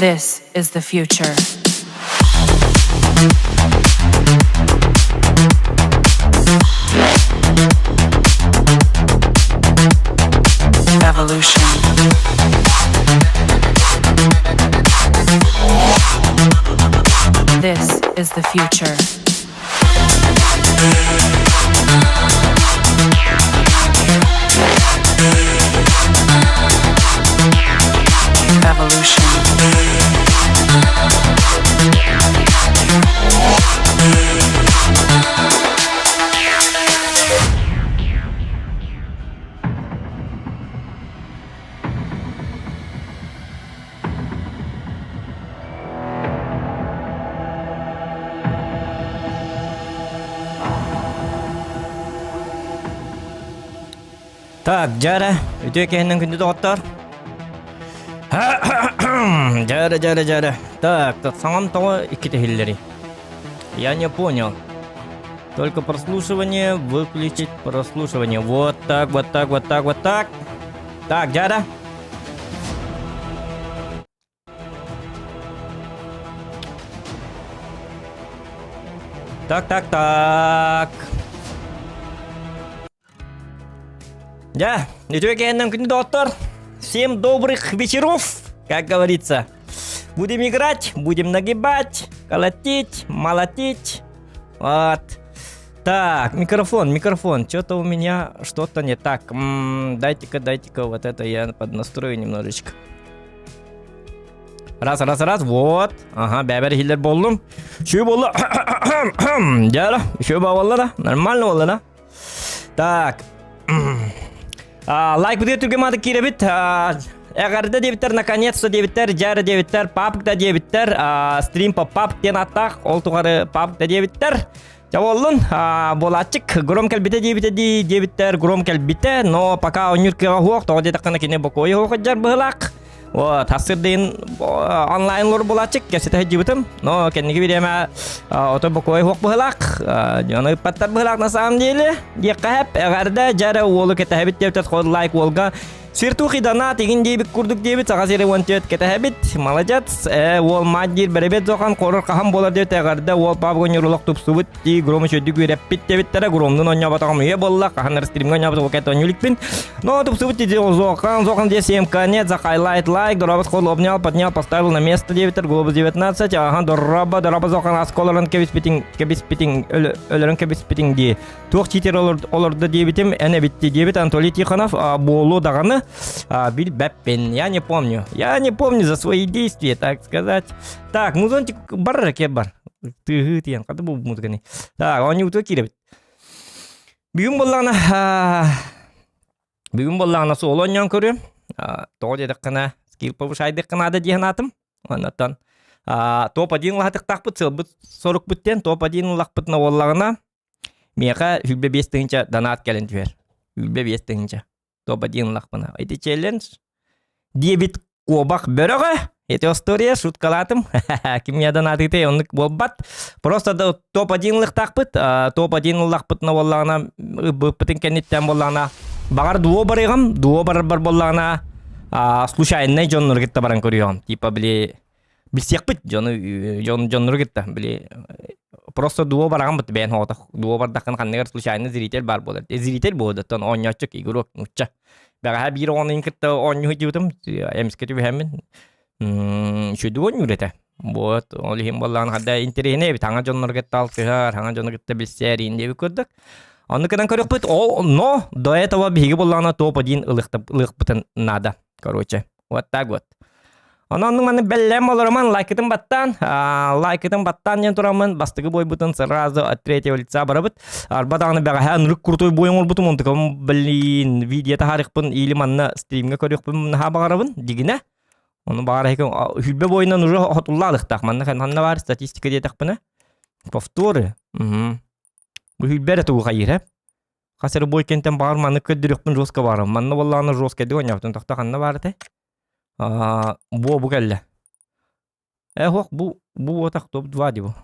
This is the future. Evolution. This is the future. Evolution. Так, дьара, үтүө киһинэн күндү доҕоттор. Дьара, дьара, дьара. Так, так, саҥам тоҕо иккитэ иһиллэрий? Я не понял. Только прослушивание, выключить прослушивание. Вот так, вот так, вот так, вот так. Так, дьара. Так, так, так. Да, үтүө киһинэн күндү доҕоттор. Всем добрых вечеров, как говорится. Будем играть, будем нагибать, колотить, молотить. Вот. Так, микрофон, микрофон. Что-то у меня что-то не так. М-м, дайте-ка, дайте-ка вот это я поднастрою немножечко. Раз, раз, раз, вот. Ага, бэбэр хиллер боллум. Şu болла. Дьара, еще болла да. Нормально болла да. Так. Лайк бутыгар түргэн мааты киирэбит. Эҕэрдэ диэбиттэр, наконец-то диэбиттэр, дьара диэбиттэр, папк да диэбиттэр, стрим по папк диэн ааттаах, ол тухары папк да диэбиттэр. Дьэ буоллун, буолааччык, гром кэлбитэ диэбитэ дии диэбиттэр, гром кэлбитэ, но пока оонньуур кыаҕа суох, тоҕо диэтэххинэ кини бокуойа суох сылдьар быһыылаах. Вот, сырдыын онлайн лор булааччык, кэпсэтэ сылдьыбытым, но кэнники бириэмэ ото бокуой суох быһыылаах, дьону ыппаттар быһыылаах на самом деле. Диэххэ сөп, эҕэрдэ, дьэ эрэ уолу кэтэһэбит диэбитэ, ход лайк уолга Сиртухи донат игин диэбит курдук диэбит саха сири 14 кэтэһэбит. Молодец. Э, уол маат диир бэрэбиэт зохан корор хаһан буолар диэбит эҕэрдэ уол папа ньурулах тупсубут дии гром үчүгдүк үөрэппит диэбиттэрэ громнун онньооботоҕум үйэ буолла хаһан эрэ стримҥэ онньообот кэт онньуликпин. Но тупсубут дии зохан зохан диэ всем конец за хайлайт лайк дорабас хол обнял поднял поставил на место диэбиттэр глобус 19 ага дораба дораба зохан асколорон кэбиспитиҥ кэбиспитиҥ өлөрөн кэбиспитиҥ дии Туох читер олордо диэбитим, эн эбитти диэбит Анатолий Тихонов, буолуо даҕаны билбэппин. Я не помню. Я не помню за свои действия, так сказать. Так, музончик бар ракет бар. Тыһы тиэн, хаты бу музыканы. Так, они утуа киирэбит. Бүгүн буоллаҕына, бүгүн буоллаҕына суолу онньоон көрүөм. Тоҕо диэтэххинэ, скилл повышайдыхха наада дии санаатым. Оннуттан топ-1 лаһатыктаахпыт, сыалбыт сорукпут диэн топ-1 ыллахпытына буоллаҕына, Миэхэ 25 тыһыынча донат кэлэн түһэр. 25 тыһыынча. Топ-1 ыллахпына. Ити челлендж диэбит куобах бөрөҕө. Эти история шуткалаатым. Кимҥэ донатыытай оннук буолбат. Просто да топ-1 ылыахтаахпыт. Топ-1 ыллахпытына буоллаҕына, ыбыппытын кэнниттэн буоллаҕына, баҕар дуо барыаҕым, дуо барарбар буоллаҕына, случайнай дьоннору кытта баран көрүөҕүм. Типа, били, билсиэхпит дьону дьон дьоннору кытта били просто дуо бараҕын бэйэн оҕотох дуо бардаххын ханныгар случайно зритель баар буолар зритель буолуоттан оонньооччук игрок нуучча бэҕэһээ биир оҕону кытта оонньуу сылдьыбытым эмискэ түбэһэммин үчүгэй оонньуур этэ вот ол иһин буоллаҕына ханда интэриэһинэй эбит хаҥа дьоннору кытта алтыһар хаҥа дьону кытта билсэр иин диэбит курдук онну кынан көрүөхпүт ол но до этого биһиги буоллаҕына топ один ылыахпытын наада короче Вот так вот. Онон маны бэллэм олороман лайкытын баттаан, лайкытын баттаан диэн тураммын бастакы буойбутун сразу от третьего лица барабыт. Арба даҕаны бэҕэһээ ынырык крутой буой оҥорбутум, онтукам блин видео таһаарыахпын или манна стримҥэ көрүөхпүн наһаа баҕарабын дигинэ. Ону баҕар хүлбэ буойунан уже хотуллаалыктаах. Манна ханна баар статистика диэтэхпинэ. Повторы. Бу хүлбэ эрэ тугу хайыыр Хас эрэ бой кэнтэн баҕар маннык көрдөрүөхпүн жестко баарым. Манна буоллаҕына жесткайдык оонньообутум. Тохто ханна баар этэй? Аа, бу бу кэллэ. Э, ох, бу бу буотах топ-2 дии бу.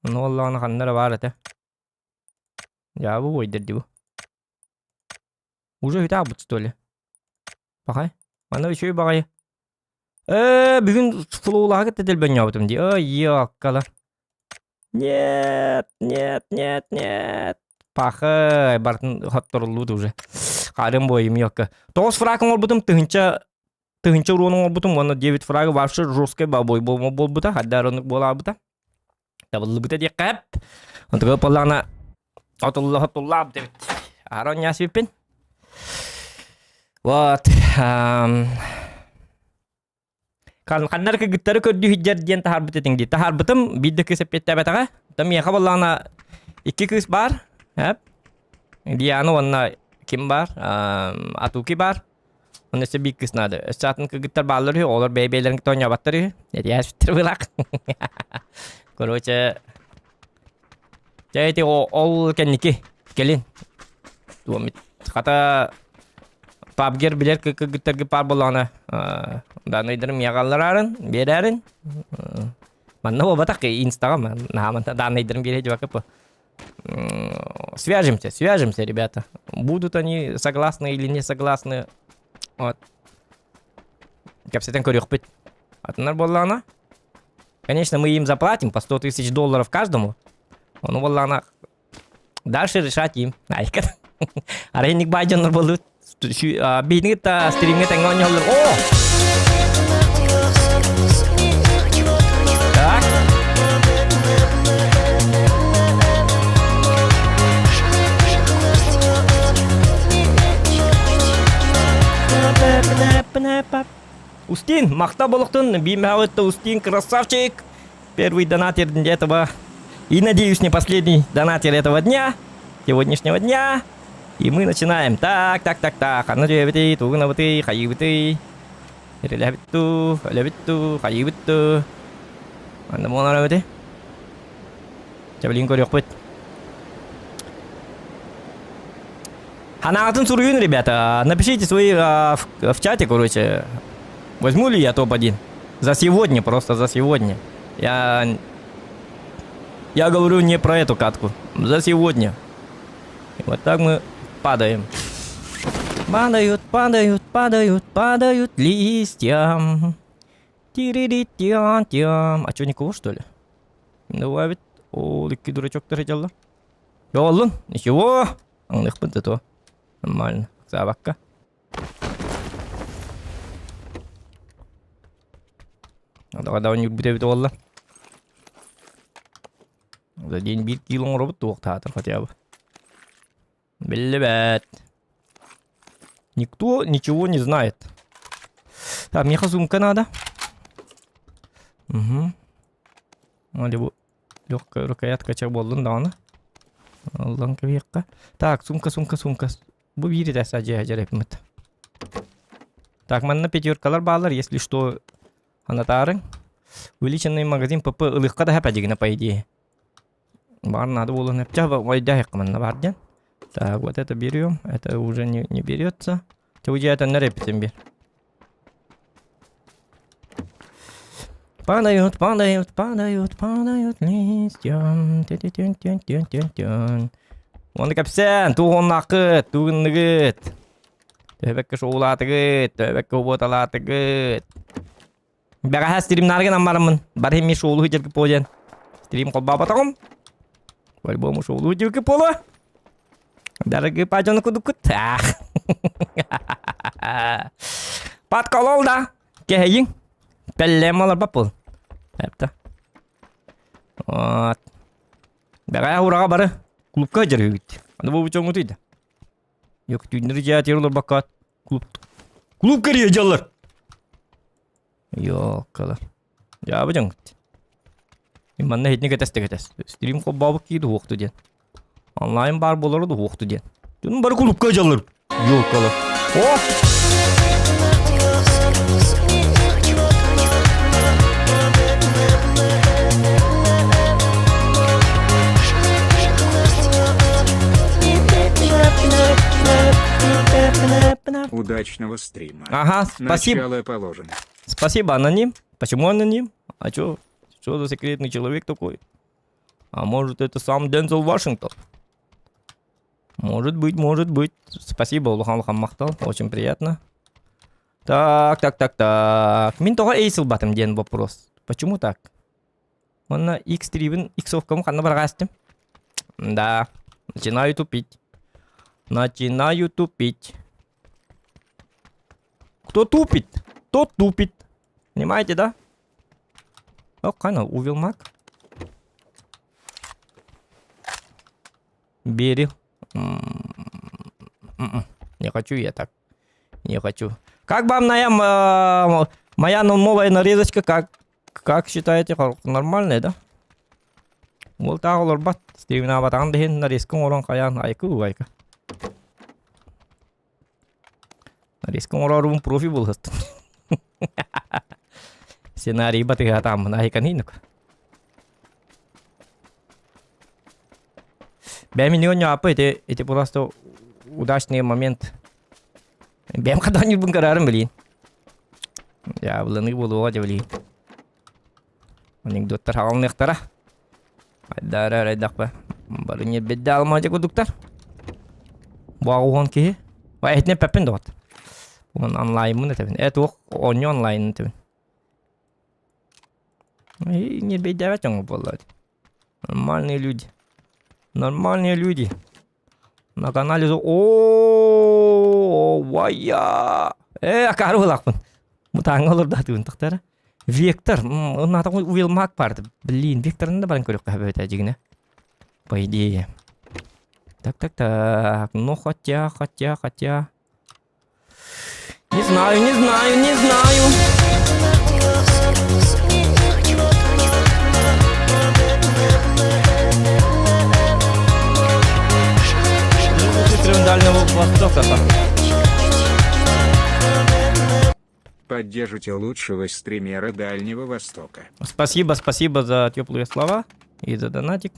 Ону буоллаҕына ханна эрэ баар этэ. Дьаа бу буойдар дии бу. Уже үтэ аабыт что ли? Пахай. Манна үчүгэй баҕайы. Э, бүгүн флоулаһа кытта дэлбэнньообутум дии. Ой, ёккалар. Нет, нет, нет, нет. Пахай, бартын хотторуллуут уже. Харым бойым ёкка. Тоҕус фраг оҥорбутум тыһынча тыһынча уруон оҥорбутум уонна 9 фрага вообще жесткай бабой буолбута, хаддар оннук буолаабыта. Табыллыбыта диэххэ эп. Онтуга буоллаҕына отулла отуллаабыт эбит. Аарон Ясиппин. Вот. Ханнар кыргыттары көрдүү сылдьар диэн таһаарбыт этиҥ дии. Таһаарбытым биир да кыыс эппиэттээбэтэҕэ. Оттон миэхэ буоллаҕына икки кыыс баар. Эп. Диана уонна ким баар? Атуки баар. Онно өссө биир кыыс наада. Өссө атын кыргыттар бааллар үһү, олор бэйэ-бэйэлэрин кытта оонньооботтор үһү. Этиһээспиттэр быылаах. Короче, дьэ ити ол кэнники кэлин хата PUBG билэр кыргыттарга паар буоллаҕына даанайдарын миэхэ аллараарын, биэрээрин. Манна буолбатах инстаҕа наһаа даанайдарын биэрэ дьыбакка Свяжемся, свяжемся, ребята. Будут они согласны или не согласны. Вот. Кэпсэтэн көрүөхпүт. Атыннар буоллаҕына. Конечно, мы им заплатим по 100 тысяч долларов каждому. Ону буоллаҕына дальше решать им. Айка. Арайник бай дьоннор буоллубут. Биһиги та стримҥэ тэҥҥэ оонньоһоллор. О! Так. Устин, махта болохтун, биимэҕитте Устин красавчик. Первый донатер этого и, надеюсь, не последний донатер этого дня, сегодняшнего дня. И мы начинаем. Так, так, так, так. Ханна дьүөбүтүй, тугунабытый, хайыыбытый. Эрэлэбитту, өлөбүтту, хайыыбытту. Манна буолар эбити. Чэбилин көрүөхпүт. Ханаатын суруйун, ребята. Напишите свои в чате, короче. Возьму ли я топ-1? За сегодня, просто за сегодня. Я говорю не про эту катку. За сегодня. И вот так мы падаем. Падают, падают, падают, падают листья. Тири-ри-тиан-тиан. А что, никого, что ли? Ну, ведь О, икки дурачок дьалла. Йоллун, ничего. Аңныхпын то. Нормально. Саабакка. Давай ньурбут эбит буолла. За день биир кило оҥоробут туохтаатар хотя бы. Биллибэт. Никто ничего не знает. Так, миэхэ сумка надо. Угу. Бу легкая рукоятка чэ буоллун даҕаны. Ыллан кэбиһиэххэ. Так, сумка, сумка, сумка. Бу биир этэ садьа дьэрэпмит. Так, манна пятеркалар баалар, если что, анатаарыҥ. Увеличенный магазин ПП ылыахха да хэпэдьигинэ по идее. Баар надо буолуон эптэ, ойдоһуохха манна баар диэн. Так, вот это берем, это уже не берется. Чэ, эппитим биэр. Падают, падают, падают, падают листья. Тю-тю-тю-тю-тю-тю-тю. Уонна кэпсээн, тугуннакыт, тугунныгыт. Төһөбөккө шоулаатыгыт, төһөбөккө уоталаатыгыт. Бэҕэһээ стримнарга наммараммын. Бары ми шоулу дьэрги по диэн. Стрим холбаабатаҕым. По-любому шоулу дьэрги пола. Дорогие паджаны кудукут. Подколол да. Кэһэйиҥ. Пеллем олорбаппын. Эпта. Вот. Бэҕэһээ ураҕа бары клубка дьарыгыт. Аны бу чоҥутуй да. Yok түүннэри дьиэ олорбакка клуб клуб кэрийэ дьаллар. Ёккалар. Дьаабы дьоҥут. Манна иһитини кэтэс да кэтэс. Стрим холбообут киһи дуһуохту диэн. Онлайн баар буолара дуһуохту диэн. Дьонум бары клубка дьаллар. Ёккалар. О! Удачного стрима. Ага, спасибо. Начало положено. Спасибо, аноним. Почему аноним? А чё? Что за секретный человек такой? А может, это сам Дензел Вашингтон? Может быть, может быть. Спасибо, Улахан Махтал. Очень приятно. Так, так, так, так. Мин тоҕо эйс ылбатым диэн вопрос. Почему так? Уонна X3-бин, X-овкам ханна бараҕаастым? Да, начинаю тупить. Начинаю тупить. Кто тупит, тот тупит. Понимаете, да? О, қана, увел маг. Бери. М-м-м. Не хочу я так. Не хочу. Как вам моя, моя новая нарезочка? Как считаете, нормальная, да? Ол тағы олорбат. Стивен Абатаҕын да иһин нарезка оҥорон хайаан айкы айка. Нарезка оҥорорубун профи булһастын. Сценарий батыһатааммын айкан иинук. Бэм не апы эти эти просто удачный момент. Бэм когда-нибудь карарым блин. Я буланы буолуоҕа дьэ блин. Анекдоттар хаалыныахтара. Айдаара эрайдахпа. Бары ньирбидде алмаадьа курдуктар. Бу киһи. Ва эһитинэ пэппин доҕот. Уон онлайнмын этэбин. Э туох оонньуу онлайн этэбин. Ньирбэйдээбэт дьоҥҥо буолла. Нормальные люди. Нормальные люди. На канале О, вая. Э, акары булакпын. Мутааҥҥа олордоотугун тахтара. Вектор, оннаата Уилмак барды. Блин, Векторын да баран көрүөххэ сөп дьигинэ. По идее. Так, так, так. Ну, хотя, хотя, хотя. Не знаю, не знаю, не знаю. Дальнего Востока. Поддержите лучшего стримера Дальнего Востока. Спасибо, спасибо за теплые слова и за донатик.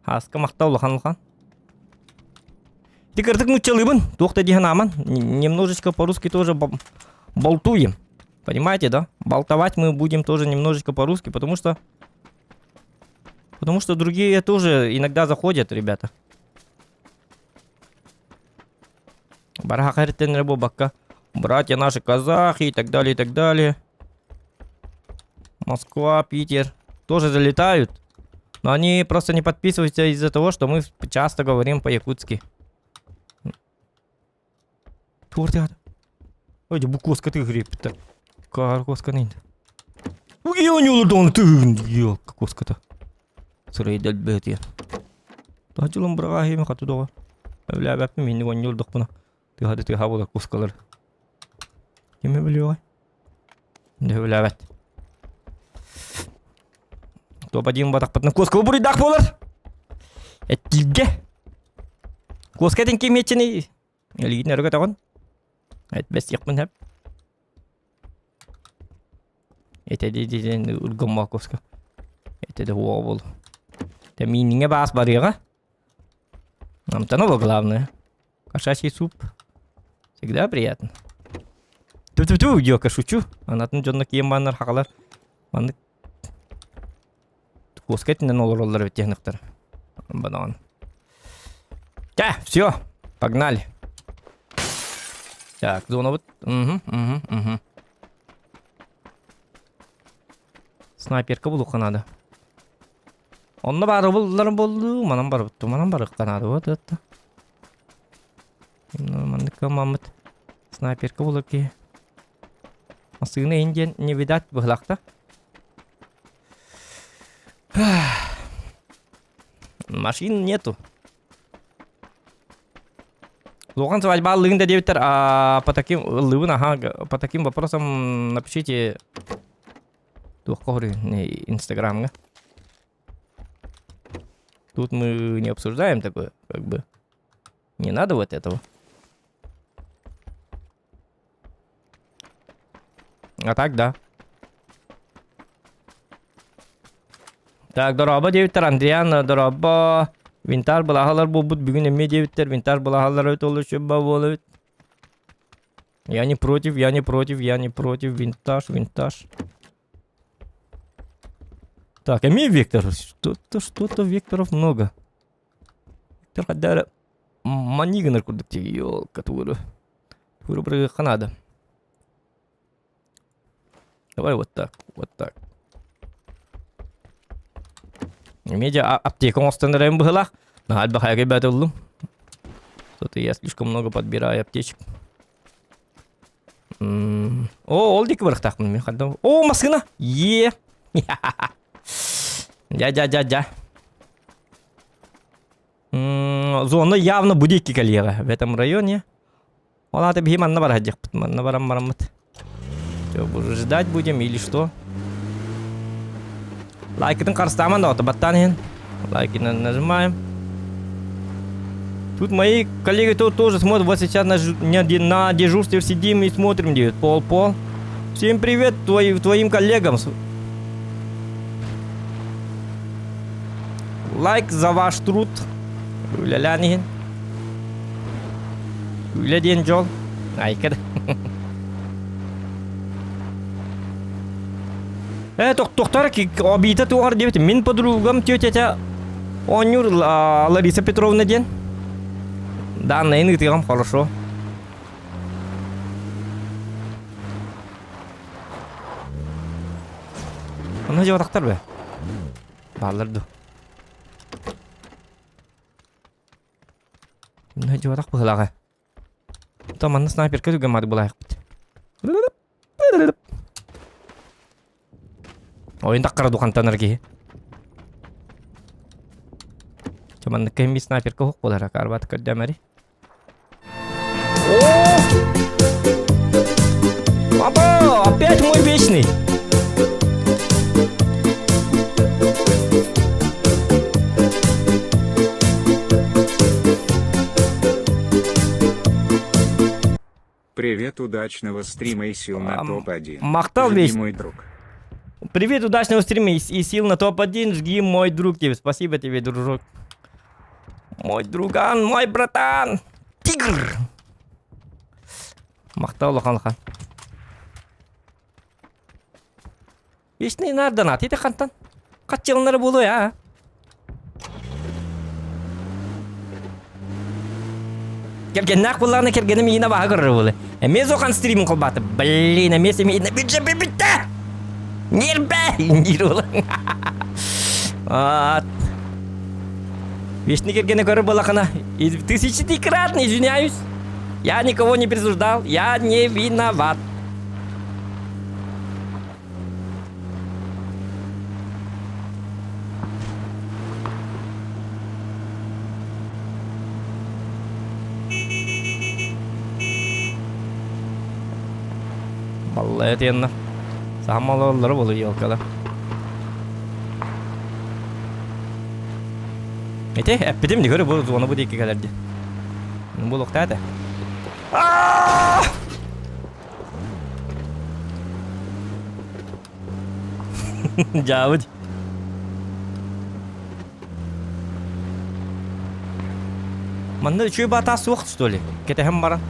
Ааска махтал улахан улахан. Тикырдык нуччалыыбын, туох да диэн аман. Немножечко по-русски тоже болтуем. Понимаете, да? Болтовать мы будем тоже немножечко по-русски, потому что другие тоже иногда заходят, ребята. Барахахартен бакка. Братья наши казахи и так далее, и так далее. Москва, Питер тоже залетают. Но они просто не подписываются из-за того, что мы часто говорим по-якутски. Туох Ой, бу куоска ты грипп-то. Кар куоска нейді. Ой, ты, елка куоската. Сырайдал бәтия. Тахчылым быраға хейме қату доға. Өвләбәппін мен онньолдох бұна. Тыһады тыһа була куоскалар. Киме билиоҕай? Өвләбәт. Топ один батахпытына куоска буруйдаах буолар. Эттииргэ. Куоска этин кимиэччини Илиитин өрө көтөҕүн. Этбэс диэхпин сөп. Этэ диэн ыргымма куоска. Этэ да уоҕа буолу. Тэ мииниҥэ баас барыаҕа. Амтана главное. Кошачий суп. Всегда приятно. Ту-ту-ту, ёка, шучу. Анатын дьонно киэн бааннар хахалар. Маннык куоска этинэн олороллор эбит диэхныктар. Банан. Да, все, погнали. Так, зона вот. Угу. Снайперка булуохха надо. Онно баары буллар болду, манан барыбыт, манан барыахха надо, вот это. Маннык маммыт снайперка булар ки. Массыына индиэн не видать быһылахта. Машин нету. Лухан свадьба ыллыгын да диэбиттэр, а по таким ыллыыбын, аха, по таким вопросам напишите туохха Инстаграмҥа. Тут мы не обсуждаем такое, как бы. Не надо вот этого. А так, да. Так, дорообо диэбиттэр, Андриан, дорообо. Винтар былаһалар буолбут бүгүн эмиэ диэбиттэр, винтар былаһалар өт олус буолабыт. Я не против, я не против, я не против. Винтаж, винтаж. Так, эмиэ Виктор. Что-то, что-то Викторов много. Виктор Хадара. Маниган курдук ёлка тууру. Тууру бырыгы надо. Давай вот так, вот так. Медиа аптека оҥостон эрэн быһылаах. Наһаа элбэх ребят ыллым. Что-то я слишком много подбираю аптечек. О, ол диэки барыахтаахпын мен ханна. О, массыына! Е! Дя-дя-дя-дя. Зона явно бу диэки кэлиэҕэ в этом районе. Ол аата биһи манна бара сылдьыахпыт. Манна баран бараммыт. Ждать будем или что? Лайкытын харыстааман да баттаан иһин. Лайки нажимаем. Тут мои коллеги тоже смотрят. Вот сейчас на, на дежурстве сидим и смотрим, делают пол-пол. Всем привет твои, твоим коллегам. Лайк за ваш труд. Үлэлээн иһин. Үлэ диэн дьол. Айка да. Э, тохтор обита туохар диэбит. Мин подругам тетя оонньуур Лариса Петровна диэн. Данныйын ыытыам хорошо. Онно дьыбатахтар бе. Бааллар ду. Мына дьыбатах быһылаҕа. То манна снайперка түгэммат булаайахпыт. Ойун таххара духантанар киһи. Чаманнык кэһимми снайперка хук буолара карбат көрдөмөри. О! Папа, опять мой вечный. Привет, удачного стрима и сил на топ-1. Махтал Жги, весь. мой друг. Привет, удачного стрима и, и сил на топ-1. Жги, мой друг тебе. Спасибо тебе, дружок. Мой друган, мой братан. Тигр. Махтал улахан улахан. Вечный нарданат. Ити хантан. Хаччылынары буолуо а? Кэргэннээх буоллаҕына кэргэним иина баһа көрөр буолуо. Эмиэ зохан стримин холбаата. Блин, эмиэ семейный бюджет бүттэ! Ньиэрбэ! Диир уола. Аат. Вечный кэргэнэ көрөр буоллахына, тысячекратно извиняюсь. Я никого не присуждал, я не виноват. Баллая диэннэр. Саамалаллары болу елкалар. Ити эппитим дигөрү бу зона бу диэки кэлэр ди. Бу луктаата. Дьаабыт. Манна үчүгэй баатаа суох что ли? Кэтэһэн баран.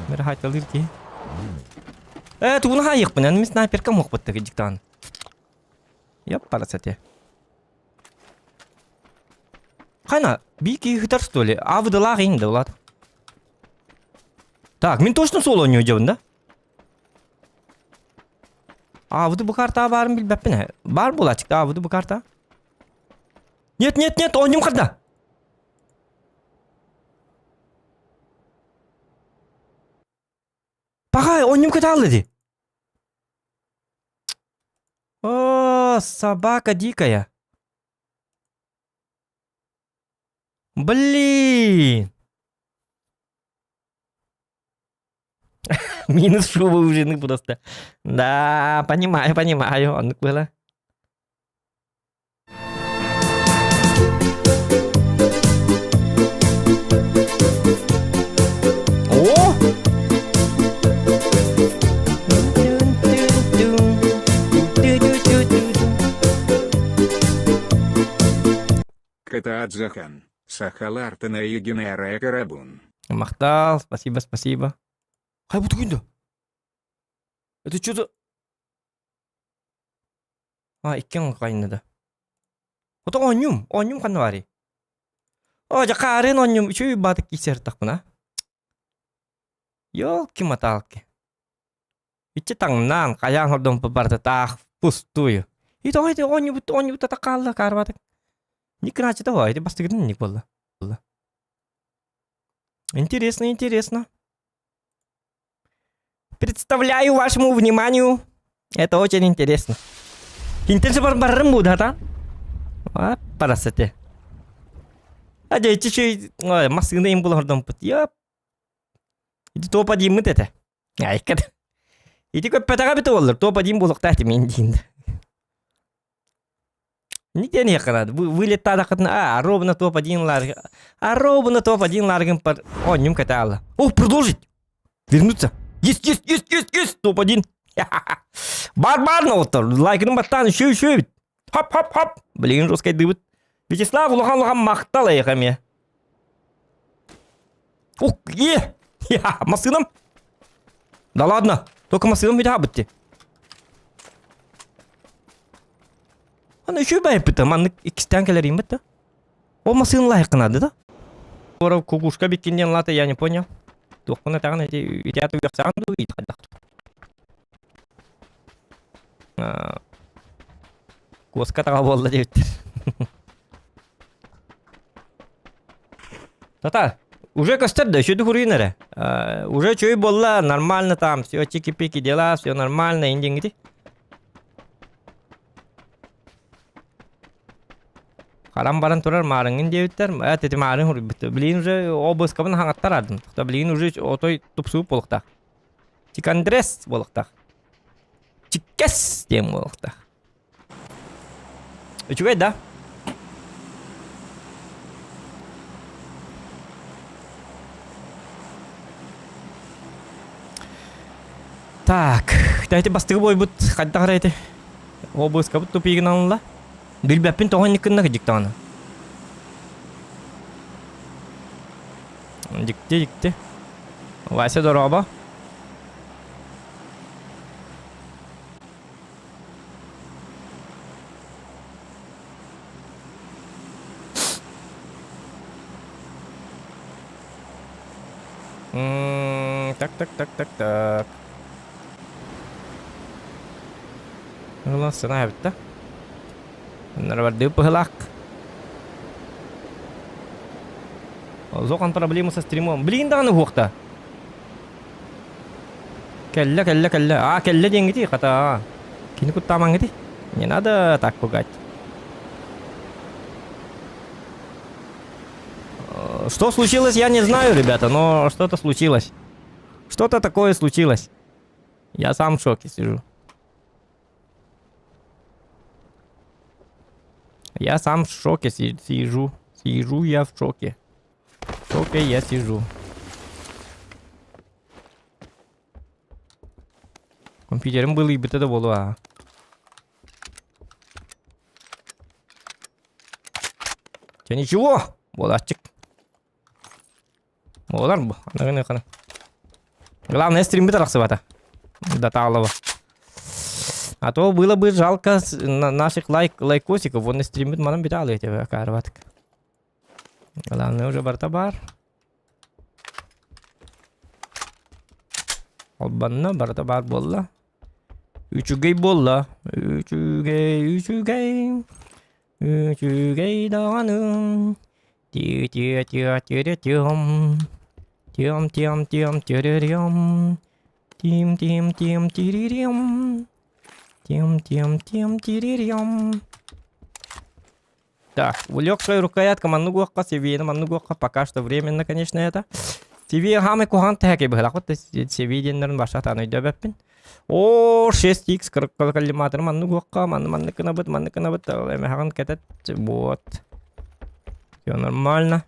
Мэр хайталыыр киһи. Э, тугун хаайыахпын, эн мин снайперка муохпут дьиктаан. Яппарасате. Хайна, бии киһи ыытар что ли? Аабыдылаах иҥ да улаат. Так, мин точно соло оонньуу да? Аабыды бу картаҕа баарын билбэппин ээ. Баар буолааччык да аабыды бу карта. Нет, нет, нет, оонньуум харда. Пахай, оонньуум кытаалла дии. О, собака дикая. Блин! Минус шуба у жены просто. Да, понимаю, понимаю. Оннук было. О! Катаадзахан, Сахалартана Егенера Карабун. Махтал, спасибо, спасибо. Хай бу тугун Это что за... А, иккен кайны да. Ото оонньуум, оонньуум ханна баарый? Оо, дьэ хаарын оонньуум үчүгэй баатык киирсэр тахпына. Ёлки-маталки. Иччи таҥнаан, хайаан хордомпут барыта таах пустую. И тоҕо ити оонньубут оонньубут ата хаалла каарбатык. Ник гынааччыта буо, ити бастыгытын ник буолла. Интересно, интересно. Представляю вашему вниманию. Это очень интересно. Интересно бар барарым бу да А, парасете. А дьэ чүй массыына им булордомпут. Яп. Ити топ один этэ. Айкат. Ити көппөтөҕө бит оллар. Топ один буолуохтаах мин диин. Нигде не ханат. Вылетаадахытына а, ровно топ один лар. А ровно топ один ларгын пар. О, нюм катала. О, продолжить. Вернуться. Есть, есть, есть, есть, есть. Топ один. Бар бар оттор. Лайкын баттан еще еще. Хоп, хоп, хоп. Блин, жесткой дыбыт. Вячеслав улахан улахан махтал эйхаме. Ух, е! Я, массыынам. Да ладно, только массыынам бүтэ бытты. Аны үчүгэй байыппыта, маннык иккистээн кэлэрим да. Ол массыын лайыккынады да. Воров кукушка биккин диэн лата я не понял. Туохпун этаҕын ити итиата үөхсэҕин дуу ит хайдах. Куоска таҕа буолла диэбиттэр. Тата, уже көстөр да, үчүгэй хуруйун эрэ. Уже үчүгэй буолла, нормально там, все чики-пики дела, все нормально, индингити. Харан баран турар маарыҥҥын диэбиттэр, эт ити маарын хуруйбут. Билигин уже обыскабын хаҥаттар ардым. Билигин уже отой тупсубут буолуохтаах. Чикандрес буолуохтаах. Чиккэс диэн буолуохтаах. Үчүгэй да? Так, эти бастыгы бойбут хайдах эрэ ити обыскабыт тупигин алынла. Билбэппин тоҕо инниккинна дьиктаҕына. Дьикти, дьикти. Вася дорообо. Так, так, так, так, так. Ыла сына эбит да. Нары быһылаах. Зохан проблема со стримом. Блин даҕаны уһуохта. Кэллэ, кэллэ, кэллэ. Аа, кэллэ диэҥҥитий, хата. Кини куттаамаҥҥытый. Не надо так пугать. Что случилось, я не знаю, ребята, но что-то случилось. Что-то такое случилось. Я сам в шоке сижу. Я сам в шоке сижу. Сижу я в шоке. В шоке я сижу. Компьютерым былыйбыта да буолуо. Чэ ничего, буолааччык. Буолар бу. Аныгын хана. Главное, стримбит арахсыбата. До талого. А то было бы жалко наших лайк лайкосиков. Вон стримбит манан биталы эти карватык. Главное уже барта бар. Албанна барта бар буолла. Үчүгэй буолла. Үчүгэй, үчүгэй. Үчүгэй даҕаны. Ти-ти-ти-ти-ти-тем. Тем-тем-тем тирирем. Тим-тим-тим тирирем. Тем-тем-тем тирирем. Так, легкая рукоятка маннык уохха, себе маннык уохха, пока что временно, конечно, это. Себе хамы кухан тэхэ быһылах вот себе диэннэрин башатаан өйдөбөппүн. О, 6x коллиматор маннык уохха, манны маннык гынабыт, маннык гынабыт, эмэхэҕин кэтет, вот. Все нормально.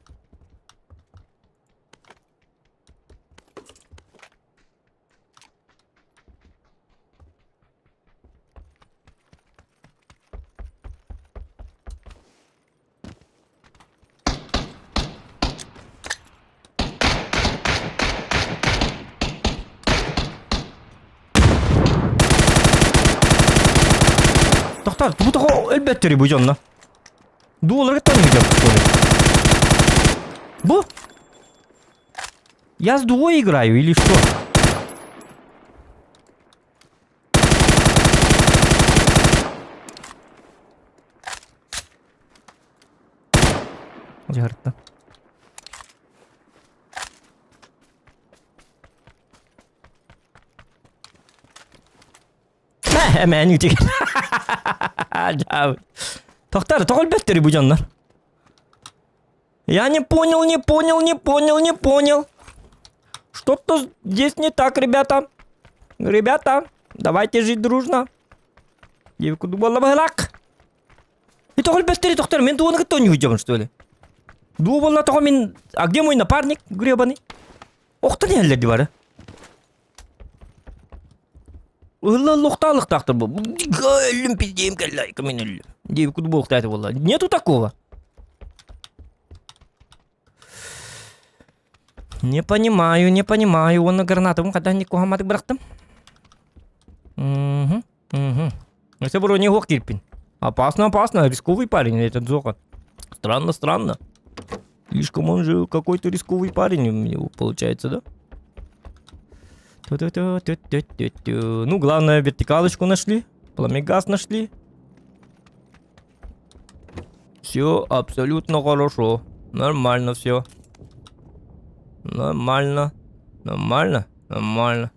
Тохтор, бу тоҕо өлбөттөрүй бу дьонно? Дуолары тоннуйдар Бу? Я с дуо играю или что? Эмээн үтүгэр. Тохтар, тоҕо өлбөттөрүй бу дьоннор? Я не понял, не понял, не понял, не понял. Что-то здесь не так, ребята. Ребята, давайте жить дружно. Девку буолла быһылаах. И тоҕо өлбөттөрүй, тохтор, мен туону кытта ойнуйдьабын, что ли? Дуу буолла тоҕо мин... А где мой напарник гребаный? Охтон иһэллэр ди бары. Ыһылла-ыллыахтаах бу. Өллүм пиздиэм кэллэ, мин өллүм. Диэбит буолуохтаах буолла. Нету такого. Не понимаю, не понимаю. Уонна гранатабын хайдах куһамматык бырахтым. Угу, угу. Өссө броня суох киирпин. Опасно, опасно, рисковый парень этот Зоха. Странно, странно. Слишком он же какой-то рисковый парень у него получается, да? Ту-ту-ту-ту-ту-ту. Ну, главное, вертикалочку нашли. Пламегаз нашли. Все абсолютно хорошо. Нормально все. Нормально. Нормально. Нормально.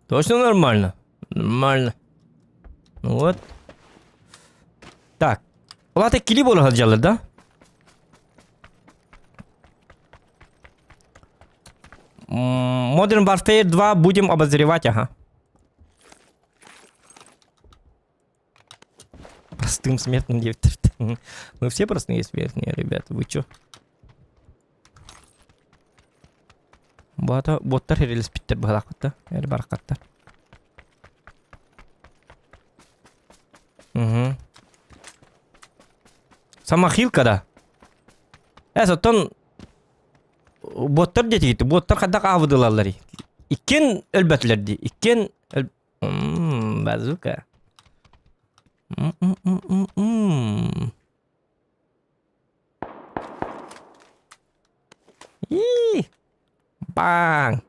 Точно нормально? Нормально. Ну вот. Так. Ол кили буола сылдьаллар да? Modern Warfare 2 будем обозревать, ага. Простым смертным 9. Мы все простые смертные, ребята. Вы чё? Бата боттар хэрэлэспиттэр быһалаахпыттар. Эр барахаттар. Угу. Самохилка да. Эс оттон боттар диэтигит. Боттар хайдах аабыдылалларый? Иккиэн өлбөтүлэр дии. Иккиэн өл... Базука. М-м-м-м-м. И Баҥ!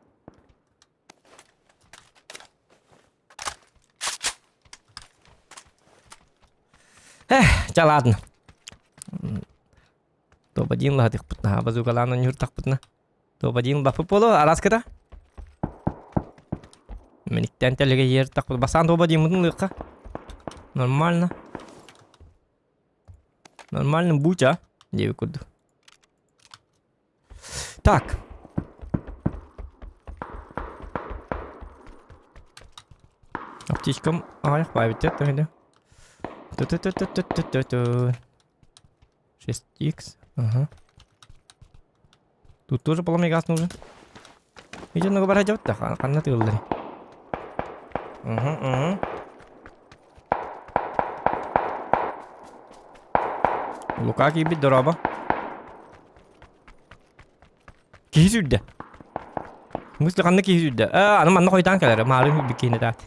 Эх, чэ ладно. Топ-1 лаһатыхпытына, базукалаан онньууртахпытына. Топ-1 лаппыт буолуо, араскыта. Миниктэн тэлэгэ иэртахпыт. Басаан топ-1 лыахха. Нормально. Нормально будь, а? Диэбит курдук. Так. Аптечкам аҕыйах баайбыт төһөнө. Ту-ту-ту-ту-ту-ту-ту. 6х. Ага. Тут тоже пламегаз нужен. Видеоны бара дьабытта, ханна тыыллары. Угу, угу. Лука киирбит дорообо. Киһи сүүрдэ. Мысли ханна киһи сүүрдэ? Аа, аны манна хойутаан кэлэр. Маарын сүүрбүт киһини таат.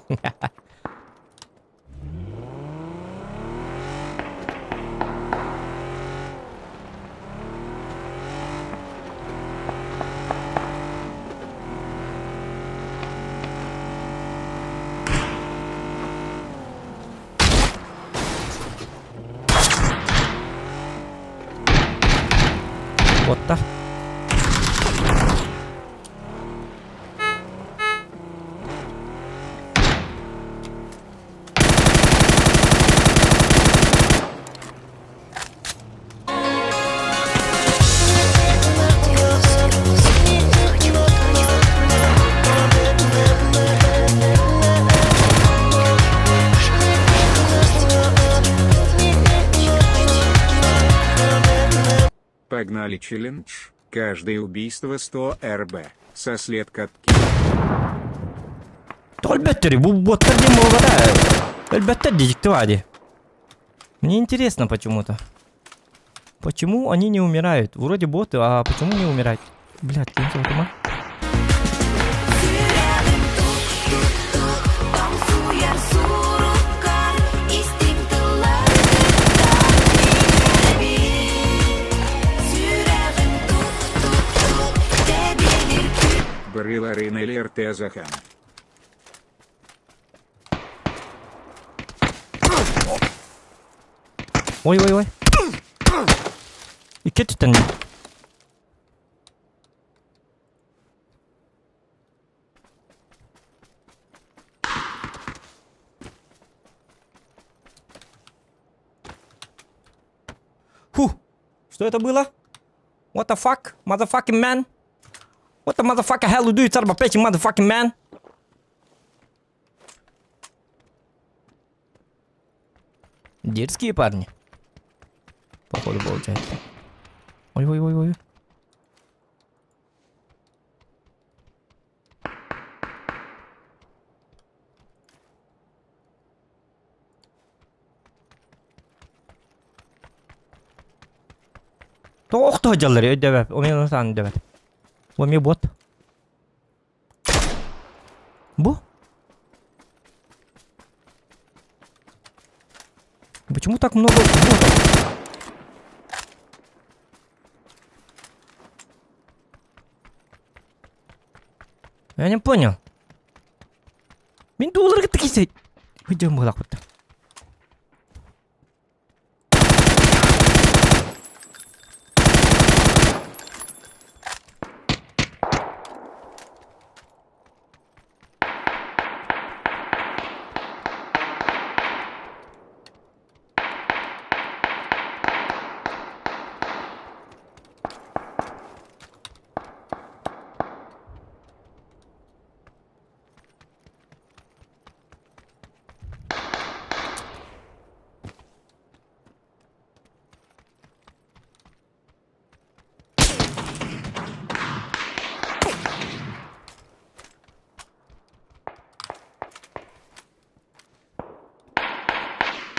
Уоттар. Погнали челлендж. Каждое убийство 100 РБ. Со след катки. Өлбөттөр, бу боттар диэн буолбата. Өлбөттөр дьикти баа Мне интересно почему-то. Почему они не умирают? Вроде боты, а почему не умирают? Блядь, ким ма? Брыларын ЛРТ Захан. Ой, ой, ой. Икки өттүттэн Что это было? What the fuck? Motherfucking man? What the motherfucker hell you do, it's motherfucking man? Дерзкие парни. Походу получается. Ой-ой-ой-ой. Тоох сылдьаллар өйдөбөт. Умену саан өйдөбөт. Уми бот. Бу? Почему так много ботов? Я не понял. Мин дууларга кисе. Хүдем булакпыт.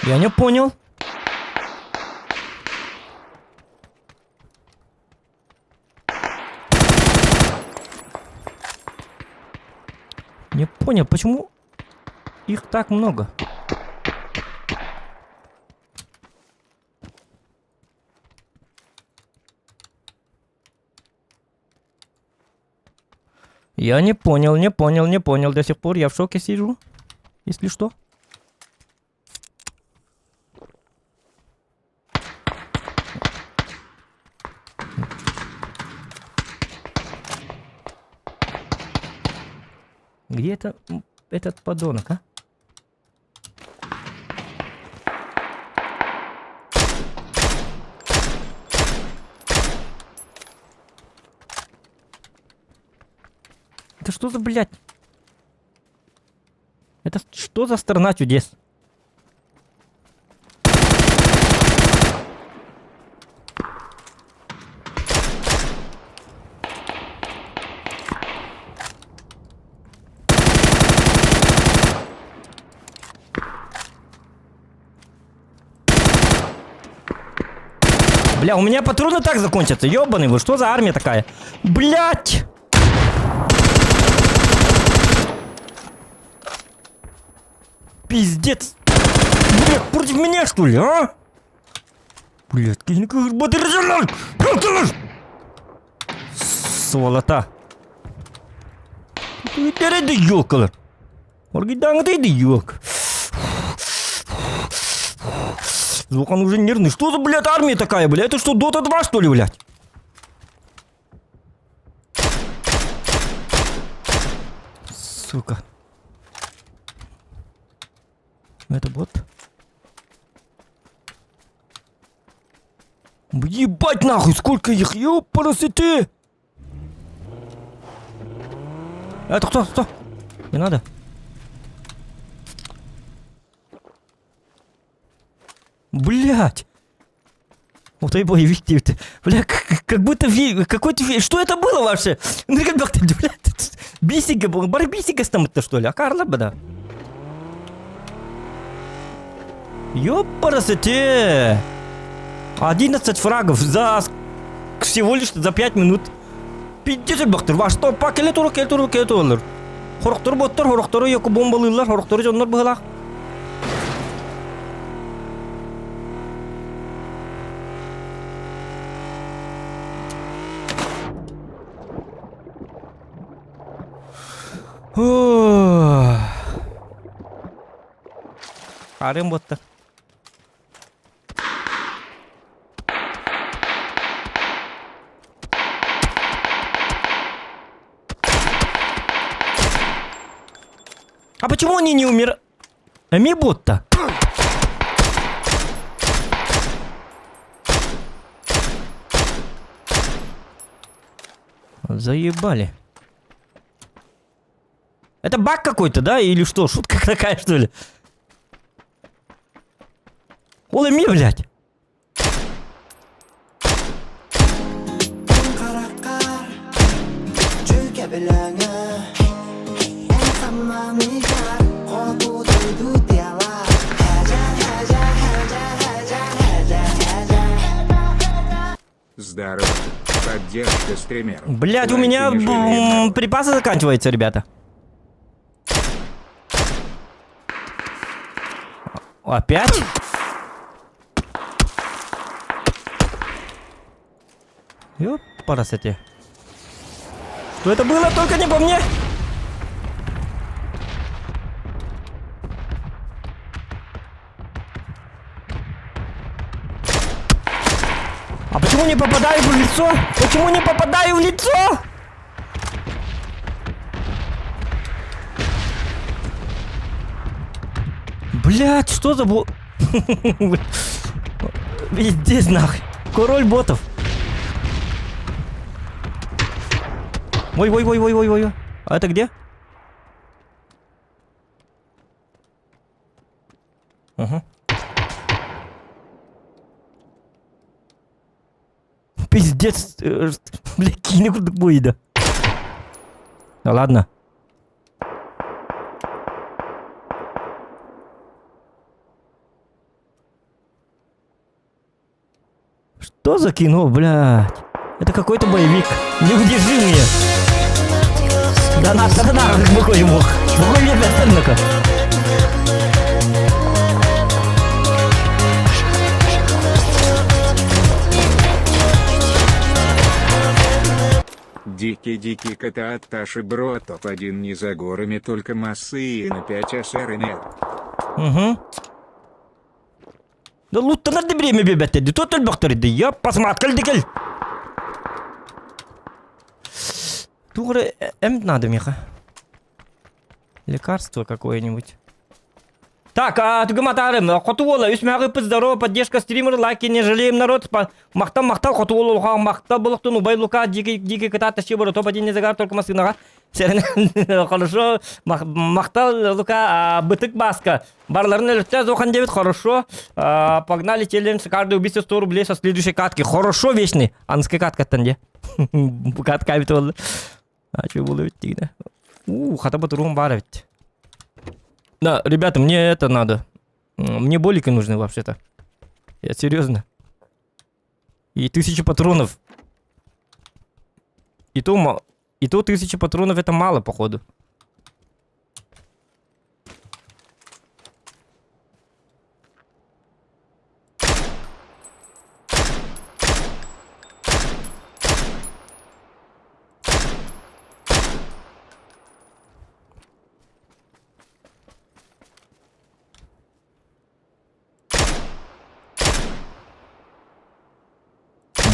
Я не понял. Не понял, почему их так много? Я не понял, не понял, не понял. До сих пор я в шоке сижу. Если что. Где это этот подонок, а? Это что за, блядь? Это что за страна чудес? Бля, у меня патроны так закончатся, ёбаный вы, что за армия такая? Блять! Пиздец! Блядь, против меня что ли, а? Блядь, Сволота. Ёлкалар. Ёлка. Звук он уже нервный. Что за, блядь, армия такая, блядь? Это что, Дота 2, что ли, блядь? Сука. Это бот? Ебать нахуй, сколько их, ёпарасоте! Это кто, кто? Не надо. Блять! Вот и боевик диэбит. Бля, как будто какой-то Что это было вообще? Ну, блядь, бисика, барбисика там это что ли? А Карла да? Ёпарасоте! 11 фрагов за всего лишь за 5 минут. Пиздец бахтыр. Во что па кэлэ туру кэлэ туру кэлэ тураллар. Хорохтору боттор, хорохтору яку бомбалыыллар, хорохтору дьоннор быһылаах. Харым буотта. А почему они не умер... Эми будто? Заебали. Это баг какой-то, да? Или что? Шутка такая, что ли? Ол эмиэ, блядь. Здорово. Поддержка стримеров. Блядь, у Лайки меня не жалеем народ. припасы заканчиваются, ребята. Опять? Ёпарасоте. Что это было? Только не по мне! А почему не попадаю в лицо? Почему не попадаю в лицо? Блять, что за бо... Пиздец нахуй. Король ботов. Ой, ой, ой, ой, ой, ой. А это где? Угу. Пиздец, бля, киинэ курдук буойда. Да ладно. Что за кино, блядь? Это какой-то боевик. Неудержимые. Да на, да на, букой мог. Букой мне Дикий-дикий кота от Таши Бро топ-1 не за горами только массы и на 5 СРНР. Угу. Да луттанар да бириэмэ биэрбэттэр дии, туох өлбөхтөр дии, я посмотрел дикел. Туох эрэ эмп надо миэхэ. Лекарство какое-нибудь. Так, а, тугум атаарым, хоту уола, үс мөҕү ыппыт здорово, поддержка стример, лайки не жалеем народ, махтал, махтал, хоту уола улахан махтал болохтун, убай Лука, дикий, дикий кытаат тащи бара, топ-1 не загар, только массынаҕа. Хорошо, махтал, Лука, бытык баска. Барларын өлөттө Зохан 9, хорошо. Погнали челлендж, каждый убийство 100 рублей со следующей катки. Хорошо, вечный. Анскай каткаттан де. Катка бит ол. А что было ведь У, хата батурум бар ведь. Да, ребята, мне это надо. Мне болики нужны вообще-то. Я серьезно. И 1000 патронов. И то 1000 патронов это мало, походу.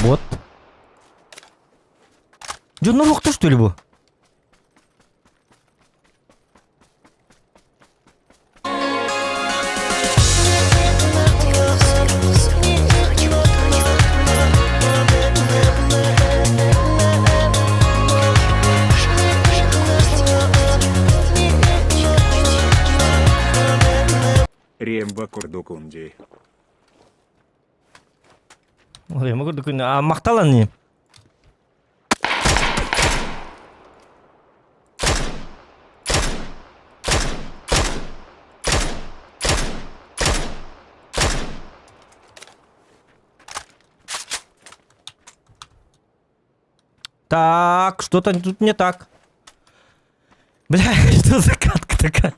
Бот. Дьоннор охто что ли бу? Рембо курдукунди. Рембо курдукунди. А махталан Так, что-то тут не так. Бля, что за катка такая?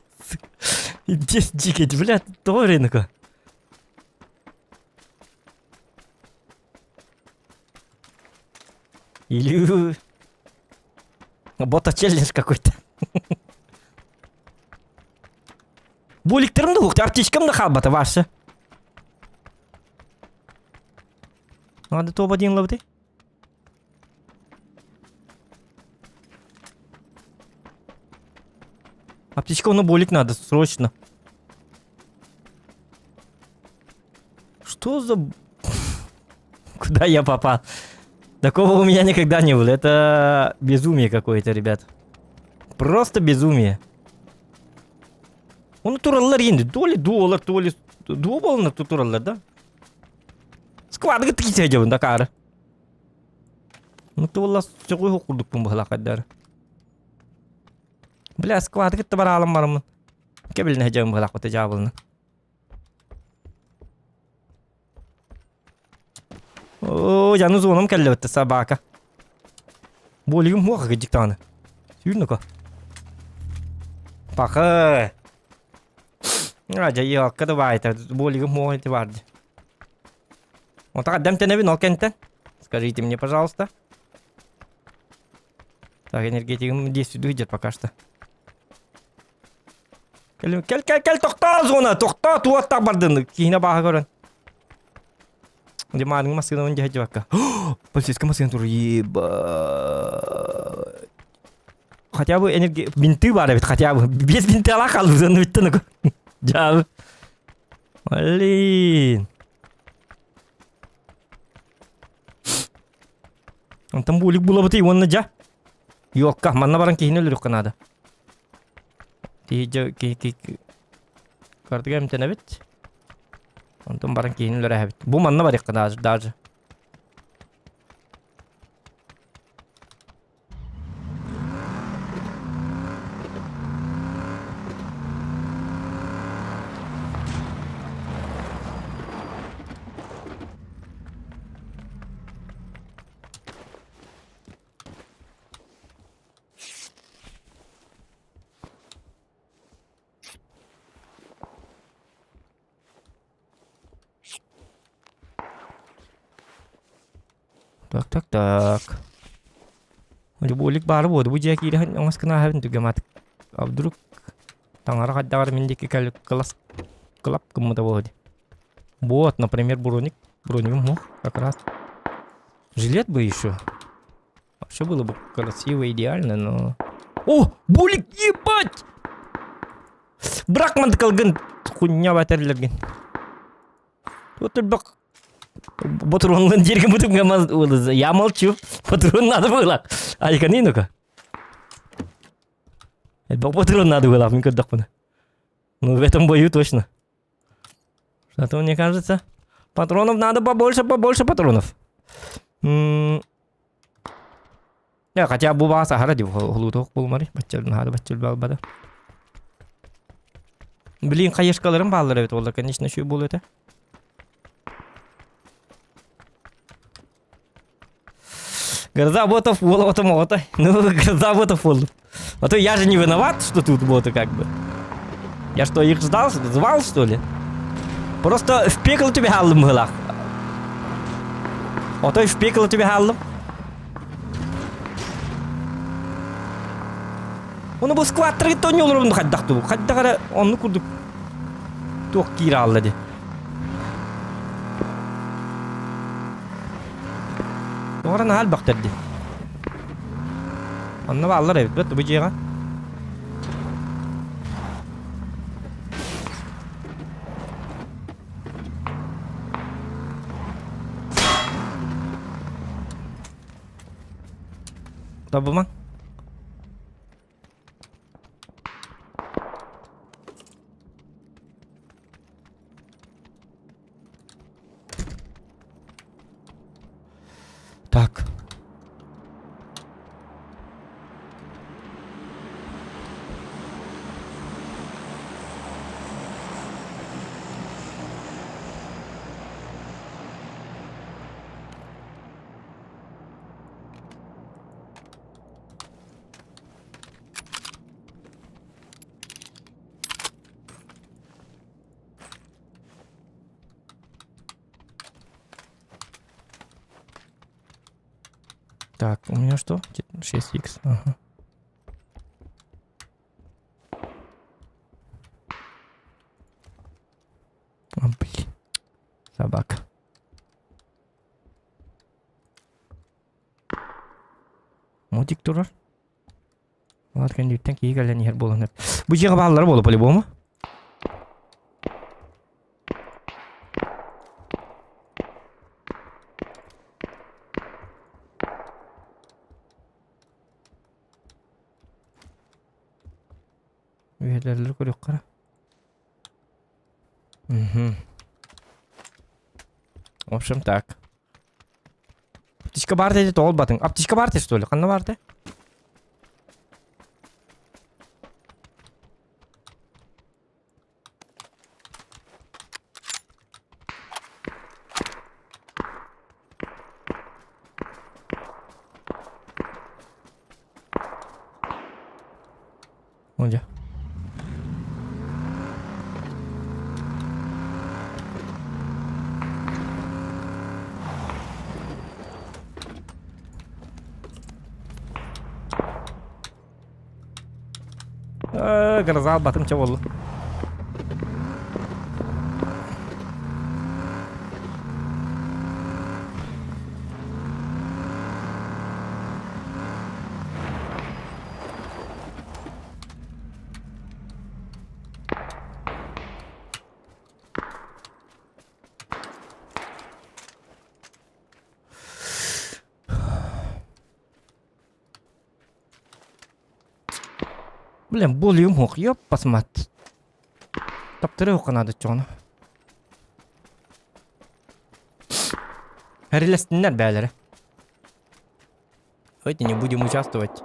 Здесь дикий, бля, то рынка. Или... Бота челлендж какой-то. Буликтерим да ух, аптечкам да хаалбата ваше. Надо топ-1 ловты. Аптечка на болик надо, срочно. Что за... Куда я попал? Такого у меня никогда не было. Это безумие какое-то, ребят. Просто безумие. Оны тураллар енді. То ли доллар, то ли... Дуо болына тураллар, да? Складыгы тиксе жабын да кары. Ну туолла сөҕү курдукпун быһалаахайдары. Бля, складыгы бараалым барымын. Кэбилинэ жабын быһалаахпыта жаабылына. Оо, дьану зоном кэллэбитте собака. Болигым хуаха кыдьык даҕаны. Сүүр ну-ка. Паха. А, дьайыалка да баайта. Болигым хуаха ити баар дии. Отаға дәмтенебин ол кэнтэн. Скажите мне, пожалуйста. Так, энергетигим действует идет пока что. Кэл, кэл, кэл, кэл, тохтоо зона, тохтоо, туаттаах бардын, киһинэ бааһа көрөн. Диманың массыынабын дьэ дьыбакка. Полицейская массыына тур, ебать. Хотя бы энерги... Бинты бар эбит, хотя бы. Без бинты ала қалды, бүттін. Жабы. Блин. Онтон бу улик булабытый уонна дьа. Юокка, манна баран киһини өлөрүөххэ наада. Киһи дьэ киһи киһи картыга эмтэнэбит. Онтон баран киһини өлөрөһөбүт. Бу манна барыахха наада даже. Так, так, так. Люболик баары буолду. Бу дьиэ киирэн оҥос гына түгэмат. А вдруг таҥара хайдаҕар мин диэки кэл класс клап гыммыта буолуо дии. Вот, например, броник. Броником мог как раз. Жилет бы еще. Вообще было бы красиво, идеально, но... О, булик, ебать! Бракман кылгын хуйня батерлерген. Вот бак Патронлын жерге бутым Я молчу. Патрон надо было. Айканы ну-ка. Патрон надо было, мен көрдөхпүн. Ну, в этом бою точно. Что-то мне кажется. Патронов надо побольше, побольше патронов. М Я хотя бу баа сахара дип холутуох булмары. Баччал наада баччал балбада. Блин, хаешкаларым баалар эбит олар, конечно, еще буолуо этэ. Гроза ботов уола ото моҕото. Ну, гроза ботов буоллум. А то я же не виноват, что тут боты как бы. Я что, их ждал, звал, что ли? Просто в пекло тебе халлым быһылаах. Отой в пекло тебе халлым. Оны бу скваттарга тони олорбун хайдах туу. Хайдах эрэ онну курдук туох киирэ хаалла дии. Тоҕо наһаа элбэхтэр дии. Онно бааллар эбит бу дьиэҕэ. Табылмаҥ. Так. Так, у меня что? 6х. Ага. А, блин. Собака. Мутик турар. Улаат кэнниттэн киһи кэлэн иһэр буолан Бу дьиэҕэ бааллара буолуо по-любому. Түһэлэллэр көрүөххэ. Угу. В общем так. Аптечка бар деді тоғылбатың. Аптечка бар что ли? Қанна барды? Ондя. Гроза батым ча болду. Блин, болюм хук, ёп, посмат. Таптыры хук надо чону. Әрилестиннер бәлері. Давайте не будем участвовать.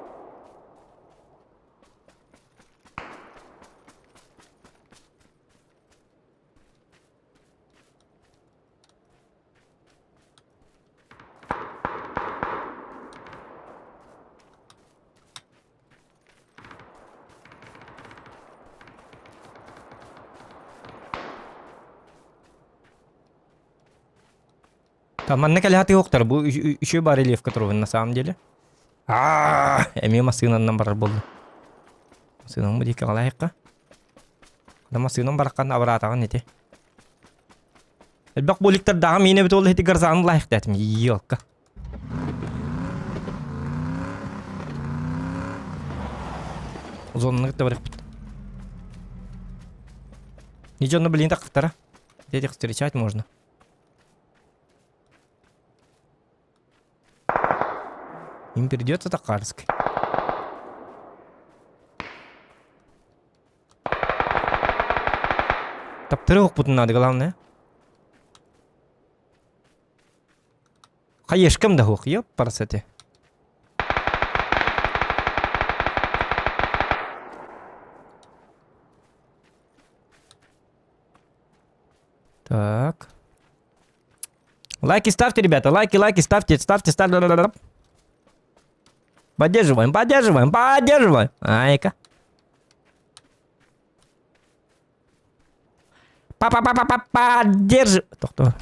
Там манна кэлэхати уохтар бу үчүгэй барельеф которого на самом деле. Аа, эмиэ массыынанан барар буолла. Массыынам бу диэки халайыкка. Да массыынам бараххан абыраатаҕын ити. Элбэх буоликтардааҕы миин эбит ол ити гарзааны лайыктаатым. Елка. Зонаны кытта барыахпыт. Ничего, блин, так Этих встречать можно. Им придется Тахарск. Таптыры укпутун надо, главное. Хаешкам да хух, ёп, парасете. Так. Лайки ставьте, ребята, лайки, лайки ставьте, ставьте, ставьте. Поддерживаем, поддерживаем, поддерживаем. Айка. Па-па-па-па-па, поддержи. Тохто.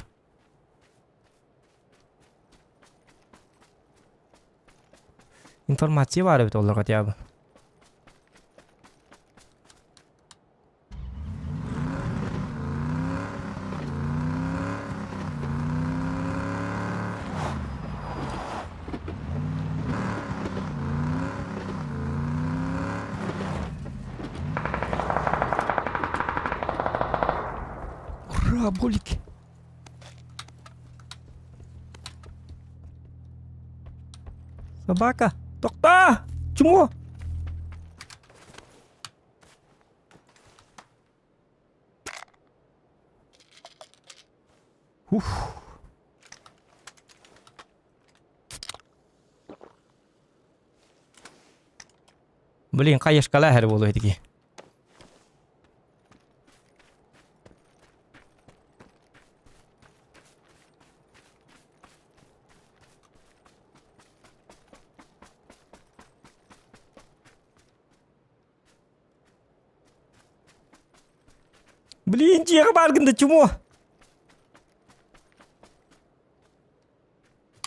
Информация бар эбит олорго хотя бы. Ура, болики! Собака! Тохтоо! Чмо! Уф. Блин, хаешкала һэр буолуо этики. Блин, дьиэҕэ бааргын да чмо!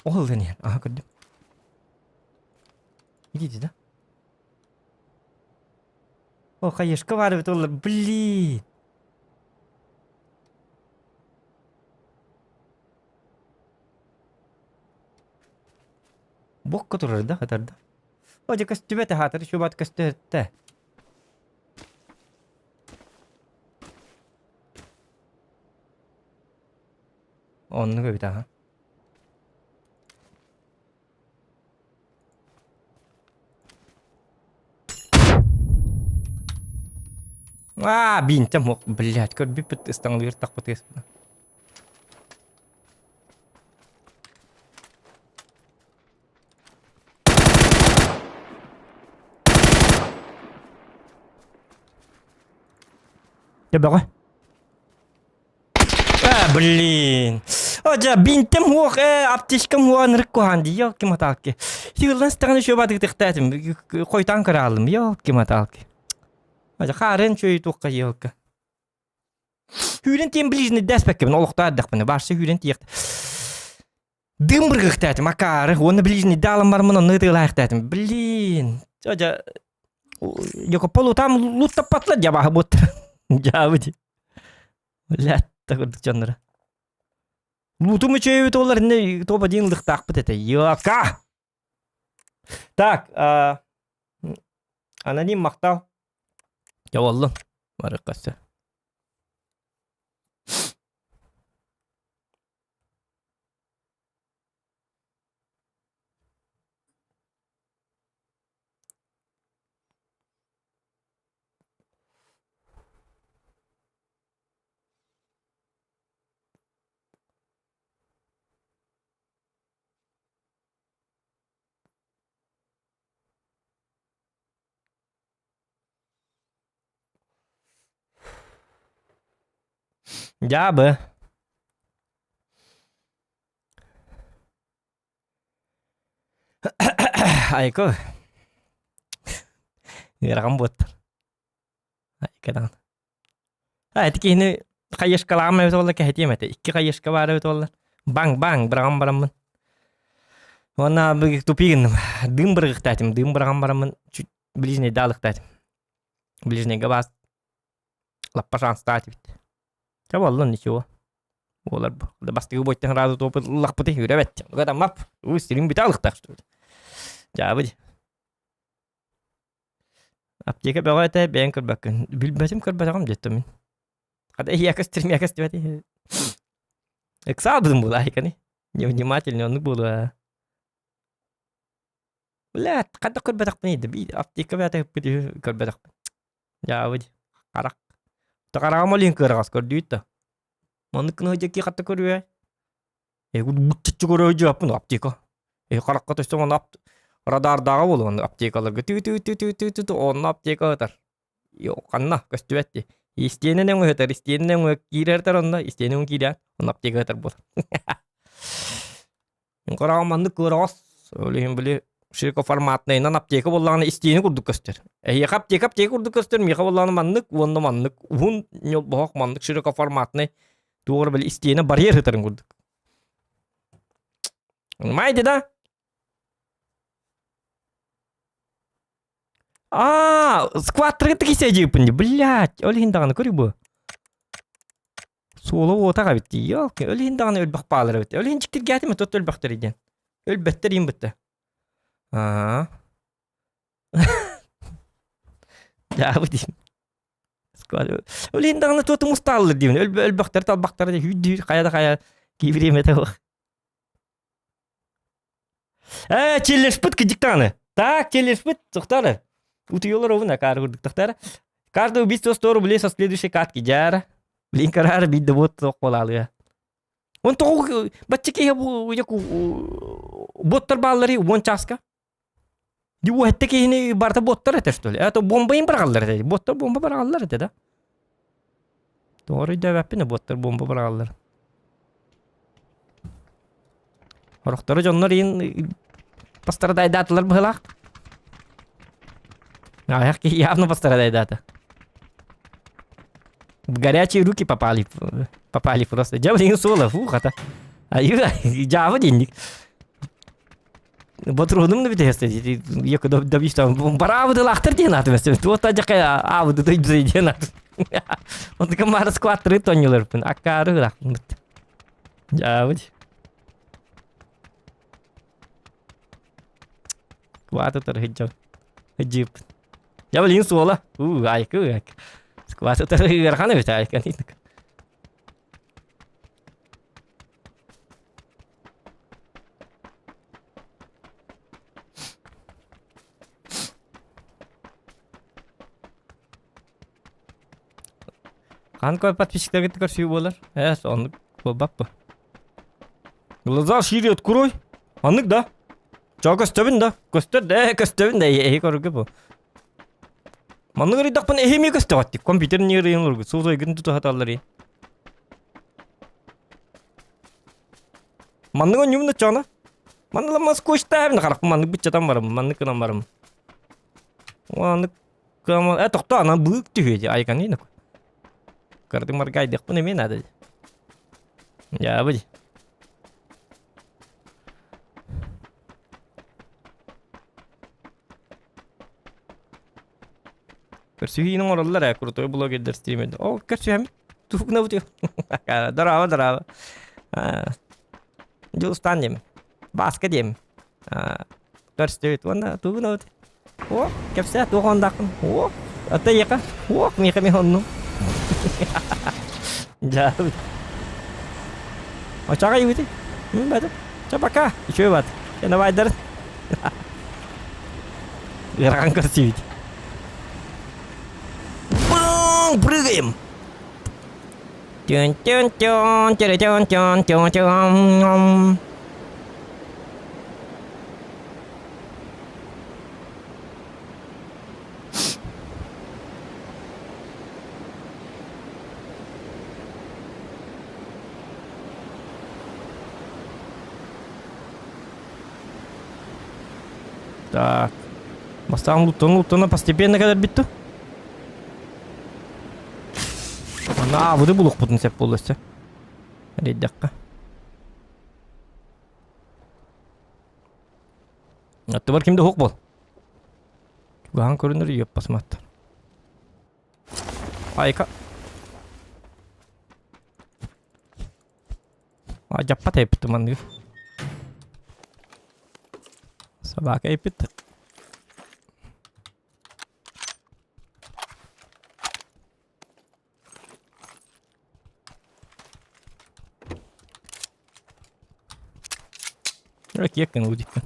Ол да иһэн, аха көрдүм. Идите, да? О, хаешка баар эбит ол, блин! Бокка турар да, хатар да? О, дьэ көстүбэт аһаатар, чубат көстүөттэ. Оннук эбит аха. Аа, биинтэм суох, блядь, көрбүппүт ыстаҥалыыр тахпыт ыаспына. Дьэ бөҕө. А, блин. О, дьэ, бинтем хуох, э, аптечкам хуох ынырык куһаан дии, ёлки-маталки. Сыыллан сытаҕын үчүгэй баатык тыхтаатым, хойтаан кыраалым, ёлки-маталки. Дьэ, хаарын үчүгэй туохха ёлка. Хүүрэн тиэн ближний дэспэккэбин, олохтоо эрдэхпинэ, барса хүүрэн тиэхт. Дым быргыхтаатым, акаары, уонна ближний даалан бармын онно ытыалаахтаатым. Блин, дьэ, Йокопол там луттаппатлар дьабаһы буоттар. Дьаабы дии. Блядь, курдук дьонноро. Лутум үчүгэйбит олар инне топ один ылыктаахпыт этэ. Йока! Так, аноним махтал. Дьэ боллун. Барыккасы. Дьаабы. Айко. Ыарахан буоттар. Айка даҕаны. А, ити киһини хайышкалаҕым эбит буолла кэһэтиэм этэ. Икки хайышка баар эбит буолла. Баҥ-баҥ быраҕан бараммын. Уонна тупик гынным. Дым быргыктаатым. Дым быраҕан бараммын чуть ближнейде алыктаатым. Ближнейга баас лаппа шанстаат эбит. Чэ буоллун ничего. Буолар бу. Бастакы бойтан сразу топы ыллахпыты үрэ бэт. Мап. Уус сирин бүтэ алыктаах что ли. Дьаабы Аптека бөҕө этэ, бэйэҥ көрбөккүн. Билбэтим көрбөтөҕүм диэттим мин. Хата иһиэкэс тирмиэкэс диэбэт. Ыксаабытым буолаа айканы. Невнимательный оннук буолуо. Блядь, хайдах көрбөтөхпүн да биир аптека бэйэтэ ыппыт үһү көрбөтөхпүн. Дьаабы дии. Харах. Хараҕым олин кыараҕас көрдүүт да. Маннык гына дьэки хатта көрүө. Буччуччу көрө дьыаппын аптека. Э харахха төстөм оны радардааҕа буолуон аптекаларга түү түү түү түү түү түү онно аптека ытар. Ханна көстүбэт дии. Истиэнэн өҥөтөр, истиэнэн өҥө киирэртэр онно, истиэнэн өҥө киирэн, онно аптека ытар буолар. Хараҕым маннык кыараҕас, ол иһин били широкоформатнайынан аптека буоллаҕына истиэнэ курдук көстөр. Эһиэхэ аптека аптека курдук көстөр, миэхэ буоллаҕына маннык уонна маннык уһун ньолбоһох маннык широкоформатнай Туох эрэ били истиэнэ барьер сытарын курдук. Понимаете, да? Аа, скваттарга тиксэ дьиэппин блядь, ол иһин даҕаны көрүй бу. Суола уота эбит дии, ёлки, ол иһин даҕаны өлбөх баалар эбит. Ол иһин дьиктиргээтим тот өлбөхтөр диэн. Өлбөттөр иин бытта. Аа. Дьаабы диин. Ол иһин даҕаны туоту мустааллар диибин. Өлбөхтөр талбахтар дии хайа да хайа киибириэмэтэ суох. Ээ, челлешпыт кыдьык даҕаны. Так, челлешпыт, сухтары. Утуйалар овун акаары курдук тахтара. Каждое убийство 100 рублей со следующей катки дьаара. Блин, караары биирдэ буот суох буолаалыа. Он тоҕу бачча киһи боттар бааллары уон чааска. Уһэтте киһини барыта боттар этэ что ли? Это бомба им быраҕаллар этэ. Боттар бомба быраҕаллар этэ да. Тоҕо өйдөөбөппүн боттар бомба быраҕаллар. Орохтору дьоннор иин пострадайдаатылар быһылаах. Аҕыйах киһи явно пострадайдаата. В горячие руки попали, попали просто. Дьэ, блин, суола, фу, хата. Айыы, дьаабы диинник. Ботуруунум да бүтэһэстэ яку добьюсь там бараабыдылаахтар диэн аатым эстэ туота дьака аабыды дойду диэн аатым онтука маара скваттары тонньуларпын аккаары ыраахпын дьаабыт скватытар хыджан хыджыппын я блин суола уу айкы айкы скватытар ыарахан эбит айка Хаһан көр подписчиктаргыт көрсүү буолар? Э, оннук буолбаппы. Глаза шире открой. Оннук да? Чоо көстөбүн да? Көстөр да, көстөбүн да, эһи көрүгү бу. Маннык ырыйдахпын эһи эмиэ көстөҕөттик. Компьютер не ырыйын олоргут. Суусайгын тутуһаталлар. Маннык онньубун оччоҕуна. Маннык москвичтаабын харахпын маннык быччатан барым, маннык гынан барым. Маннык э тохтоо анан быык түһүө дии айканыы наку. Кырдык маргайдыахпын эмиэ наада дии. Дьаабы дии. Көрсүһүүнү оҥороллор ээ, крутой блогердар стримердэр. Ол көрсүһэммит туһугунабыт Дорообо, дорообо. Дьулустаан диэм. Бааска диэм. Көрсүбүт уонна тугунабыт. О, кэпсээ туох ондаахпын. О, ата ийэхэ. О, миэхэ ми онну. Дьаабыт. Очаҕа ийбити. Бады. Ча пока. Үчүгэй бат. Давайдар. Ыарахан көрсүбүт. Бум! Прыгаем! Тюн-тюн-тюн, тюн-тюн-тюн-тюн. Так. Бастаан луттана луттана постепенно кэлэрбит ту. Манна аабыты булуохпутун сөп буолла өссө. Эрэйдэххэ. Аттыбар ким да суох буол. Чугаһан көрүнэр йоппасматтар. Айка. Дьаппат эппит манныгы. Собака эппит. Киэккин узиккин.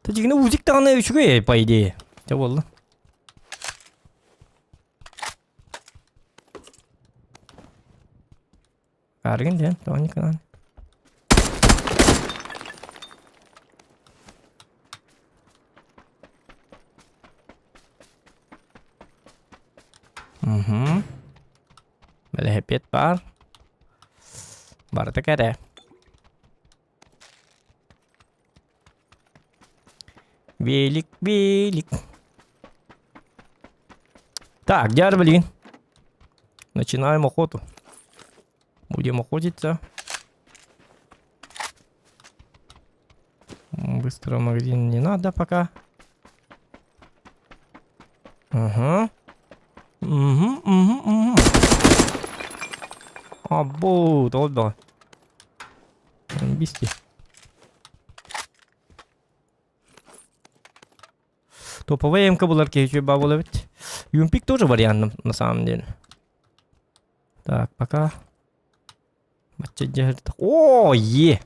Тажигина узик даҕаны үчүгэй по идее. Дьэ буолла. Аргын диэн, тоҕо канал. Угу. Бэлэһэпиэт баар. Барыта кэрэ. Велик, велик. Так, где блин? Начинаем охоту. Будем охотиться. Быстро в магазин не надо пока. Ага. Угу, угу, угу. Абу, долго. Бисти. Топовая МК булар киһи баа эбит. Юмпик тоже вариант на самом деле. Так, пока. О, е!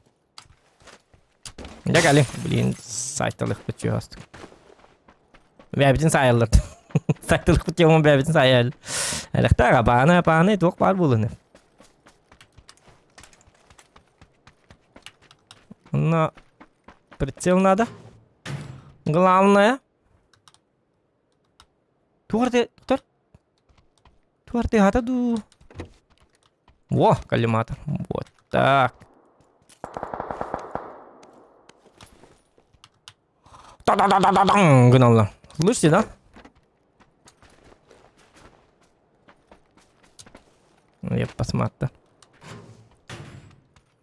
Дьэ кали. Блин, сайталыхпыт чугастык. Бэйэбитин саайаллар. Сайталыхпыт тема бэйэбитин саайал. Элэхтаах абааны апааны туох баар буолуну. На прицел надо. Главное. Туарты, туар. Туарты хата ду. Во, коллиматор. Вот так. Та-да-да-да-да-дан гыналла. Слышите, да? Я посмотрю.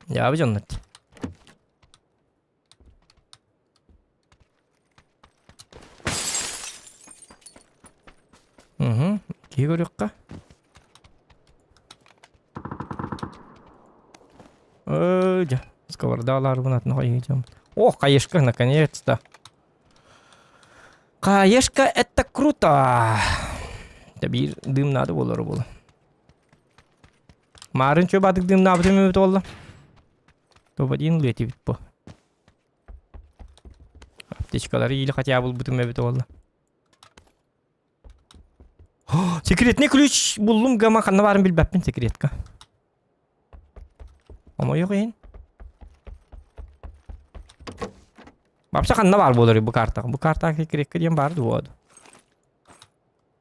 Я видел, Угу. Киһи көрүөххэ. Ой, дьэ, сковорода атын хайыһыдьам. О, хаешка, наконец-то. Хаешка, это круто. Да биир дым надо буолар буолла. Маарын чө бадык дымнаабытым эбит буолла. Топ-1 летибит бу. Аптечкалары или хотя бы булбутум эбит буолла. Секретный ключ буллум гама ханна баарын билбэппин секретка. Омойуох иһин. Вообще ханна баар буолар бу картаҕа? Бу картаҕа секретка диэн баар дуо?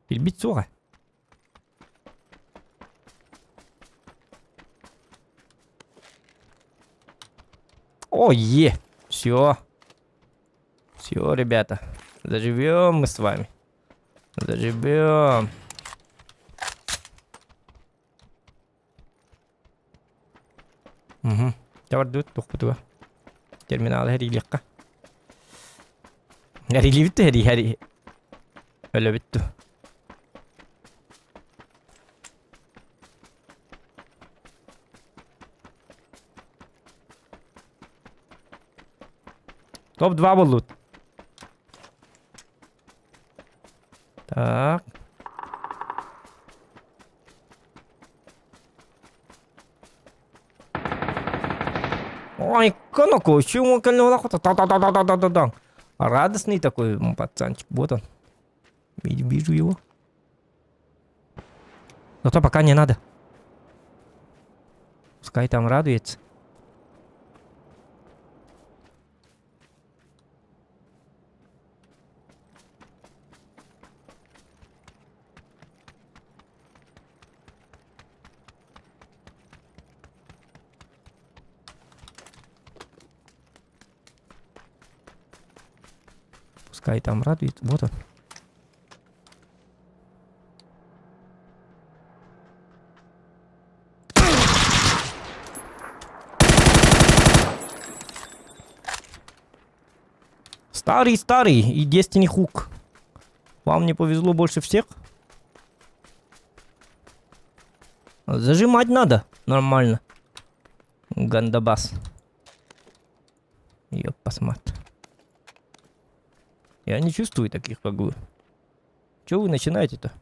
Билбит суоҕа. О, е! Все. Все, ребята. Заживем мы с вами. Заживем. Угу. Табардыбыт тухпутуга. Терминалы хэрилиэххэ. Хэрилибит хэри хэри. Өлөбүт Топ-2 буоллубут. Так. Ой, коноку, чему та Радостный такой пацанчик. Вот он. Вижу его. Но то пока не надо. Пускай там радуется. Пускай там радует. Вот он. Старый, старый и Destiny Hook. Вам не повезло больше всех? Зажимать надо. Нормально. Гандабас. Ёппасмат. Я не чувствую таких, как вы. Чего вы начинаете-то?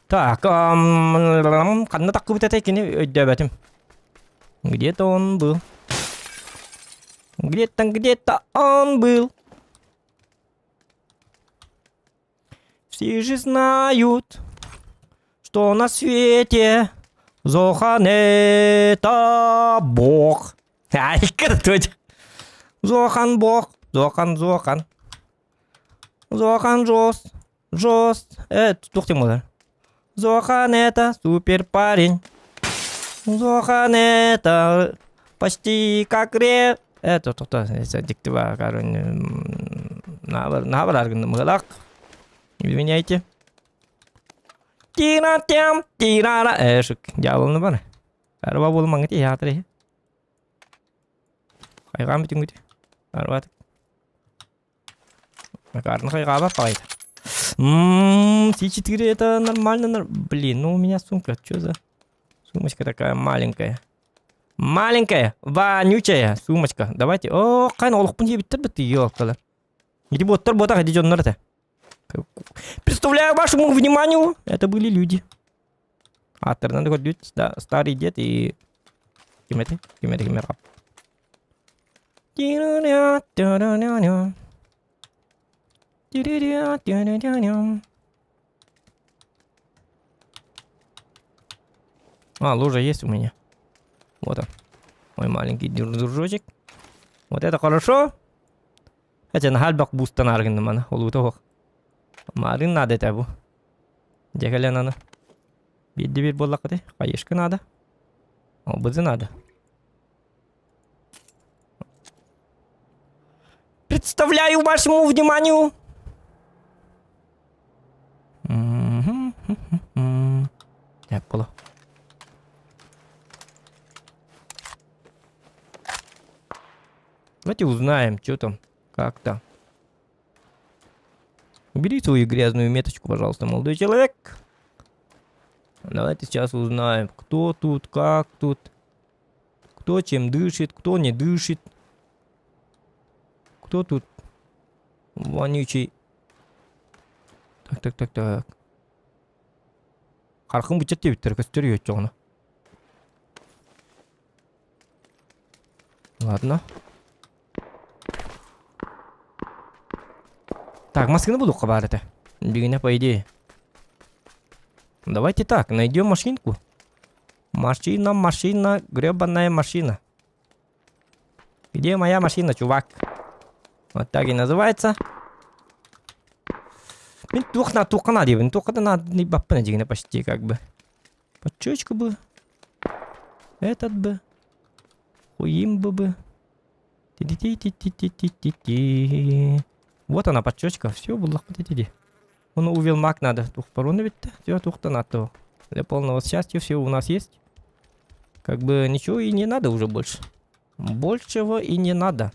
Так, ханна таххыбыт этэй кини өйдөөбөтүм. Где-то он был. Где-то, где-то он был. Все же знают, что на свете Зохан это бог. Ай, крутой. Зохан бог. Зохан, Зохан. Зохан жос. Жос. Тух ты Зохан это супер парень. Зохан это почти как ре... Это то дикти Наабар гынным Извиняйте. Тира-тям, тира-ра. Э, шук, дьяволны бар. Арба болмаңы театр. Хайгам бүтүнгүт. Арба. Макарны хайгаба пайда. Ммм, С4 это нормально. Блин, ну у меня сумка. Что за сумочка такая маленькая? Маленькая, вонючая сумочка. Давайте. О, кайна олохпун диэбиттэр бит ёлкалар. Иди боттар ботах, иди дьоннор это. Представляю вашему вниманию, это были люди. Ааттарынан да көрдүт, да, старый дед и ким этэй? Ким этэй, ким А, лужа есть у меня. Вот он. Мой маленький дружочек. Вот это хорошо. Хотя на хальбак бустан аргыннымана. Олута ох. Марын надо это бу. Дьэ аны. Биирдэ биир буоллаххыты. Хаешка надо. Обызы надо. Представляю вашему вниманию. Так было. Давайте узнаем, что там, как там. Убери свою грязную меточку, пожалуйста, молодой человек. Давайте сейчас узнаем, кто тут, как тут, кто чем дышит, кто не дышит. Кто тут вонючий. Так, так, так, так. Хархын бычат диэбиттэр көстөр үөччөҕүнэ. Ладно. Так, маскыны булуохха баар этэ. Дьиҥинэ, по идее. Давайте так, найдем машинку. Машина, машина, гребаная машина. Где моя машина, чувак? Вот так и называется. Мин туох на туохха наадыйабын. Туохха да наадыйбаппын дьиҥинэ почти как бы. Подчечку бы. Этот бы. Хуим бы бы. Ти-ти-ти-ти-ти-ти-ти. Вот она подчечка. Все, буллахпыт ити Он увел маг надо. Тух пароны ведь Все, тух-то надо. Для полного счастья все у нас есть. Как бы ничего и не надо уже больше. Большего и не надо.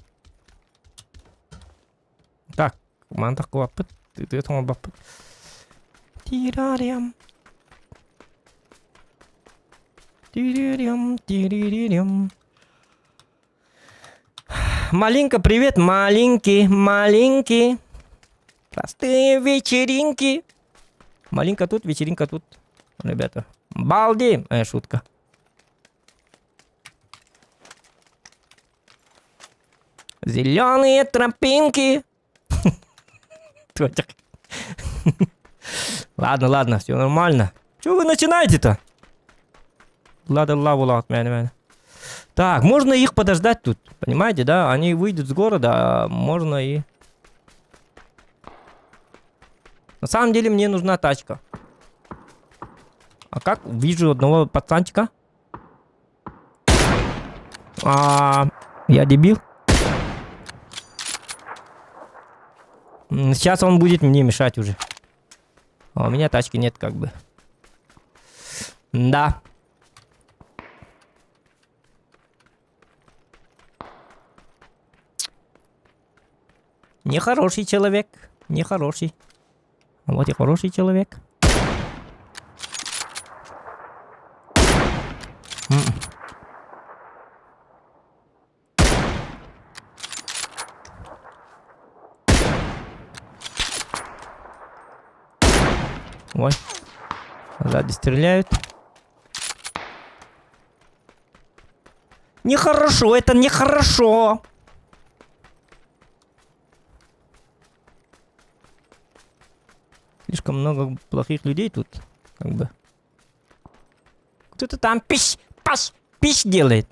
Так, мантах кубаппыт. Тыты Тирарям. Тирирям, тиририрям. Малинка, привет, маленький, маленький. Простые вечеринки. Малинка тут, вечеринка тут. Ребята. Балди! Э, шутка. Зеленые тропинки. Ладно, ладно, все нормально. Чего вы начинаете-то? Ладно, лаву лаву, мэн, Так, можно их подождать тут, понимаете, да? Они выйдут с города, а можно и... На самом деле мне нужна тачка. А как? Вижу одного пацанчика. А, я дебил. Сейчас он будет мне мешать уже. А у меня тачки нет как бы. Да. Нехороший человек. Нехороший. А вот и хороший человек. Ой. Сзади стреляют. Нехорошо, это нехорошо. Слишком много плохих людей тут, как бы. Кто-то там пищ, паш, пищ делает.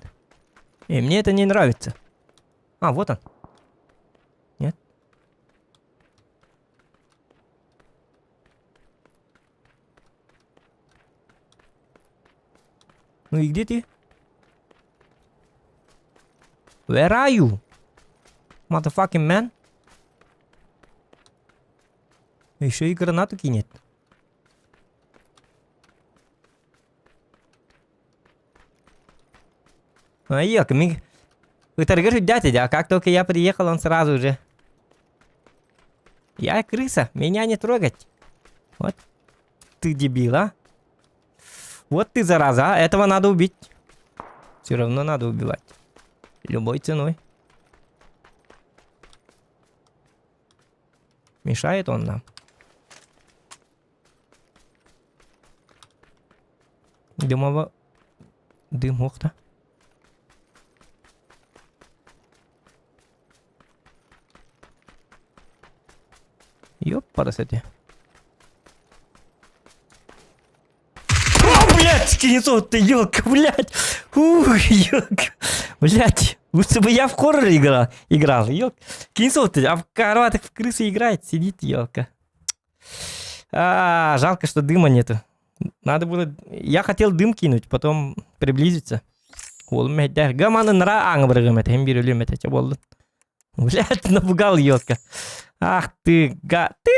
И мне это не нравится. А, вот он. Нет? Ну и где ты? Where are you? Motherfucking man. Еще и гранату кинет. А ёк, ми... Ытаргар дядя, а как только я приехал, он сразу же. Я крыса, меня не трогать. Вот ты дебил, а? Вот ты зараза, а? Этого надо убить. Все равно надо убивать. Любой ценой. Мешает он нам. Дымово... Дым, охта. Ёпарасоте. О, блядь, кинесо ты, ёлка, блядь. Ух, ёлка. Блядь, лучше бы я в хоррор играл, играл, ёлка. Кинесо ты, а в кроватах в крысы играет, сидит, ёлка. А, жалко, что дыма нету. Надо было... Я хотел дым кинуть, потом приблизиться. Уолум мэһэйдээх. Гаманы нара ааҥы бырыгым этэ, биир өлүөм этэ, чэ буоллун. Блядь, напугал елка. Ах ты, га... Ты...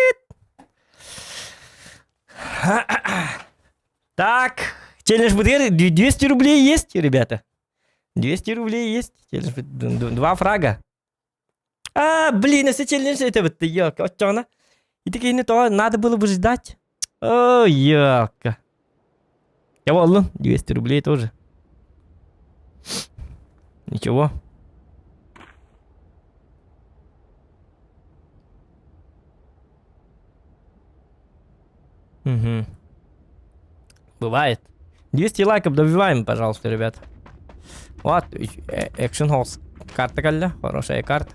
Так, челлендж БТР 200 рублей есть, ребята. 200 рублей есть. Челлендж Два фрага. А, блин, если челлендж это вот елка. Оччоҕуна. И такие не то, надо было бы ждать. О, елка. Я буоллун 200 рублей тоже. Ничего. Угу. Бывает. 200 лайков добиваем, пожалуйста, ребят. Вот, Action Horse. Карта кэллэ, хорошая карта.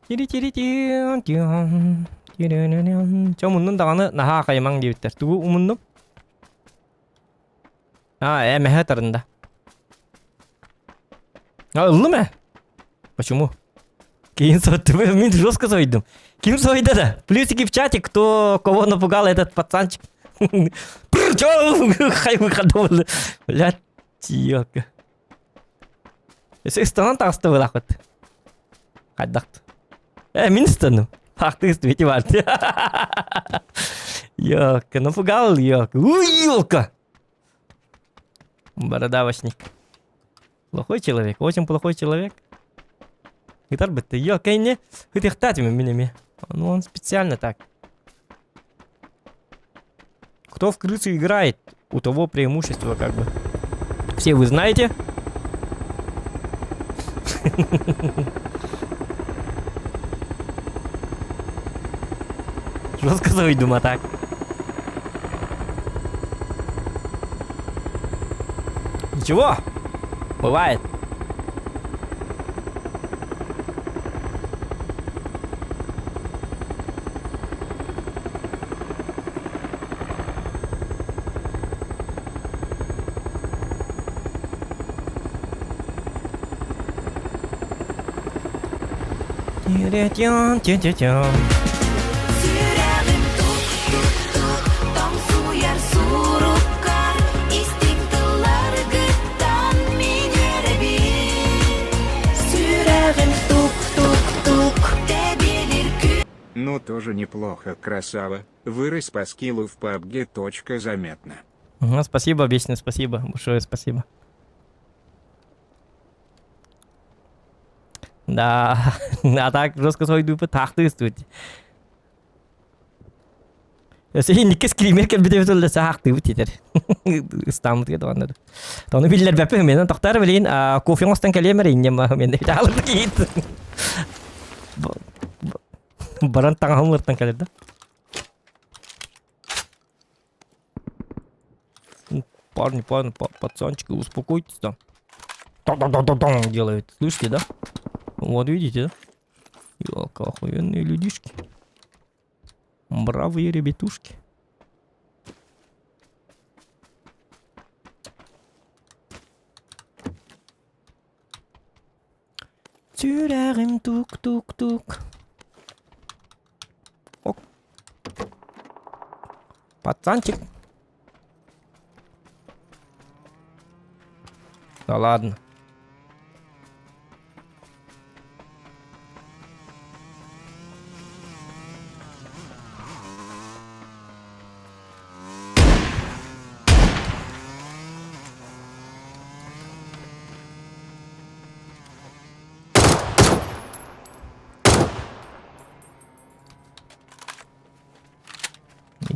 Чэ умуннун даҕаны наһаа хайымаҥ диэбиттэр. Тугу умуннум? А, э, мэһэ тарында. А, ыллым э? Почему? Киин соттум, мин жестко сойдум. Ким сойда да? Плюсики в чате, кто кого напугал этот пацанчик. Чё? Хай выходил. Блядь, ёлка. Өссө ыстанан таҕыста былаахпыт. Хайдахт. Э, мин ыстанным. Ахты ыстыбити бар. Ёлка, напугал, ёлка. Уй, ёлка! Бородавочник. Плохой человек, очень плохой человек. Гитар бытты. Ёлка, не. Хытыхтаатым мин эми. Ну, он специально так. Кто в крысу играет, у того преимущество как бы. Все вы знаете. Жестко заведу а так. Ничего, бывает. Сүрэҕим тук-тук-тук тоҥсуйар суруккар истиҥ тылларгыттан мин үөрэбин. Сүрэҕим тук-тук-тук тэбиэлир күн Ну тоже неплохо, красава. Вырос по скиллу в PUBG. Точка заметно. Ага, спасибо, вечное спасибо. Большое спасибо. Да, а так жестко сойдупы таахтыыстыбыт. Өссө инникке скример кэлбитэ бит саахтыыбыт етер. Ыстааммыт даҕаны. Тону биллэрбэппин менен тохтар билин кофе оҥостон кэлиэм эрэ иннем мен таалырды киит. Баран таҥаһым кэлэр да. Парни, парни, пацанчики, успокойтесь там. Тон-тон-тон-тон делает. Слышите, да? Вот видите, да? Ёлка, охуенные людишки. Бравые ребятушки. Сүрэҕим тук-тук-тук. Ок. Пацанчик. Да ладно.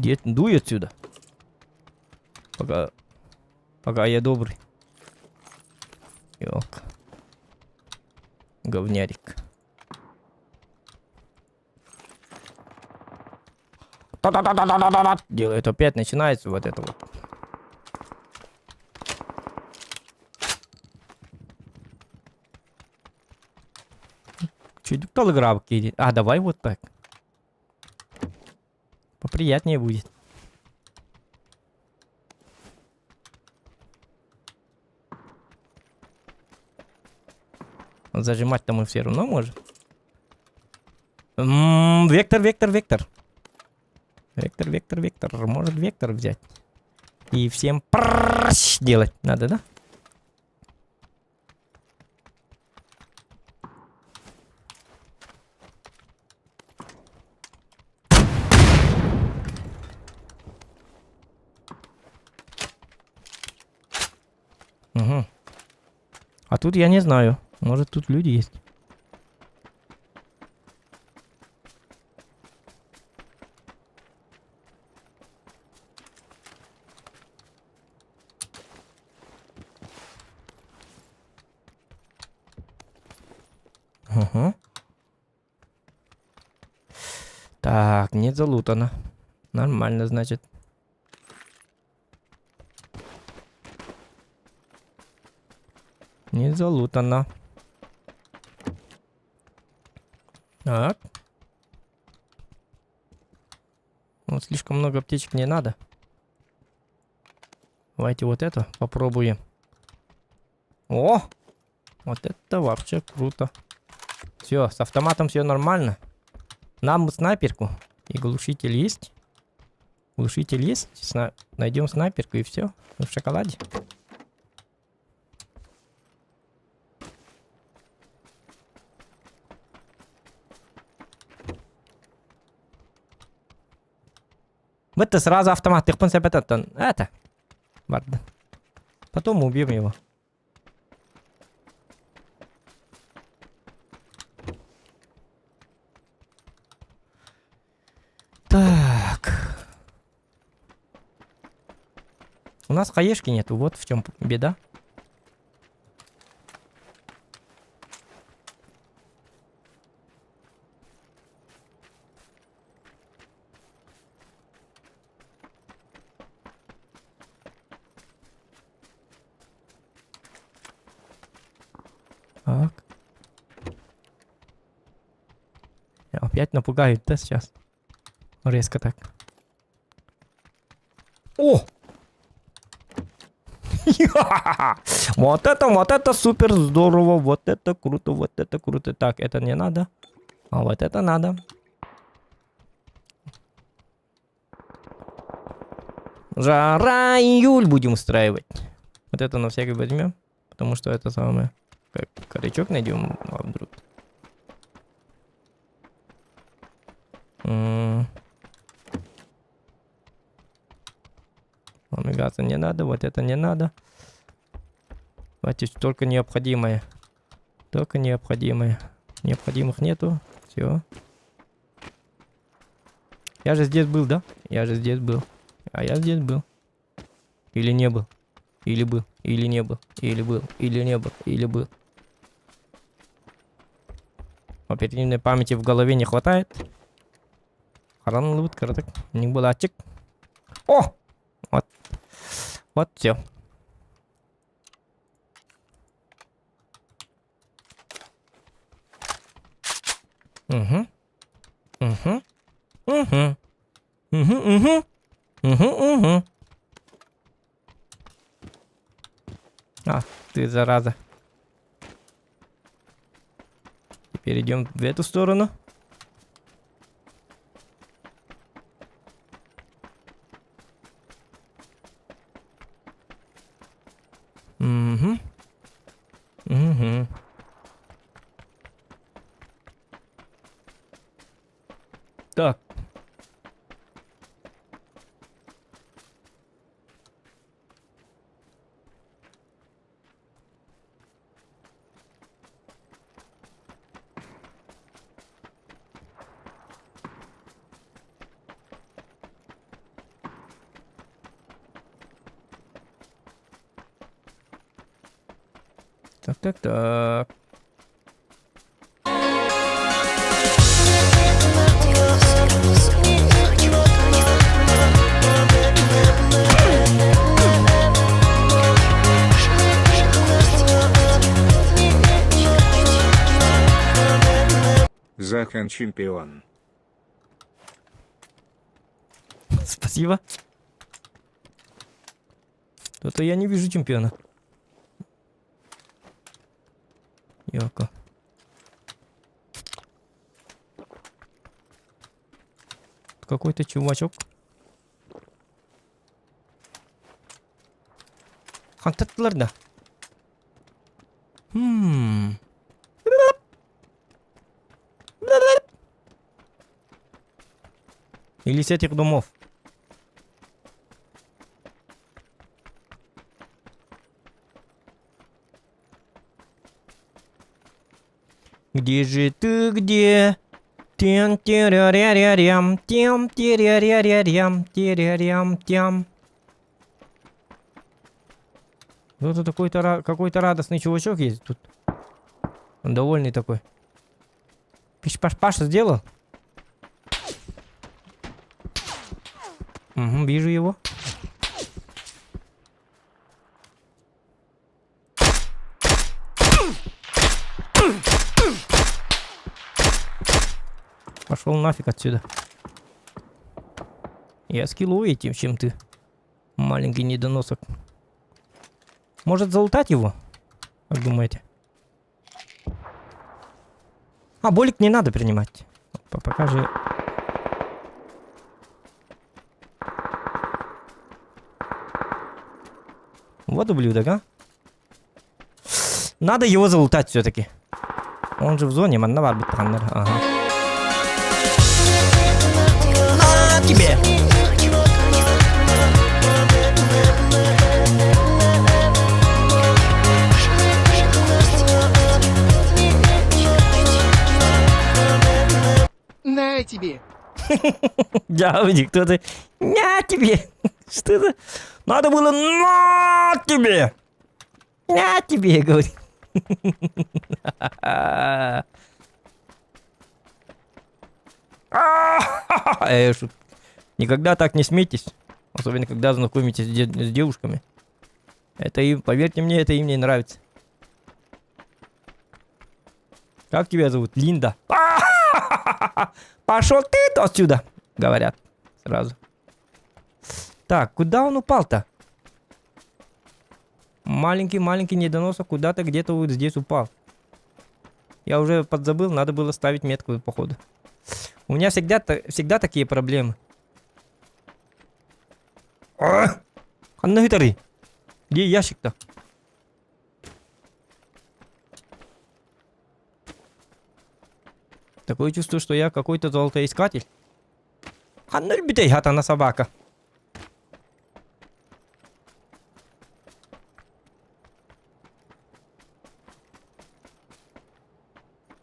Иди, дуй отсюда. Пока, пока я добрый. Ёлка. Говнярик. Та-та-та-та-та-та-та. Делает опять, начинается вот это вот. Чуть телеграмм А, давай вот так. Поприятнее будет. Зажимать-то мы все равно можем. М -м, вектор, вектор, вектор. Вектор, вектор, вектор. Может вектор взять. И всем пррррщ делать надо, да? Угу. А тут я не знаю. Может тут люди есть. Угу. Так, не залутано. Нормально, значит. Не залутано. Так. Вот слишком много аптечек не надо. Давайте вот это попробуем. О! Вот это вообще круто. Все, с автоматом все нормально. Нам снайперку. И глушитель есть. Глушитель есть. Сна... Найдем снайперку и все. В шоколаде. Вот сразу автомат. Это. Барды. Потом убьем его. Так. У нас хаешки нету, вот в чем беда. Так. Опять напугают, да, сейчас? Резко так. О! Вот это супер здорово, вот это круто, вот это круто. Так, это не надо. А вот это надо. Жара июль будем устраивать. Вот это на всякий возьмем, потому что это самое. Как корячок найдем, а вдруг. Омегаса не надо, вот это не надо. Давайте только необходимое. Только необходимое. Необходимых нету. Все. Я же здесь был, да? Я же здесь был. А я здесь был. Или не был. Или был. Или не был. Или был. Или не был. Или был. Оперативной памяти в голове не хватает. Харанлыбыт кыратык. Не булачик. О! Вот. Вот все. Угу. Угу. Угу. Угу, угу. Угу, угу. А, ты зараза. Теперь идем в эту сторону. Угу. Угу. Так. Так, так, так. Захан чемпион. Спасибо. То-то я не вижу чемпиона. Йоко. Какой-то чувачок. Хантаттылар да. Хм. Или с этих домов. Где же ты, где? Тем тиря-ря-ря-рям, тем тиря-ря-ря-рям, тиря-рям, тем. Кто-то такой-то какой-то радостный чувачок есть тут. Он довольный такой. Пиш-паш-паш сделал? Угу, вижу его. Пошел нафиг отсюда. Я скилловее, тем, чем ты. Маленький недоносок. Может залутать его? Как думаете? А, болик не надо принимать. Пока же... Вот ублюдок, а. Надо его залутать все-таки. Он же в зоне, манна бар Ага. На тебе! На тебе! Дядя, кто ты? На тебе! Что это? Надо было на тебе! На тебе, говорит. Никогда так не смейтесь. Особенно, когда знакомитесь с девушками. Это им, поверьте мне, это им не нравится. Как тебя зовут? Линда. Пошел ты отсюда, говорят сразу. Так, куда он упал-то? Маленький-маленький недоносок куда-то где-то вот здесь упал. Я уже подзабыл, надо было ставить метку, походу. У меня всегда, всегда такие проблемы. Ханна Где ящик-то? Такое чувство, что я какой-то золотоискатель. Ханна хатана собака.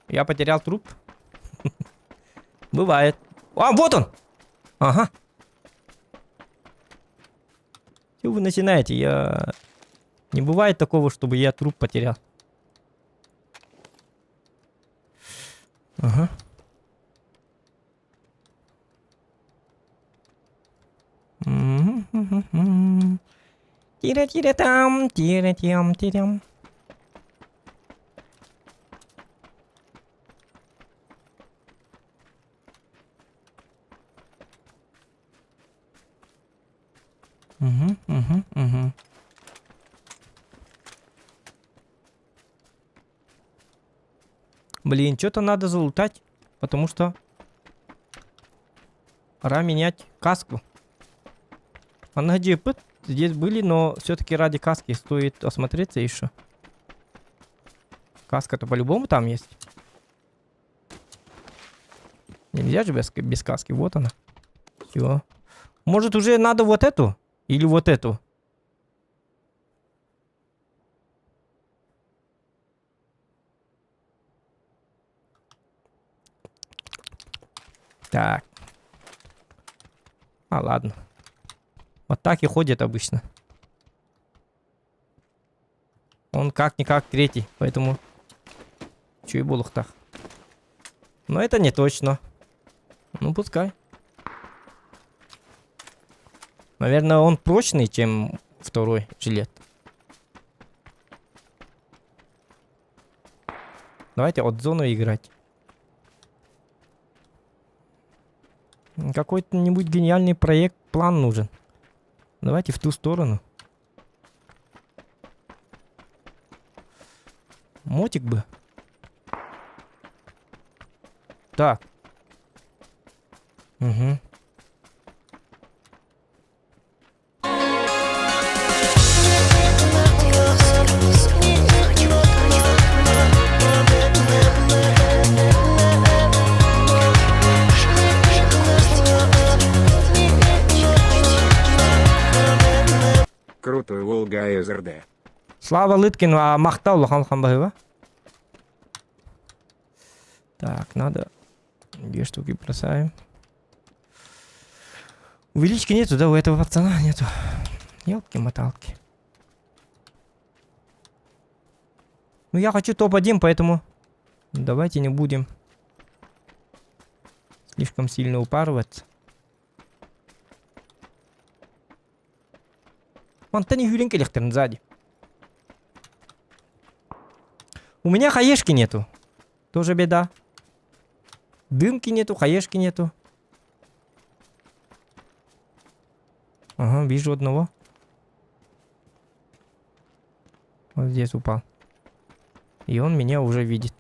Я потерял труп. Бывает. А, вот он! Ага. Чего вы начинаете? Я... Не бывает такого, чтобы я труп потерял. Ага. Тира-тира-там, тира-тям, тирям. Угу, угу, угу. Блин, что-то надо залутать, потому что пора менять каску. Она где здесь были, но все-таки ради каски стоит осмотреться еще. Каска-то по-любому там есть. Нельзя же без, без каски. Вот она. Все. Может уже надо вот эту? Или вот эту? Так. А, ладно. Вот так и ходит обычно. Он как-никак третий, поэтому... Че и булухтах. Но это не точно. Ну, пускай. Наверное, он прочный, чем второй жилет. Давайте от зоны играть. Какой-нибудь гениальный проект, план нужен. Давайте в ту сторону. Мотик бы. Так. Угу. Крутой Волга СРД. Слава Лыткину, а махтал улахан баһыыба. Так, надо две штуки бросаем. Увелички нету, да, у этого пацана нету. Елки-моталки. Ну, я хочу топ-1, поэтому давайте не будем слишком сильно упарываться. Мантан сүүрэн кэлиэхтэрин сзади. У меня хаешки нету. Тоже беда. Дымки нету, хаешки нету. Ага, вижу одного. Вот здесь упал. И он меня уже видит.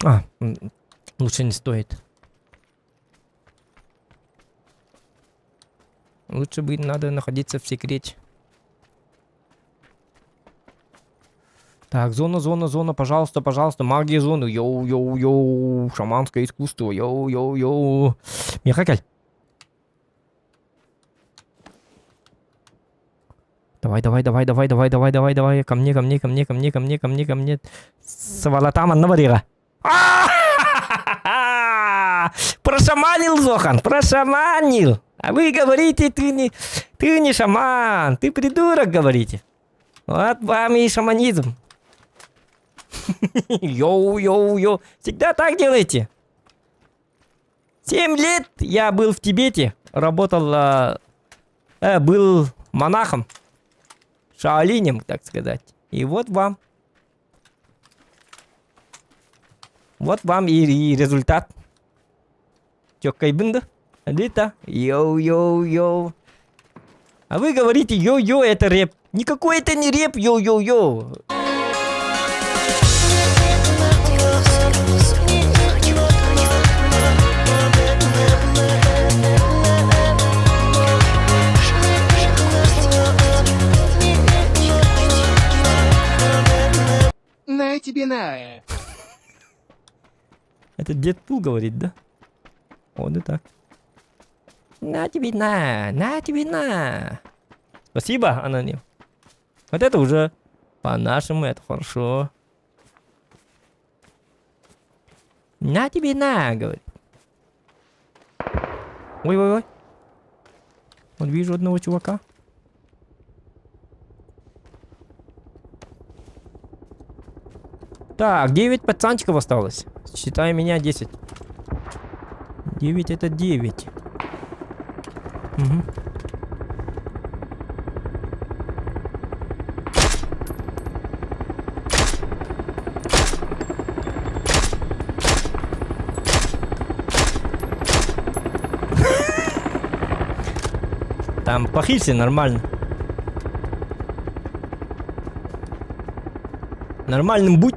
А, лучше не стоит. Лучше бы надо находиться в секрете. Так, зона, зона, зона, пожалуйста, пожалуйста, магия зоны. Йоу, йоу, йоу, шаманское искусство, йоу, йоу, йоу. Михакель. Давай, давай, давай, давай, давай, давай, давай, давай. Ко мне, ко мне, ко мне, ко мне, ко мне, ко мне, ко мне. Свалатам Анна Прошаманил, Зохан, прошаманил. А вы говорите, ты не шаман, ты придурок, говорите. Вот вам и шаманизм. Йоу-йоу-йоу. Всегда так делайте. 7 лет я был в Тибете, работал, был монахом, шаолинем, так сказать. И вот вам. Вот вам и результат. Чоккайбын да? Лита. Йоу-йоу-йоу. А вы говорите, йоу-йоу, это рэп. Никакой это не рэп, йоу-йоу-йоу. На тебе на. Это Дедпул говорит, да? Он и так. На тебе на тебе на. Спасибо, аноним. Вот это уже по-нашему, это хорошо. На тебе на, говорит. Ой-ой-ой. Вот вижу одного чувака. Так, 9 пацанчиков осталось. Считай меня 10. 9 это 9. Угу. Там похилься нормально. Нормальным будь.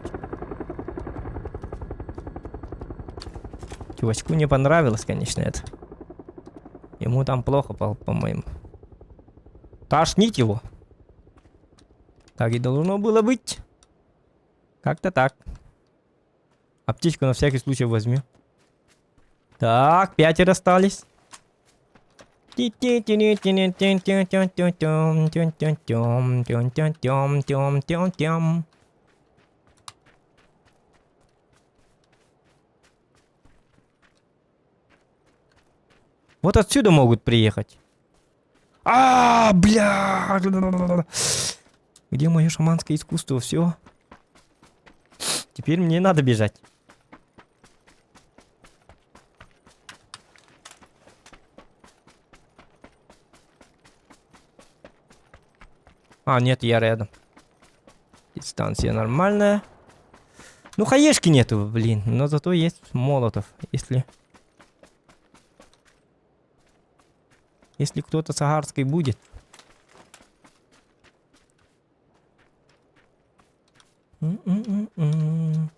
Чувачку не понравилось, конечно, это. Ему там плохо, по-моему. Тошнить его. Так и должно было быть. Как-то так. Аптечку на всякий случай возьми. Так, пятеро остались. Ти-ти-ти-ти-ти-ти-ти-ти-ти-ти-ти-ти-ти-ти-ти-ти-ти. Вот отсюда могут приехать. А, бля! Где мое шаманское искусство? Все. Теперь мне надо бежать. А, нет, я рядом. Дистанция нормальная. Ну, хаешки нету, блин. Но зато есть молотов. Если кто-то с Агарской будет. М-м-м-м.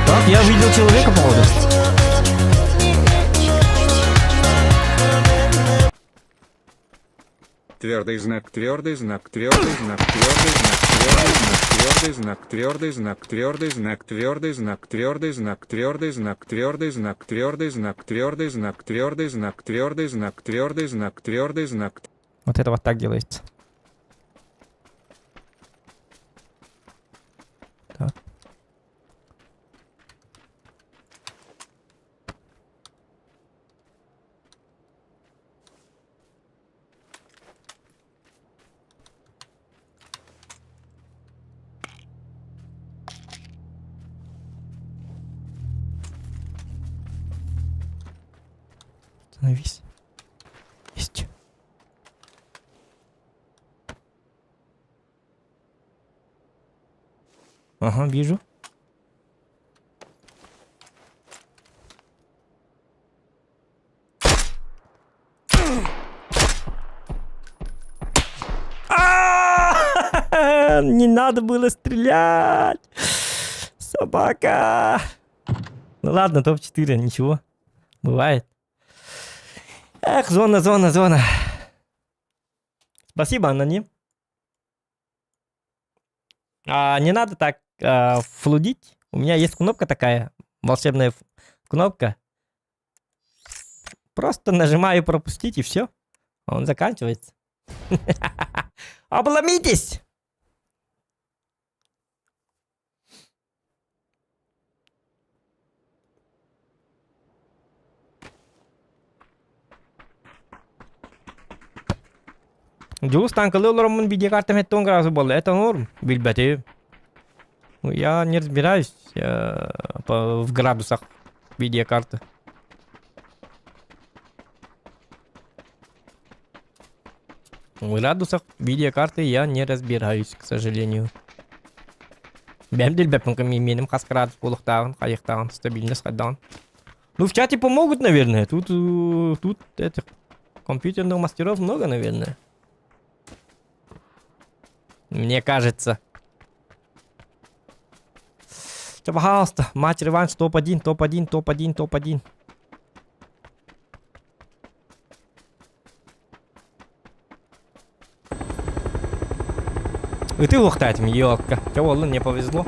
Так, я видел человека, походу. Твердый знак, твердый знак, твердый знак, твердый знак, твердый знак, твердый знак, твердый знак, твердый знак, твердый знак, твердый знак, твердый знак, твердый знак, твердый знак, твердый знак, твердый знак, твердый знак. Вот это вот так делается. Так. Остановись. Есть. Ага, вижу. А! Не надо было стрелять! Собака! Ну ладно, топ-4, ничего. Бывает. Эх, зона, зона, зона. Спасибо, аноним. А, не надо так а, флудить. У меня есть кнопка такая, волшебная кнопка. Просто нажимаю пропустить и все. Он заканчивается. Обломитесь! Дьулус танкалыы олороммун видеокартам 70 градус буолла. Это норм. Билбэтим. Ну, я не разбираюсь э, по, в градусах видеокарты. В градусах видеокарты я не разбираюсь, к сожалению. Бэм билбэппин миэним хас градус буолуохтааҕын, хайыахтааҕын, стабильность хайдаҕын. Ну, в чате помогут, наверное. Тут, э, тут этих компьютерных мастеров много, наверное. Мне кажется. Пожалуйста, матч реванш топ-1, топ-1, топ-1, топ-1. И ты лохтать, елка. Чего, не повезло.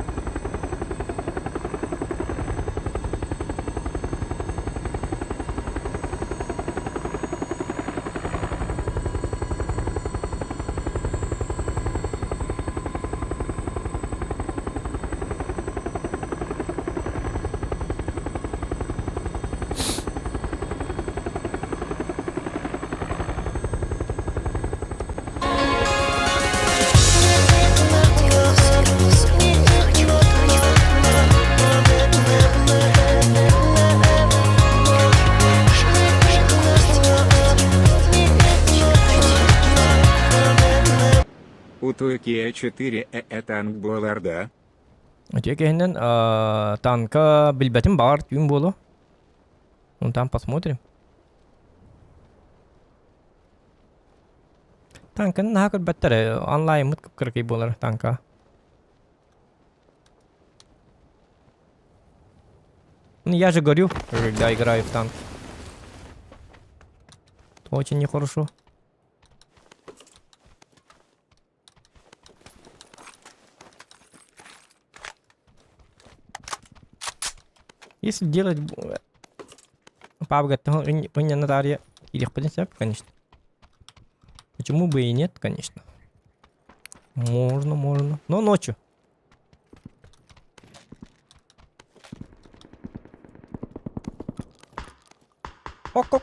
Утуйкия 4 э танк буолар да? Үтүө киһинэн танка билбэтим баҕар түүн буолуо. Ну там посмотрим. Танканы наһаа көрбөттөр онлайнмыт кып-кыракый буолар танка. Ну я же говорю, когда играю в танк. Это очень нехорошо. Если делать PUBG, наталья или в принципе, конечно. Почему бы и нет, конечно. Можно, можно. Но ночью. Ок-ок.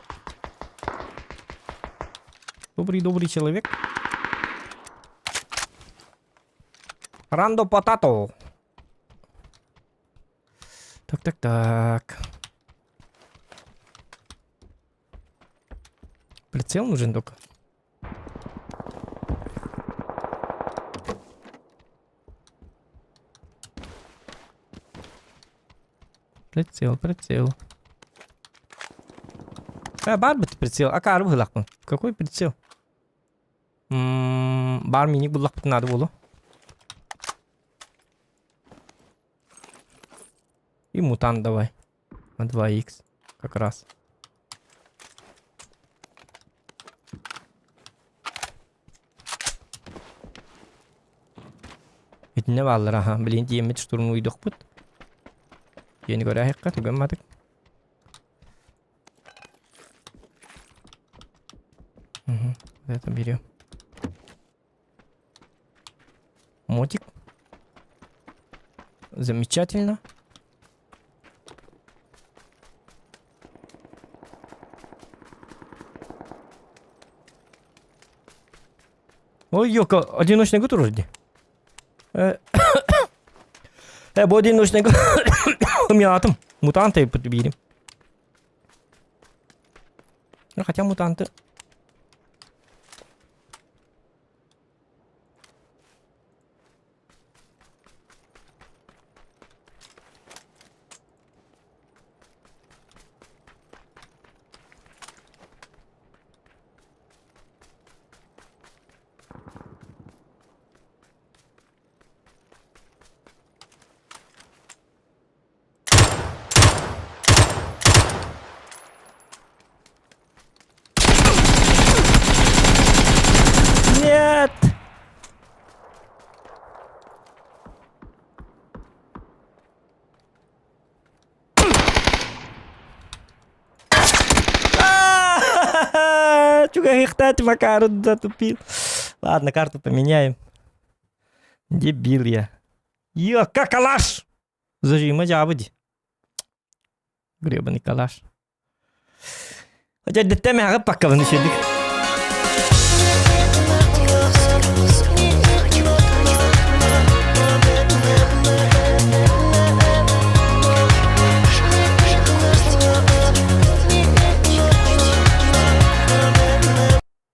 Добрый-добрый человек. Рандо Потато. Так, так, так. Прицел нужен только. Прицел, прицел. Э, баар бит прицел. Акаары быһыылаахпын. Какой прицел? М-м, баар миник буллахпыт надо было. И мутант давай. На 2х как раз. Итиннэ бааллар аха, билигин тиийэммит штурмуйдохпут. Дьиэни көрөөһүөххэ түгэн матык. Угу, это берем. Мотик. Замечательно. Ой, ёлка, одиночный год вроде. Э, э, бу одиночный год. Атом. Мутанты подбили. Ну, хотя мутанты... Нет! Чугайыктать Макару затупил. Ладно, карту поменяем. Дебил я. Ё, как калаш! Зажима дьаабы дии. Гребаный калаш. Хотя дэттэ мэҕэ паккабын үчүдүк.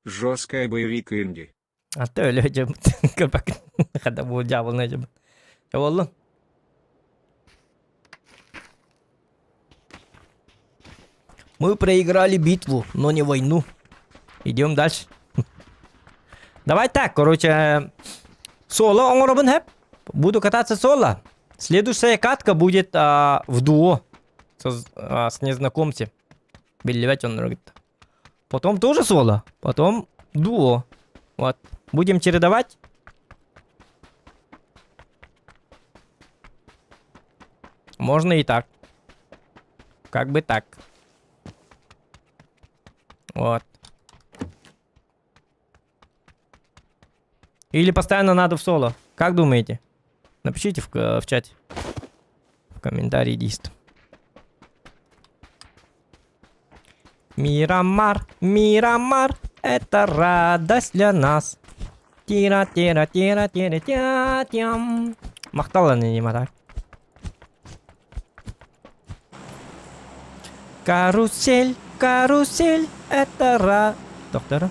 Жесткая боевик инди. Аты өлө дьабыт. Көпөк. Хада бу дьаабылна дьабыт. Боллун. Мы проиграли битву, но не войну. Идем дальше. Давай так, короче, соло оҥоробун хэп. Буду кататься соло. Следующая катка будет а, в дуо со, а, с незнакомцем. Биллибэт оннуругут. Потом тоже соло, потом дуо. Вот. Будем чередовать. Можно и так. Как бы так. Вот. Или постоянно надо в соло. Как думаете? Напишите в, в чате. В комментарии действ. Мирамар, Мирамар, это радость для нас. Тира тира тира тира тя тям. Махтал не Карусель, карусель, это ра... Доктора?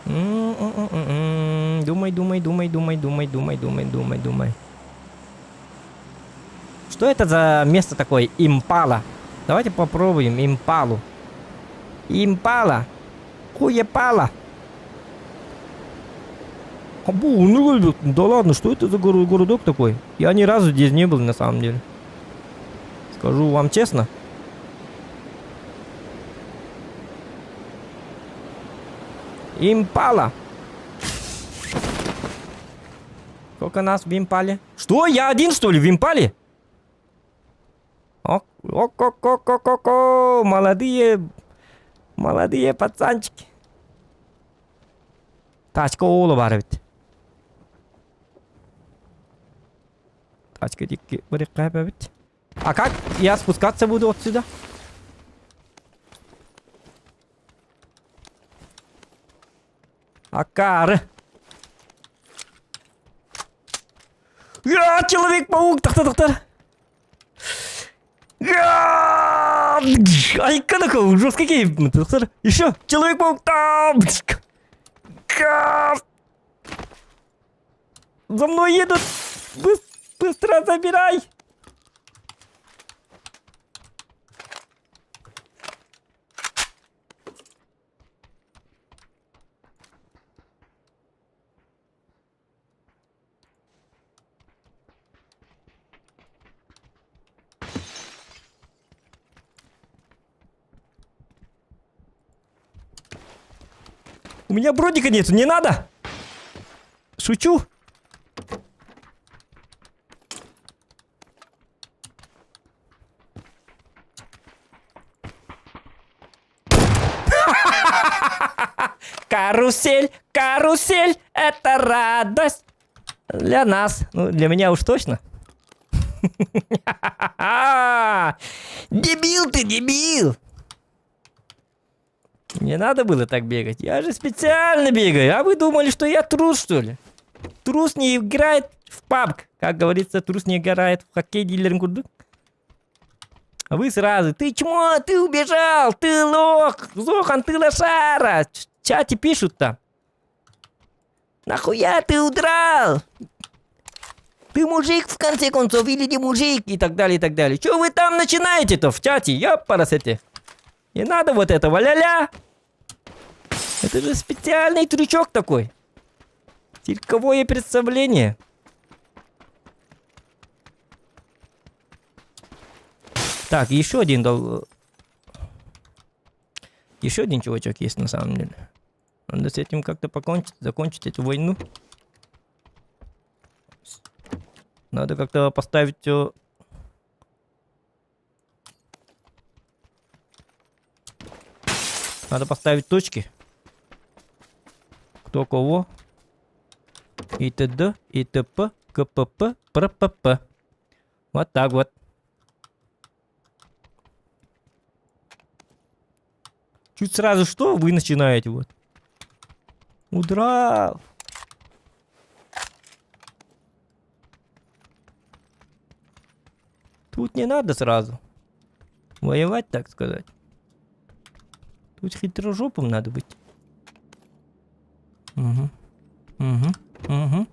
Думай, думай, думай, думай, думай, думай, думай, думай, думай. Что это за место такое? Импала. Давайте попробуем импалу. Импала. Хуепала. Абу, ну да ладно, что это за городок такой? Я ни разу здесь не был на самом деле. Скажу вам честно. Импала. Сколько нас в импале? Что? Я один, что ли, в импале? О-ко-ко-ко-ко-ко, молодые, молодые пацанчики. Тачка оолу баар эбит. Тачка дикки эбит. А как я спускаться буду отсюда? Акары. Я Человек-паук! Тохтоо, тохтоо. Айка такой, жесткий кейп. Еще Человек-паук там. За мной едут. Быстро забирай. У меня броника нету, не надо! Шучу! Карусель, карусель, это радость для нас. Ну, для меня уж точно. Дебил ты, дебил! Не надо было так бегать. Я же специально бегаю. А вы думали, что я трус, что ли? Трус не играет в PUBG. Как говорится, трус не играет в хоккей дииллэрин курдук. А вы сразу, ты чмо, ты убежал, ты лох, Зохан, ты лошара. В чате пишут там. Нахуя ты удрал? Ты мужик, в конце концов, или не мужик, и так далее, и так далее. Чего вы там начинаете-то в чате, ёпарасете? Не надо вот этого ля-ля. Это же специальный трючок такой. Цирковое представление. Так, еще один дол... Еще один чувачок есть на самом деле. Надо с этим как-то покончить, закончить эту войну. Надо как-то поставить... Э, надо поставить точки. Кто кого. И т.д. И т.п. КПП. ПРПП. Вот так вот. Чуть сразу что вы начинаете вот. Удрал. Тут не надо сразу воевать, так сказать. Тут хитрожопым надо быть. Угу. Угу. Угу.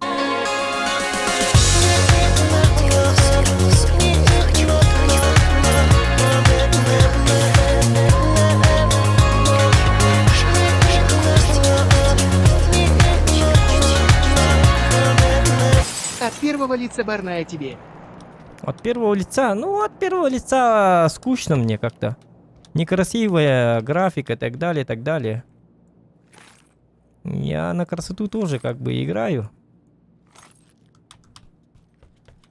От первого лица барная тебе. От первого лица? Ну, от первого лица скучно мне как-то. Некрасивая графика и так далее, и так далее. Я на красоту тоже как бы играю.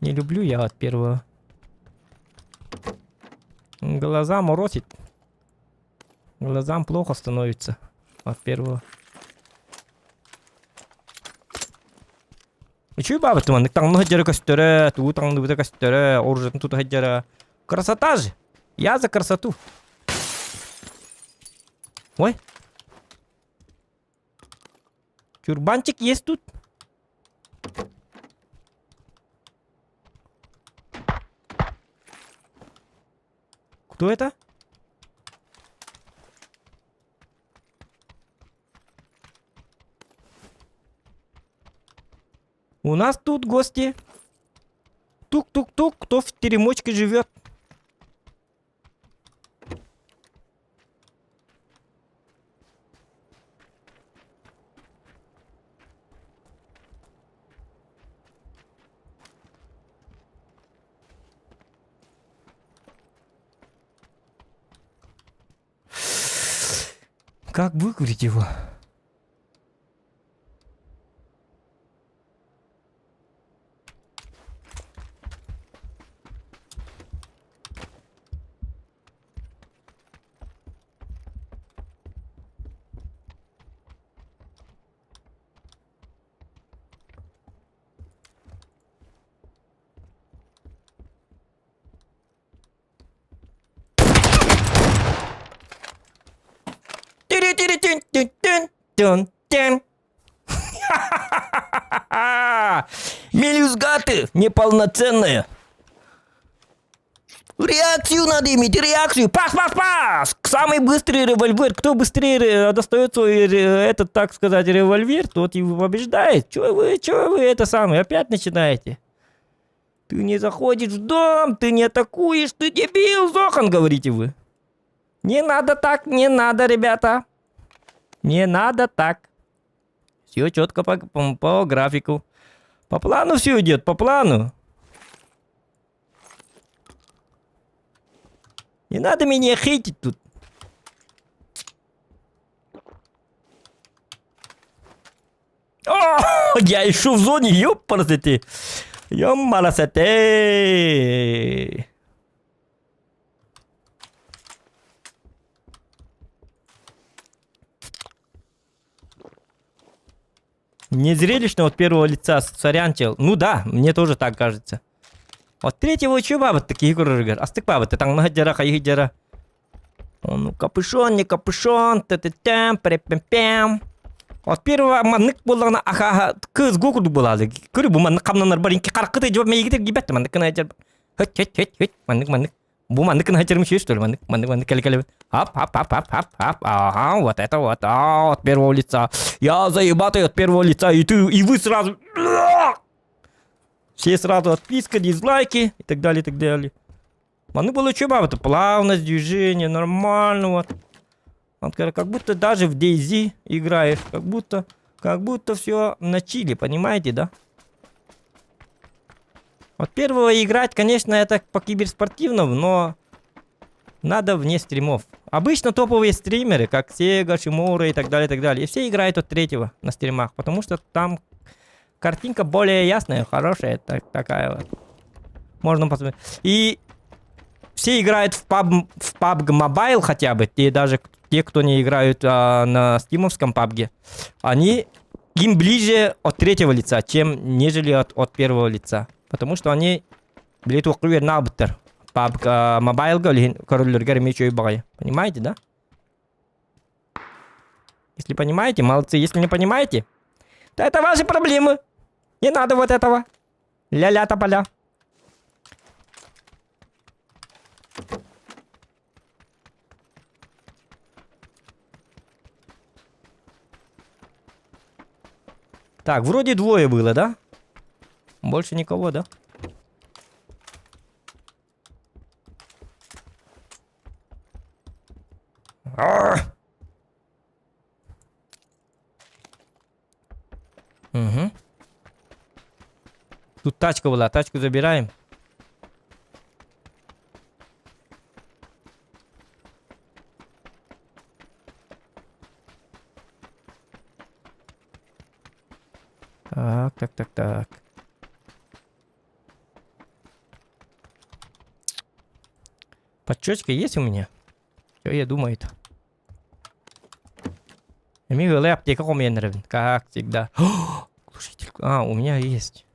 Не люблю я от первого. Глаза морозит. Глазам плохо становится от первого. Үчүгэй баабыт маннык таҥна сылдьара көстөрө, тугу таҥныбыта көстөрө, оружиетын тута сылдьара. Красота же! Я за красоту. Ой. Тюрбанчик есть тут. Кто это? У нас тут гости. Тук-тук-тук, кто в теремочке живет? Как выкурить его? Мелюзгаты неполноценные. Реакцию надо иметь, реакцию. Пас, пас, пас! Самый быстрый револьвер. Кто быстрее э, достает свой, э, этот, так сказать, револьвер, тот его побеждает. Чё вы, чё вы это самое, опять начинаете? Ты не заходишь в дом, ты не атакуешь, ты дебил, Зохан, говорите вы. Не надо так, не надо, ребята. Не надо так. Все четко по, по, по графику. По плану все идет, по плану. Не надо меня хейтить тут. О, я еще в зоне, ёпарасоте. Ёмарасоте. Незрелищно от первого лица, сорян, чел. Ну да, мне тоже так кажется. От третьего чё баба такие көрөргөр. Астык баба таҥна дьара хайы дьара. Ну капюшон, не капюшон, т т тэм пэм пэм. От первого маннык буоллаҕына аха кыз го курдук буолаады. Көрү бу маннык хамнанар бар инки харакыты жоб мейгитер гибет маннык кына жар. Хөт хөт хөт хөт маннык маннык. Бу маннык гына сырым что ли? Маннык, маннык, маннык кэлэ кэлэбин. Ап, ап, ап, ап, ап, ап, ага, вот это вот, а, от первого лица. Я заебатый от первого лица, и ты, и вы сразу... Все сразу отписка, дизлайки и так далее, и так далее. Маннык было чуба, это плавность движения, нормально вот. Он как будто даже в DayZ играешь, как будто, как будто все на чили, понимаете, да? Вот первого играть, конечно, это по киберспортивному, но надо вне стримов. Обычно топовые стримеры, как Сега, Шимура и так далее, и так далее, и все играют от третьего на стримах, потому что там картинка более ясная, хорошая, так, такая вот. Можно посмотреть. И все играют в PUBG, в PUBG Mobile хотя бы, те даже те, кто не играют а, на стимовском PUBG, они им ближе от третьего лица, чем нежели от, от первого лица. Потому что они били туохха үөрэнэ PUBG Mobile-га көрөллөрүгэр эмиэ үчүгэй баҕайы. Понимаете, да? Если понимаете, молодцы. Если не понимаете, то это ваши проблемы. Не надо вот этого. Ля-ля тополя. Так, вроде двое было, да? Больше никого, да? Угу. Тут тачка была, тачку забираем. Так, так, так, так. Подчечка есть у меня? Что я думаю-то? Эмиэ аптека хомуйан как всегда. Глушитель. А, у меня есть.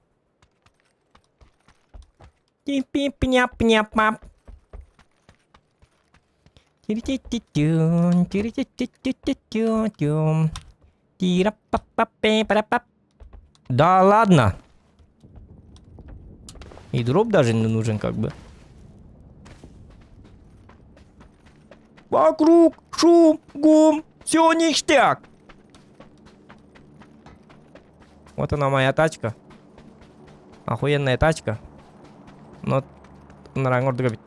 Пи-пи-пня-пня-пап. Тири-ти-ти-тю, тири-ти-ти-ти-ти-тю-тю. Тира-па-па-пе-пара-па. Да ладно. И дроп даже не нужен как бы. Вокруг шум, гум, все ништяк. Вот она моя тачка. Охуенная тачка. Но ордук эбит.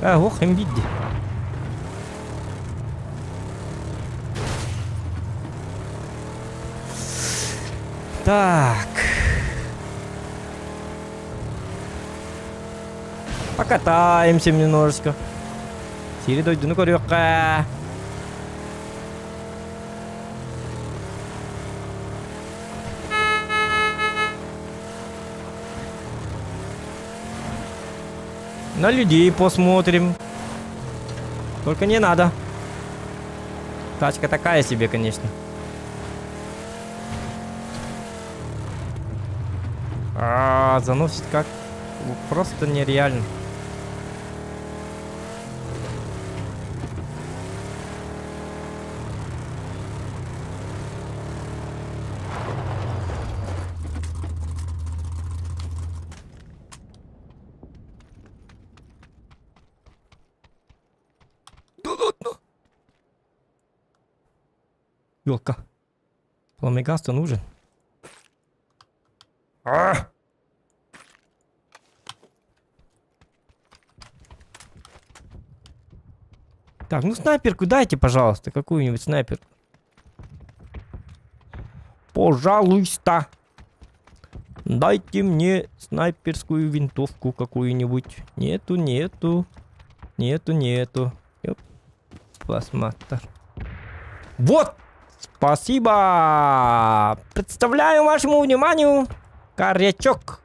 А, ох, имбидди. Так. Покатаемся немножечко. Сири дойдуну көрүөххэ. На людей посмотрим. Только не надо. Тачка такая себе, конечно. А, заносит как просто нереально. Да ладно. Елка. Пламегаз-то нужен. А! Так, ну снайперку дайте, пожалуйста, какую-нибудь снайперку. Пожалуйста. Дайте мне снайперскую винтовку какую-нибудь. Нету, нету. Нету, нету. Ёп. Пластматтер. Вот! Спасибо! Представляю вашему вниманию корячок.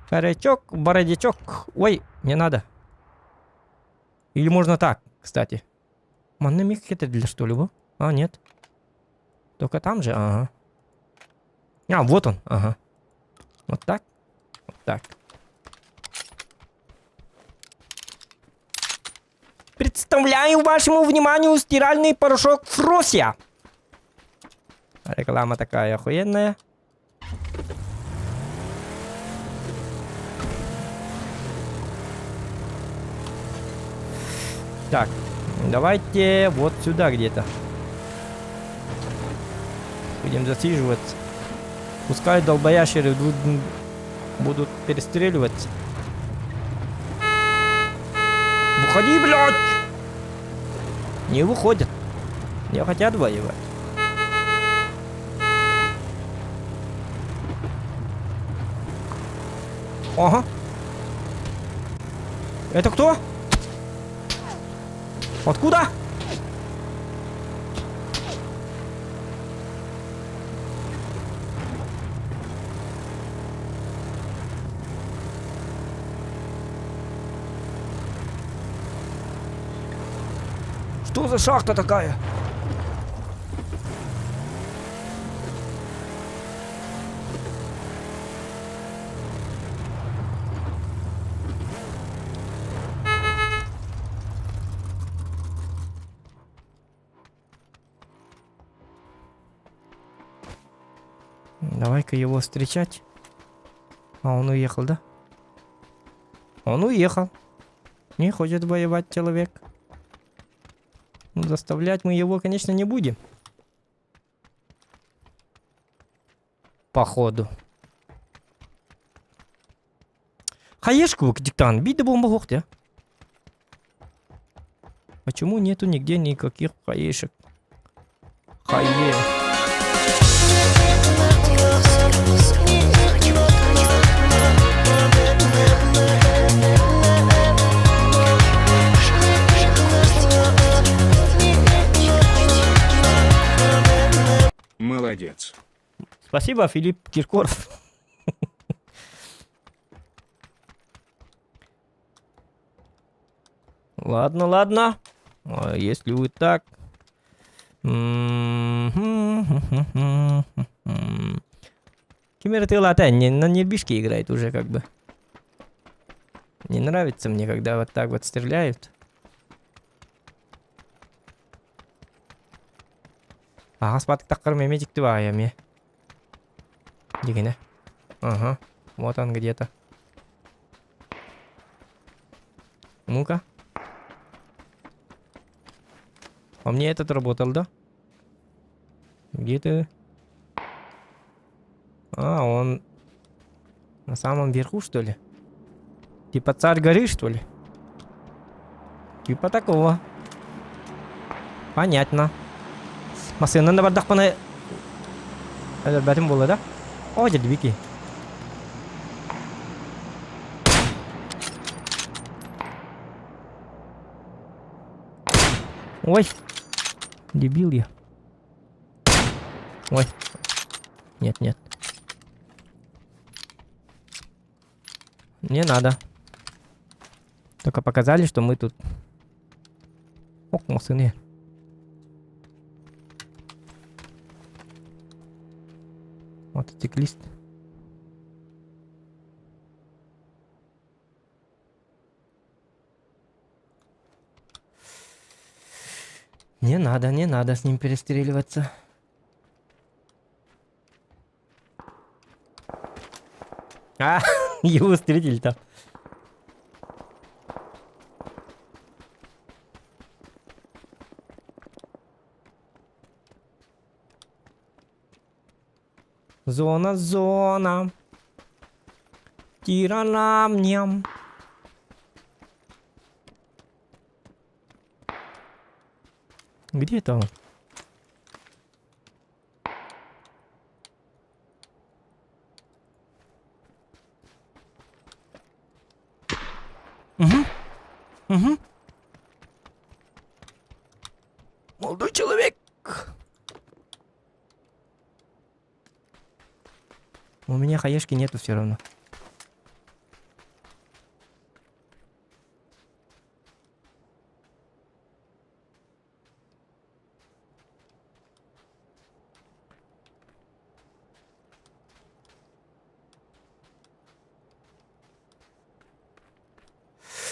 Корячок, бородячок. Ой, не надо. Или можно так, кстати. Манна это для что ли? А, нет. Только там же, ага. А, вот он, ага. Вот так? Вот так. Представляю вашему вниманию стиральный порошок Фрося. Реклама такая охуенная. Так, давайте вот сюда где-то. Будем засиживаться. Пускай долбоящеры будут перестреливаться. Выходи, блядь! Не выходят. Не хотят воевать. Ага. Это кто? Откуда? Что за шахта такая? Давай-ка его встречать. А он уехал, да? Он уехал. Не хочет воевать человек. Ну, заставлять мы его, конечно, не будем. Походу. Хаешку диктант. Биде бомба хохте. Почему нету нигде никаких хаешек? Хае. Молодец. Спасибо, Филипп Киркоров. Ладно, ладно. А если вы так... Кемер ты не на нервишке играет уже как бы. Не нравится мне, когда вот так вот стреляют. Аҕас баттаххар эмиэ дьикти баҕайы эмиэ. Дьигинэ. Ага. Вот он где-то. Ну-ка. А мне этот работал, да? Где ты? А, он на самом верху, что ли? Типа царь горы, что ли? Типа такого. Понятно. Массыынан да бардахпына өлөрбөтүм буолла да? О, дьэ, Ой, дебил я. Ой. Нет, нет. Не надо. Только показали, что мы тут. Ок, сыны. Мотоциклист. Не надо, не надо с ним перестреливаться. А, его встретили там. Зона, зона. Тиранам-ням. Где это он? Угу. Угу. Молодой человек. У меня хаешки нету все равно.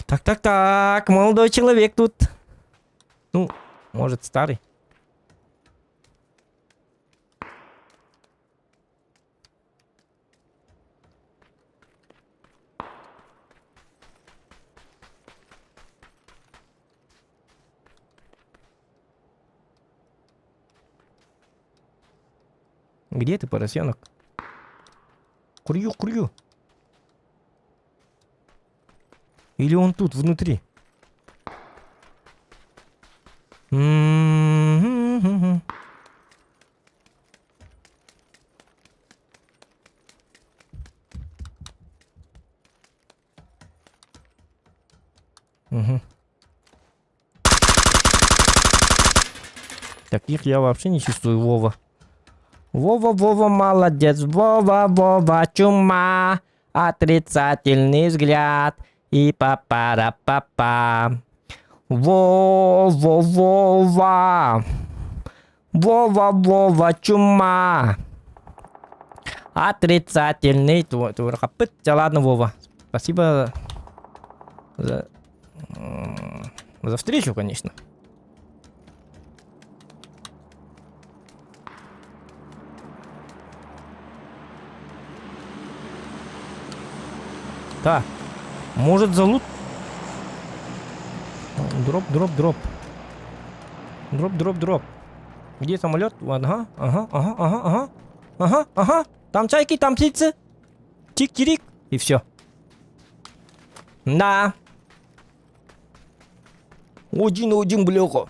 Так, так, так, молодой человек тут. Ну, может, старый. Где ты, поросенок? Курью, курью. Или он тут, внутри? М-м-м-м-м. Угу. Таких я вообще не чувствую, Вова. Вова, Вова, молодец. Вова, Вова, чума. Отрицательный взгляд. И па-пара-па-па. Вова, Вова. Вова, Вова, чума. Отрицательный. Ладно, Вова. Спасибо за, за встречу, конечно. Так. Может залут? Дроп, дроп, дроп. Дроп, дроп, дроп. Где самолет? Ага, ага, ага, ага, ага. Ага, ага. Там чайки, там птицы. Тик-тирик. И все. Да. Один-один, бляха.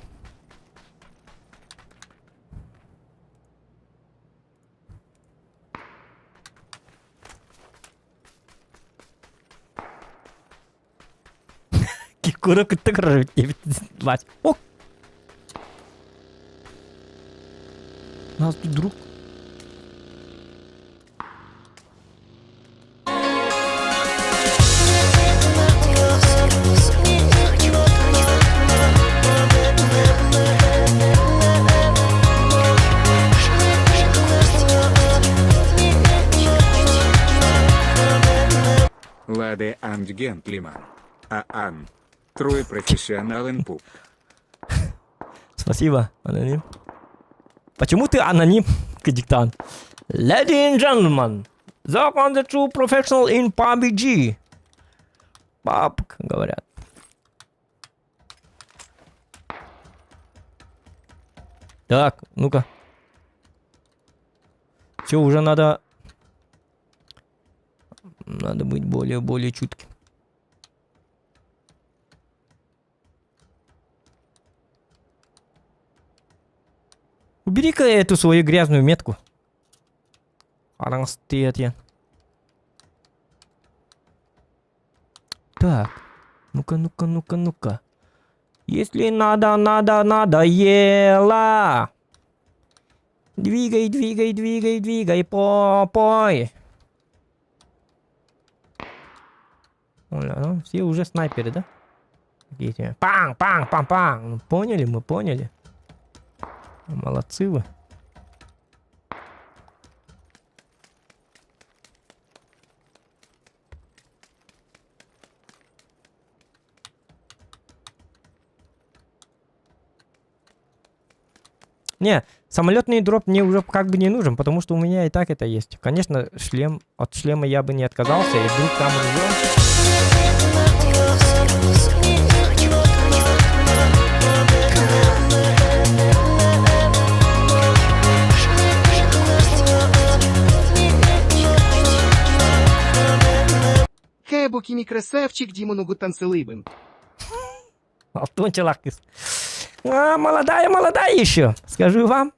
Кикура кытта көрөр диэбит. О! Нас тут друг. Ladies and gentlemen. А-ан. True professional in PUBG. Спасибо, аноним. Почему ты аноним, диктант? Ladies and gentlemen, the on the true professional in PUBG. Папк, говорят. Так, ну-ка. Все, уже надо... Надо быть более-более чутким. Убери-ка эту свою грязную метку. Араҥастыйа. Так. Ну-ка, ну-ка, ну-ка, ну-ка. Если надо, надо, надоело. Двигай, двигай, двигай, двигай попой. Оля, ну, все уже снайперы, да? Такие, панг, панг, панг, панг. Ну, поняли, мы поняли. Молодцы вы. Не, самолетный дроп мне уже как бы не нужен, потому что у меня и так это есть. Конечно, шлем от шлема я бы не отказался, и вдруг там ружье. Хэбукими красавчик Димону Гутанцелыбын. Алтон Челакис. А, молодая, молодая еще, скажу вам.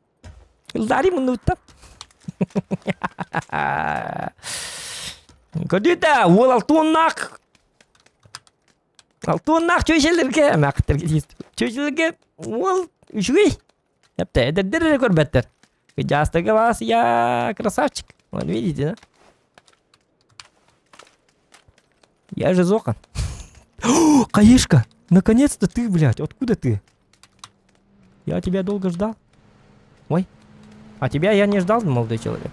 Лари минута. Кодита, ол алтоннақ. Алтоннақ чөйшелерге, чөйшелерге ол үчүгэй. Эпте, эдердер көрбөттөр. Жастыгы вас я красавчик. Вот видите, да? Я же Зока. Каишка, наконец-то ты, блядь, откуда ты? Я тебя долго ждал. Ой, а тебя я не ждал, молодой человек.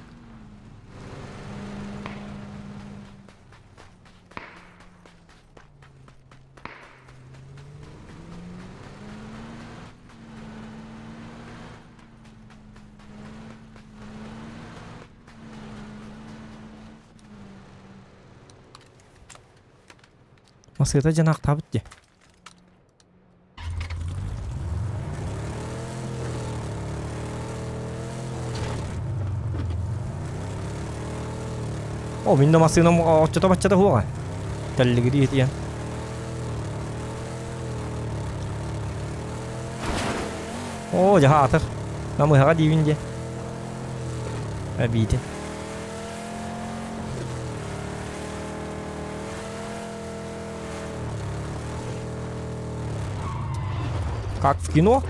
Масыта жанахтаабыт дии. О, мин да массыынам оччото-баччата суоҕа. Тэллигирии итийэн. Оо, дьаһаатар. Намыһаҕа диибин диэ. Эбиитин. Как в кино?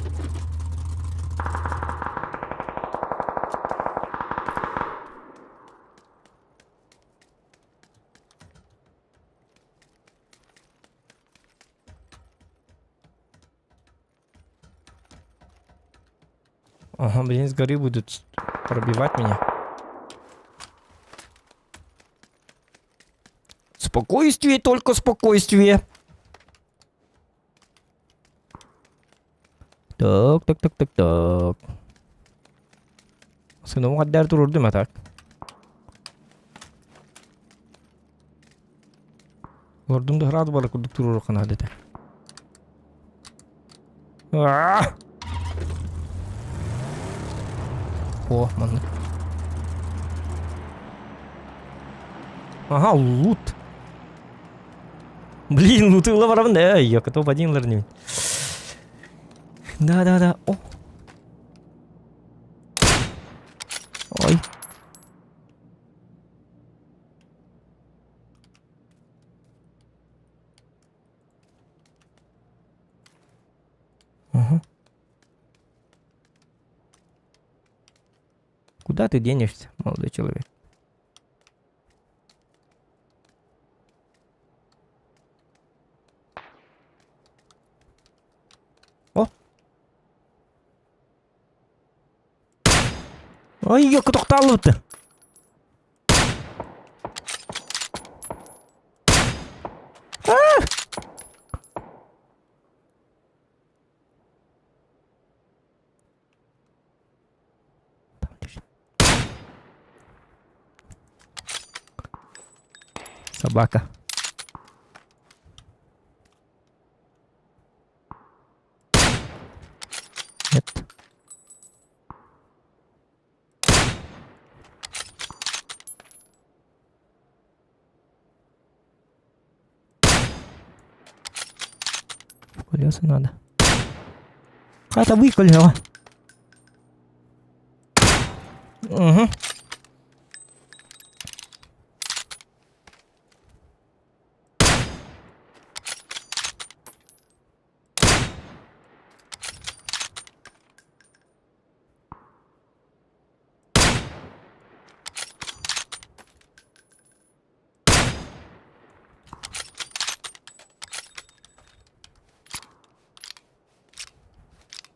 Ага, блин, с горы будут пробивать меня. Спокойствие, только спокойствие. Так, так, так, так, так. Сыновым хаддар турурдум а так. Олордум да сразу бары курдук туруору ханаат этэ. Аа! О, маннык. Ага, лут. Блин, луты ыла барабын да, я топ один ларнин. Да-да-да. О. Ой. Угу. Куда ты денешься, молодой человек? О! Ой, тохтаалыбыт. Собака. Нет. В колеса надо. Это выколила. Угу.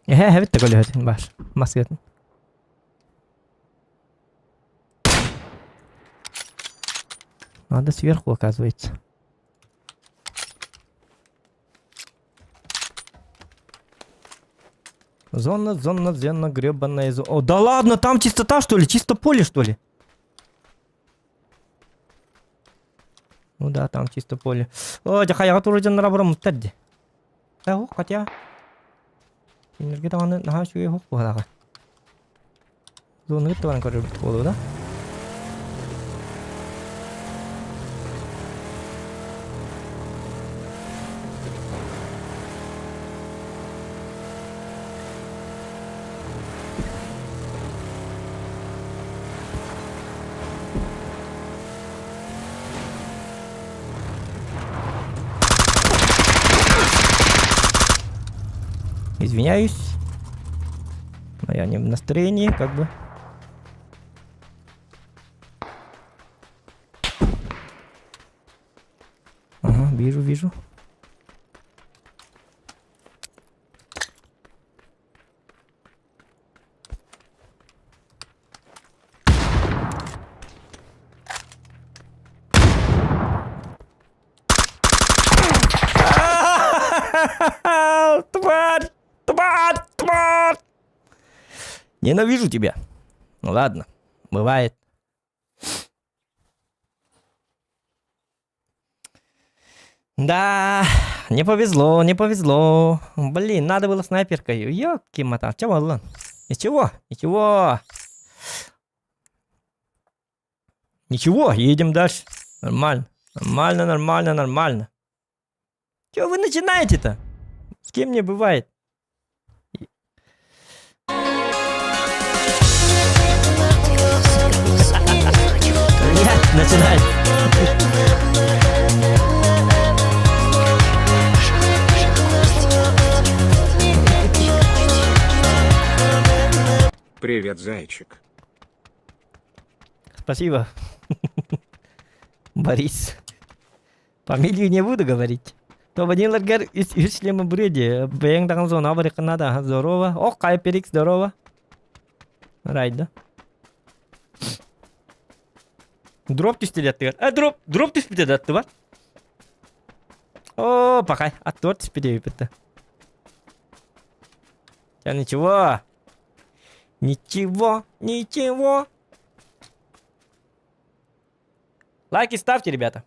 Эһэ эһэбит да көлөһөтүн баар массыатын. Надо сверху, оказывается. Зона, зона, зона, гребаная зона. О, да ладно, там чистота, что ли? Чисто поле, что ли? Ну да, там чисто поле. О, дьэ хайаҕа турар дьоннор абыраммыттар дии. Э, хотя. Кинилэргэ даҕаны наһаа үчүгэй оһох буолаҕа. Зоныгыт да баран көрөрбүт буолуо да? Извиняюсь. Но я не в настроении, как бы. Ага, вижу, вижу. Тварь! Тварь! Тварь! Ненавижу тебя. Ну ладно, бывает. Да, не повезло, не повезло. Блин, надо было снайперкой. Ёки-мотан, чё ладно? Ничего, ничего. Ничего, едем дальше. Нормально. Нормально, нормально, нормально. Чего вы начинаете-то? С кем не бывает? Нет, начинай. Привет, зайчик. Спасибо. Борис. Фамилию не буду говорить. То Вадим Ларгар из шлема бреди. Бэйэҥ даҕаны зона барыххына да здорово. Ох, Хайперикс, здорово. Райда. Дроп түстэ А, дроп, дроп түспүтэ да аттыбар. О, пахай, аттыбар түспүтэ бүппүттэ. Я ничего. Ничего, ничего. Лайки ставьте, ребята.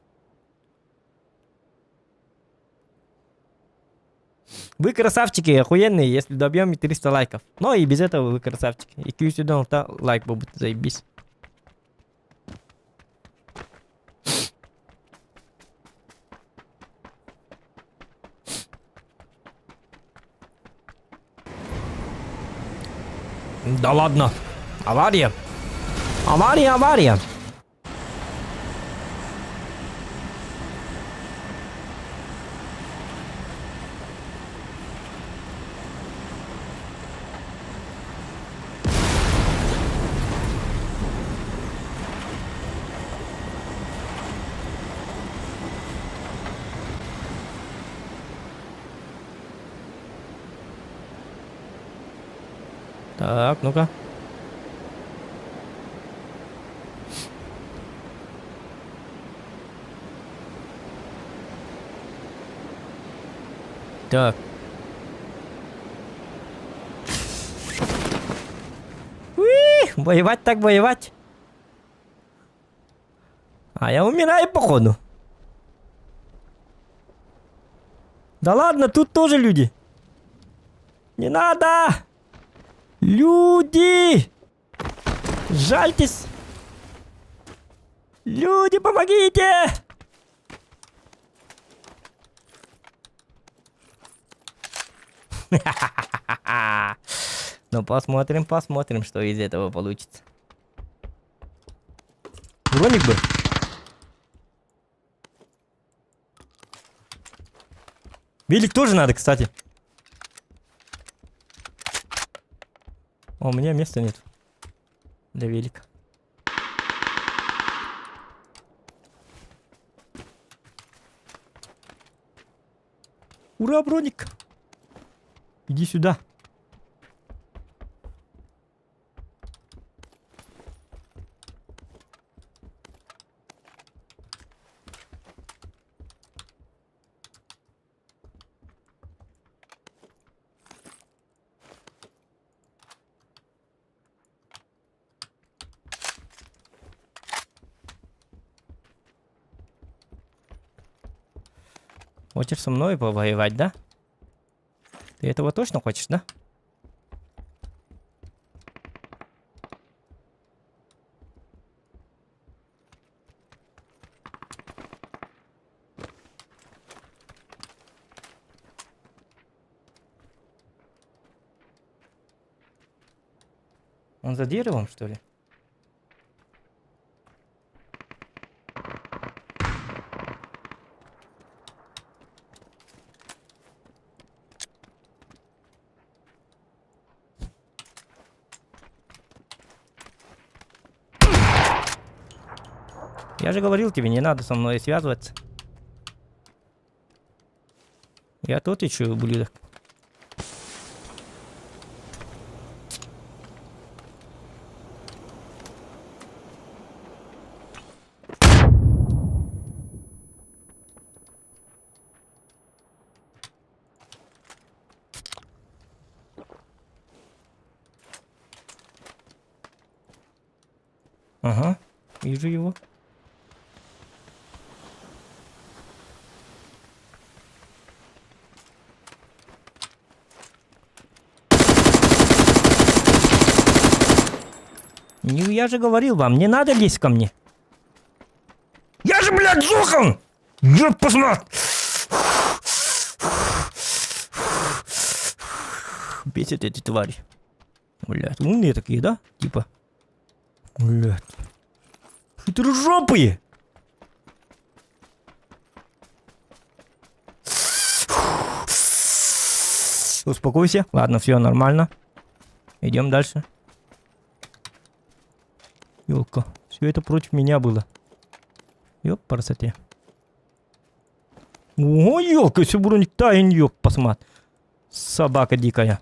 Вы красавчики, охуенные, если добьем 300 лайков. Но и без этого вы красавчики. И сюда лайк будет, заебись. Да ладно. Авария. Авария, авария. Так, ну-ка. Так. Уи, воевать так воевать. А я умираю походу. Да ладно, тут тоже люди. Не надо! Люди! Жальтесь! Люди, помогите! Ну, посмотрим, посмотрим, что из этого получится. Броник бы. Велик тоже надо, кстати. О, у меня места нет. Для велика. Ура, броник! Иди сюда. Хочешь со мной повоевать, да? Ты этого точно хочешь, да? Он за деревом, что ли? Я же говорил тебе, не надо со мной связываться. Я тот еще ублюдок. Ага, вижу его. Ну, я же говорил вам, не надо лезть ко мне. Ёхан! Ёп посмотри! Бесит эти твари. Блядь, умные такие, да? Типа. Блядь. Хитрожопые! Успокойся. Ладно, все нормально. Идем дальше. Елка. Все это против меня было. Ёп, парасоте. О, елка, все броник тайн, ёп, посмотри. Собака дикая.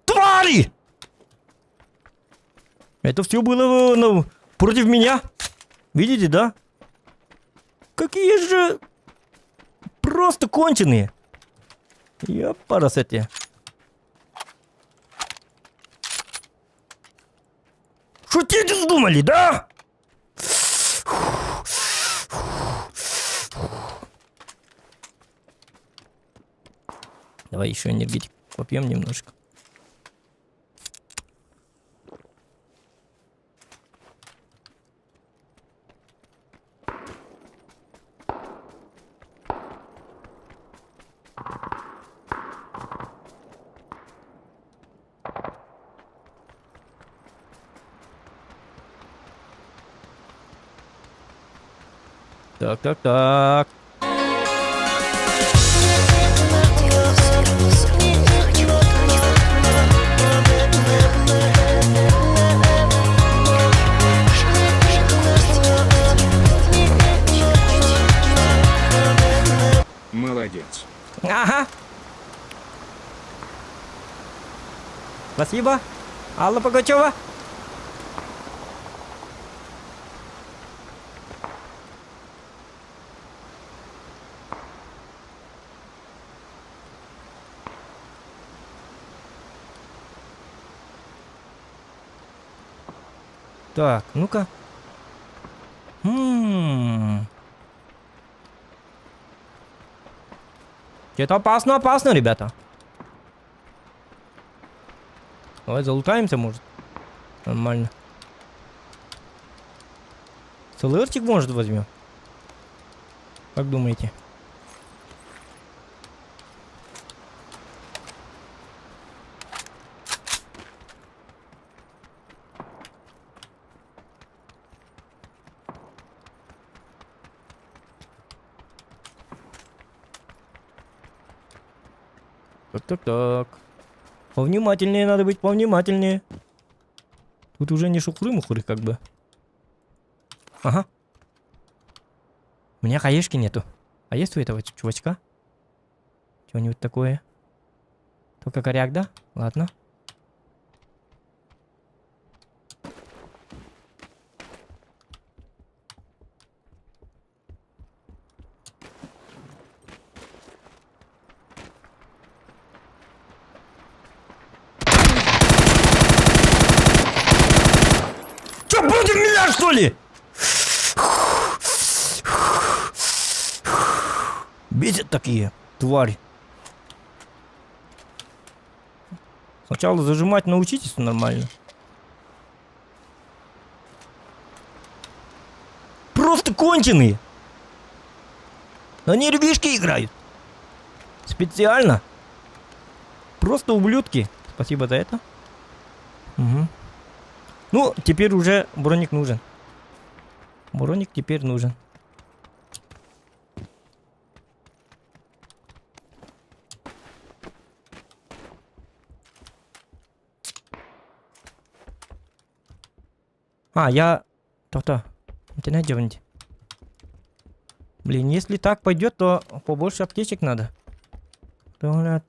Твари! Это все было ну, против меня. Видите, да? Какие же просто конченые. Ёпарасоте. Шутить вздумали, да? Давай еще энергетик попьем немножко. Так, так, так. Молодец. Ага. Спасибо. Алла Пугачева. Так, ну-ка. М. Это опасно, опасно, ребята. Давай залутаемся, может. Нормально. СЛРчик, может, возьмем? Как думаете? Так, так, так. Повнимательнее надо быть, повнимательнее. Тут уже не шухры-мухры как бы. Ага. У меня хаешки нету. А есть у этого чувачка? Чего-нибудь такое? Только коряк, да? Ладно. Что, против меня, что ли? Бесят такие, твари. Сначала зажимать научитесь нормально. Просто конченые. Они ребишки играют. Специально. Просто ублюдки. Спасибо за это. Угу. Ну, теперь уже броник нужен. Броник теперь нужен. А, я... То-то. Интернет Блин, если так пойдет, то побольше аптечек надо. То,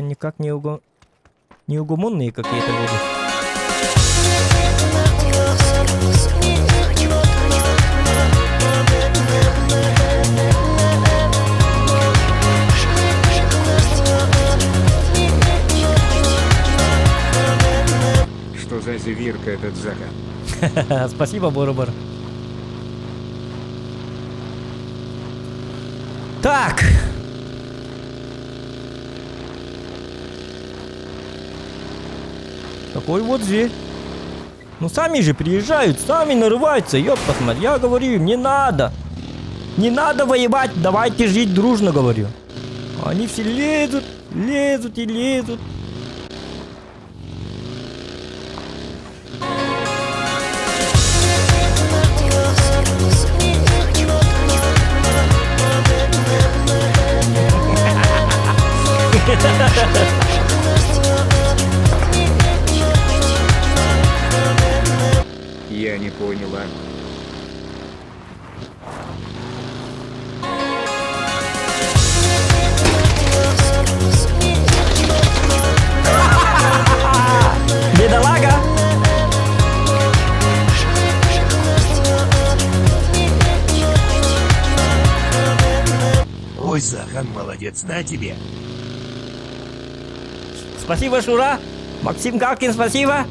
Никак не уго... Неугомонные какие-то будут. Что за зевирка этот закат? Спасибо, Боробор. Так. Такой вот зверь. Ну сами же приезжают, сами нарываются, ёпта мать. Я говорю им, не надо. Не надо воевать, давайте жить дружно, говорю. Они все лезут, лезут и лезут. Я не поняла. Бедолага! Ой, Захан, молодец, на тебе. Спасибо, Шура! Максим Галкин, спасибо!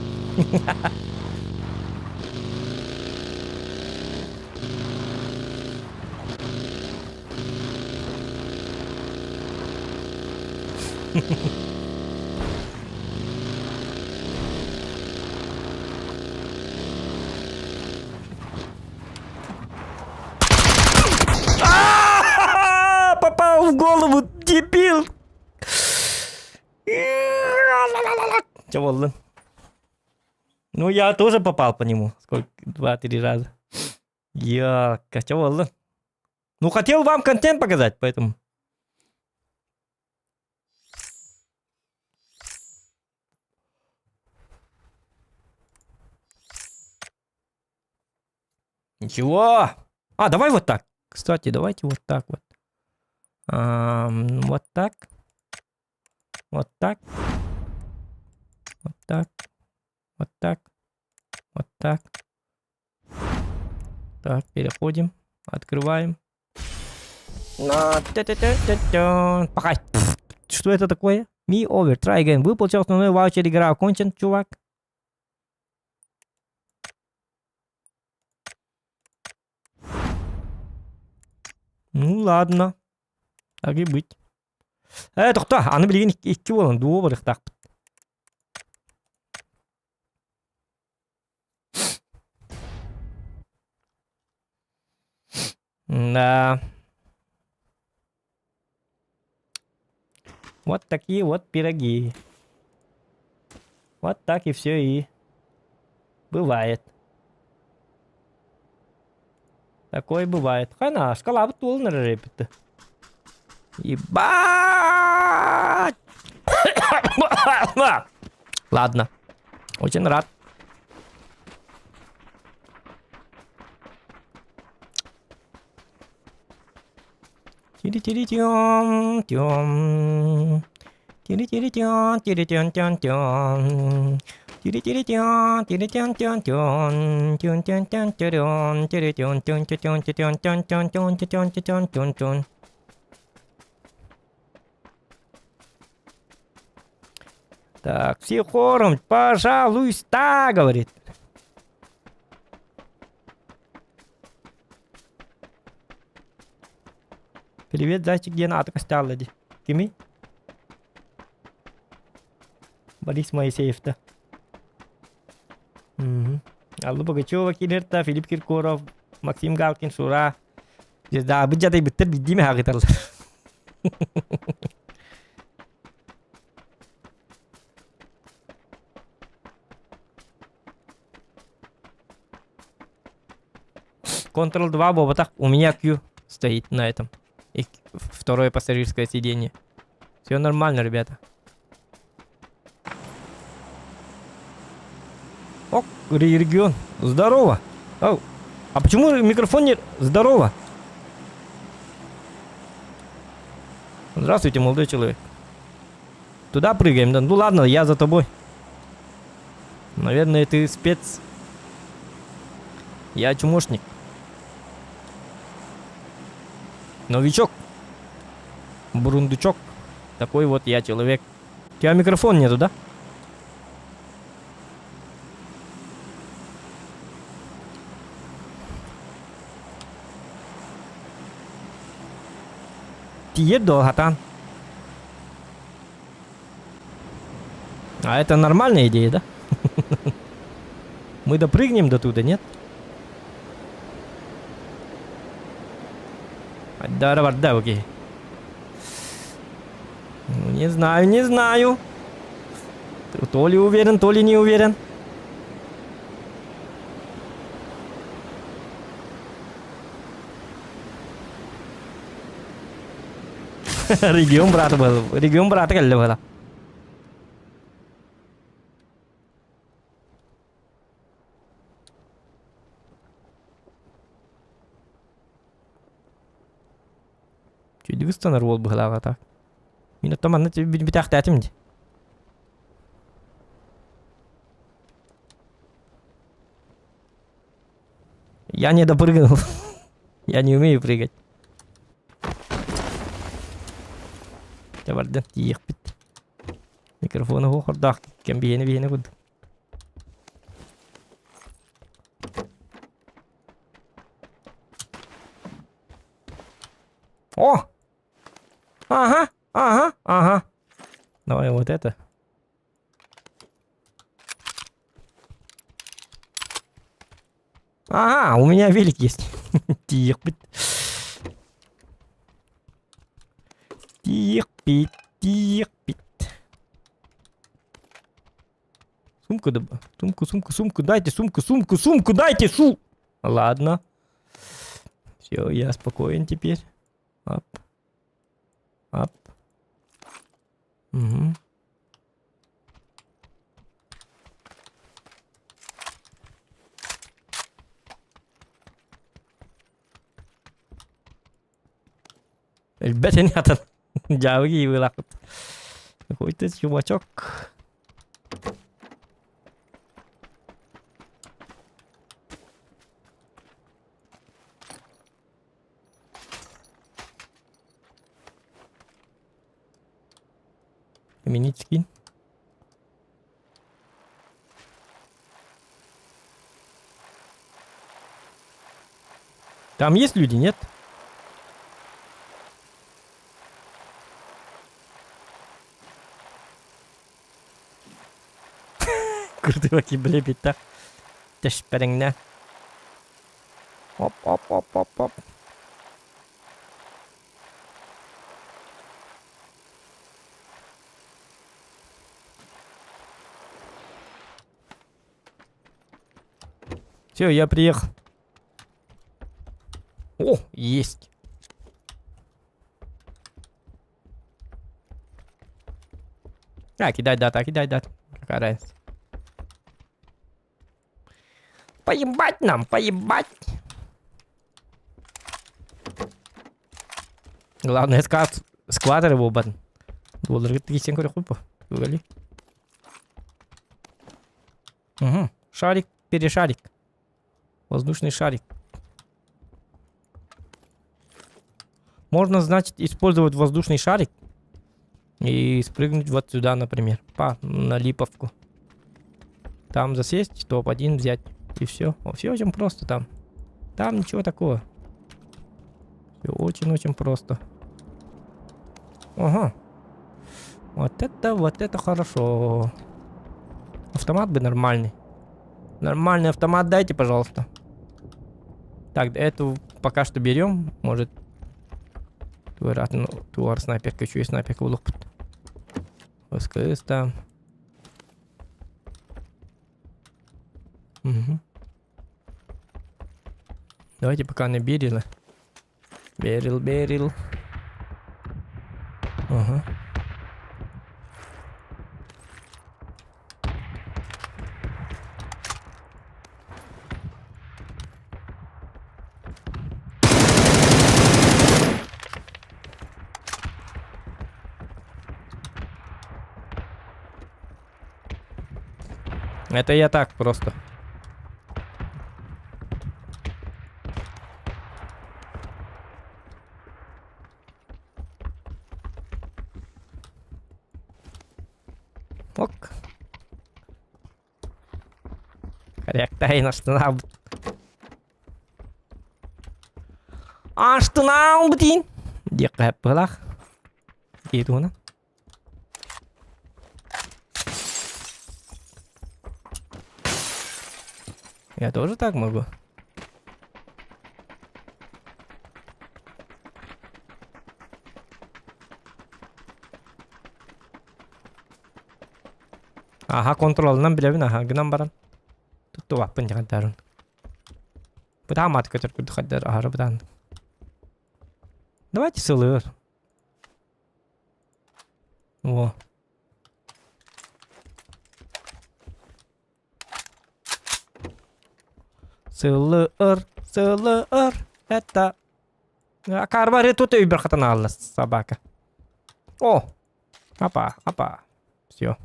А-а-а! Попал в голову, дебил! Че буоллун? Ну, я тоже попал по нему. Сколько? Два-три раза. Я, че буоллун? Ну, хотел вам контент показать, поэтому. Ничего. А, давай вот так. Кстати, давайте вот так вот. А, вот так. Вот так. Вот так. Вот так. Вот так. Так, переходим. Открываем. На тя тя тя тя тя Пока. Что это такое? Me over. Try again. Выполнил основной ваучер. Игра окончен, чувак. Ну ладно. Так и быть. Э, тохтоо, аны билигин икки буолан дуо барыахтаахпыт. Да. Вот такие вот пироги. Вот так и все и бывает. Такое бывает. Хана, шкалабыт туолан эрэр эбит. Ебать! Ладно. Очень рад. Тири-тири-тем, тем. Тири-тири-тен, тири-тен-тен-тен. Тири-тири-тен, тири-тен-тен-тен. Тен-тен-тен-тен, тири-тен-тен-тен-тен-тен-тен-тен-тен-тен-тен. Так, все хором, пожалуйста, говорит. Привет, зайчик, диэн аата көстө дии. Кимий? Борис Моисеев-то. Мгм. Алла Пугачева киирэртэ, Филипп Киркоров, Максим Галкин, Шура. Звезда дьадайбыттар биирдии хаҕыталлар. Ctrl 2 буолбатах, у меня Q стоит на этом. И второе пассажирское сиденье. Все нормально, ребята. О, регион. Здорово. Ау. А почему микрофон не... Здорово. Здравствуйте, молодой человек. Туда прыгаем, да? Ну ладно, я за тобой. Наверное, ты спец. Я чмошник. Новичок. Бурундучок. Такой вот я человек. У тебя микрофон нету, да? Тиийэр дуо хатаан. А это нормальная идея, да? Мы допрыгнем до туда, нет? Дара барда, окей. Ну, не знаю, не знаю. То ли уверен, то ли не уверен. Регион брата был. Регион брата кэллэ была. Чүйдүгүс танар уол быһылааҕа так. Мин оттон манна бүтээхтээтим дии. Я не допрыгнул. Я не умею прыгать. Дьэ бардын, тиийиэхпит. Микрофону хоһордоох кэм биһиэнэ биһиэнэ курдук. О! Ага, ага, ага. Давай вот это. Ага, у меня велик есть. Тиийиэхпит. Тиийиэхпит, тиийиэхпит. Сумку, да, сумку, сумку, сумку, дайте, сумку, сумку, сумку, дайте, су. Ладно. Все, я спокоен теперь. Ап. Ап. Угу. Элбэт ини атын. Дьаабы киһи Какой-то чувачок. Изменить скин. Там есть люди, нет? Курдыбаки блебита. Тэшпэрэҥнэ. Оп, оп, оп, оп, оп. Все, я приехал. О, есть. А, кидай дата, кидай дата. Какая разница. Поебать нам, поебать. Главное, скат, скватер его бан. Доллар 3 көрө Угали. Угу. Шарик, перешарик. Воздушный шарик. Можно, значит, использовать воздушный шарик и спрыгнуть вот сюда, например, по, на Липовку. Там засесть, топ-1 взять, и все. Все очень просто там. Там ничего такого. Все очень-очень просто. Ага. Вот это, вот это хорошо. Автомат бы нормальный. Нормальный автомат дайте, пожалуйста. Так, эту пока что берем. Может, туар снайперка, еще и снайперка улукпут. СКС там. Угу. Давайте пока на Берила. Берил, Берил. Ага. Это я так просто. Ок. Корректайын астына Астына бутин. Диэххэ быһылаах. Киһи туһунан. Я тоже так могу. Аха, контролынан билэбин, аха, гынан баран. Туттубаппын дьаҕардарын. Бытаамат көтөр курдук хаддар аһары бытаан. Давайте сылыр. О. Сылыр, сылыр, это... Карбары тут өйбөр хатан аалла собака. О! Апа, апа. Все.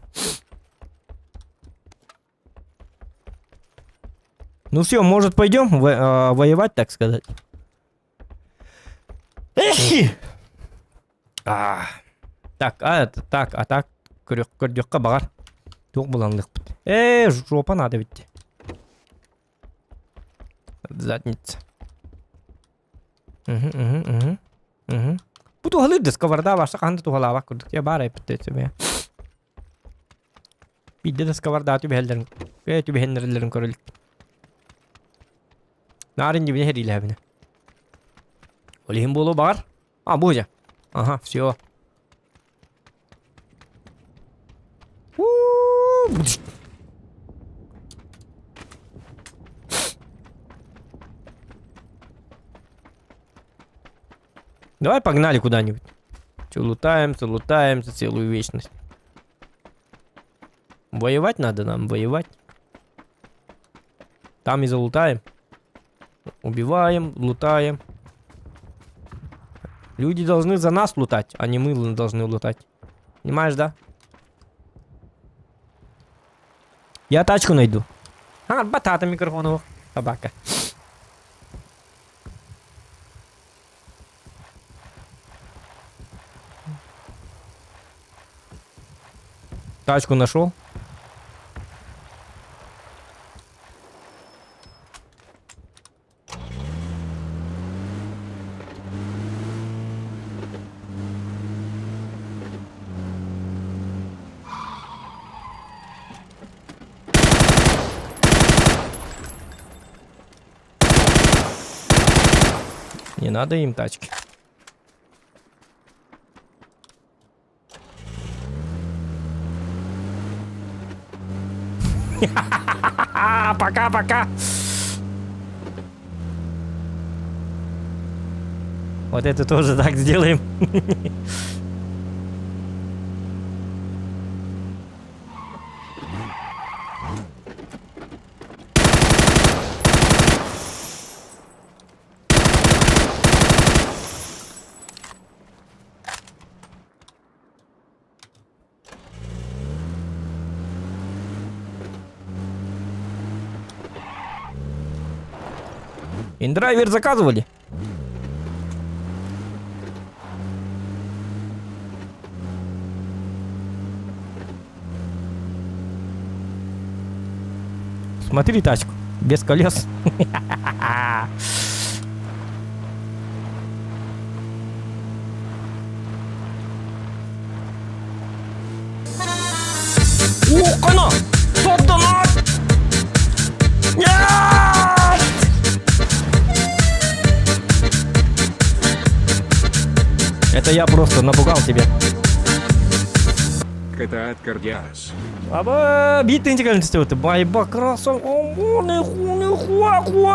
Ну все, может пойдем во- воевать, так сказать. А, так, а, это, так, а так, көрдөххө баҕар. Туох буланлыхпыт. Э, жопа надо ведь. Задница. Угу, угу, угу. Угу. Бу туһалыыр да сковорода ваша хаһан да туһалаабат курдук. Я баар эппит себе. Биирдэ да сковорода түбэһэллэрин, э, түбэһиннэрэллэрин көрө иликпин. Наар иннибинэ сэриилэһэбинэ. Ол иһин буолуо баҕар. А, бу дьэ. Ага, все. Давай погнали куда-нибудь. Че, лутаемся, лутаемся целую вечность. Воевать надо нам, воевать. Там и залутаем. Убиваем, лутаем. Люди должны за нас лутать, а не мы должны лутать. Понимаешь, да? Я тачку найду. А, батата микрофон Собака. Тачку нашел. Не надо им тачки. Пока-пока. Вот это тоже так сделаем. Индрайвер заказывали? Смотри тачку. Без колес. Ухана! Сотдонат! Нет! Это я просто напугал тебя. Это от Кардиас. Аба, бит интегральность Байба, красава,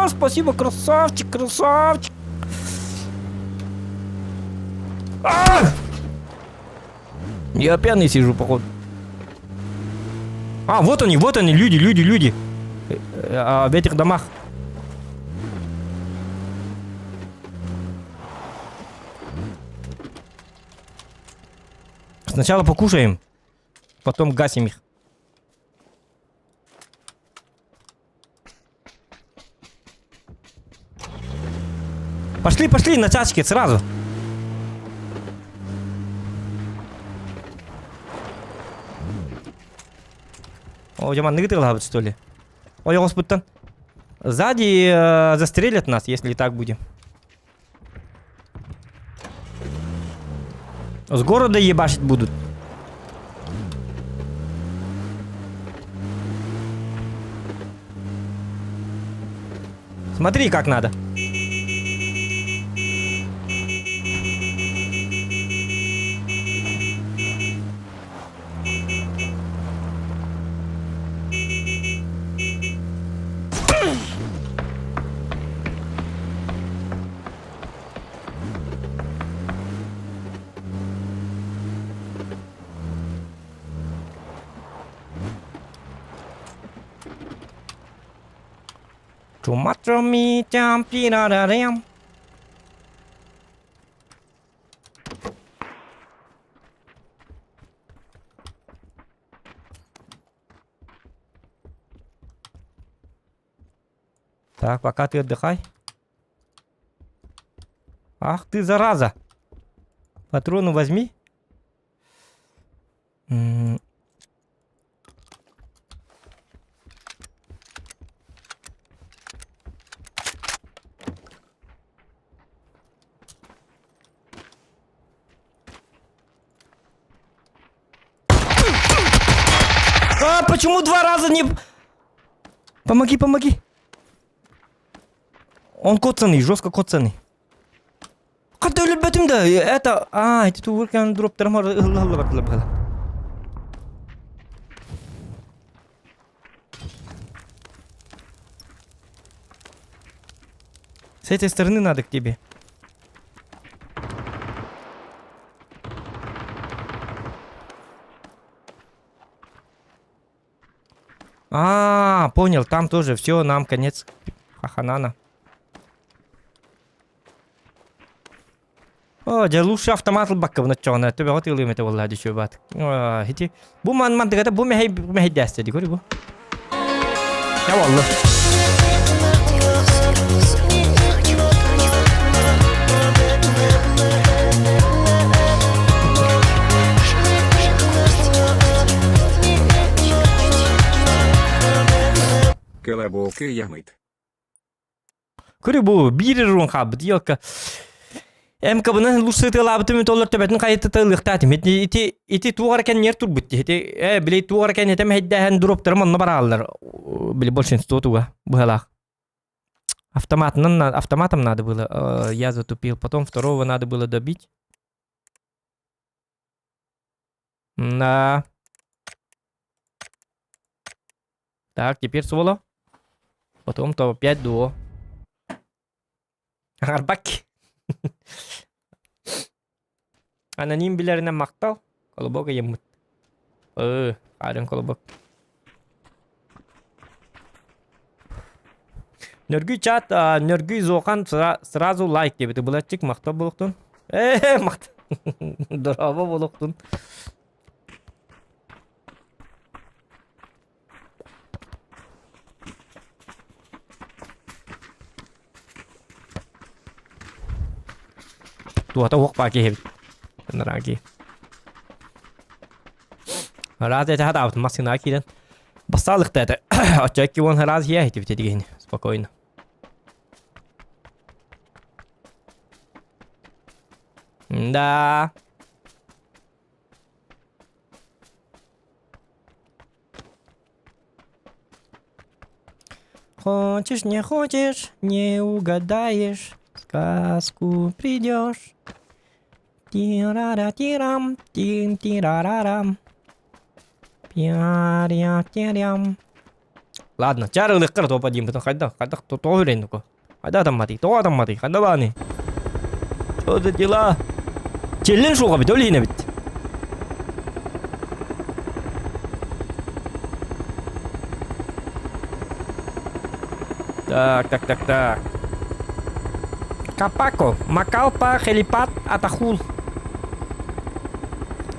спасибо, красавчик, красавчик. А! Я пьяный сижу, походу. А, вот они, вот они, люди, люди, люди. А, в этих домах. Сначала покушаем, потом гасим их. Пошли, пошли на тачке сразу. О, дьэ манныгы тыалаһабыт что ли? Ойоҕоспуттан. Сзади э, застрелят нас, если так будем. С города ебашить будут. Смотри, как надо. Так, пока ты отдыхай. Ах ты, зараза! Патроны возьми. А, почему два раза не... Помоги, помоги. Он коцанный, жестко коцанный. Хата өлөрбөтүм да, это... А, эти тууркан дроптарым ылла бардылар быһыла. С этой стороны надо к тебе. А, понял, там тоже все, нам конец. Хаханана. О, дьэ лучше автомат ылбаккабын оччоҕуна төбөҕө тыылыым этэ буоллаа дии баат. Ити бу ман мандыгата бу мэһэй мэһэйдээстэ дии көрү бу. Я боллу. Колобок и ямыт. Көрү бу биир рун хаалбыт елка. МК-бынан лучше тылаабытым толлор төбөтүн хайыты тылыхтаатым. Ити ити ити туох эрэ кэнниэр турбут ити э били туох эрэ кэннитэ мэһэйдээһэн дроптарым онно барааллар. Били большинство туга быһалаах. Автоматынан автоматом надо было. Я затупил. Потом второго надо было добить. Да. Так, теперь соло. Потом то опять дуо. Арбак. Аноним билэринэн махтал. Колобок ыйыммыт. Ыы, хаарыан колобок. Нөргүй чат, Нөргүй Зохан сразу лайк диэбити былаччык махтал буолуохтун. Ээ, махтал. Дорообо буолуохтун. Туата уох баа киһи эбит. Ыныраа киһи. Раз это хатаабыт массыына киирэн бастаалыкта этэ. Оччо 20 раз я этибит этигин спокойно. Да. Хочешь, не хочешь, не угадаешь, сказку придешь. Тирара-тирам, тин-тирарарам. Пиаря-тирям. Ладно, чарылыккар топа диин бутун хайдах, хайдах тоҕо үрэннико. Хайда атамматый, тоҕо атамматый, ханна бааны? Что за дела? Челлен шуға бит, өлейін бит. Так, так, так, так. Капако, Макалпа, Хелипат, Атахул.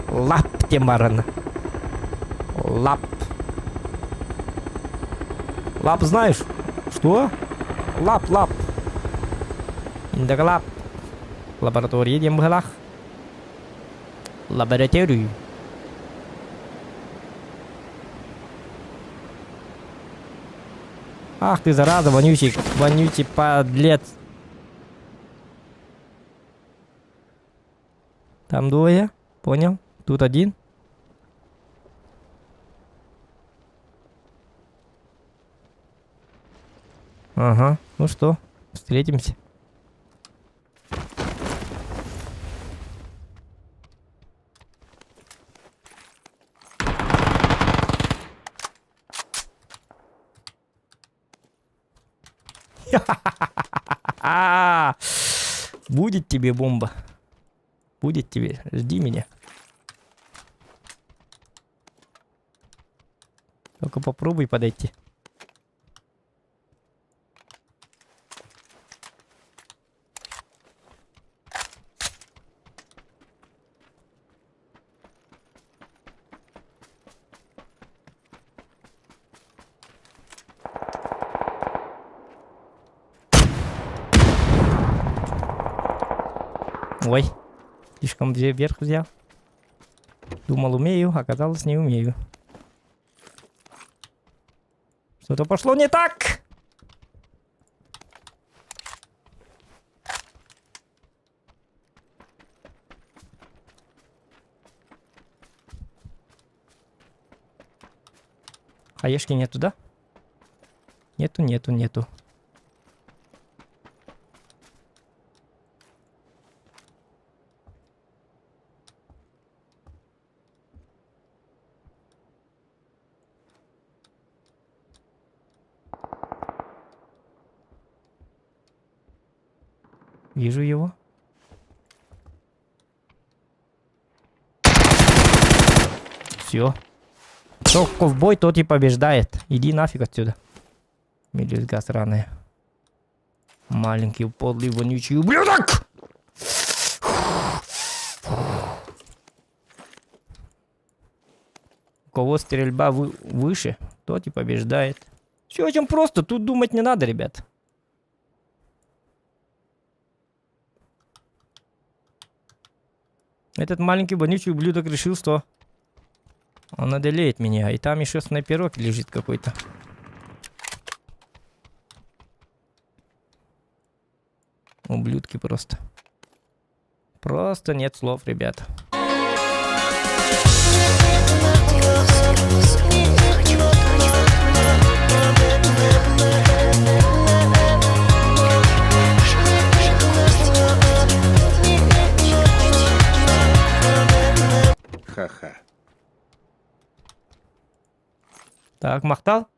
Лап диэн барана. Лап. Лап знаешь? Что? Лап, лап. Индоглап. Лаборатория диэн быһалаах. Лабораторию. Ах ты, зараза, вонючий, вонючий подлец. Там двое, понял. Тут один. Ага, ну что, встретимся. Будет тебе бомба. Будет тебе. Жди меня. Только попробуй подойти. Ой, слишком вверх взял. Думал, умею, оказалось, не умею. Что-то пошло не так! Хаешки нету, да? Нету, нету, нету. Вижу его. Все. Кто ковбой, тот и побеждает. Иди нафиг отсюда. Мелюзга сраная. Маленький, подлый, вонючий ублюдок! У кого стрельба вы выше, тот и побеждает. Все очень просто, тут думать не надо, ребят. Этот маленький вонючий ублюдок решил, что он одолеет меня. И там еще снайперок лежит какой-то. Ублюдки просто. Просто нет слов, ребят. Ха-ха. Так, махтал.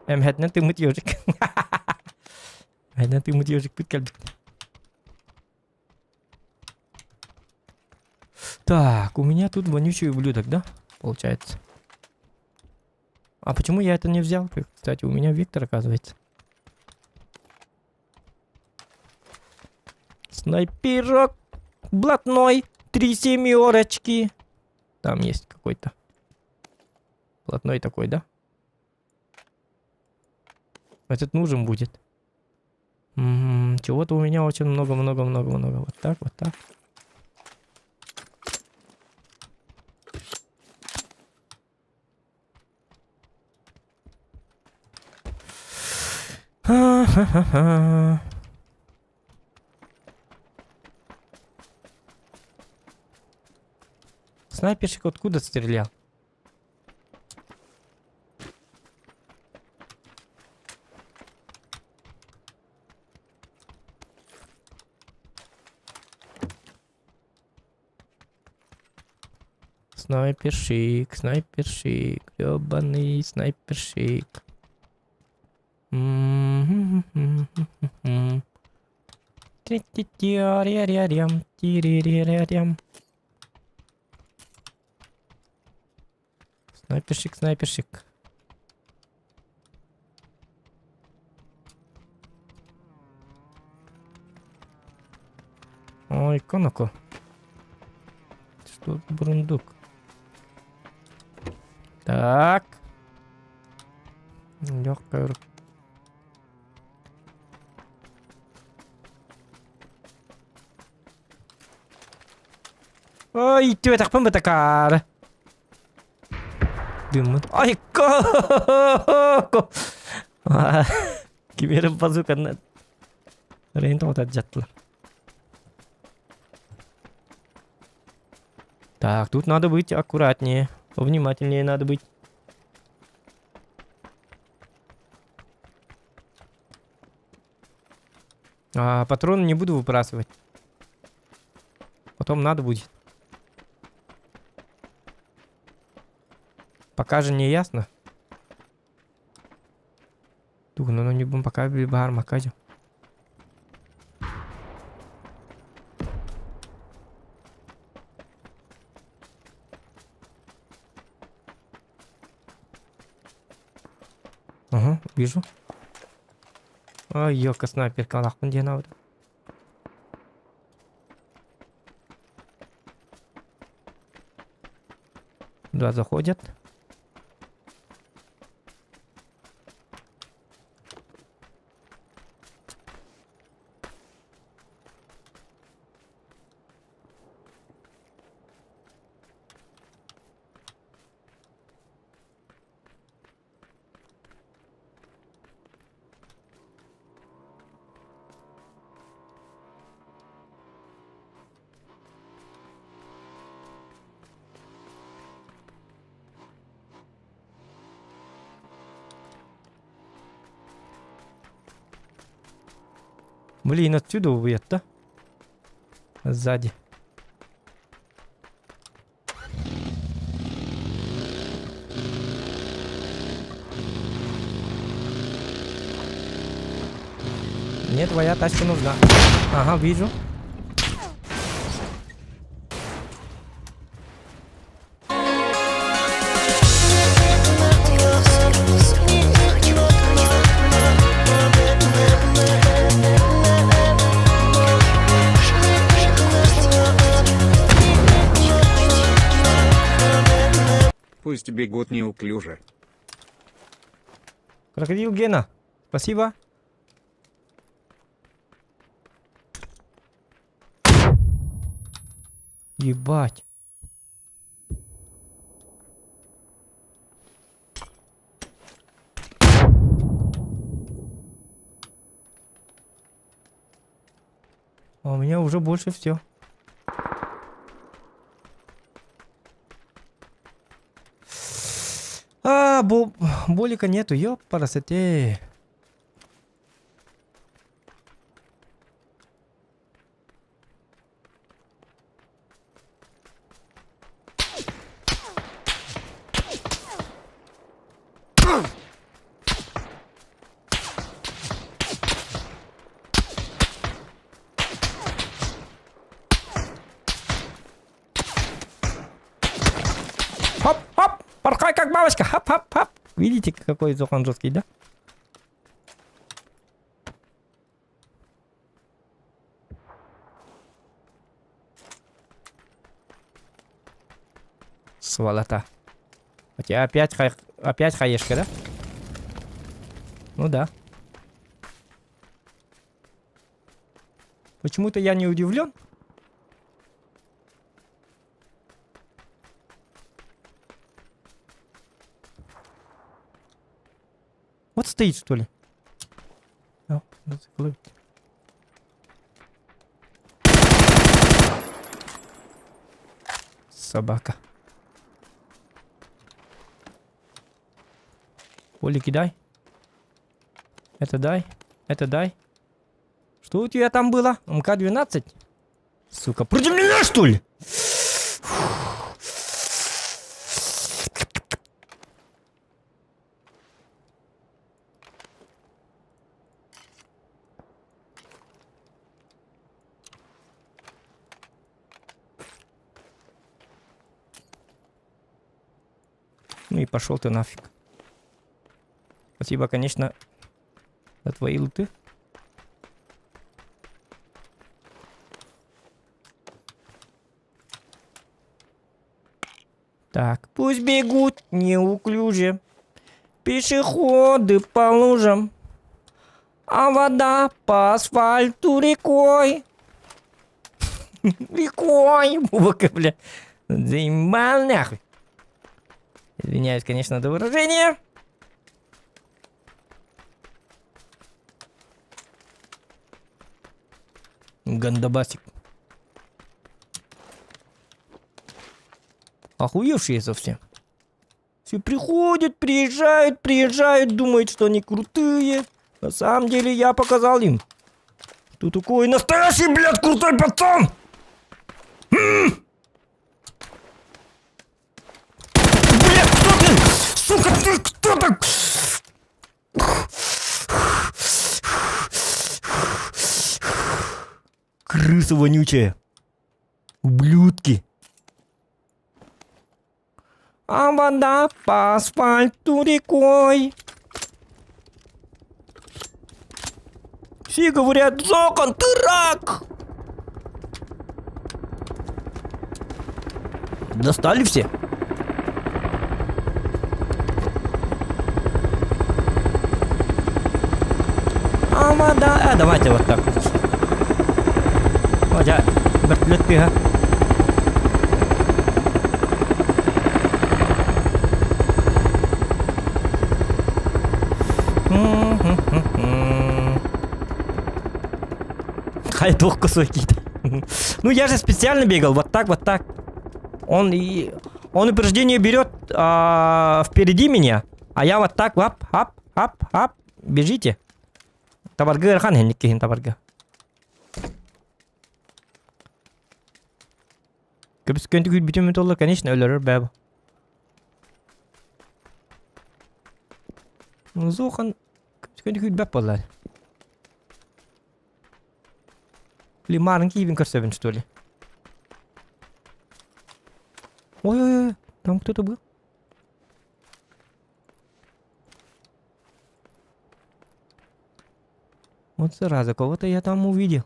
Эмһэтинэн тыыммыт ежик. Эмһэтинэн тыыммыт ежикпит кэлбит. Так, у меня тут вонючий ублюдок, да? Получается. А почему я это не взял? Кстати, у меня Виктор, оказывается. Снайперок блатной. Три семерочки. Там есть какой-то. Блатной такой, да? Этот нужен будет. Чего-то у меня очень много-много-много-много. Вот так, вот так. Ха-ха-ха. Снайперщик откуда стрелял? Снайперщик, снайперщик, ёбаный снайперщик. М-м-м-м-м-м. Ти-ти-ти-ри-ри-рям, ти-ри-ри-ри-рям. Снайперщик, снайперщик. Ой, коноко. Что за бурундук? Так. Легкая рука. Ой, түбэтэхпин бытакаары. Дыммыт. Ай, ко Кимиэрэ базуканы Рейн тоҕото дьаттылар. Так, тут надо быть аккуратнее. Повнимательнее надо быть. А, патроны не буду выбрасывать. Потом надо будет. Пока же не ясно. Тугунан оонньуубун пока баар макадьо. Ага, вижу. Ай, ёлка, снайперка, лахпын диэн аабыт. Туда заходят. Блин, отсюда убьет, да? Сзади. Мне твоя тачка нужна. Ага, вижу. Пусть бегут неуклюже. Крокодил Гена, спасибо. Ебать. А у меня уже больше все. А, бо болика нету, ёпарасоте. Хоп, хоп, порхай как бабочка, хоп, хоп, хоп. Видите, какой зохан жесткий, да? Сволота. У тебя опять, хай... опять хаешка, да? Ну да. Почему-то я не удивлен. Вот стоит, что ли? О, надо заглубить. Собака. Поле кидай. Это дай. Это дай. Что у тебя там было? МК-12? Сука, против меня, что ли? Ну и пошел ты нафиг. Спасибо, конечно, за твои луты. Так, пусть бегут неуклюже пешеходы по лужам, а вода по асфальту рекой. Рекой, Бубака, бля. Заебал нахуй. Извиняюсь, конечно, за выражение. Гандабасик. Охуевшие совсем. Все приходят, приезжают, приезжают, думают, что они крутые. На самом деле я показал им. Ты такой настоящий, блядь, крутой пацан! М! Блядь, кто ты? Сука, ты кто так? Крыса вонючая. Ублюдки. А вода по асфальту рекой. Все говорят, Зокон, ты рак! Достали все? А вода... А, давайте вот так. О, дьэ, вертолет тыаһа. Хай туох косой киит. Ну я же специально бегал, вот так, вот так. Он и он упреждение берет а, впереди меня, а я вот так, ап, ап, ап, ап, бежите. Табарга ыарахан иһин иккиһин табарга. Көбүскөнтүк күүрбүтүм толлор, конечно, өлөрөр бэб. Зохан көбүскөнтүк күүрбэт буоллар. Лимарын киибин көрсөбүн, что ли? Ой-ой-ой, там кто-то был. Вот зараза, кого-то я там увидел.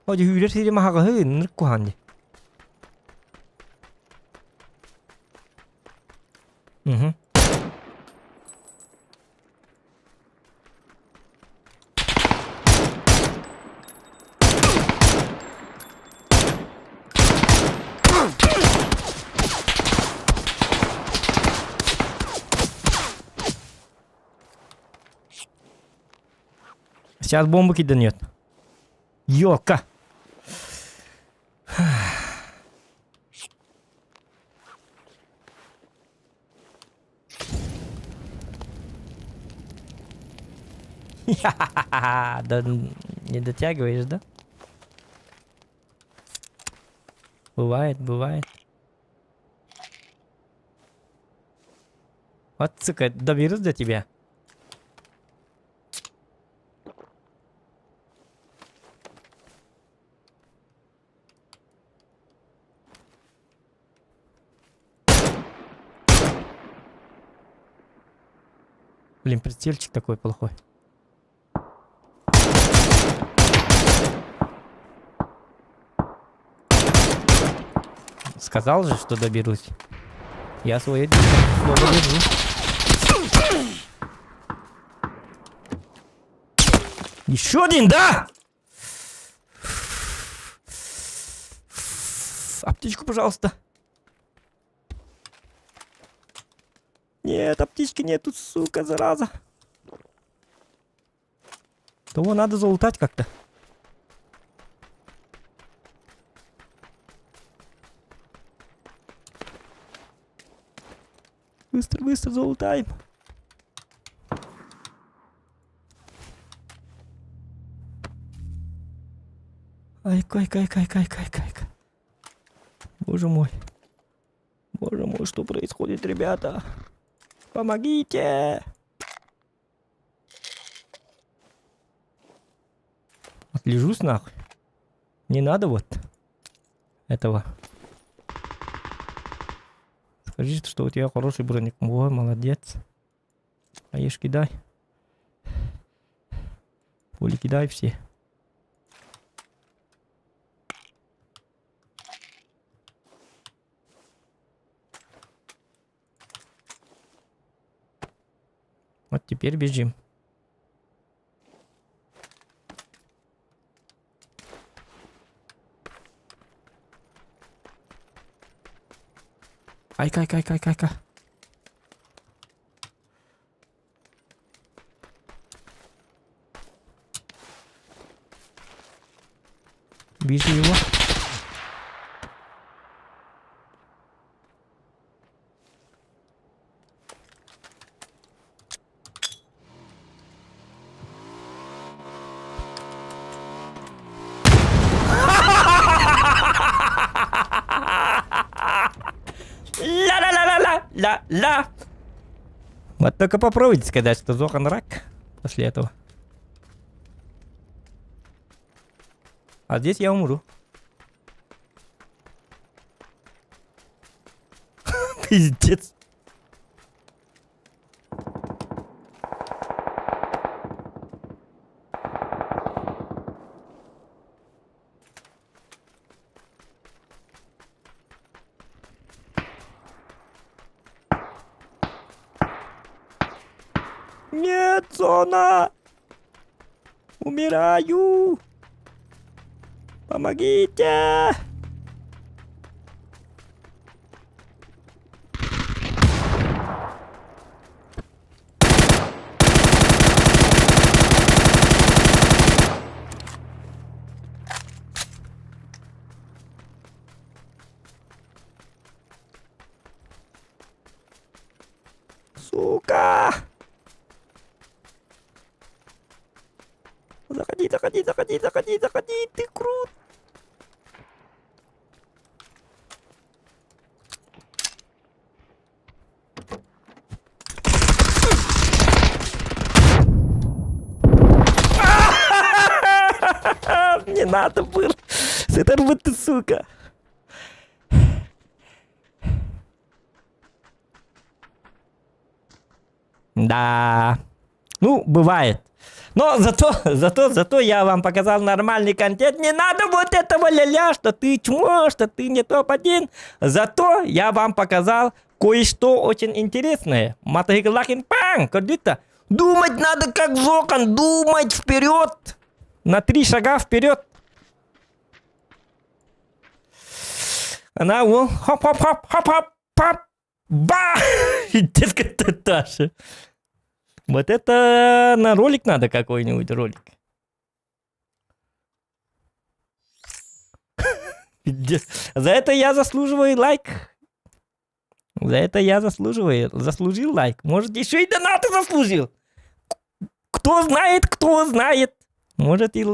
О, дьүһүүрэр сирим аһаҕаһы ынырык куһаҕан дии. Угу. Сейчас бомбу киданет. Ёлка! Да не дотягиваешь, да? Бывает, бывает. Вот, сука, доберусь до тебя. Блин, прицельчик такой плохой. Сказал же, что доберусь. Я свое слово держу. Еще один, да? Аптечку, пожалуйста. Нет, аптечки нету, сука, зараза. Того надо залутать как-то. Быстро, быстро залутаем. Ай, кай, кай, кай, кай, кай, кай. Боже мой. Боже мой, что происходит, ребята? Помогите! Отлежусь нахуй. Не надо вот этого. Скажите, что у тебя хороший броник. Ой, молодец. Аешки дай. Пули кидай все. Вот теперь бежим. Айка, айка, айка, айка, айка. Вижу его. ля ля. Вот только попробуйте сказать, что Зохан рак после этого. А здесь я умру. Пиздец. Нет, зона! Умираю! Помогите! Сука! Заходи, заходи, заходи, заходи, заходи, ты крут! Не надо было. Сытар ты, сука. Да. Ну, бывает. Но зато, зато, зато я вам показал нормальный контент. Не надо вот этого ля-ля, что ты чмо, что ты не топ-1. Зато я вам показал кое-что очень интересное. Матахигалахин панг, көрдүт Думать надо как Зокан, думать вперед. На три шага вперед. Она вон, хоп-хоп-хоп, хоп-хоп, пап, ба! Детка Таша. Вот это на ролик надо какой-нибудь ролик. За это я заслуживаю лайк. За это я заслуживаю, заслужил лайк. Может, еще и донаты заслужил. Кто знает, кто знает. Может, и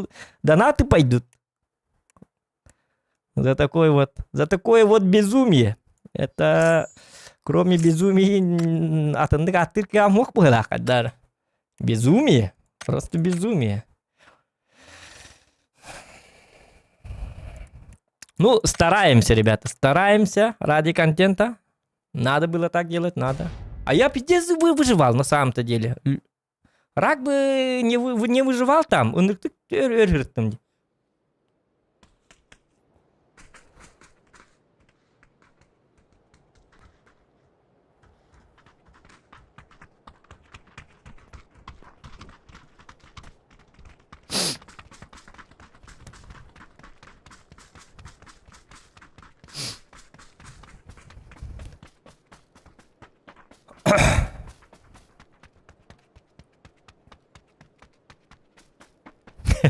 донаты пойдут. За такое вот, за такое вот безумие. Это кроме безумия атыннык аттырка мох быһылааххайдар. Безумие. Просто безумие. Ну, стараемся, ребята, стараемся ради контента. Надо было так делать, надо. А я пиздец выживал на самом-то деле. Рак бы не, вы, не выживал там. Он там.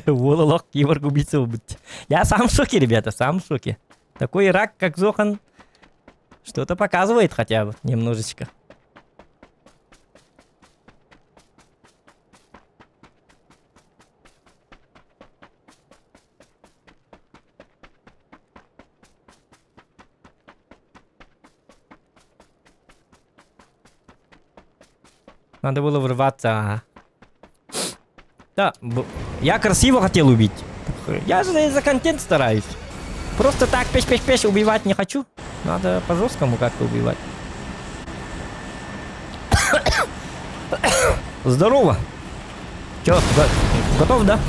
Уол киборг убийца быть. Я сам в шоке, ребята, сам в шоке. Такой рак, как Зохан, что-то показывает хотя бы немножечко. Надо было врываться, ага. Да, я красиво хотел убить. Я же за контент стараюсь. Просто так пеш-пеш-пеш убивать не хочу. Надо по-жесткому как-то убивать. Здорово. Чё, готов, да?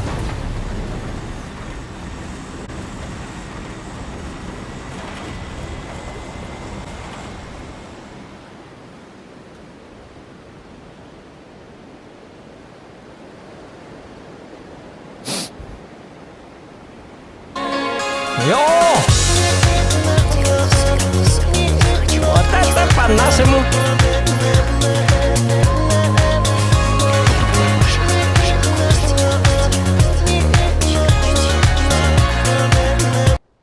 Йо! Вот это по-нашему.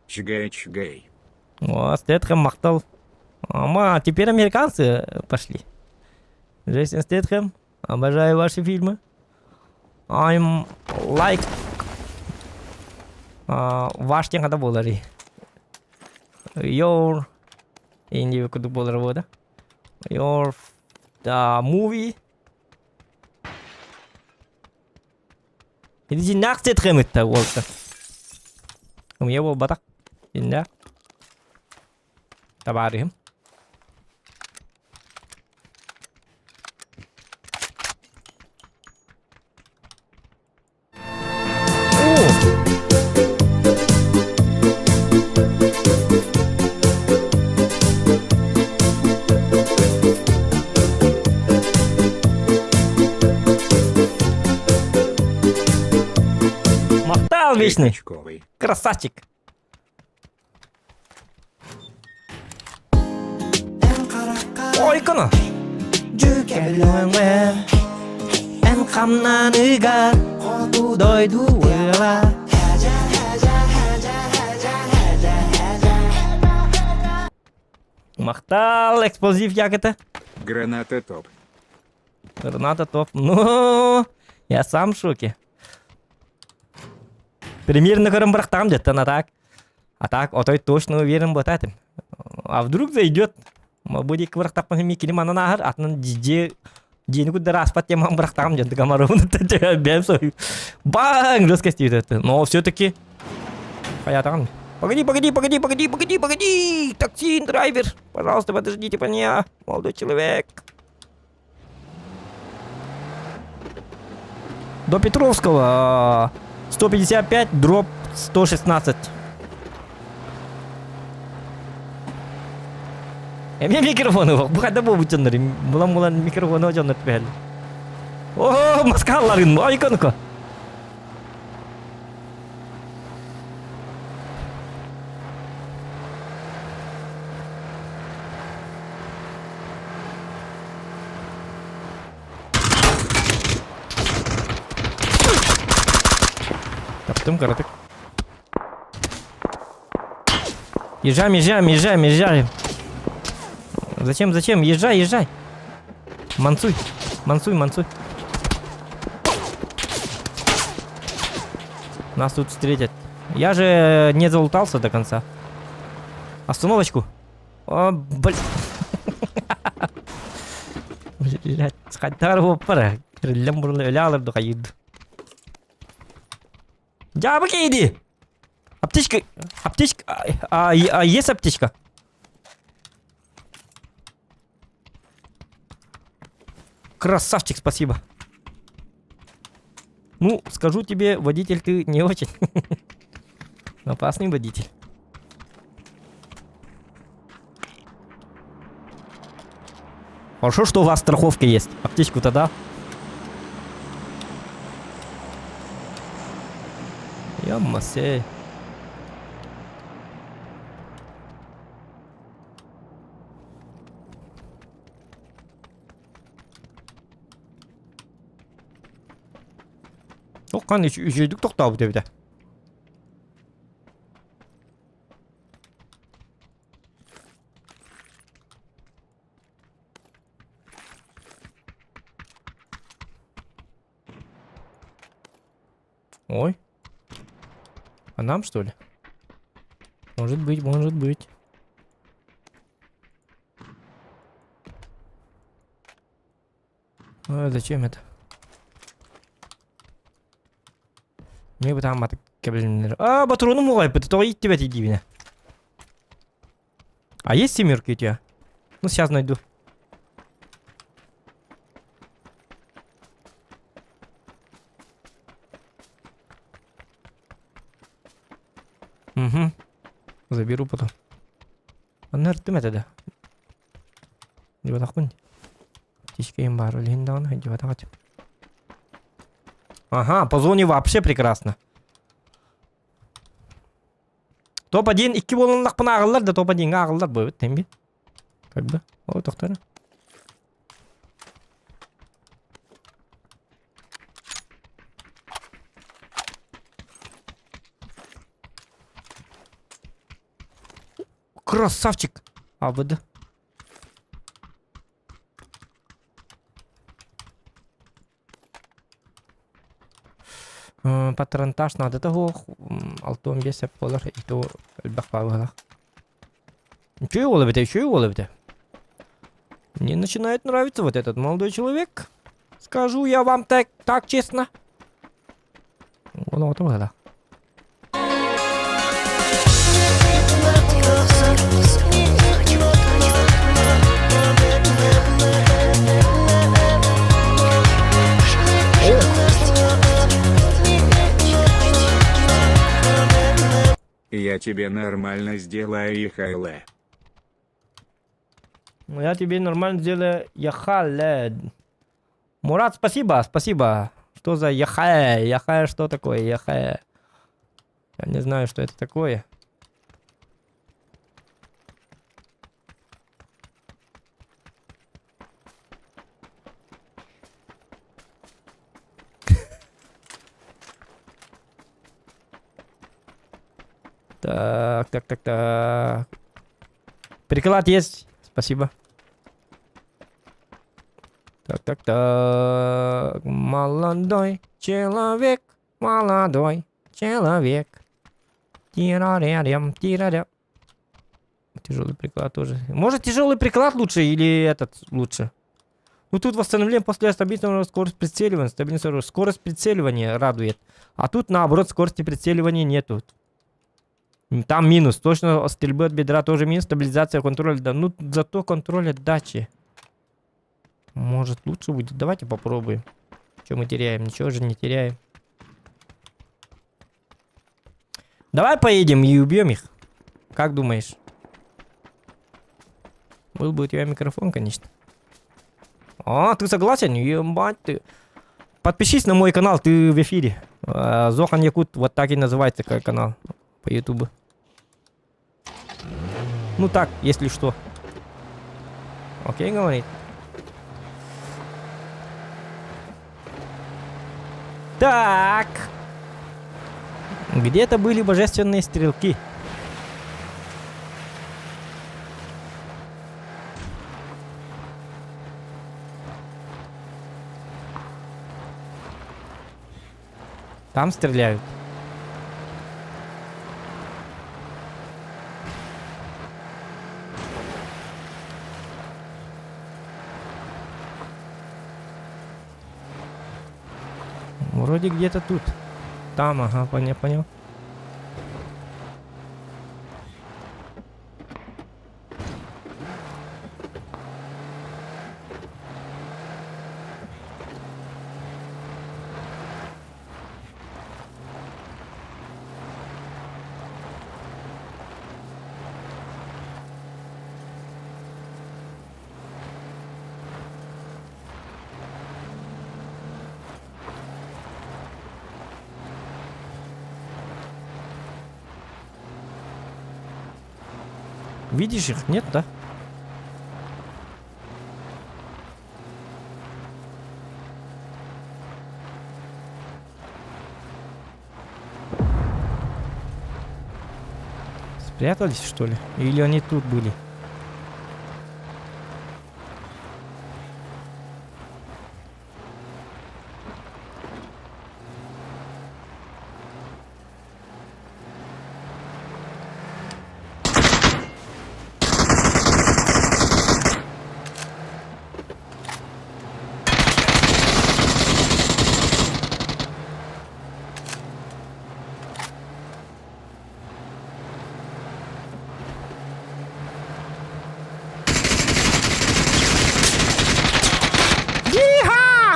Чгэй, чгэй. О, Стэтхэм махтал. Ама, теперь американцы пошли. Джейсон Стэтхэм, обожаю ваши фильмы. I'm like ваш диэн хата буоларый. Your инди курдук буолар буода. Your movie. Ити дьиннээх тиэтхэмитта уолта. Умья буолбатах. Дьиннээх. Табаарыһым. Махтал вечный. Красавчик. Ой, кына. Эн хамнаныгар хоту дойду ыла. Махтал, эксплозив якета. Граната топ. Граната топ. Ну, я сам в шоке. Примерно көрөн бырахтаҕым дьэттэн а так. А так, отой точно уверен буотаатым. А вдруг зайдет? Бу диэки бырахтахпын ми кини манан ааһар, атынан дьиэ дьиэни курдары ааспат диэн маһын бырахтаҕым дьон тыгамарыбын бэйэм сою. Баң! Жестко стиит Но все-таки Хайатаҕын. Погоди, погоди, погоди, погоди, погоди, погоди! Такси, драйвер! Пожалуйста, подождите меня, молодой человек. До Петровского 155 дробь 116. Эмиэ микрофону бу хайда буолбут дьоннор булан-булан микрофону дьоннор түбэһэллэр. О, маскалларын, ой, ну-ка. Таптым кыратык. Езжаем, езжаем, езжаем, езжаем. Зачем, зачем? Езжай, езжай. Мансуй, мансуй, мансуй. Нас тут встретят. Я же не залутался до конца. Остановочку. О, блин. Блять, хаттар пара. Кириллем бурлы өлө алырды хайырды. Дьаабы иди! Аптечка, аптечка, а, а, а есть аптечка? Красавчик, спасибо. Ну, скажу тебе, водитель ты не очень. Опасный водитель. Хорошо, что у вас страховка есть. Аптечку-то да. Ямасе. Тоққан үчүгүйдүк тохтообут эбитэ. Ой. А нам, что ли? Может быть, может быть. А зачем это? Мне бы там А, патрону мугайпыт, тоҕо иттибэт диибинэ. А есть семерки у тебя? Ну, сейчас найду. Угу. Заберу потом. Аннар тым это да. Дибатахпын. Тишкейм бар өлейін даҕаны дибатах Ага, по зоне вообще прекрасно. Топ-1 икки буолуннахпына ааҕыллар да топ-1-ҥа ааҕыллар буолбут тэмби. Как бы. О, тохтор. Красавчик! АВД. Патронтаж наадата суох, 65 сөп буолар, ито элбэх баабыһалаах. Үчүгэй уол эбитэ, үчүгэй уол эбитэ. Мне начинает нравиться вот этот молодой человек. Скажу я вам так, так честно. Оно готово, да. Я тебе нормально сделаю, Ихайле. Ну, я тебе нормально сделаю Яхале. Мурат, спасибо, спасибо. Что за Яхае? Яхае что такое? Яхае. Я не знаю, что это такое. Так, так, так, так. Приклад есть. Спасибо. Так, так, так. Молодой человек, молодой человек. Тирарярям, тираря. Тяжелый приклад тоже. Может, тяжелый приклад лучше или этот лучше? Ну тут восстановление после стабильного скорость прицеливания. Стабильность скорость прицеливания радует. А тут наоборот скорости прицеливания нету. Там минус. Точно стрельбы от бедра тоже минус. Стабилизация контроля. Да, ну зато контроль отдачи. Может лучше будет. Давайте попробуем. Что мы теряем? Ничего же не теряем. Давай поедем и убьем их. Как думаешь? Был бы у тебя микрофон, конечно. А, ты согласен? Ебать ты. Подпишись на мой канал, ты в эфире. А, Зохан Якут, вот так и называется канал по ютубу. Ну так, если что. Окей, говорит. Так. Где-то были божественные стрелки. Там стреляют. Вроде где-то тут. Там, ага, понял, понял. Видишь их? Нет, да? Спрятались, что ли? Или они тут были? Иха!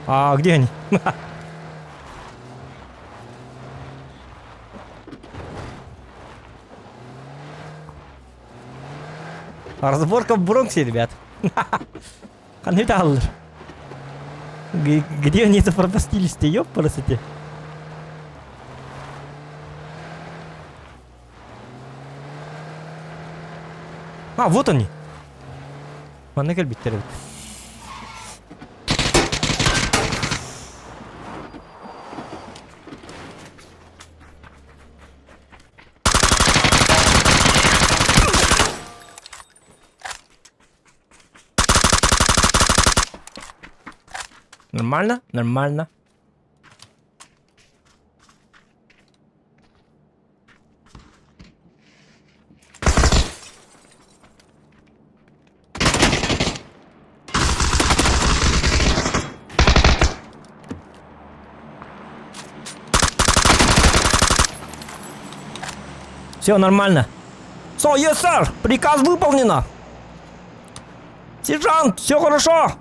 А где они? Разборка в Бронксе, ребят. Ханна Где они это пропастились-то, ёпарасоте? А, вот они. Манна кэлбиттэр эбит. Нормально? Нормально. Все нормально. Со, yes, sir! Приказ выполнено! Сержант, все хорошо!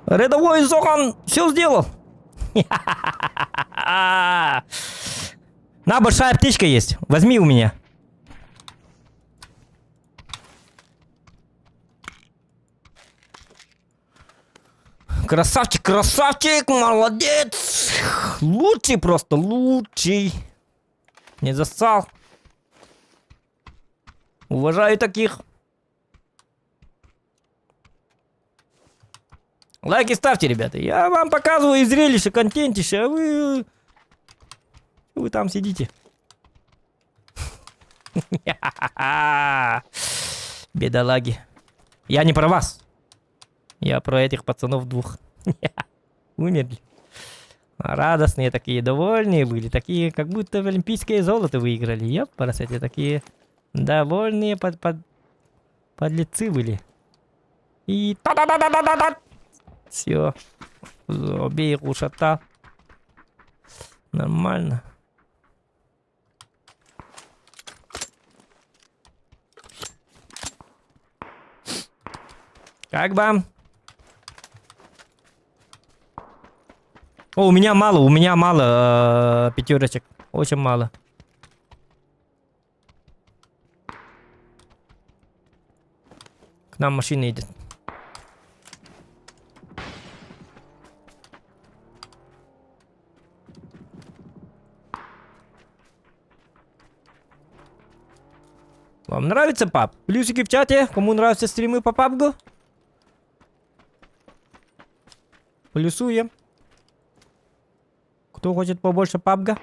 Рядовой Зохан все сделал! На, большая аптечка есть. Возьми у меня. Красавчик, красавчик, молодец! Лучший просто, лучший. Не засал. Уважаю таких. Лайки ставьте, ребята. Я вам показываю зрелище, контентище, а вы... Вы там сидите. Бедолаги. Я не про вас. Я про этих пацанов двух. Умерли. Радостные такие, довольные были. Такие, как будто в олимпийское золото выиграли. Ёпарасоте, такие довольные под, под, подлецы были. И та-да-да-да-да-да! Все. Обеих ушатал. Нормально. Как вам? О, у меня мало э, пятерочек. Очень мало. К нам машина идет. Вам нравится паб? Плюсики в чате. Кому нравятся стримы по пабгу? Плюсуем. Кто хочет побольше пабга?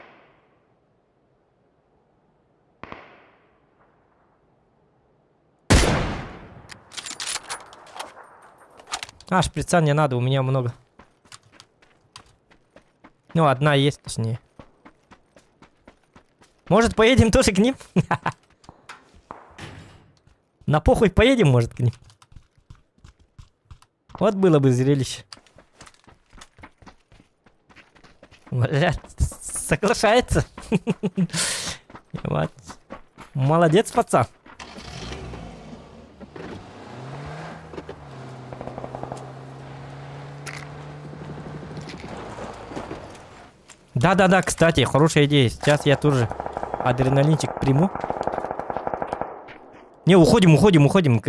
А, шприца не надо, у меня много. Ну, одна есть, точнее. Может, поедем тоже к ним? На похуй поедем, может, к ним. Вот было бы зрелище. Бля, соглашается. Вот. Молодец, пацан. Да-да-да, кстати, хорошая идея. Сейчас я тоже адреналинчик приму. Не, уходим, уходим, уходим.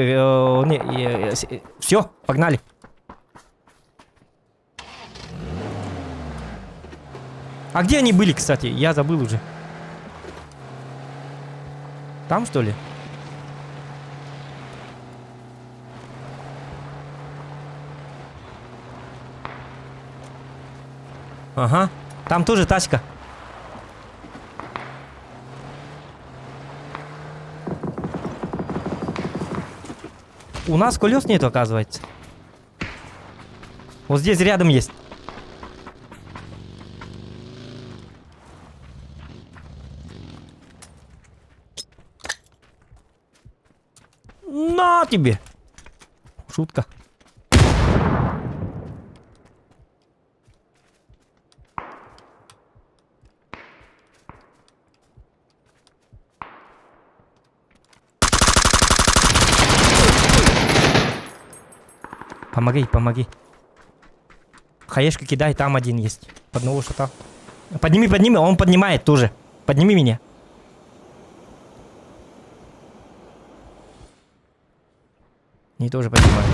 Все, погнали. А где они были, кстати? Я забыл уже. Там, что ли? Ага. Там тоже тачка. У нас колес нет, оказывается. Вот здесь рядом есть. На тебе! Шутка. Помоги, помоги. Хаешку кидай, там один есть. Одного шатал. Подними, подними, он поднимает тоже. Подними меня. Не тоже поднимает.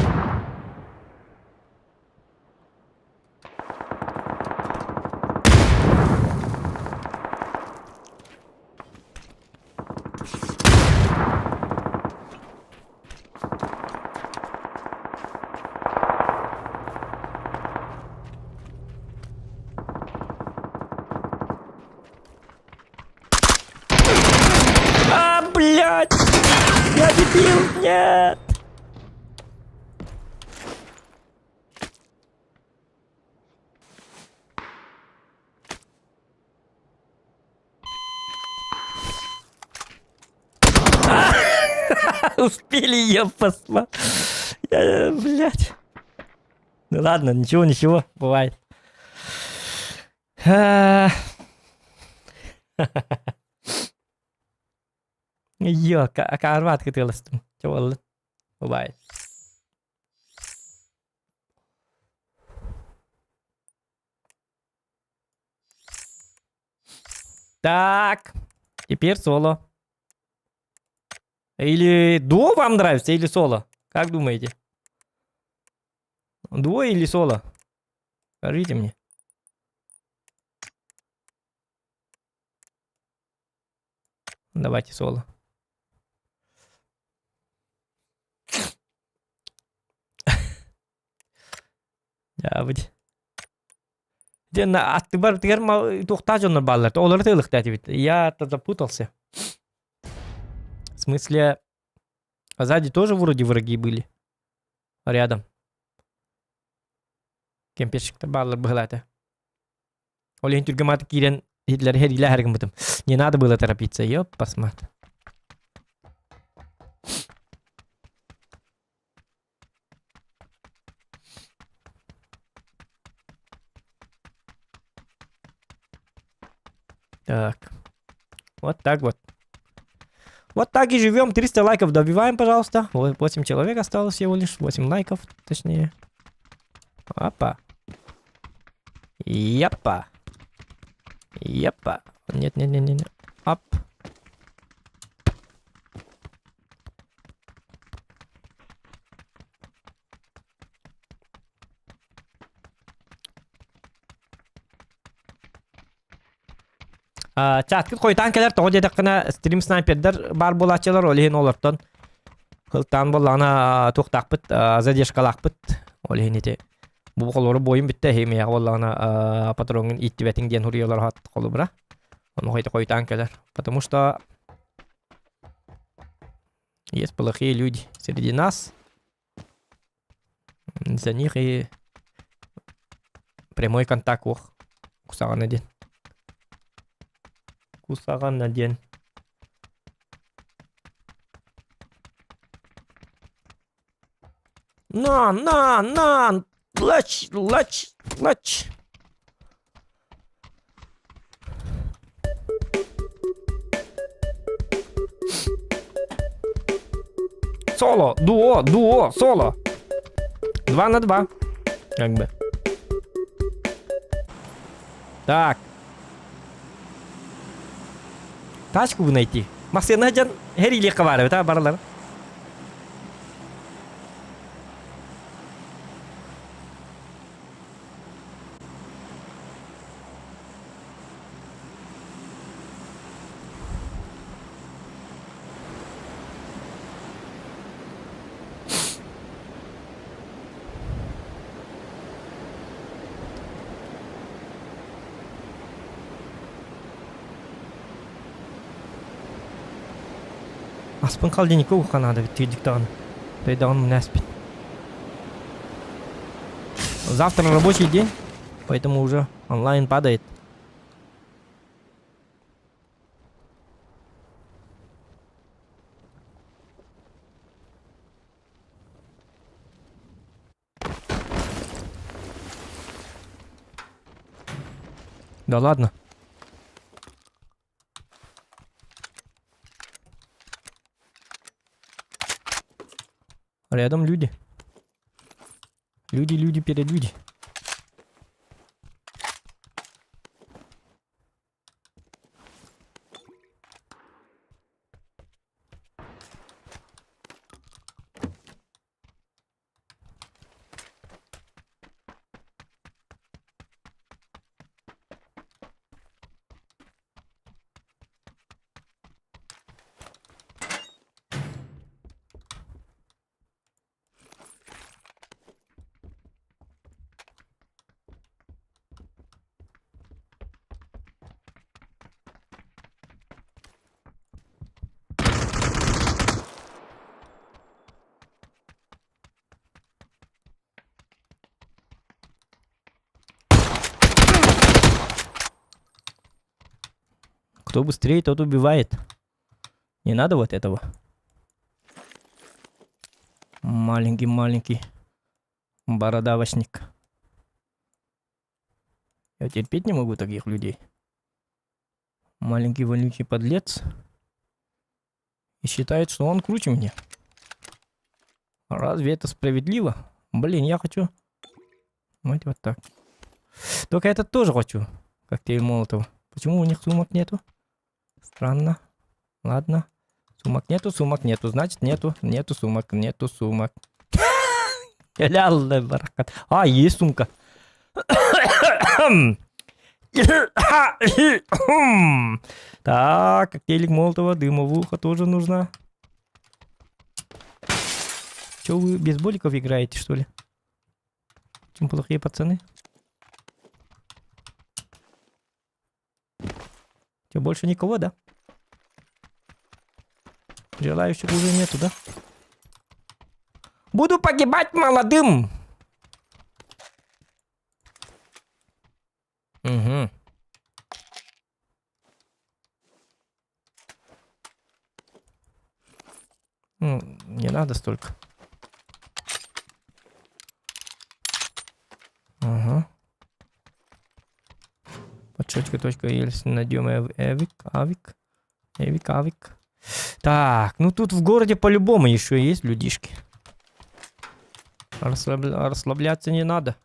А, блядь! Я дебил! Нет! Успели ее посла. Я, блядь. Ну ладно, ничего, ничего, бывает. Йо, карват кытылыстым. Чего Бывает. Так, теперь соло. Или дуо вам нравится, или соло? Как думаете? Дуо или соло? Скажите мне. Давайте соло. Дьаабыт. Диэн аттыбар тигэр туохтаах дьоннор бааллар. Олору тыылыктаа этибит. Я-то запутался. В смысле, сзади тоже вроде враги были. Рядом. Кемперщиктер бааллар быһылаата. Ол иһин түргэмааты киирэн иһитлэр хэриилээх гыммытым. Не надо было торопиться, ёп, посмат. Так. Вот так вот. Вот так и живем. 300 лайков добиваем, пожалуйста. 8 человек осталось всего лишь. 8 лайков, точнее. Опа. Япа. Япа. Нет, нет, нет, нет. нет. Оп. Чааткыт хойутаан кэлэр тоҕо диэтэххинэ стрим снайпердар баар буолааччылар ол иһин олортон хылтаан буоллаҕына туохтаахпыт задержкалаахпыт ол иһин ити бу холобура буойун бүттэ эһи миэхэ буоллаҕына патроҥҥун ииттибэтиҥ диэн суруйаллар хат холобура ону хойутаан кэлэр потому что есть плохие люди среди нас за них и прямой контакт ох кусаҕана диэн кусаҕана диэн на на на лач лач лач Соло, дуо, дуо, соло. 2 на 2. Как бы. Так. Тачку бы найти. Массыына дьон һэриилиэххэ баар эбит, а, барылар. Аспын холодильникка угукка наада эбит тиийдик даҕаны. Тойдоҕун мунааспын. Завтра рабочий день, поэтому уже онлайн падает. Да ладно. Рядом люди. Люди, люди, перелюди. Кто быстрее, тот убивает. Не надо вот этого. Маленький-маленький бородавочник. Я терпеть не могу таких людей. Маленький вонючий подлец. И считает, что он круче меня. Разве это справедливо? Блин, я хочу... Давайте вот так. Только этот тоже хочу. Коктейль Молотова. Почему у них сумок нету? Странно. Ладно. Сумок нету, сумок нету. Значит, нету, нету сумок, нету сумок. А, есть сумка. Так, коктейлик Молотова, дымовуха тоже нужна. Че вы без боликов играете, что ли? Чем плохие пацаны? Че, больше никого, да? Желающих уже нету, да? Буду погибать молодым! Угу. Ну, не надо столько. Ага. Подшечка точка если найдем эвик, авик, эвик, авик. Так, ну тут в городе по-любому еще есть людишки. Расслабляться не надо.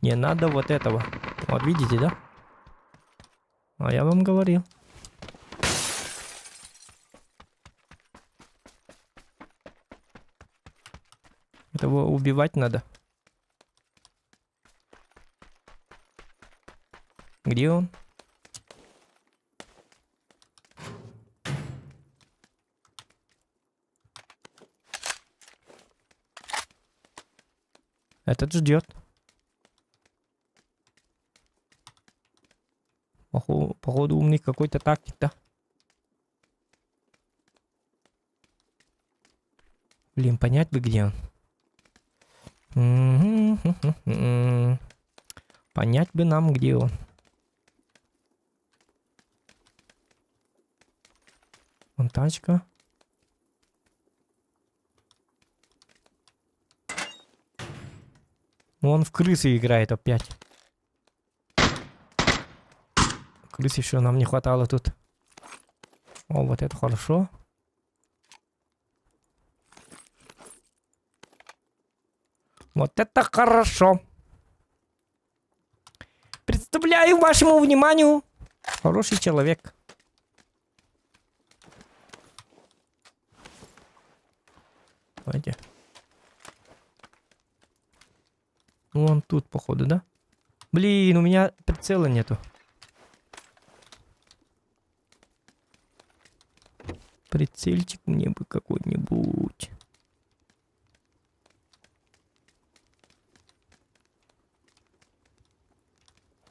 Не надо вот этого. Вот видите, да? А я вам говорил. Этого убивать надо. Где он? Этот ждет. Походу умный какой-то тактик, да? Блин, понять бы, где он. Понять бы нам, где он. Вон тачка. Он в крысы играет опять. Крыс еще нам не хватало тут. О, вот это хорошо. Вот это хорошо. Представляю вашему вниманию хороший человек. Давайте. Вон тут, походу, да? Блин, у меня прицела нету. Прицельчик мне бы какой-нибудь.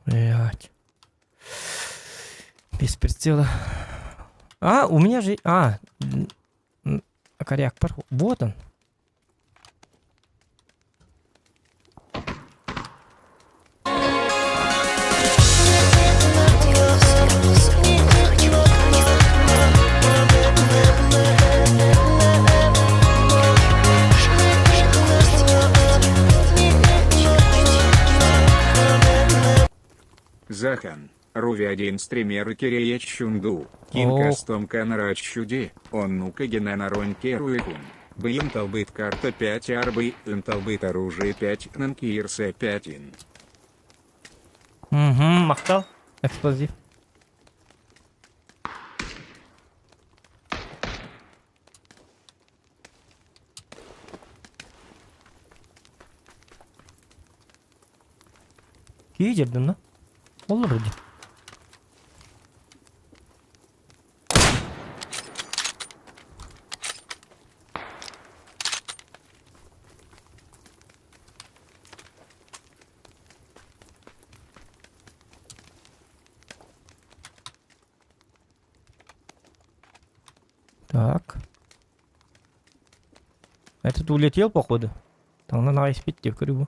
Блять. Без прицела. А, у меня же... А, коряк. Вот он. Захан, Руви один стример Кирееч Чунду, Кинкастом Канраччуди, он ну-ка Генанаронь Керуикун. Бым толбыт карта 5 арбы, интолбыт оружие 5, нанкирсе 5 ин. Угу, махтал. Эксплозив. Киһи да? Ол вроде. Так. Этот улетел, походу. Там на испить в рыбу.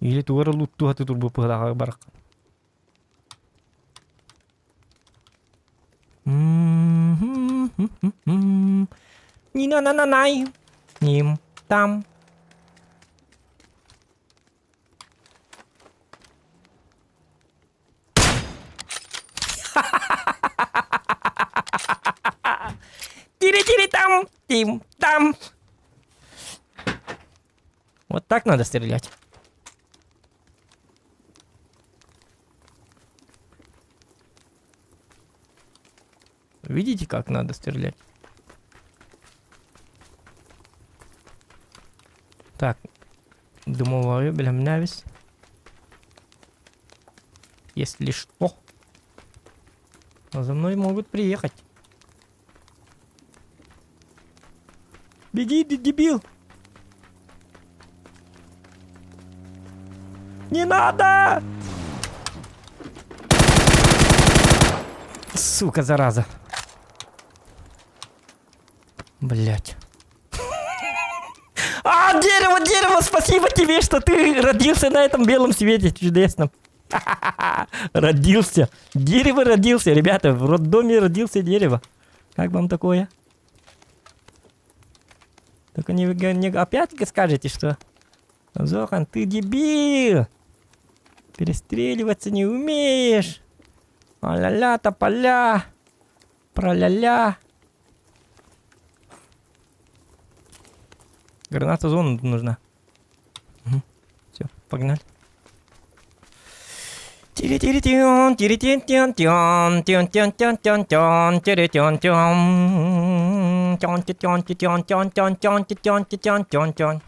Или тугара луттуха турбу пыһаҕа барах. Нина-на-на-най. Ним там. Тири-тири там, тим там. Вот так надо стрелять. Видите, как надо стрелять? Так, дымовую бэлэмнээбис. Если что, за мной могут приехать. Беги, дебил! Не надо! Сука, зараза. Блять. А, дерево, дерево, спасибо тебе, что ты родился на этом белом свете чудесном. Родился. Дерево родился, ребята, в роддоме родился дерево. Как вам такое? Только не, не опять скажете, что Зохан, ты дебил! Перестреливаться не умеешь! А-ля-ля, тополя! Про-ля-ля! Граната зона нужна. Угу. Все, погнали. Тири-тири-тион, тири-тин-тион-тион, тион-тион-тион-тион-тион, тири-тион-тион, тион-тион-тион-тион-тион-тион-тион-тион-тион.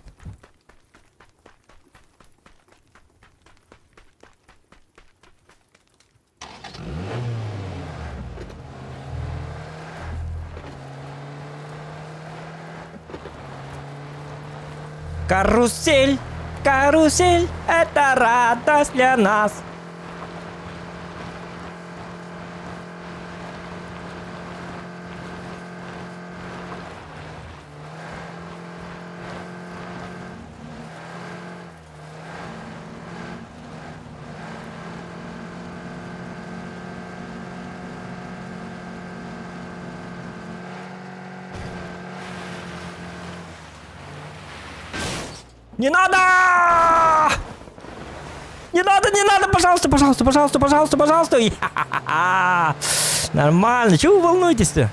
Карусель, карусель, это радость для нас. Не надо! Не надо, не надо, пожалуйста, пожалуйста, пожалуйста, пожалуйста, пожалуйста. Нормально, чего вы волнуетесь-то?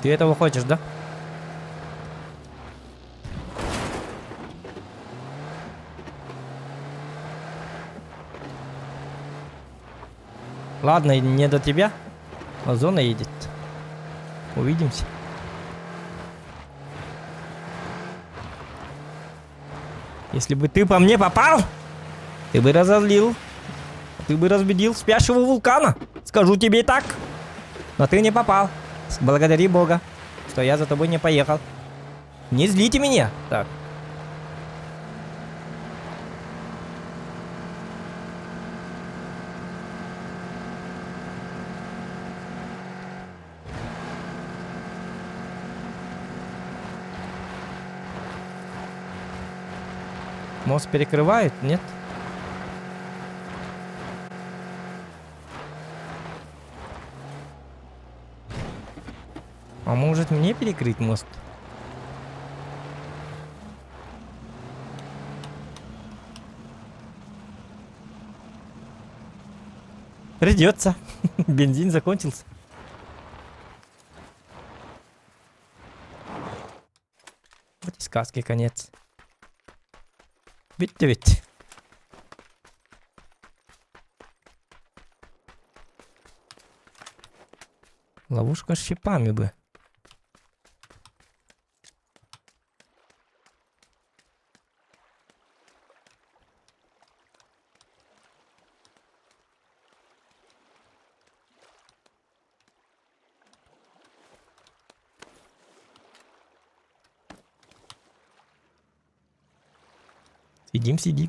Ты этого хочешь, да? Ладно, не до тебя. Но зона едет. Увидимся. Если бы ты по мне попал, ты бы разозлил. Ты бы разбудил спящего вулкана. Скажу тебе так. Но ты не попал. Благодари Бога, что я за тобой не поехал. Не злите меня. Так. Мост перекрывает, нет? А может мне перекрыть мост? Придется. Бензин закончился. Вот и сказки конец. Видите ведь? Ловушка с щипами бы. Сидим, сидим.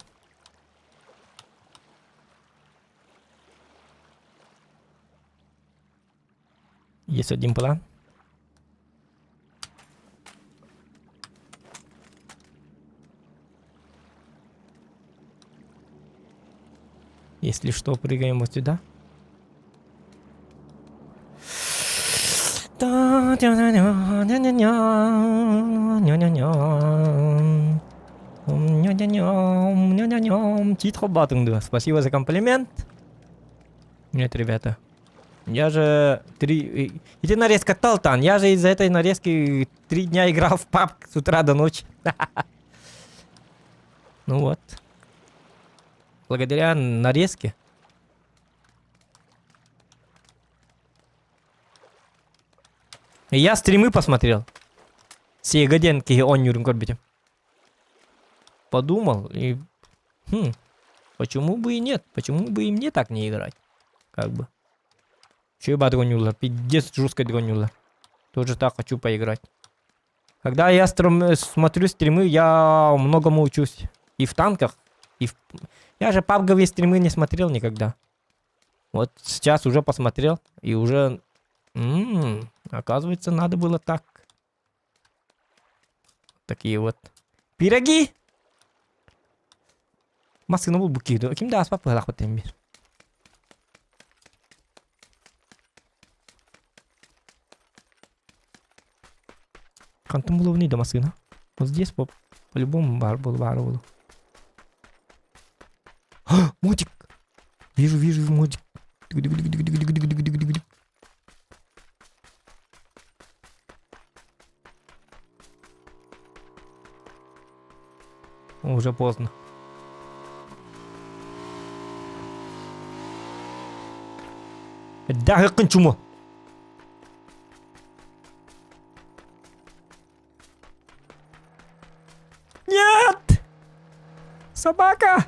Есть один план. Если что, прыгаем вот сюда. Спасибо за комплимент. Нет, ребята. Я же три... Иди нарезка Талтан. Я же из-за этой нарезки три дня играл в пабг с утра до ночи. Ну вот. Благодаря нарезке. Я стримы посмотрел. Сега диэн киһи оонньуурун көрбүтүм. Подумал и... Хм, почему бы и нет? Почему бы и мне так не играть? Как бы. Че оонньууллар? Пиздец жестко оонньууллар. Тоже так хочу поиграть. Когда я стрим, смотрю стримы, я многому учусь. И в танках, и в... Я же пабговые стримы не смотрел никогда. Вот сейчас уже посмотрел, и уже... М-м, оказывается, надо было так. Такие вот пироги! Массыына булбут киһи Ким да аспап быһалаахпыт бир. Хантан булуобуный да массыына? Вот здесь по по-любому баар буолу баара буолу. Мотик! Вижу, вижу мотик. Уже поздно. Даһыккын чумо. Нет! Собака!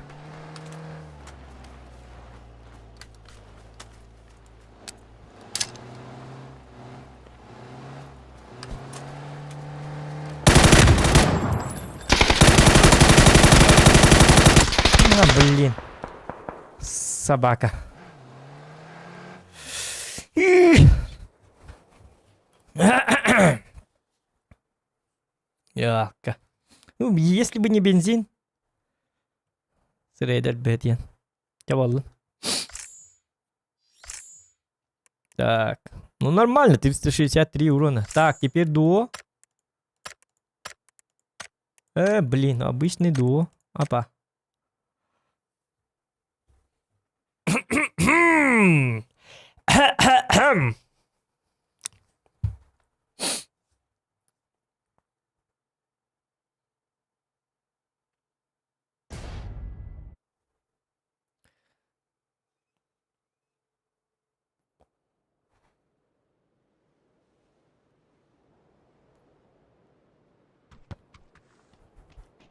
А, блин. Собака. Яка. Ну, если бы не бензин. Срейдер бетен. Чабаллын. Так. Ну, нормально, 363 урона. Так, теперь дуо. Блин, обычный дуо. Опа.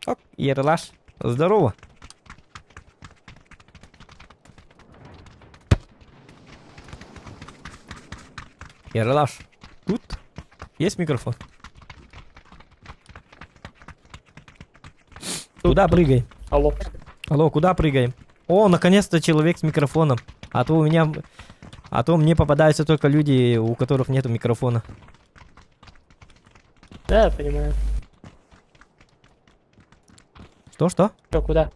Оп, Ералаш. Здорово. Ералаш. Тут есть микрофон? Куда прыгай? Алло. Алло, куда прыгаем? О, наконец-то человек с микрофоном. А то у меня... А то мне попадаются только люди, у которых нету микрофона. Да, я понимаю. Что-что? Что, куда?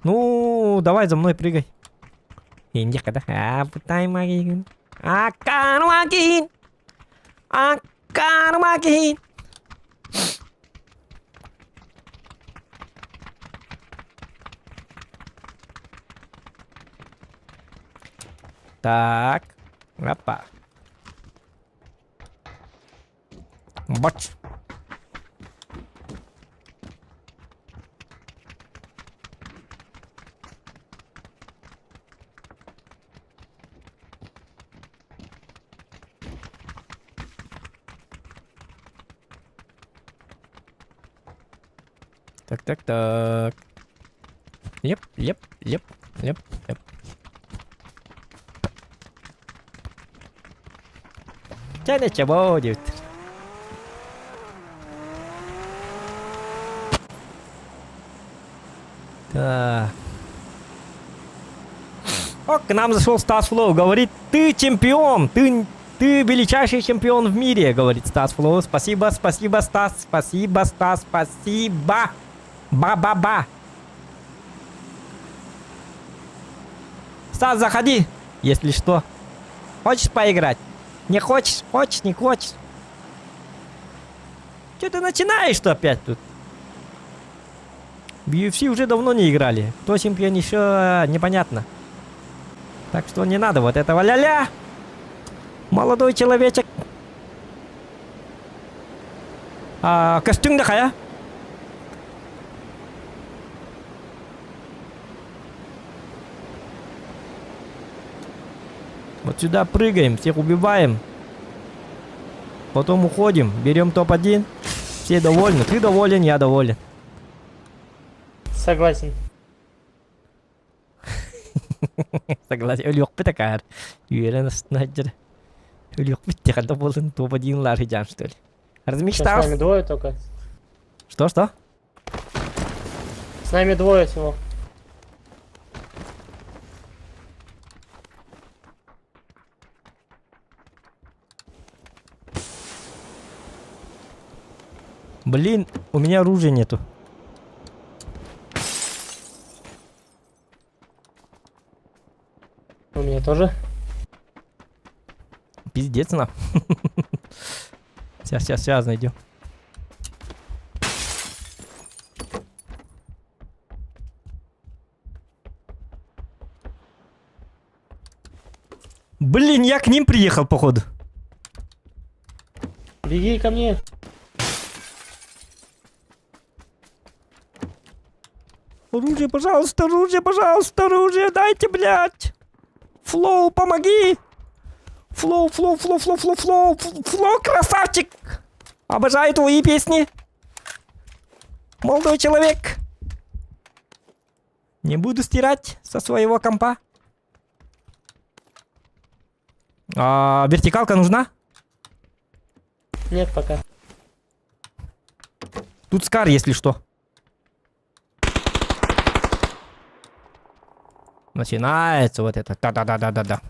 Ну, давай за мной прыгай. Так. Опа. Бач. Так, так, так. Еп, еп, еп, еп, еп. Чэ чабо диэбиттэр. Так. О, к нам зашел Стас Флоу, говорит, ты чемпион, ты, ты величайший чемпион в мире, говорит Стас Флоу. Спасибо, спасибо, Стас, спасибо, Стас, спасибо. Ба-ба-ба. Стас, заходи, если что. Хочешь поиграть? Не хочешь? Хочешь, не хочешь? Че ты начинаешь-то опять тут? В UFC уже давно не играли. Кто чемпион еще э, непонятно. Так что не надо вот этого ля-ля. Молодой человечек. А, костюм да хая? Вот сюда прыгаем, всех убиваем. Потом уходим, берем топ-1. Все довольны. Ты доволен, я доволен. Согласен. Согласен. Өлүөхпүт акаар. Үөрэн астына Өлүөхпүт тихада болын топ-1 ларыжан что ли. Размечтался. С нами двое только. Что-что? С нами двое всего. Блин, у меня оружия нету. У меня тоже. Пиздец на. Сейчас, сейчас, сейчас найдем. Блин, я к ним приехал, походу. Беги ко мне. Оружие, пожалуйста, оружие, пожалуйста, оружие, дайте, блядь. Флоу, помоги. Флоу, флоу, флоу, флоу, флоу, флоу, флоу, красавчик. Обожаю твои песни. Молодой человек. Не буду стирать со своего компа. А, вертикалка нужна? Нет пока. Тут скар, если что. Начинается вот это. Да-да-да-да-да-да.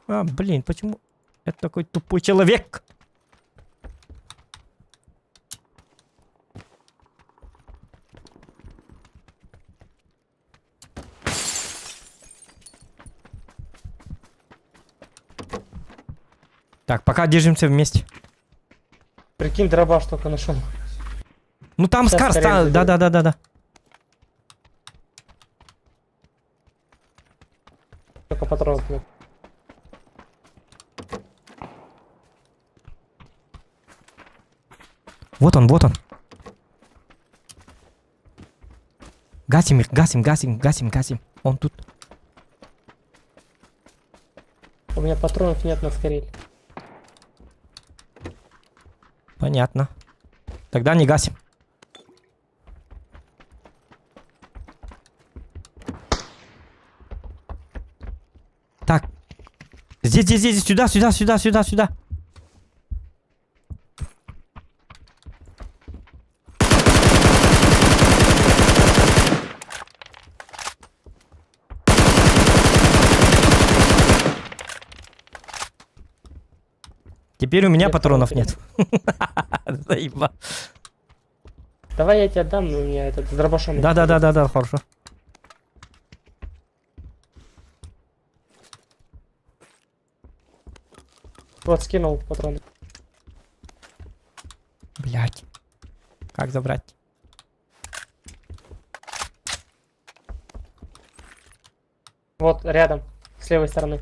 А, блин, почему это такой тупой человек? Так, пока держимся вместе. Прикинь, дробаш только нашел. Ну там Сейчас Скар, ста... да, да, да, да, да. Только патронов нет. Вот он, вот он. Гасим их, гасим, гасим, гасим, гасим. Он тут. У меня патронов нет на скорее. Понятно. Тогда не гасим. Так. Здесь, здесь, здесь, сюда, сюда, сюда, сюда, сюда. Теперь у меня нет, патронов нет. Заеба. Давай я тебе отдам, у меня этот с дробашом. Да, да, да, да, да, хорошо. Вот скинул патроны. Блять. Как забрать? Вот рядом, с левой стороны.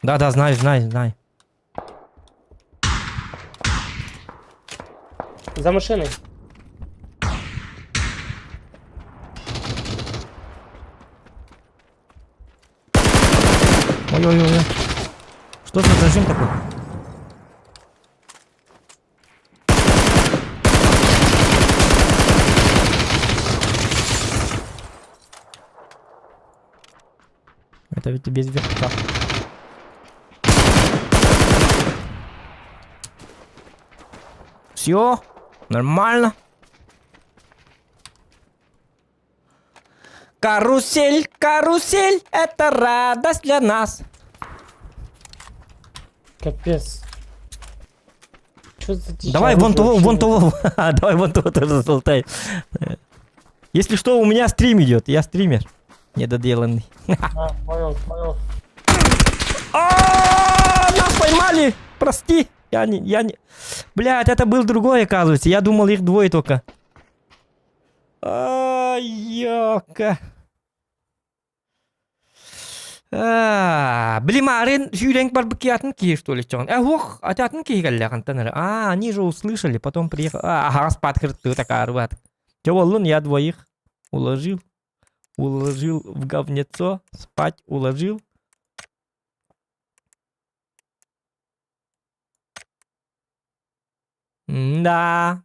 Да, да, знаю, знаю, знаю. За машиной. Ой-ой-ой. Что за зажим такой? Это ведь без верха. Все, нормально. Карусель, карусель, это радость для нас. Капец. Что за дичь? Давай вон Оружие того, вообще вон нет. того, давай вон того тоже золотай. Если что, у меня стрим идет, я стример недоделанный. А, понял, понял. А, нас поймали! Прости, я не, я не... Блядь, это был другой, оказывается. Я думал, их двое только. А, ёка. А, блин, маарыын сүүрэн барбыт атын киһи что ли чоҕун. Э, уох, атын киһи кэллэ хантан эрэ. А, они же услышали, потом приехал. А, ага, спат такая Чё, воллун, я двоих уложил. Уложил в говнецо, спать уложил. Да.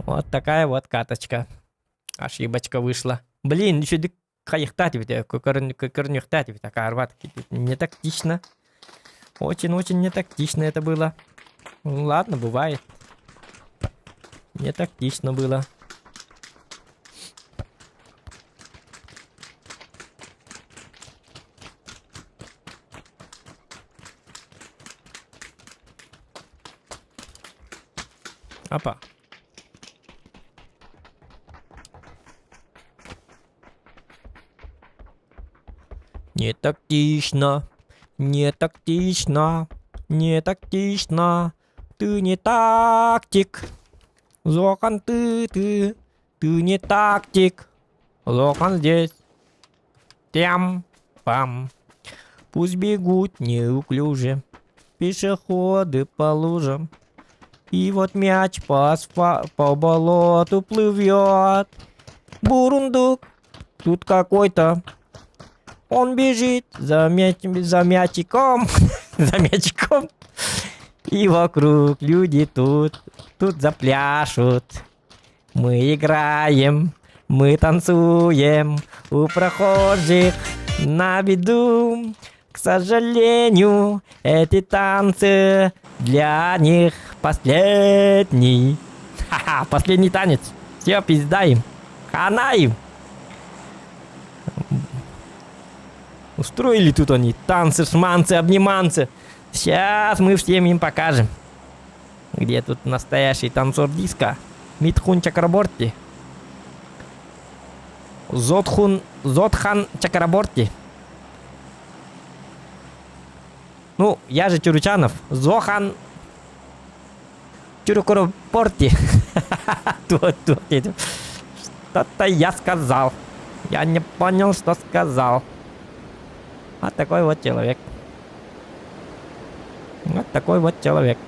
Вот такая вот каточка. Ошибочка вышла. Блин, еще хайыхтать ведь, көрнүхтать ведь, такая Не тактично. Очень-очень не тактично это было. Ну, ладно, бывает. Не тактично было. Опа. Не тактично, не тактично, не тактично. Ты не тактик. Зохан ты, ты, ты не тактик. Зохан здесь. Тям, пам. Пусть бегут неуклюже пешеходы по лужам. И вот мяч по, асфа... по болоту плывет. Бурундук тут какой-то. Он бежит за, мяч... за мячиком. за мячиком. И вокруг люди тут, тут запляшут. Мы играем, мы танцуем у прохожих на виду. К сожалению, эти танцы для них последний. Ха-ха, последний танец. Все, пизда им. Хана им. Устроили тут они танцы, шманцы, обниманцы. Сейчас мы всем им покажем, где тут настоящий танцор диска. Митхун Чакраборти. Зотхун, Зотхан Чакраборти. Ну, я же Чуручанов. Зохан Чурукуропорти. Что-то я сказал. Я не понял, что сказал. Вот такой вот человек. Вот такой вот человек.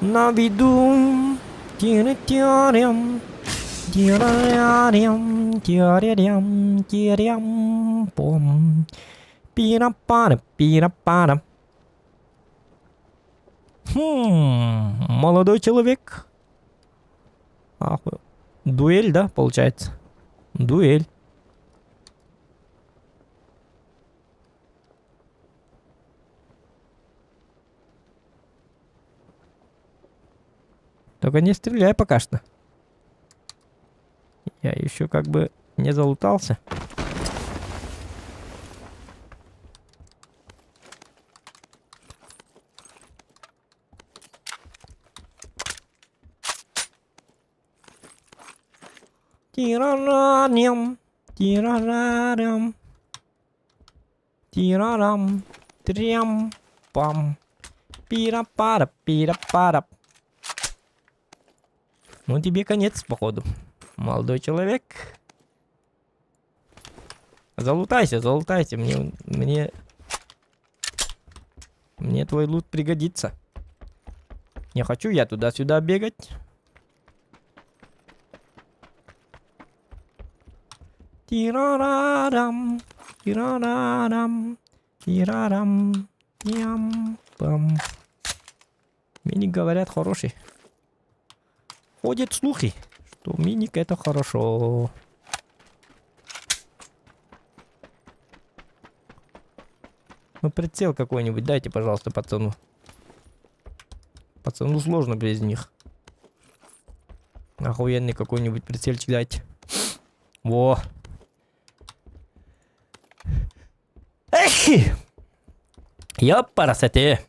На виду тиры-тярям, тирарям, тирарям, тирям, пом. Пира-пара, пира-пара. Хм, молодой человек. Ахуй. Дуэль, да, получается? Дуэль. Только не стреляй пока что. Я еще как бы не залутался. Тирарарям, тирарарям, тирарам, трям, пам, пира-пара, пира-пара. Ну тебе конец, походу. Молодой человек. Залутайся, залутайся. Мне, мне, мне твой лут пригодится. Не хочу я туда-сюда бегать. Тирарарам, тирарарам, тирарам, тям, пам. Мне говорят, хороший. Ходят слухи. То миник это хорошо. Ну прицел какой-нибудь дайте, пожалуйста, пацану. Пацану сложно без них. Охуенный какой-нибудь прицельчик дайте. Во. Эх! Ёпарасоте.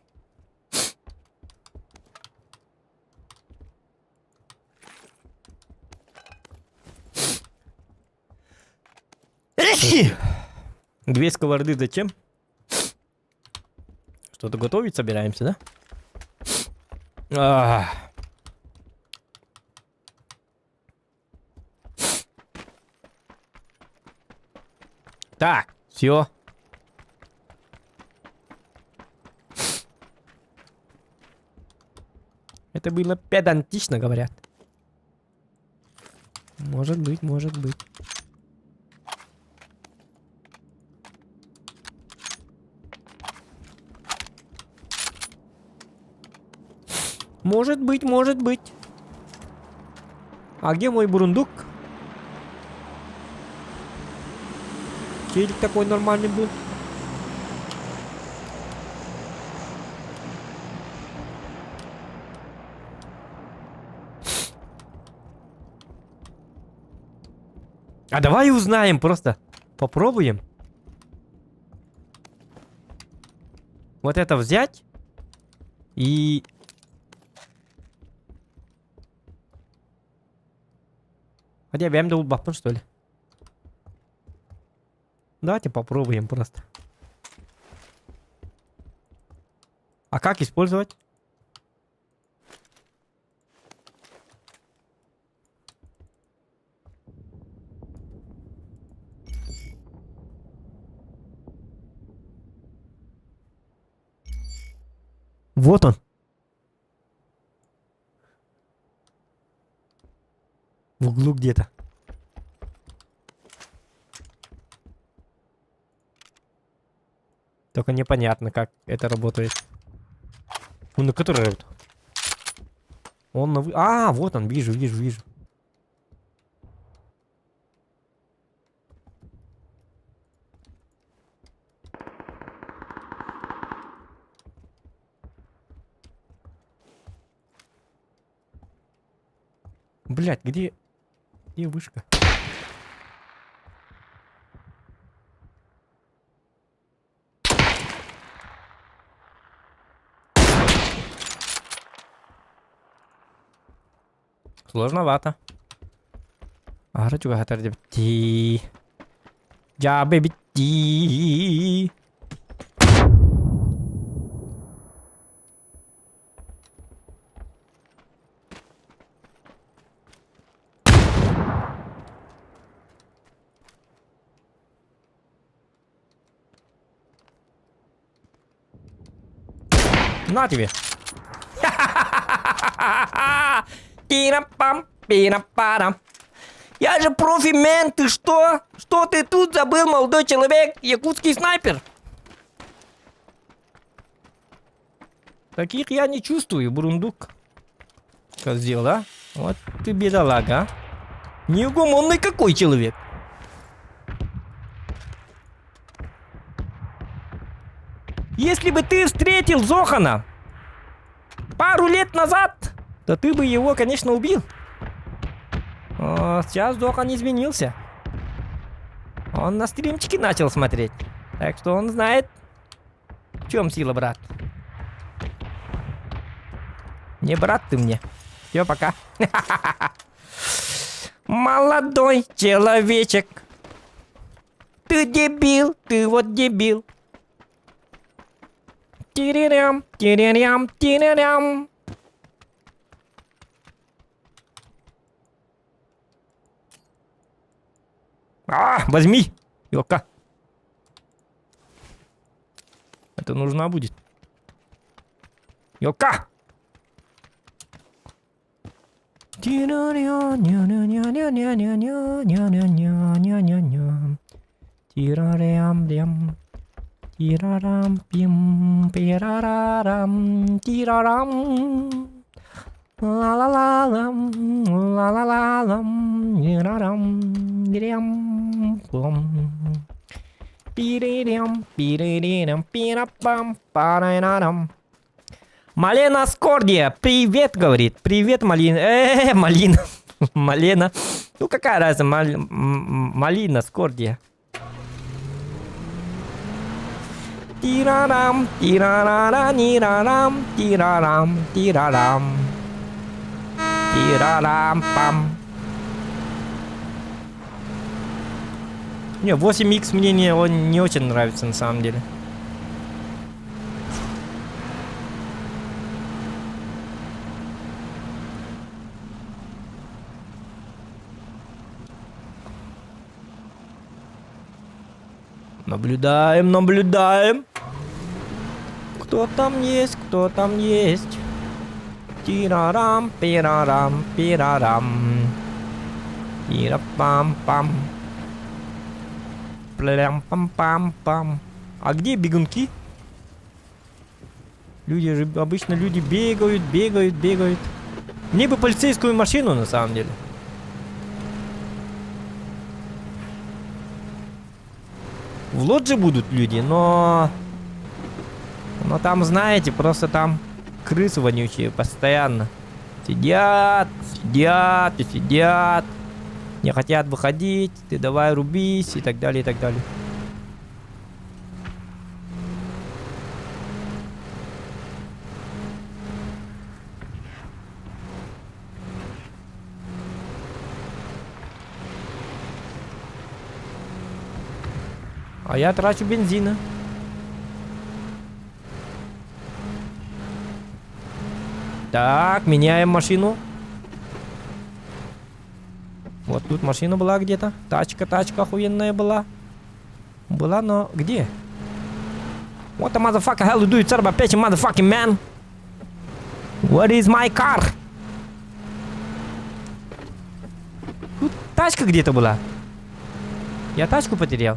Две сковороды зачем? Что-то готовить собираемся, да? Ах. Так, все. Это было педантично, говорят. Может быть, может быть. Может быть, может быть. А где мой бурундук? Челик такой нормальный был. А давай узнаем просто. Попробуем. Вот это взять. И... Хотя бэйэм да булбаппын что ли? Давайте попробуем просто. А как использовать? Вот он. В углу где-то. Только непонятно, как это работает. Он на который работает? Он на... А, вот он, вижу, вижу, вижу. Блять, где... Где вышка? Сложновато. Аһара чугаһатар дии. Дьаабы эбит дии. На тебе! Пирам-пам, пирам-парам. Я же профи-мен, ты что? Что ты тут забыл, молодой человек, якутский снайпер? Таких я не чувствую, бурундук. Козел, а? Вот ты бедолага, а? Неугомонный какой человек. Если бы ты встретил Зохана пару лет назад, то ты бы его, конечно, убил. О, сейчас Зохан изменился. Он на стримчике начал смотреть. Так что он знает, в чем сила, брат. Не брат ты мне. Все, пока. Молодой человечек. Ты дебил, ты вот дебил. Тирирям, тирирям, тирирям. А, возьми, елка. Это нужна будет. Елка! Тирарям-рям. Тирарам-пим, пирарарам, тирарам. Ла-ла-ла-лам, ла-ла-ла. Тиралам, тирарам, тирям, пом. Пирирям, пиририрям, пирапам, парарарам. Малена Скордия, привет, говорит. Привет, Малина. Малина. Малена. Ну, какая разница, Малина Скордия. Тирарам, тирарара, нирарам, тирарам, тирарам. Тирарам, пам. Не, 8х мне не, он не очень нравится на самом деле. Наблюдаем, наблюдаем. Кто там есть, кто там есть? Тирарам, пирарам, пирарам. Тира-пам-пам. Плям-пам-пам-пам. А где бегунки? Люди же, обычно люди бегают, бегают, бегают. Мне бы полицейскую машину на самом деле. В лодже будут люди, но... Но там, знаете, просто там крысы вонючие постоянно. Сидят, сидят и сидят. Не хотят выходить, ты давай рубись и так далее, и так далее. А я трачу бензина. Так, меняем машину. Вот тут машина была где-то. Тачка, тачка охуенная была. Была, но где? What the motherfucker hell you do, son of a bitch, motherfucking man? What is my car? Тут тачка где-то была. Я тачку потерял.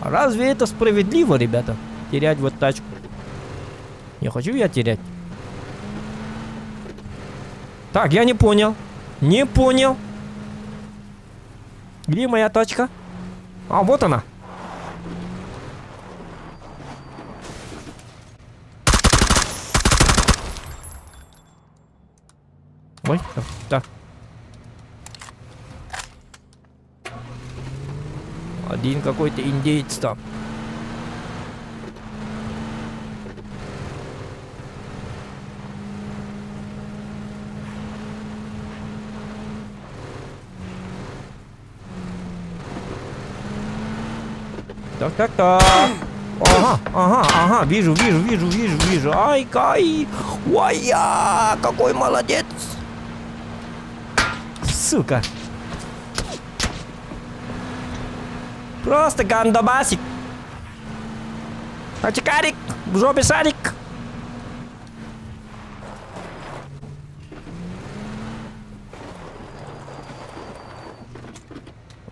Разве это справедливо, ребята? Терять вот тачку. Не хочу я терять. Так, я не понял. Не понял. Где моя тачка? А, вот она. Ой, так. Один какой-то индеец там. Так, так, так. Ага, ага, ага, вижу, вижу, вижу, вижу, вижу. Ай, кай. Ой, я, какой молодец. Сука. Просто гандабасик. Очкарик, в жопе шарик.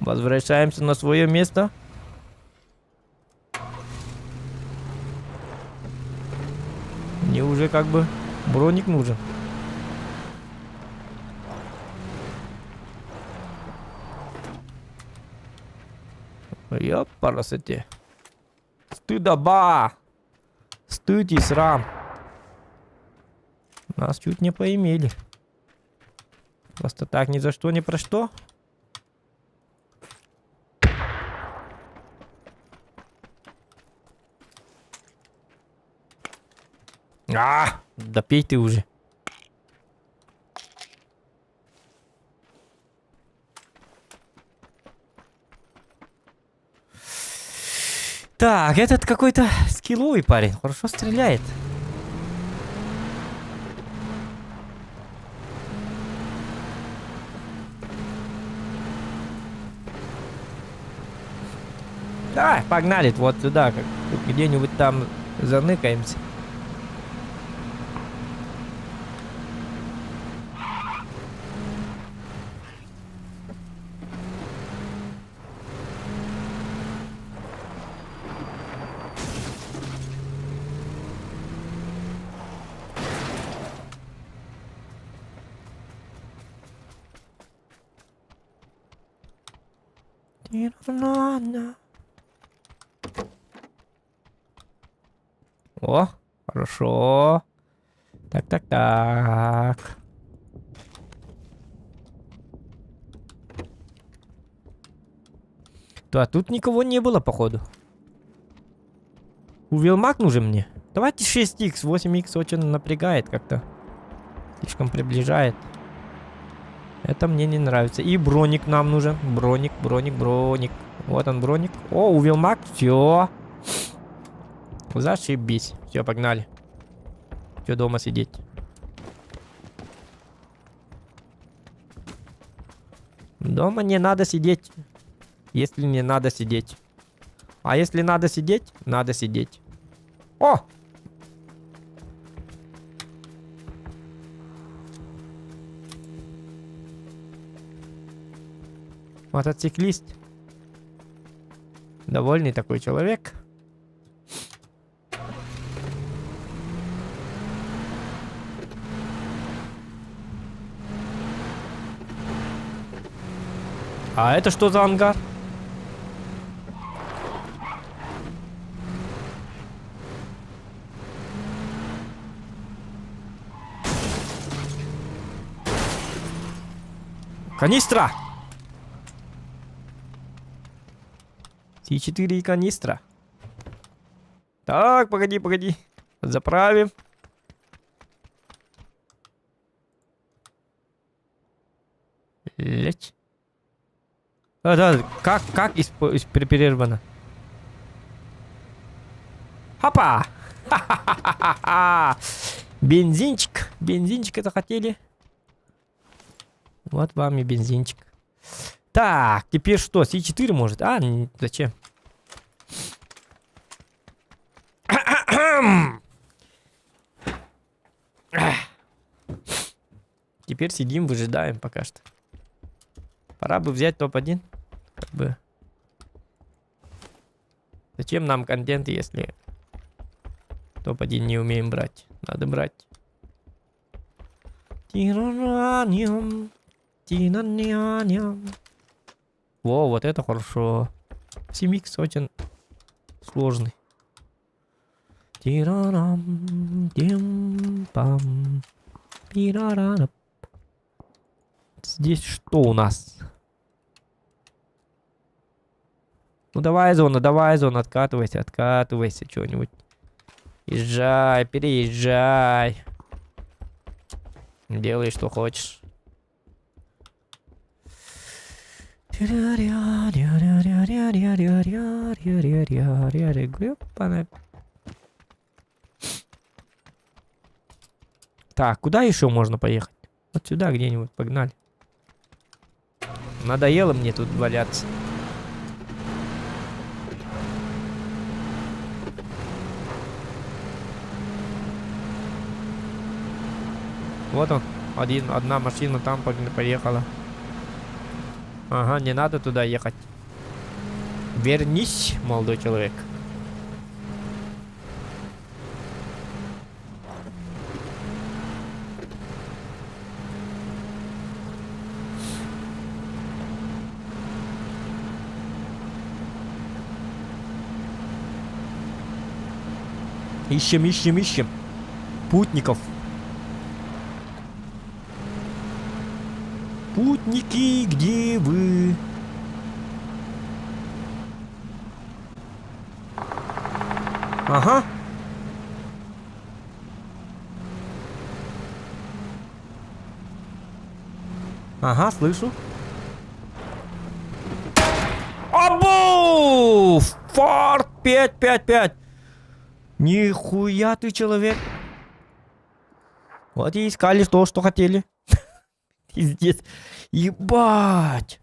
Возвращаемся на свое место. Мне уже как бы броник нужен. Ёпарасоте. Стыдоба! Стыд и срам. Нас чуть не поимели. Просто так ни за что, ни про что. А, да пей ты уже. Так, этот какой-то скилловый парень. Хорошо стреляет. Давай, погнали вот сюда, как где-нибудь там заныкаемся. О, хорошо. Так, так, так. Да, тут никого не было, походу. Увелмак нужен мне. Давайте 6х, 8х очень напрягает как-то. Слишком приближает. Это мне не нравится. И броник нам нужен. Броник, броник, броник. Вот он, броник. О, увелмак. Все. Зашибись. Все, погнали. Че дома сидеть? Дома не надо сидеть. Если не надо сидеть. А если надо сидеть, надо сидеть. О! Мотоциклист. Довольный такой человек. А это что за ангар? Канистра! С4 и канистра. Так, погоди, погоди. Заправим. Лечь. А, да, как, как исп, исп, прервано? Хопа! Ха-ха-ха-ха-ха! Бензинчик. Бензинчик это хотели. Вот вам и бензинчик. Так, теперь что? С4 может? А, зачем? Теперь сидим, выжидаем пока что. Пора бы взять топ-1. Как бы. Зачем нам контент, если топ-1 не умеем брать? Надо брать. Во, вот это хорошо. 7х очень сложный. Тирарам, тим, пам, пирарара. Здесь что у нас? Ну давай, зона, давай, зона, откатывайся, откатывайся, что-нибудь. Езжай, переезжай. Делай, что хочешь. Так, куда еще можно поехать? Вот сюда где-нибудь, погнали. Надоело мне тут валяться. Вот он, один, одна машина там поехала. Ага, не надо туда ехать. Вернись, молодой человек. Ищем, ищем, ищем. Путников. Путники, где вы? Ага. Ага, слышу. Абу! Форт 555. Нихуя ты человек. Вот и искали то, что хотели. Пиздец. Ебать.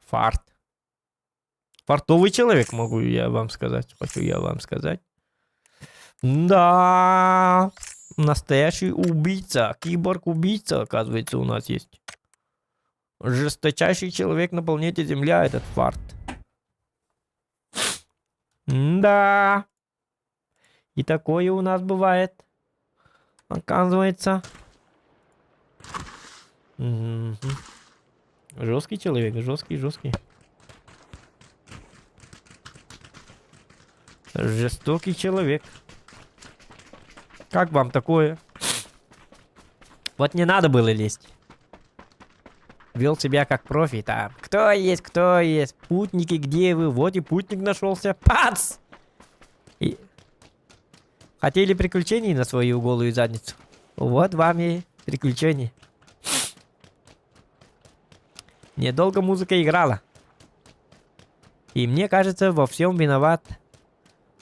Фарт. Фартовый человек, могу я вам сказать. Хочу я вам сказать. Да. Настоящий убийца. Киборг-убийца, оказывается, у нас есть. Жесточайший человек на планете Земля этот фарт. Да. И такое у нас бывает. Оказывается. Мгм. Жесткий человек, жесткий, жесткий. Жестокий человек. Как вам такое? Вот не надо было лезть. Вел себя как профи там. Кто есть, кто есть? Путники, где вы? Вот и путник нашелся. Пац! И... Хотели приключений на свою голую задницу? Вот вам и приключения. Недолго музыка играла. И мне кажется, во всем виноват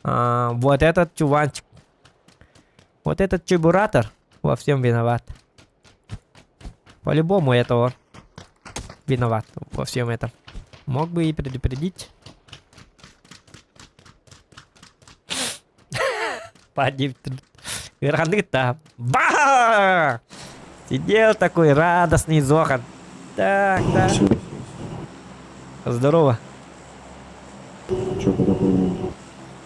а, вот этот чуванчик. Вот этот чебуратор во всем виноват. По-любому это он виноват во всем этом. Мог бы и предупредить. Ыараханнык Ба! Сидел такой радостный Зохан. Так, так. Здорово. Че, куда пойдем?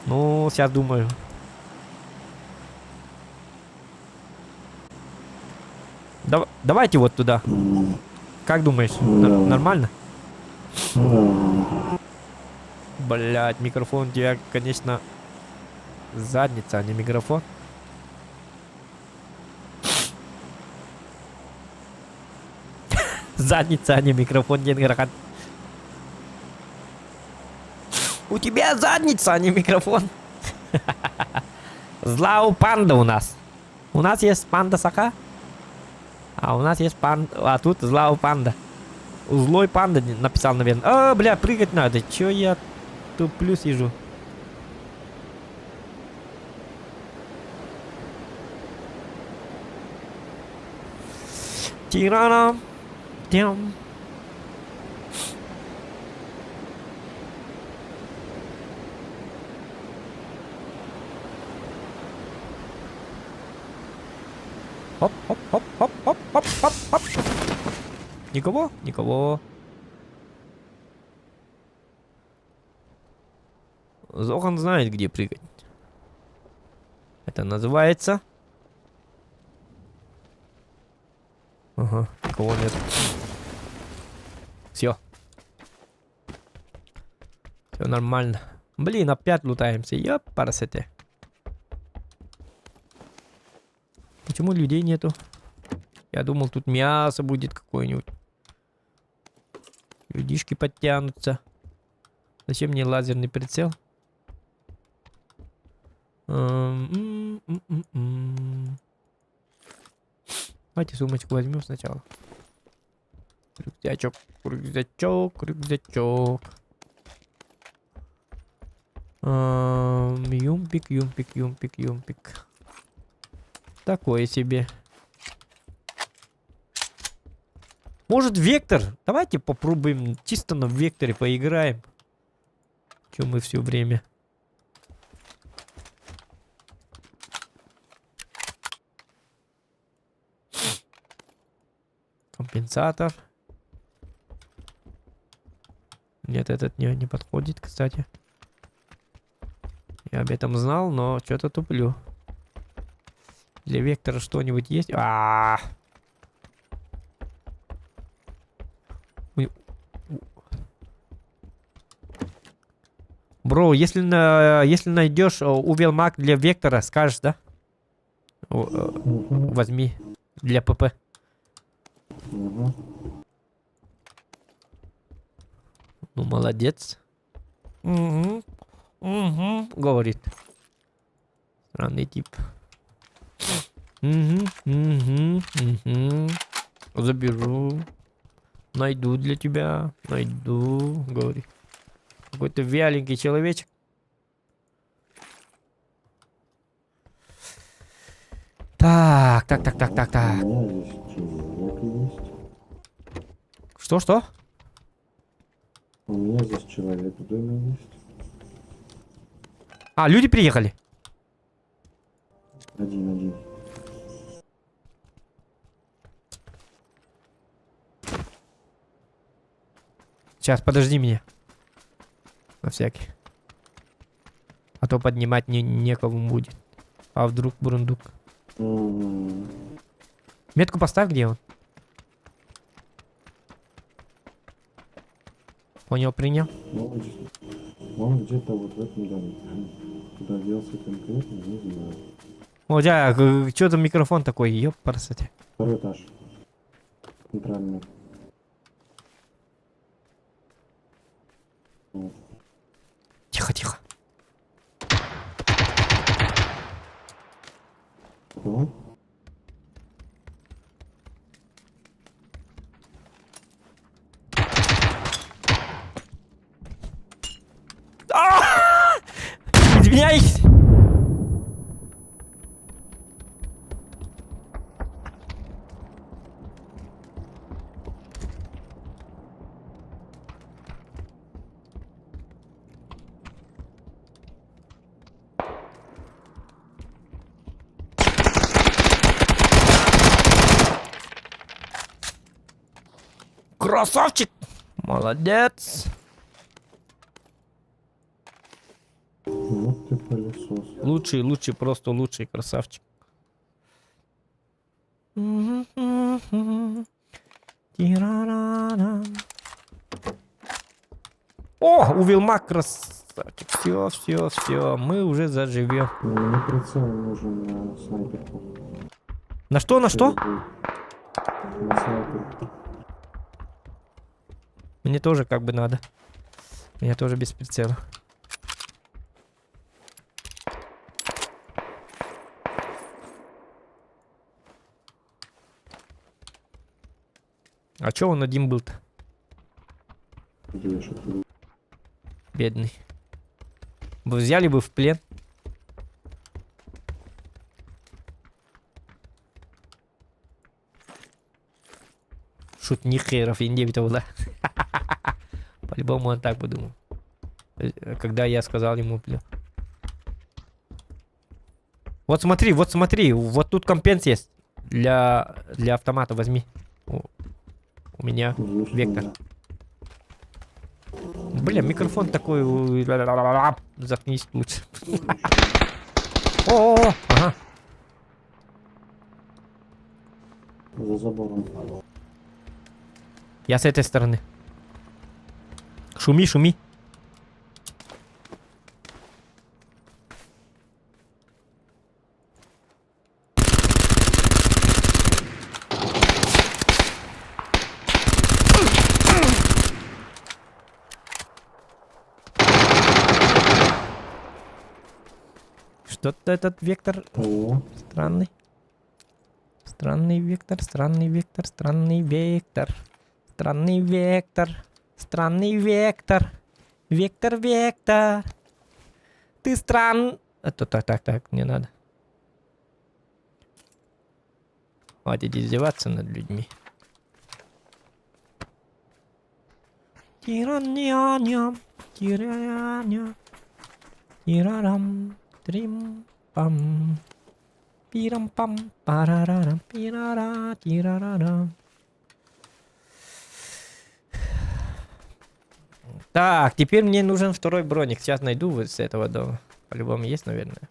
Ну, сейчас думаю. Давайте вот туда. Как думаешь, Ну, давай. нормально? Ну, Блять, микрофон у тебя, конечно, задница, а не микрофон. Задница, а не микрофон, диэн ыарахан. У тебя задница, а не микрофон. Злау панда у нас. У нас есть панда саха, а у нас есть панда, а тут злау панда. Злой панда написал, наверное. А, бля, прыгать надо. Чё я туплю сижу? Тирана. Тям. Хоп, хоп, хоп, хоп, хоп, хоп, хоп, хоп. Никого? Никого. Зохан знает, где прыгать. Это называется... Ага, никого нет. Все. Все нормально. Блин, опять лутаемся. Ёпарасете. Почему людей нету? Я думал, тут мясо будет какое-нибудь. Людишки подтянутся. Зачем мне лазерный прицел? М, м, м, м. Давайте сумочку возьмем сначала. Рюкзачок, рюкзачок, рюкзачок. Юмпик, юмпик, юмпик, юмпик. Такое себе. Может, вектор? Давайте попробуем чисто на векторе поиграем. Чем мы все время. Компенсатор. Нет, этот не, не подходит, кстати. Я об этом знал, но что-то туплю. Для вектора что-нибудь есть? А, -а, -а. Бро, если, на, если найдешь UwelMag для вектора, скажешь, да? Возьми для ПП. Угу. Ну, молодец. Угу. Угу. Говорит. Странный тип. Угу, угу, угу. Заберу. Найду для тебя. Найду, говорит. Какой-то вяленький человечек. Так, так, так, так, так, так. У меня здесь человек есть. Что, что? У меня здесь человек в доме есть. А, люди приехали? Один, один. Сейчас, подожди меня. На всякий. А то поднимать не, некому будет. А вдруг бурундук. М, Метку поставь, где он? Понял, принял. Ну, он, он где-то вот в этом доме. Куда делся конкретно, не знаю. О, дя, что за микрофон такой, ёпарасоте. Второй этаж. Центральный. Вот. Тихо, тихо. Что? Извиняюсь! Красавчик! Молодец! Вот ты пылесос. Лучший, лучший, просто лучший красавчик. Тирарара. О, увел красавчик. Все, все, все, мы уже заживем. Ну, Мне прицел нужен на снайперку. На что, на что? На снайперку. Мне тоже как бы надо. Меня тоже без прицела. А чё он один был-то? Где я что-то Бедный. Бы взяли бы в плен. Шутник херов, да. По-любому он так подумал. Когда я сказал ему, бля. Вот смотри, вот смотри, вот тут компенс есть. Для автомата возьми. У меня Есть у вектор. меня. Бля, микрофон такой... Заткнись лучше. О, ага. За забором. Я с этой стороны. Шуми, шуми. Что-то этот вектор О, странный. Странный вектор, странный вектор, странный вектор. Странный вектор, странный вектор. Вектор, вектор. Ты стран... Это так, так, так, не надо. Хватит издеваться над людьми. Тираня, тираня, тирарам, трим, пам. Пирам-пам, парарарам, пирара, тирарара. Так, теперь мне нужен второй броник. Сейчас найду вот с этого дома. По-любому есть, наверное.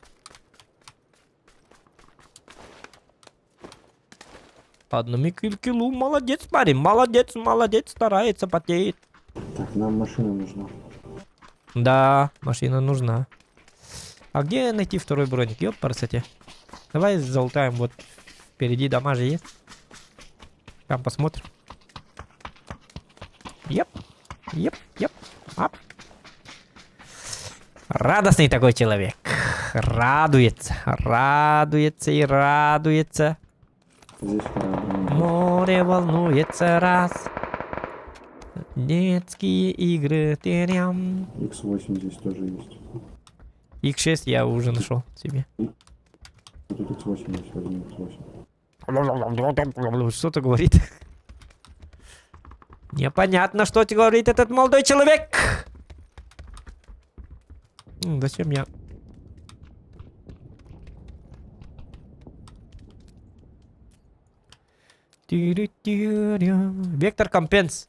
Ладно, Микелькилу, молодец, парень, молодец, молодец, старается, потеет. так, нам машина нужна. Да, машина нужна. А где найти второй броник? Ёпарасоте. Давай залутаем, вот впереди дома же есть. Там посмотрим. Еп, еп, еп, ап. Радостный такой человек. Радуется, радуется и радуется. Здесь вторая броня. Море волнуется раз. Детские игры. Тырям. X8 здесь тоже есть. X6 я уже нашел себе. Тут X8 есть, возьми X8. Что-то говорит. Непонятно, что говорит этот молодой человек. Зачем я? Вектор компенс.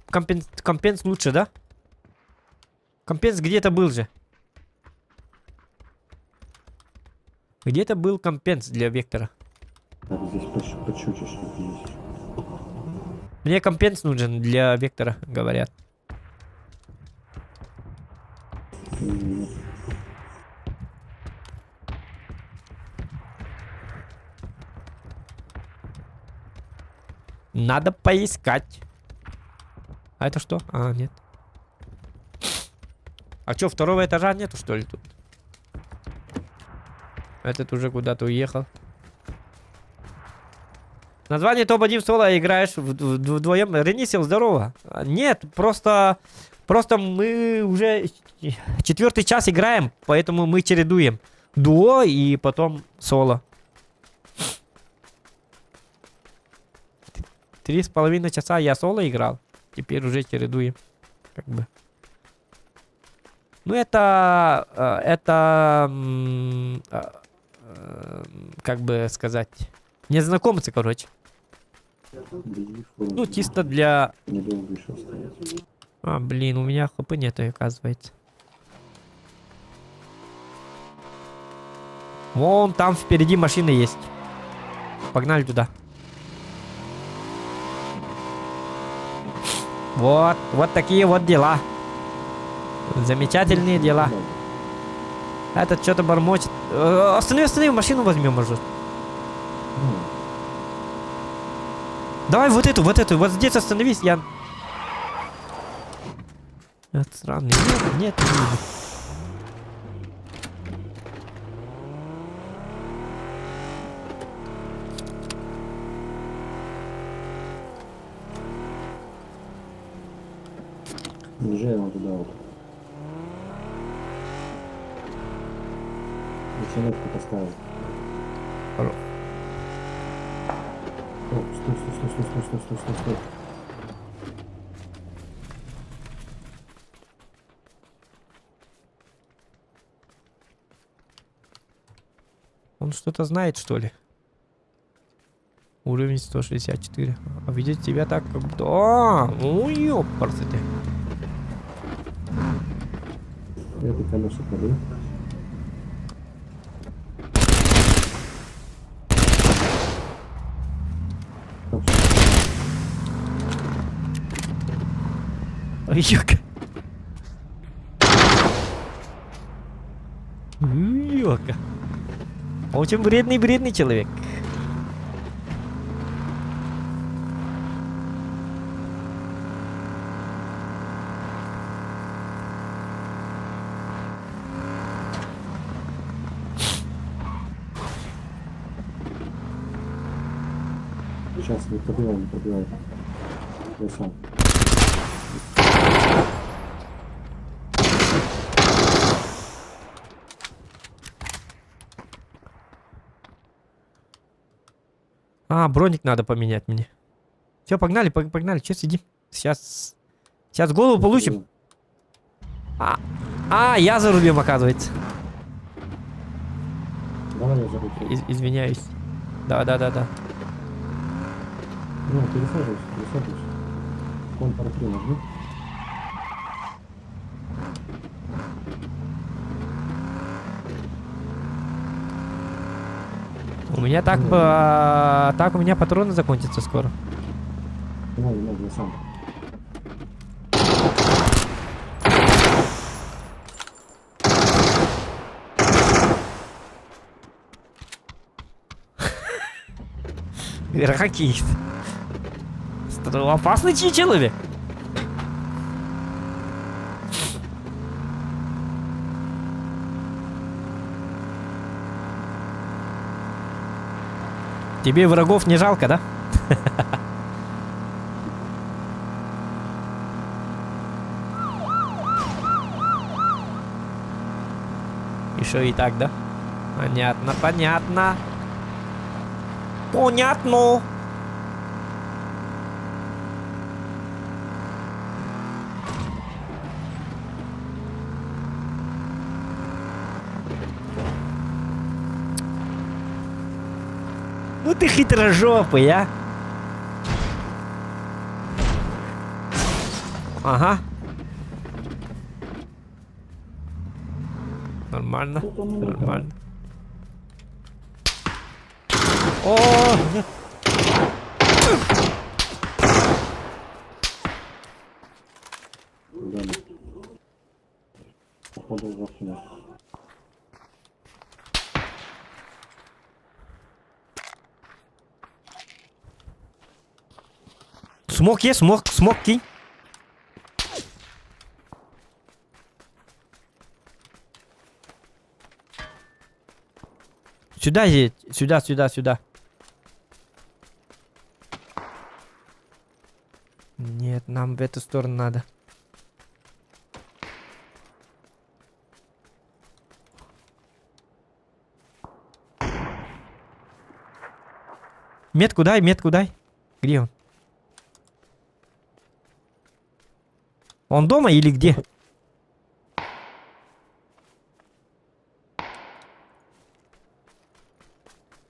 Компенс. Компенс лучше, да? Компенс где-то был же. Где-то был компенс для вектора. Так, здесь подщучечник есть. Мне компенс нужен для вектора, говорят. Надо поискать. А это что? А, нет. А что, второго этажа нету, что ли, тут? Этот уже куда-то уехал. Название топ-1 соло играешь вдвоем. Ренисил, здорово. Нет, просто мы уже четвертый час играем, поэтому мы чередуем. Дуо и потом соло. 3,5 часа я соло играл. Теперь уже чередуем. Как бы. Ну, это, как бы сказать, незнакомцы, короче. Ну, чисто для... Недолго еще осталось. А, блин, у меня хп нету, оказывается. Вон там впереди машина есть. Погнали туда. Вот, вот такие вот дела. Замечательные дела. Этот что-то бормочет. Останови, останови, машину возьмем, может. Ну, Давай вот эту, вот эту, вот здесь остановись, я... Это странный. Нет, нет, не буду. Езжай вон туда вот. Я метку поставил. Хоро- О, стой, стой, стой, стой, стой, стой, стой, стой, стой. Он что-то знает, что ли? Уровень 164. А видеть тебя так, как будто... А, ну ёпарсы ты. Это колеса кладу. Стоп, Ой, ёка. Ёка. Очень вредный-вредный человек. Сейчас, не пробивай, не пробивай. Я сам. А, броник надо поменять мне. Все, погнали, погнали. Че сидим? Сейчас. Сейчас голову получим. А, я за рулем, оказывается. Давай я за рулем. Извиняюсь. Да. Ну, пересаживайся, пересаживайся. Ctrl 3 нажми. У меня так, так у меня патроны закончатся скоро. Не надо, не надо, я сам. Ракит. Опасный человек. Тебе врагов не жалко, да? Еще и так, да? Понятно, понятно. Понятно. Ну ты хитрожопый, а. Ага. Нормально, нормально. О, нет. Да. Походу вообще. Смок есть, смок, смок кинь. Сюда едь, сюда, сюда, сюда. Нет, нам в эту сторону надо. Метку дай, метку дай. Где он? Он дома или где?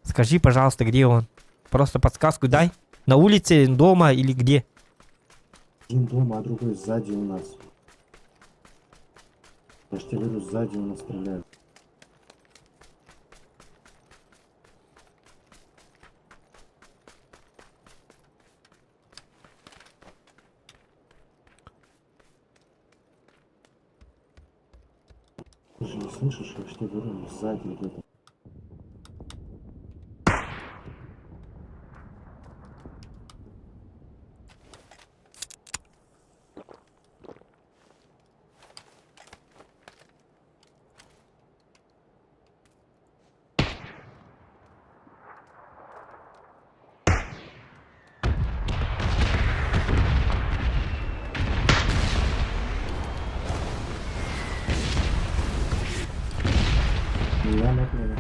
Скажи, пожалуйста, где он? Просто подсказку дай. На улице, дома или где? Один дома, а другой сзади у нас. Я ж тебе говорю, сзади у нас стреляют. Ты же не слышишь, я ж тебе говорю, сзади где-то. Меня накрыли.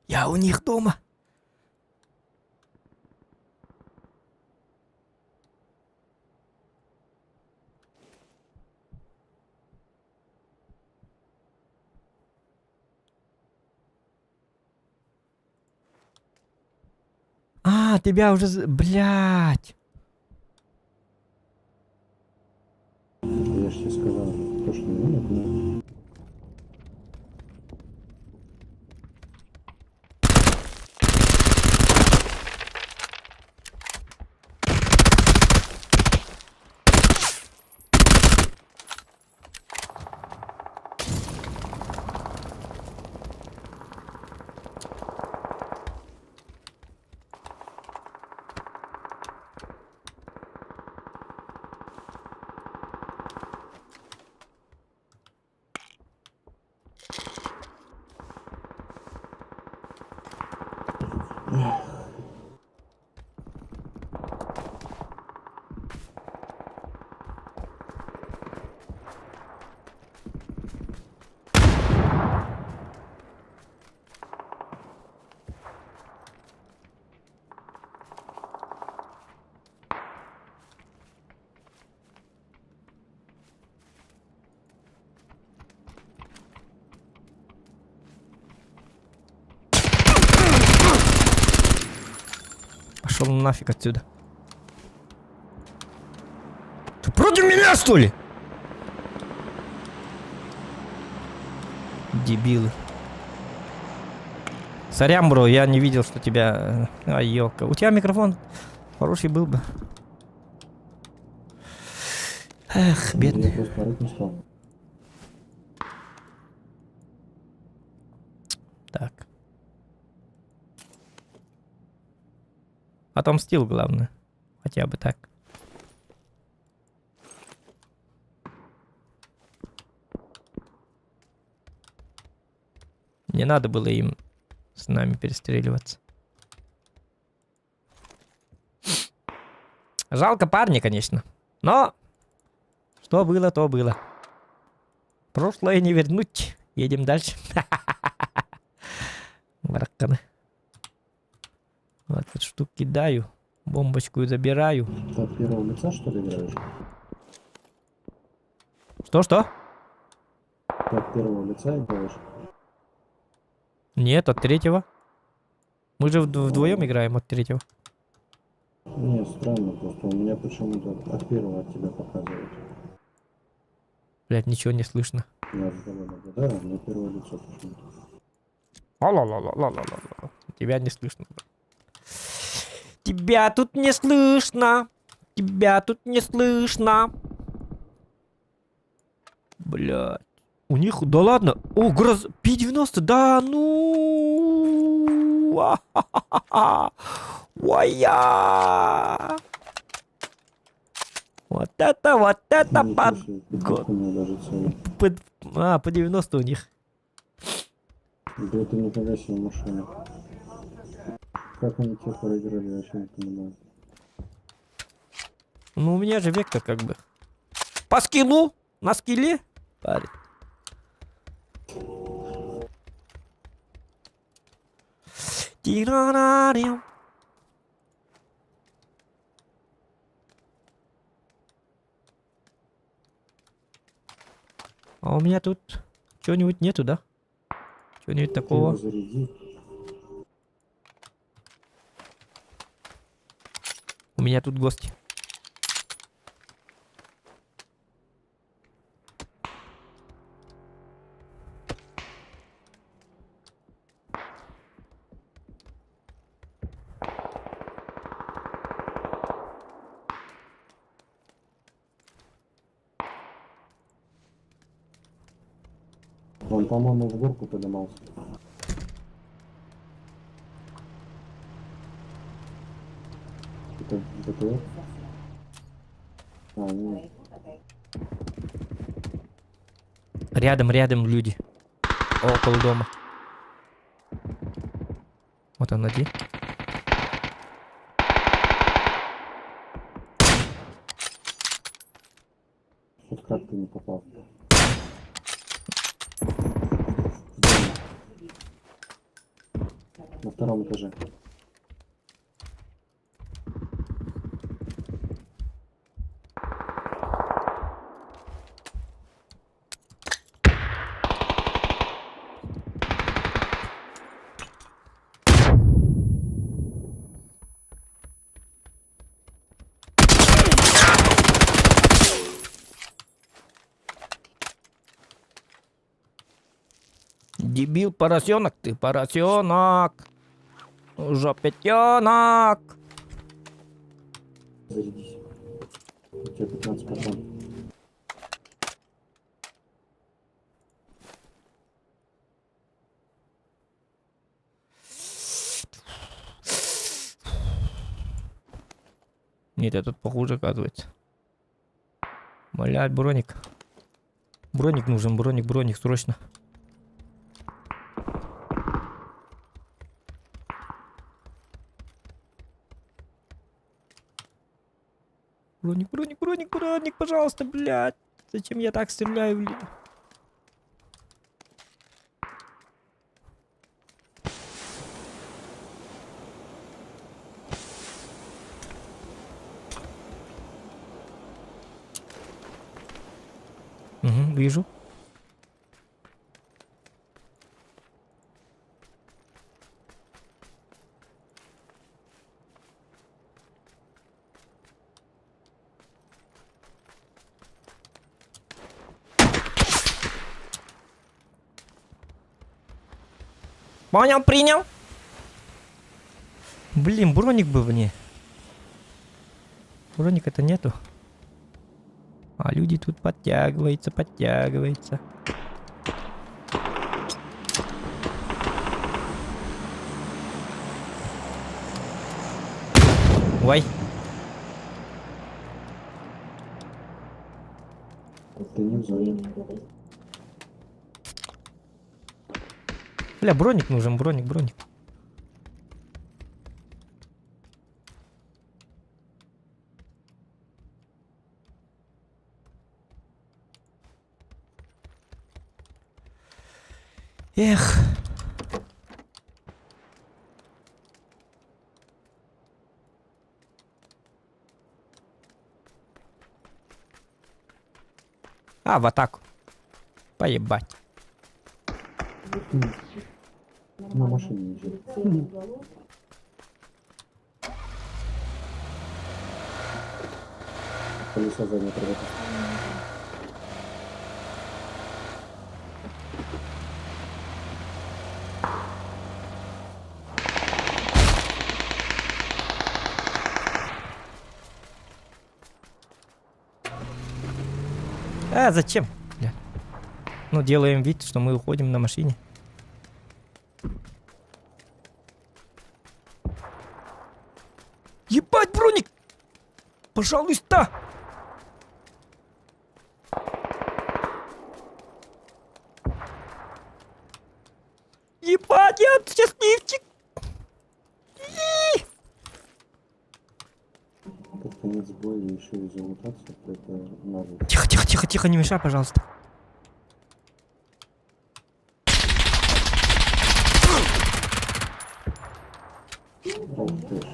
Я у них дома. А, тебя уже... Блять. Я же тебе сказал, то, что меня накрыли. Пошел нафиг отсюда. Ты против меня, что ли? Дебилы. Сорян, бро, я не видел, что тебя... Ай, ёлка. У тебя микрофон хороший был бы. Эх, бедный. Я просто орать не стал. Так. Отомстил, главное. Хотя бы так. Не надо было им с нами перестреливаться. Жалко парня, конечно. Но что было, то было. Прошлое не вернуть. Едем дальше. Бараканы. Вот эту штуку кидаю. Бомбочку забираю. Ты от первого лица, что ли, играешь? Что-что? Ты от первого лица играешь? Нет, от третьего. Мы же вдвоем играем от третьего. Не, странно просто. У меня почему-то от первого от тебя показывают. Блять, ничего не слышно. Я за тобой наблюдаю, а у меня первое лицо почему-то. Ла-ла-ла-ла-ла-ла-ла. Тебя не слышно. Тебя тут не слышно. Тебя тут не слышно. Блядь. У них, да ладно. О, гроз... Пи-90, да ну. А-ха-ха-ха. Уая. Вот это Ну, под... слушай, пятак у меня даже целый. под... А, по 90 у них. Да это нифига себе машина. Как они те проиграли, я вообще не понимаю. Ну, у меня же вектор как бы. По скиллу? На скилле? Парень. Тирарарим. А у меня тут чего-нибудь нету, да? Чего-нибудь Ты такого? его заряди. У меня тут гости. Он, по-моему, в горку поднимался. Это БТР? А, нет. Рядом, рядом люди. Около дома. Вот он один. Вот как ты не попал? В доме. На втором этаже. Дебил, поросенок ты, поросенок. Жопятенок. Зарядись. У тебя 15 патронов. Нет, я тут похуже оказывается. Блядь, броник. Броник нужен, броник, броник, срочно. Броник, броник, броник, броник, пожалуйста, блядь. Зачем я так стреляю, блядь? Угу, вижу. Понял, принял. Блин, броник бы мне. Броника-то нету. А люди тут подтягиваются, подтягиваются. Ой. Ты не в зоне. Бля, броник нужен, броник, броник. Эх. А, в атаку. Поебать. На машине езжай. Колесо заднее пробито. А, зачем? Бля. Ну, делаем вид, что мы уходим на машине. Ебать, броник! Пожалуйста! Ебать, я счастливчик! Под конец боя еще и залутаться, то это надо. Тихо, тихо, тихо, тихо, не мешай, пожалуйста. Ох ты ж,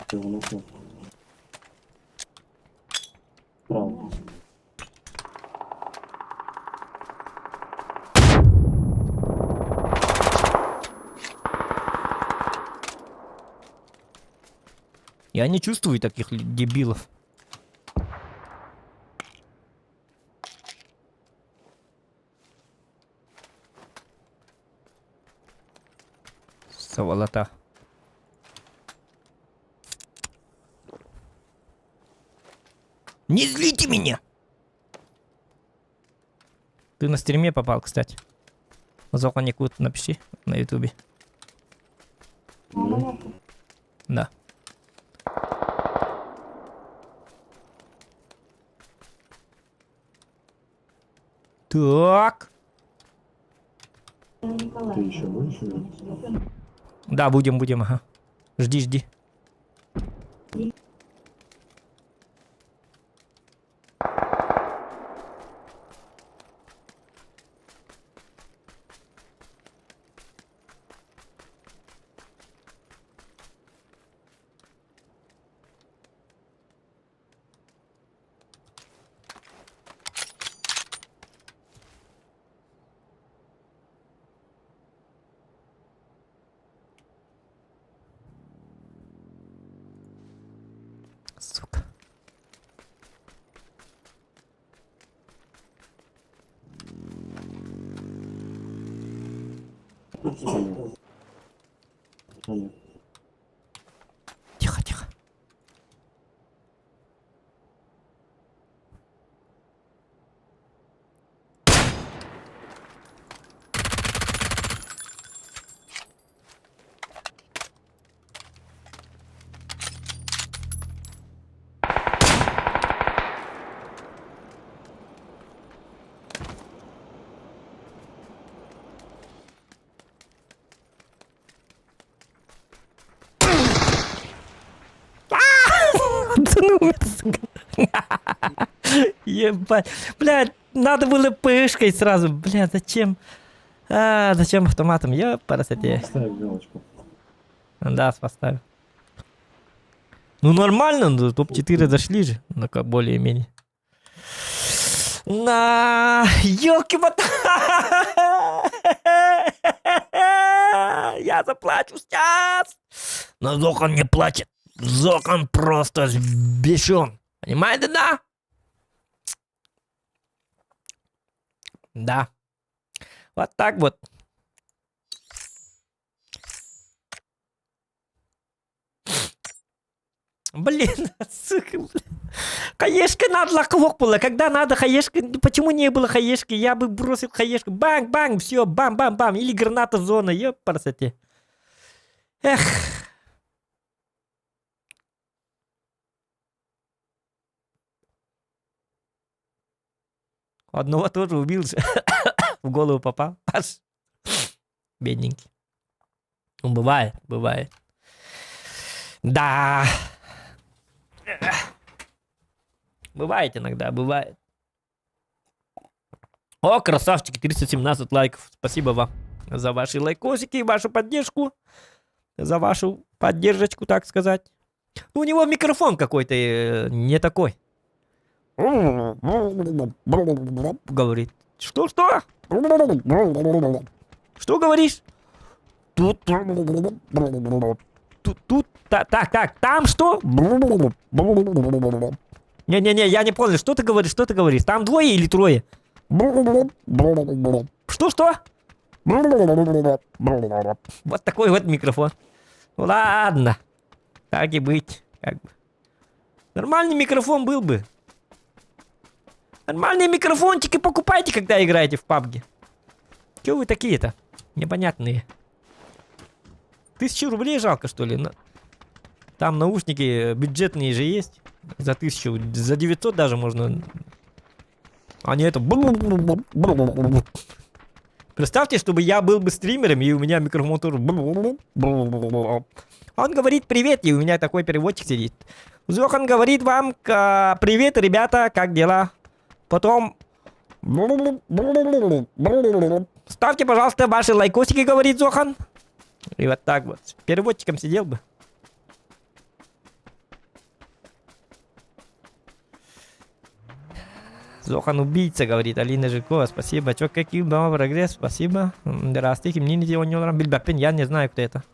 ты его нокнул. Справа. Я не чувствую таких дебилов. Сволота. Не злите меня! Ты на стриме попал, кстати. Зока Никут напиши на ютубе. Да. Так. Ты еще будешь играть? Да, будем, будем, ага. Жди, жди. Сука. Понятно. Понятно. Тихо, тихо. Пацаны умер, сука. Ебать. Блядь, надо было пышкой сразу. Бля, зачем? А, зачем автоматом? Ёпарасоте. Ставь галочку. Да, поставил. Ну нормально, ну, топ-4 зашли же. Ну как более-менее. На, елки Я заплачу сейчас. Но Зохан не плачет. Зохан просто бешен. Понимаете, да? Да. Вот так вот. Блин, сука, блин. Хаешка надо лаквок было. Когда надо хаешка? Почему не было хаешки? Я бы бросил хаешку. Бang-бang, все, бам-бам-бам. Или граната зона, ёпарасоте. Эх. Одного тоже убил же. В голову попал. Паш. Бедненький. Ну, бывает, бывает. Да. Бывает иногда, бывает. О, красавчики, 317 лайков. Спасибо вам за ваши лайкосики и вашу поддержку. За вашу поддержечку, так сказать. Ну, у него микрофон какой-то э, не такой. Говорит. Что-что? Что говоришь? Тут... Тут, тут, та, так, так, там что? Не-не-не, я не понял, что ты говоришь, что ты говоришь? Там двое или трое? Что-что? Вот такой вот микрофон. Ну ладно, так и быть. Как бы. Нормальный микрофон был бы. Нормальные микрофончики покупайте, когда играете в PUBG. Чё вы такие-то? Непонятные. 1000 рублей жалко, что ли? Там наушники бюджетные же есть. За 1000, за 900 даже можно. А не это... Представьте, чтобы я был бы стримером, и у меня микрофон тоже... Он говорит привет, и у меня такой переводчик сидит. Зохан говорит вам привет, ребята, как дела? Потом... Ставьте, пожалуйста, ваши лайкосики, говорит Зохан. И вот так вот. Переводчиком сидел бы. Зохан убийца, говорит Алина Жиркова. Спасибо. Чё, какие дома прогресс? Спасибо. Здравствуйте. Мне не Билбапин. Я не знаю, кто это.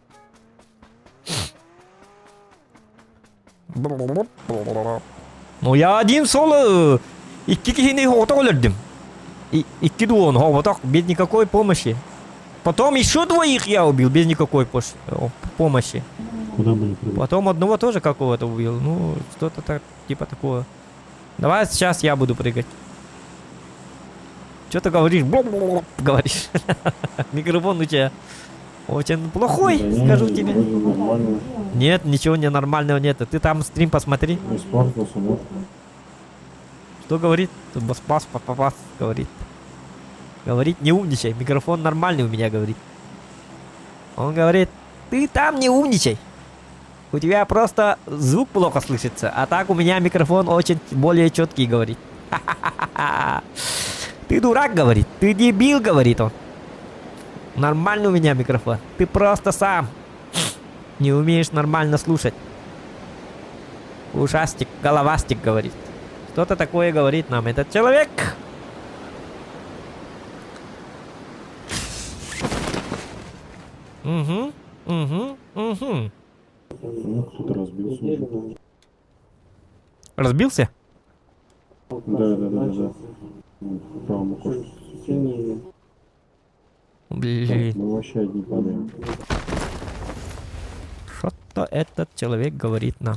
Ну я один соло икки киһини соҕотох өлөрдүм. Икки дуону соҕотох без никакой помощи. Потом еще двоих я убил без никакой помощи. Куда мы не прыгали? Потом одного тоже какого-то убил. Ну, что-то так, типа такого. Давай сейчас я буду прыгать. Что ты говоришь? Говоришь. Микрофон у тебя очень плохой, Да не, скажу тебе. Вроде нормально. Нет, ничего ненормального нет. Ты там стрим посмотри. Испортился, может? Что говорит? Тут бас пас па па говорит. Говорит, не умничай. Микрофон нормальный у меня, говорит. Он говорит, ты там не умничай. У тебя просто звук плохо слышится. А так у меня микрофон очень более четкий, говорит. Ты дурак, говорит. Ты дебил, говорит он. Нормальный у меня микрофон. Ты просто сам не умеешь нормально слушать. Ушастик, головастик, говорит. Что-то такое говорит нам этот человек. Угу. Ну, кто-то разбился уже. Разбился? Да. В правом окошке. Блин. Так, мы вообще одни падаем. Что-то этот человек говорит нам.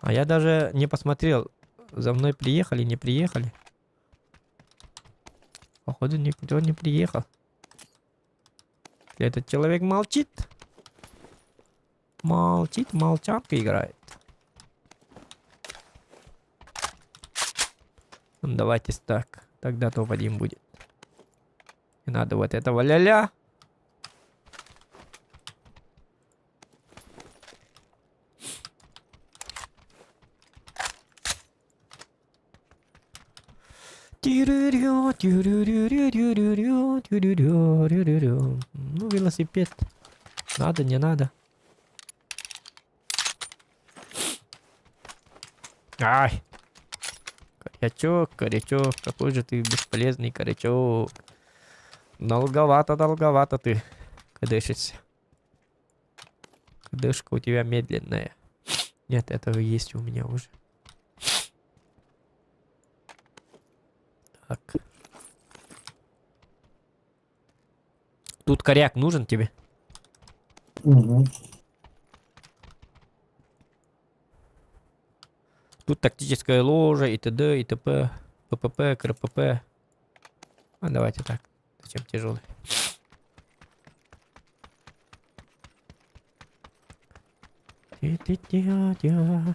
А я даже не посмотрел, за мной приехали, не приехали. Походу, никто не приехал. Этот человек молчит. Молчит, молчанка играет. Ну, давайте так. Тогда топ-1 будет. Не надо вот этого ля-ля. Тирю-рю, тирю-рю-рю-рю-рю, тирю-рю-рю-рю-рю. Ну, велосипед. Надо, не надо. Ай. Корячок, корячок, какой же ты бесполезный корячок. Долговато, долговато ты кдышишься. Кдышка у тебя медленная. Нет, этого есть у меня уже. Так. Тут коряк нужен тебе? Угу. Тут тактическая ложа и т.д. и т.п. ППП, КРПП. А давайте так. Зачем тяжелый? Ти-ти-ти-ти.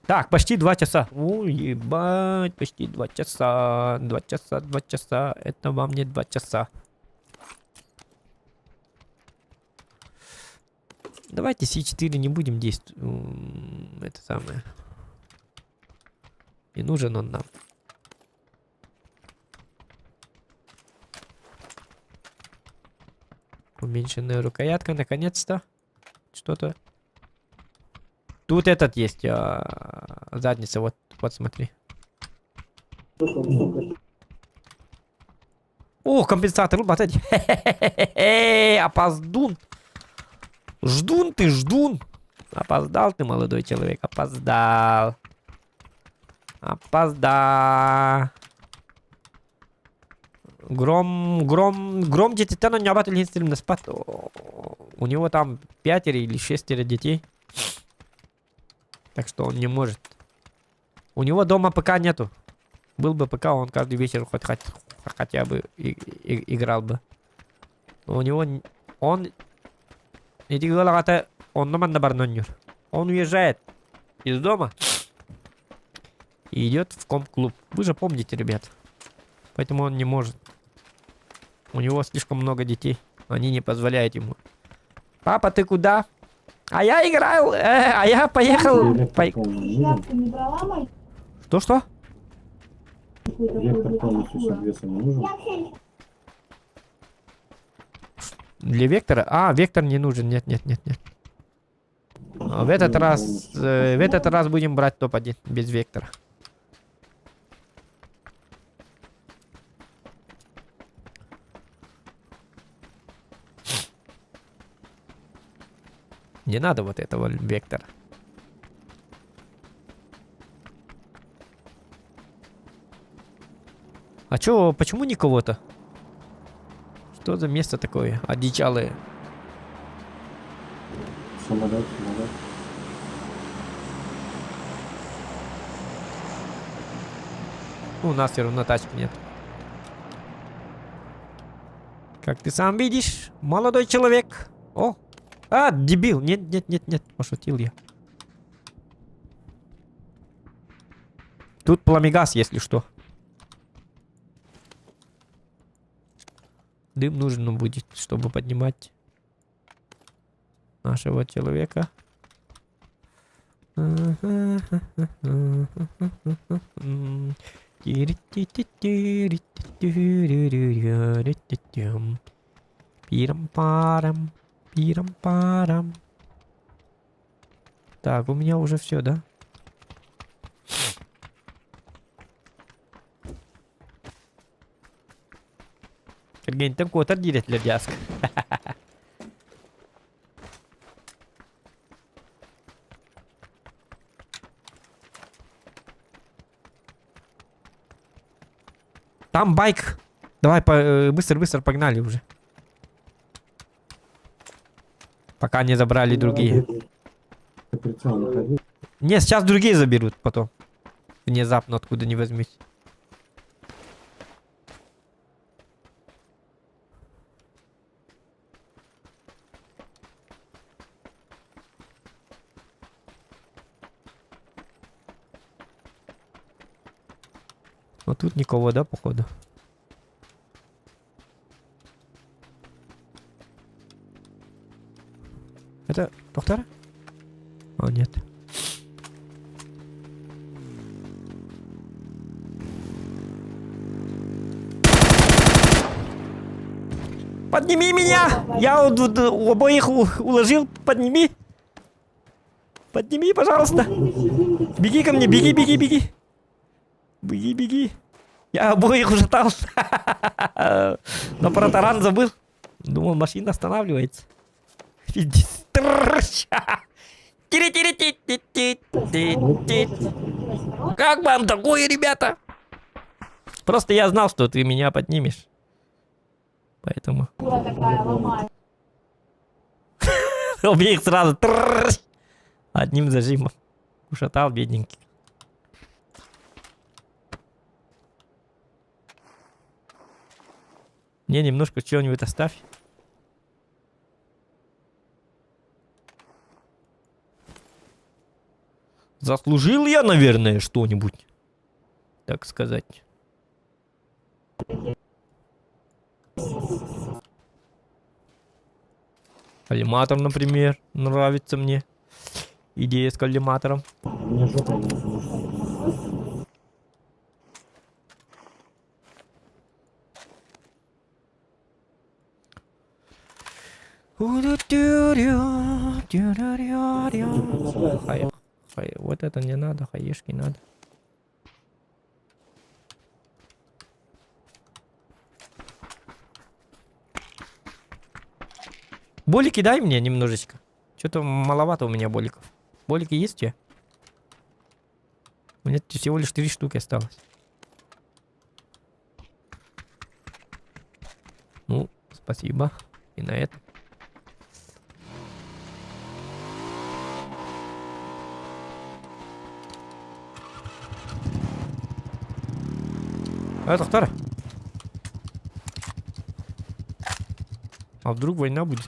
Так, почти 2 часа. Ой, ебать, почти 2 часа. 2 часа, 2 часа. Это вам не 2 часа. Давайте С4 не будем действовать. Это самое. Не нужен он нам. Уменьшенная рукоятка, наконец-то. Что-то. Тут этот есть, задница, вот, вот смотри. О, компенсатор, вот эти. Опоздун. Ждун ты, ждун. Опоздал ты, молодой человек, опоздал. Опоздал. Гром, гром, гром где-то на У него там пятеро или шестеро детей. Так что он не может. У него дома ПК нету. Был бы ПК, он каждый вечер хоть, хоть хотя бы и, и, играл бы. Но у него... Он... Эти ыал он манна барноннюр. Он уезжает из дома и идет в ком-клуб. Вы же помните, ребят. Поэтому он не может. У него слишком много детей. Они не позволяют ему. Папа, ты куда? А я играл, э, а я поехал. По... Что-что? Вектор полностью с обвесом не нужен? Для вектора? А, вектор не нужен. Нет, нет, нет, нет. В этот раз, э, в этот раз будем брать топ-1 без вектора. Не надо вот этого вектора. А чё, почему никого-то? Что за место такое? Одичалые. Самолет, самолет. У нас все равно тачки нет. Как ты сам видишь, молодой человек. О, а, дебил. Нет, нет, нет, нет, пошутил я. Тут пламегаз, если что. Дым нужен будет, чтобы поднимать нашего человека. Пирам-парам, пирам-парам. Так, у меня уже все, да? Кэргэнтэн куотар диир этилэр дьааска. Там байк. Давай по, э, быстро, быстро погнали уже. Пока не забрали другие. Прицел находи. Не, сейчас другие заберут потом. Внезапно откуда ни возьмись. Но тут никого, да, походу? Это доктор? О, нет. Подними меня! Я у обоих уложил. Подними. Подними, пожалуйста. Беги ко мне, беги, беги, беги. Беги, беги. Я обоих ушатал. Но про таран забыл. Думал, машина останавливается. Пиздец. Как вам такое, ребята? Просто я знал, что ты меня поднимешь. Поэтому... Убей их сразу. Одним зажимом. Ушатал, бедненький. Мне немножко чего-нибудь оставь. Заслужил я, наверное, что-нибудь. Так сказать. Коллиматор, например, нравится мне. Идея с коллиматором. Мне жопа не нужна. Хай, хай, вот это не надо, хаешки надо. Болики дай мне немножечко. Что-то маловато у меня боликов. Болики есть у тебя? У меня всего лишь три штуки осталось. Ну, спасибо. И на этом. А, доктор. А вдруг война будет?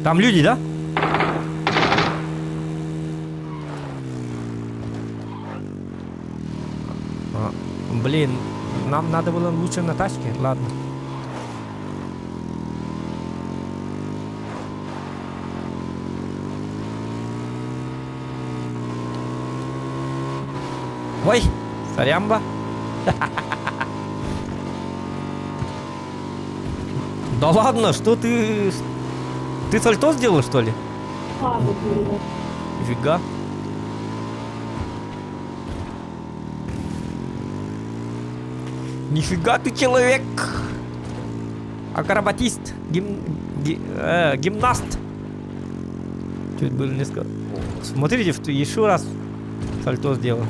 Там люди, да? А, блин, нам надо было лучше на тачке. Ладно. Ой, сорямба. Да ладно, что ты... Ты сальто сделал, что ли? Нифига. Нифига ты человек! Акробатист, гим, ги, э, гимнаст. Чуть было не сказал. Смотрите, еще раз сальто сделал.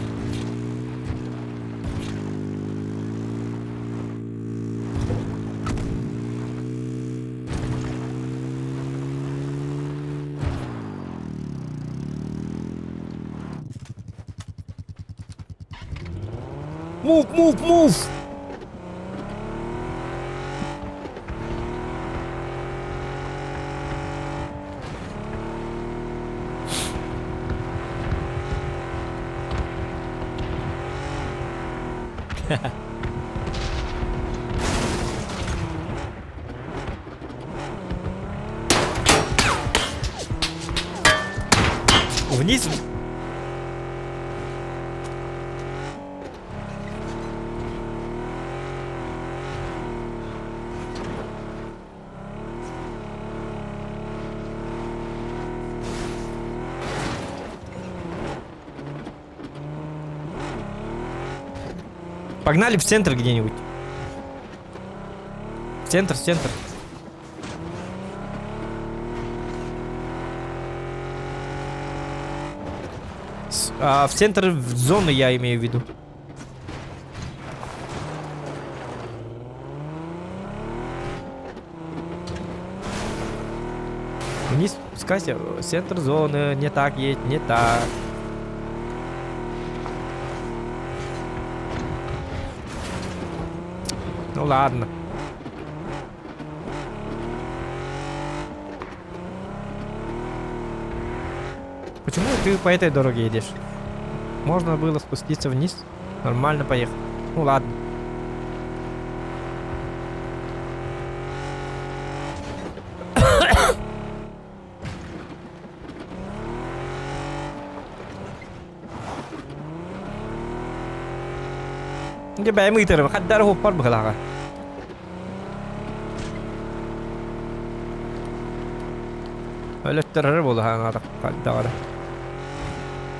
Move, move, move! Вниз. Погнали в центр где-нибудь. В центр, в центр. С, а, в центр в зоны я имею в виду. Вниз спускайся, центр зоны, не так едь, не так. Ну ладно. Почему ты по этой дороге едешь? Можно было спуститься вниз, нормально поехать. Ну ладно. Дьэ бэйэм ыытарым, хаддара уһуппар быһылааҕа. Өлөттөрөр буолуһаҥаатах даҕаны.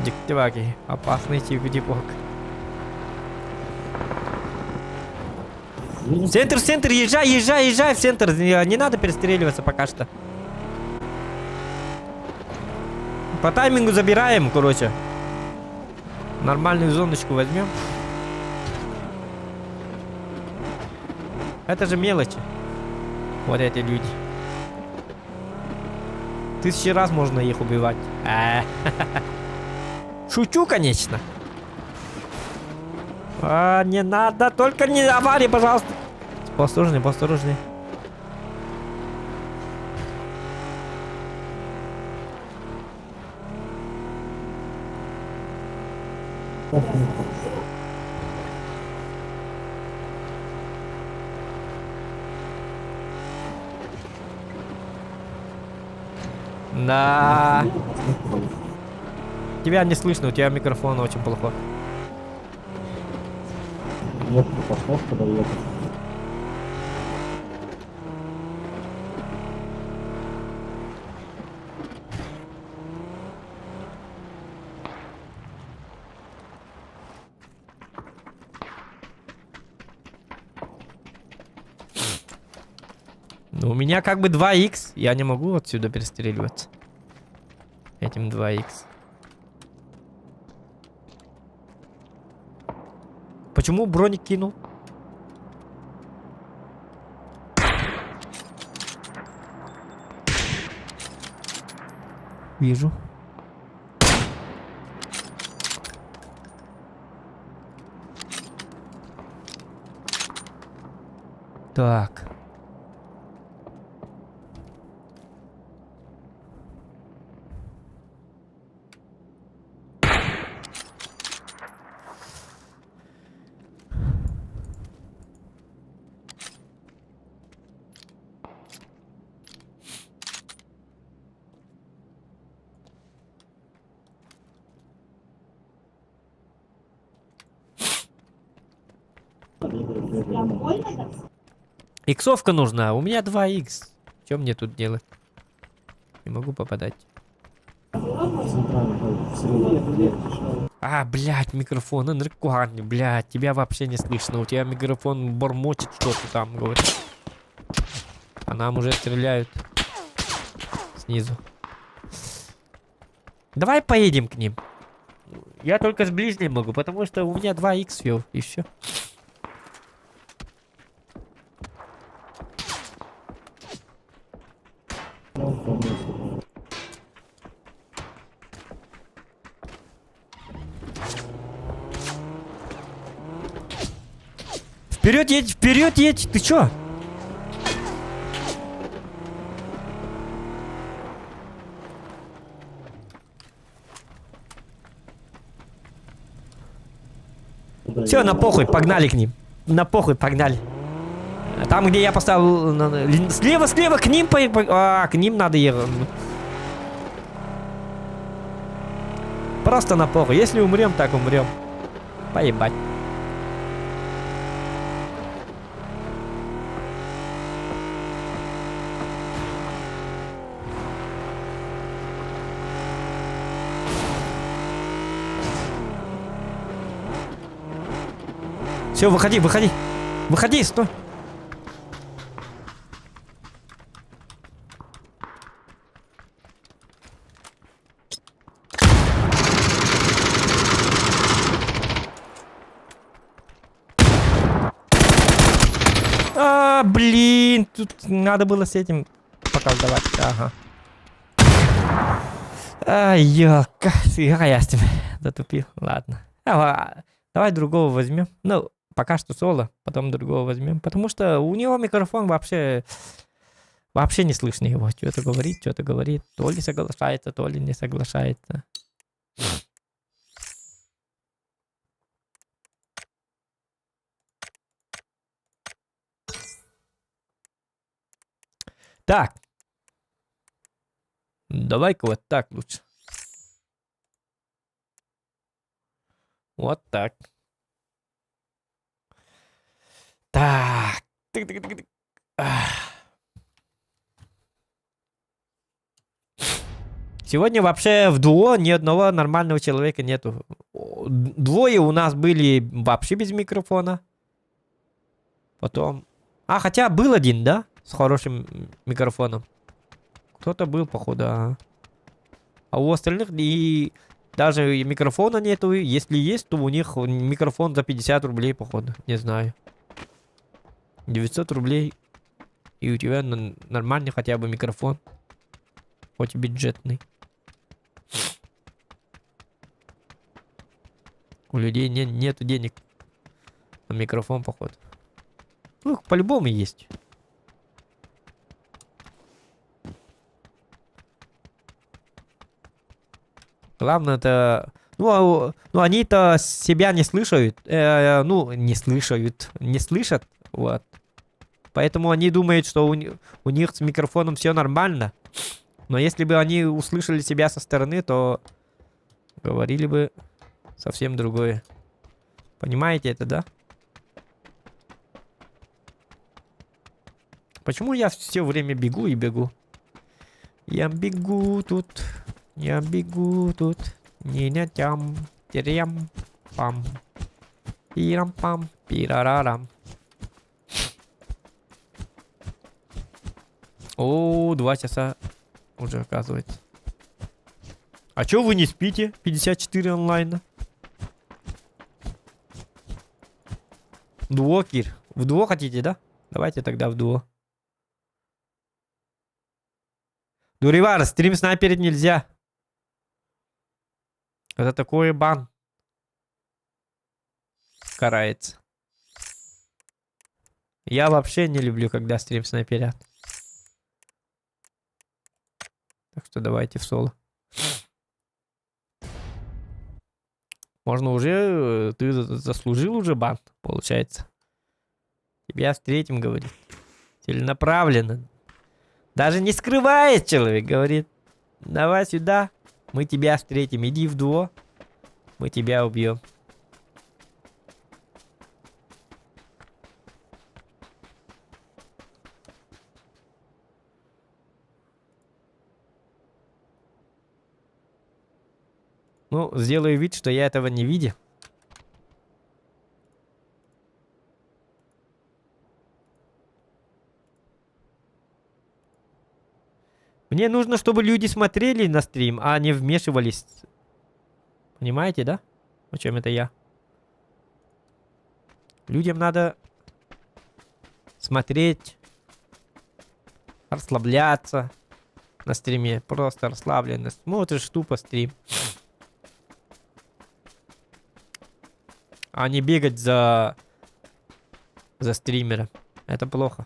Дьикти баа киһи, опасный типок. Центр, центр, езжай, езжай, езжай в центр. Не надо перестреливаться пока что. По таймингу забираем, короче. Нормальную зоночку возьмем. Это же мелочи. Вот эти люди. Тысячи раз можно их убивать. Э. Шучу, конечно. А, не надо, только не аварии, пожалуйста. Поосторожнее, поосторожнее. Да. Тебя не слышно, у тебя микрофон очень плохой. Нет, поставь, куда ехать. Ну, у меня как бы 2х, я не могу отсюда перестреливаться. Этим 2х. Почему броник кинул? Вижу. Так. Иксовка нужна. У меня 2 икс. Что мне тут делать? Не могу попадать. А, блядь, микрофон. Ынырык блядь, тебя вообще не слышно. У тебя микрофон бормочет что-то там, говорит. А нам уже стреляют снизу. Давай поедем к ним. Я только с ближним могу, потому что у меня 2 х вел, и все. Вперед едь, вперед едь, ты чё? Все, на похуй, погнали к ним. На похуй, погнали. Там, где я поставил... Слева, слева, к ним по... А, к ним надо ехать. Просто на похуй. Если умрем, так умрем. Поебать. Все, выходи, выходи. Выходи, стой. А, блин, тут надо было с этим поколдовать. Ага. Ай, ёлка, я с тебя затупил. Ладно. Давай другого возьмем. Ну, пока что соло, потом другого возьмем. Потому что у него микрофон вообще... Вообще не слышно его. Что-то говорит, что-то говорит. То ли соглашается, то ли не соглашается. Так. Давай-ка вот так лучше. Вот так. Так. Тык-тык-тык-тык. Сегодня вообще в дуо ни одного нормального человека нету. Двое у нас были вообще без микрофона. Потом... А, хотя был один, да? С хорошим микрофоном. Кто-то был, походу, ага. А у остальных и даже микрофона нету. Если есть, то у них микрофон за 50 рублей, походу. Не знаю. 900 рублей. И у тебя нормальный хотя бы микрофон. Хоть и бюджетный. У людей нету денег на микрофон, походу. Ну, по-любому есть. Главное это... Ну, ну они-то себя не слышат. Ну, не слышат. Не слышат. Вот. Поэтому они думают, что у них с микрофоном все нормально. Но если бы они услышали себя со стороны, то говорили бы совсем другое. Понимаете это, да? Почему я все время бегу и бегу? Я бегу тут, я бегу тут. Не не тям, терям, пам. Пирам пам, пирарарам. О, 2 часа уже оказывается. А чё вы не спите? 54 онлайна. Дуо, Кир. В дуо хотите, да? Давайте тогда в дуо. Дуривар, стрим снайперить нельзя. Это такой бан. Карается. Я вообще не люблю, когда стрим снайперят. Так что давайте в соло. Можно уже, э, ты заслужил уже бан, получается. Тебя встретим, говорит. Целенаправленно. Даже не скрывает человек, говорит. Давай сюда, мы тебя встретим. Иди в дуо, мы тебя убьем. Ну, сделаю вид, что я этого не видел. Мне нужно, чтобы люди смотрели на стрим, а не вмешивались. Понимаете, да? О чем это я? Людям надо смотреть, расслабляться на стриме. Просто расслабленно. Смотришь тупо стрим. А не бегать за, за стримера. Это плохо.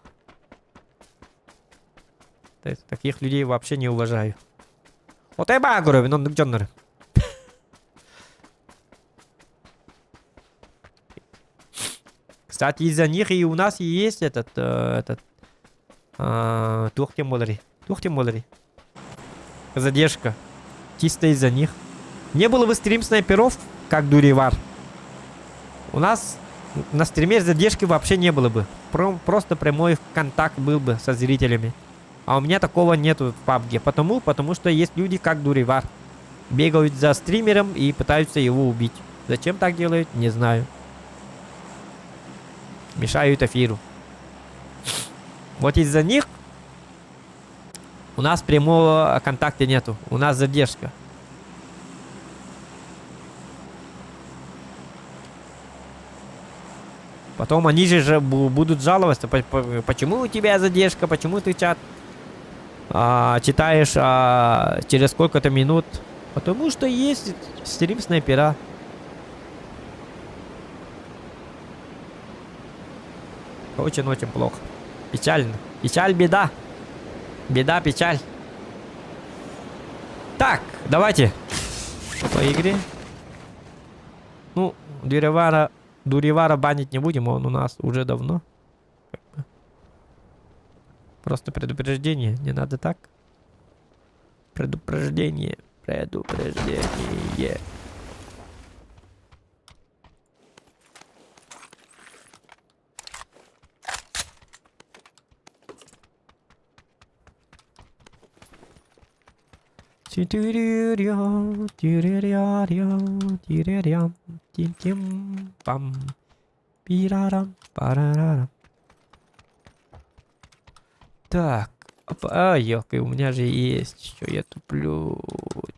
Таких людей вообще не уважаю. Вот я багуру, но Кстати, из-за них и у нас и есть этот, э, этот, э, туох диэн буоларый. Туох диэн буоларый. Задержка. Чисто из-за них. Не было бы стрим снайперов, как Дуривар. У нас на стриме задержки вообще не было бы. Просто прямой контакт был бы со зрителями. А у меня такого нету в PUBG. Потому, потому что есть люди, как Дуривар. Бегают за стримером и пытаются его убить. Зачем так делают, не знаю. Мешают эфиру. Вот из-за них у нас прямого контакта нету. У нас задержка. Потом они же будут жаловаться, почему у тебя задержка, почему ты чат а, читаешь а, через сколько-то минут. Потому что есть стрим снайпера. Очень-очень плохо. Печально. Печаль, беда. Беда, печаль. Так, давайте. По игре. Ну, Дуревара, Дуревара банить не будем, он у нас уже давно. Просто предупреждение, не надо так. Предупреждение, предупреждение. Тим-тим-пам. Пирарам, парарарам. Так. Опа, а, ёлка, у меня же есть. Чё я туплю?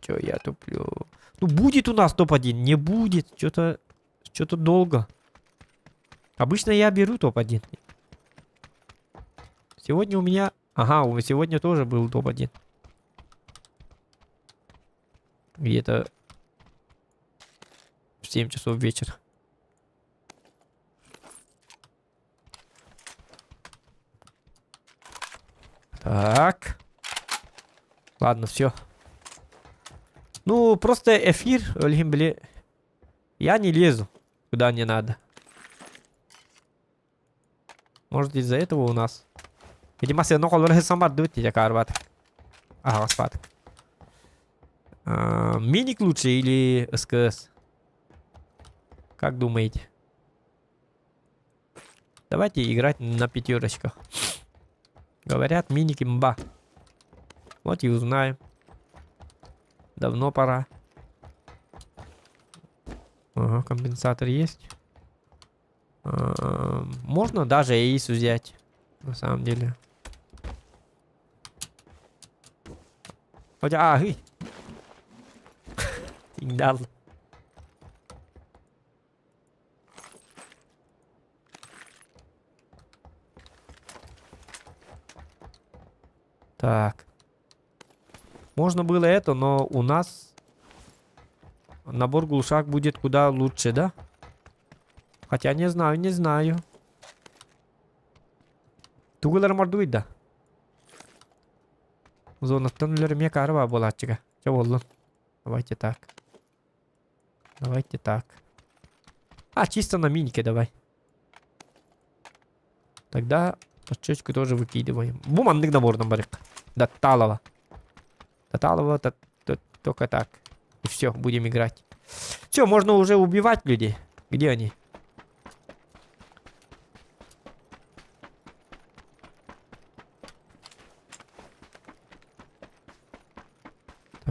Чё я туплю? Ну, будет у нас топ-1? Не будет. Чё-то... Чё-то долго. Обычно я беру топ-1. Сегодня у меня... Ага, сегодня тоже был топ-1. Где-то в 7 часов вечера. Так. Ладно, все. Ну, просто эфир, бли. Я не лезу, куда не надо. Может, из-за этого у нас. Видимо, сено колор самар дут я карват. Ага, спат. А, миник лучше или СКС? Как думаете? Давайте играть на пятерочках. Говорят, миник имба. Вот и узнаем. Давно пора. Ага, компенсатор есть. А, можно даже эйс взять. На самом деле. Хотя, а, Дал. Так. Можно было это, но у нас набор глушак будет куда лучше, да? Хотя не знаю, не знаю. Тугу ыларым ордугуй да? Зонаттан өлөр эмиэ каары баа буолааччыга. Чэ буоллун. Давайте так. Давайте так. А, чисто на минике давай. Тогда точечку тоже выкидываем. Бу маннык набордан барык. Датталова. Таталова, только так. И все, будем играть. Все, можно уже убивать людей. Где они?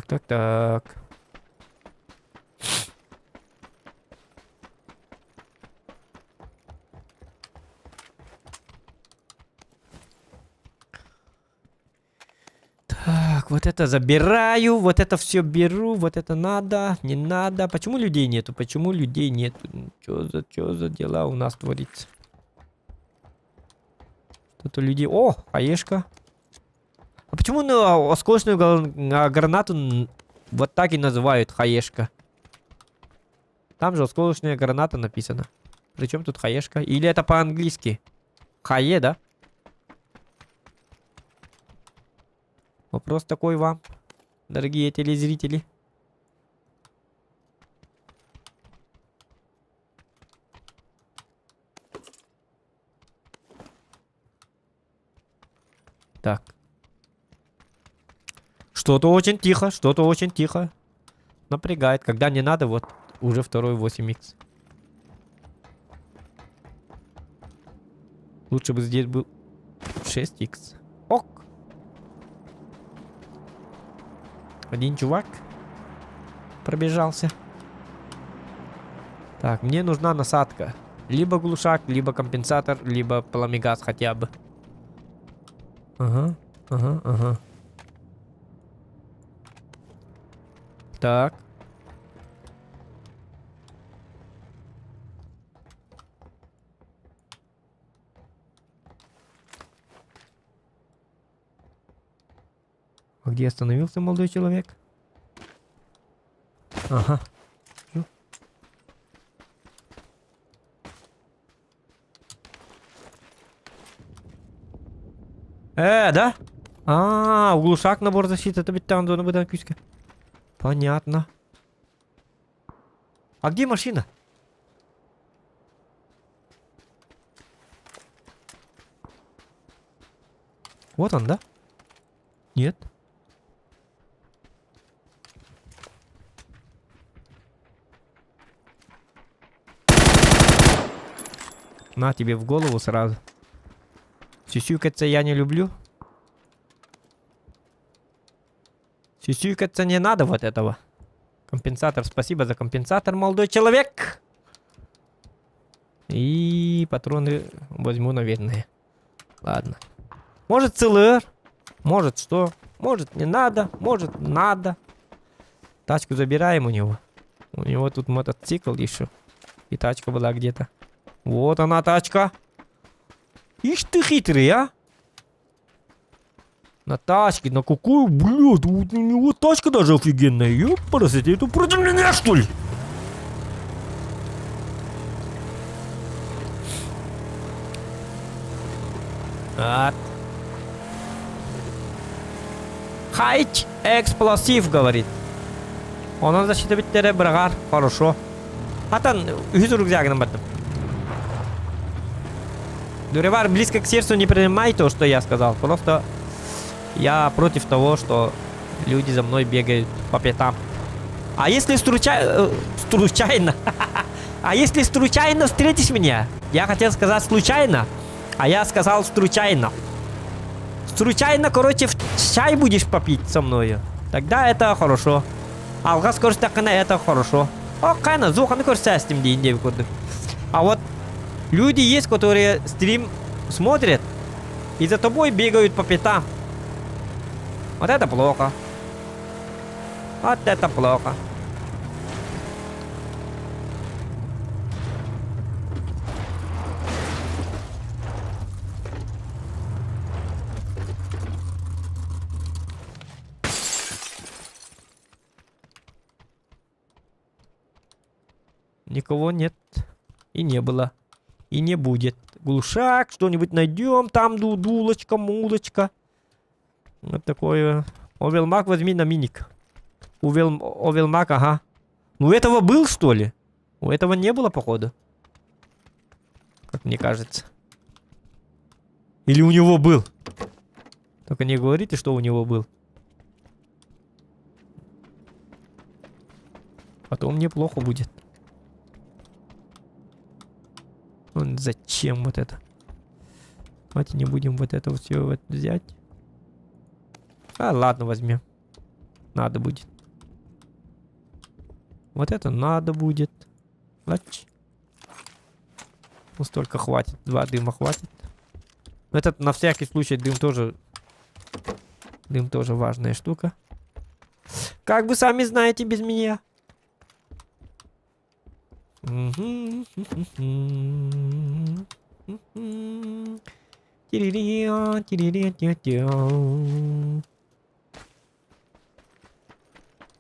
Так, так, так. Так, вот это забираю, вот это все беру, вот это надо, не надо. Почему людей нету? Почему людей нету? Что за, чё за дела у нас творится? Что-то людей... О, хаешка. А почему ну, осколочную гранату вот так и называют хаешка? Там же осколочная граната написано. Причем тут хаешка? Или это по-английски? Хае, да? Вопрос такой вам, дорогие телезрители. Так. Что-то очень тихо, что-то очень тихо. Напрягает. Когда не надо, вот уже второй 8х. Лучше бы здесь был 6х. Ок. Один чувак пробежался. Так, мне нужна насадка. Либо глушак, либо компенсатор, либо пламегаз хотя бы. Ага, ага, ага. Так. А где остановился молодой человек? Ага. Э, да? А, углушак набор защиты, это ведь там зона будет куска. Понятно. А где машина? Вот он, да? Нет. На тебе в голову сразу. Сюсюкаться я не люблю. Сюсюкаться не надо вот этого. Компенсатор, спасибо за компенсатор, молодой человек. И патроны возьму, наверное. Ладно. Может ЦЛР, может что, может не надо, может надо. Тачку забираем у него. У него тут мотоцикл еще. И тачка была где-то. Вот она тачка. Ишь ты хитрый, а? На тачке, на какую, блядь, у него тачка даже офигенная. Ёпарасоте, это против меня, что ли? От. Хайч эксплосив, говорит. Онон защита бүттере быраҕар, хорошо. Хатан үһүс рюкзагынан бардым. Дуревар, близко к сердцу не принимай то, что я сказал. Просто я против того, что люди за мной бегают по пятам. А если струча... случайно... А если случайно встретишь меня? Я хотел сказать случайно, а я сказал случайно. Случайно, короче, в чай будешь попить со мною. Тогда это хорошо. Алҕас көрүстэххинэ это хорошо. О, кайна, зуханы көрсөөстүм диин диэбит курдук. А вот люди есть, которые стрим смотрят и за тобой бегают по пятам. Вот это плохо. Вот это плохо. Никого нет. И не было. И не будет. Глушак, что-нибудь найдем там, дулочка, мулочка. Вот такое. Овелмак возьми на миник. Увел, Овелмак, ага. Ну этого был, что ли? У этого не было, походу. Как мне кажется. Или у него был? Только не говорите, что у него был. Потом мне плохо будет. Он зачем вот это? Давайте не будем вот это вот все вот взять. А, ладно, возьмем. Надо будет. Вот это надо будет. Лач. Ну, столько хватит. Два дыма хватит. Но этот на всякий случай дым тоже... Дым тоже важная штука. Как вы сами знаете без меня.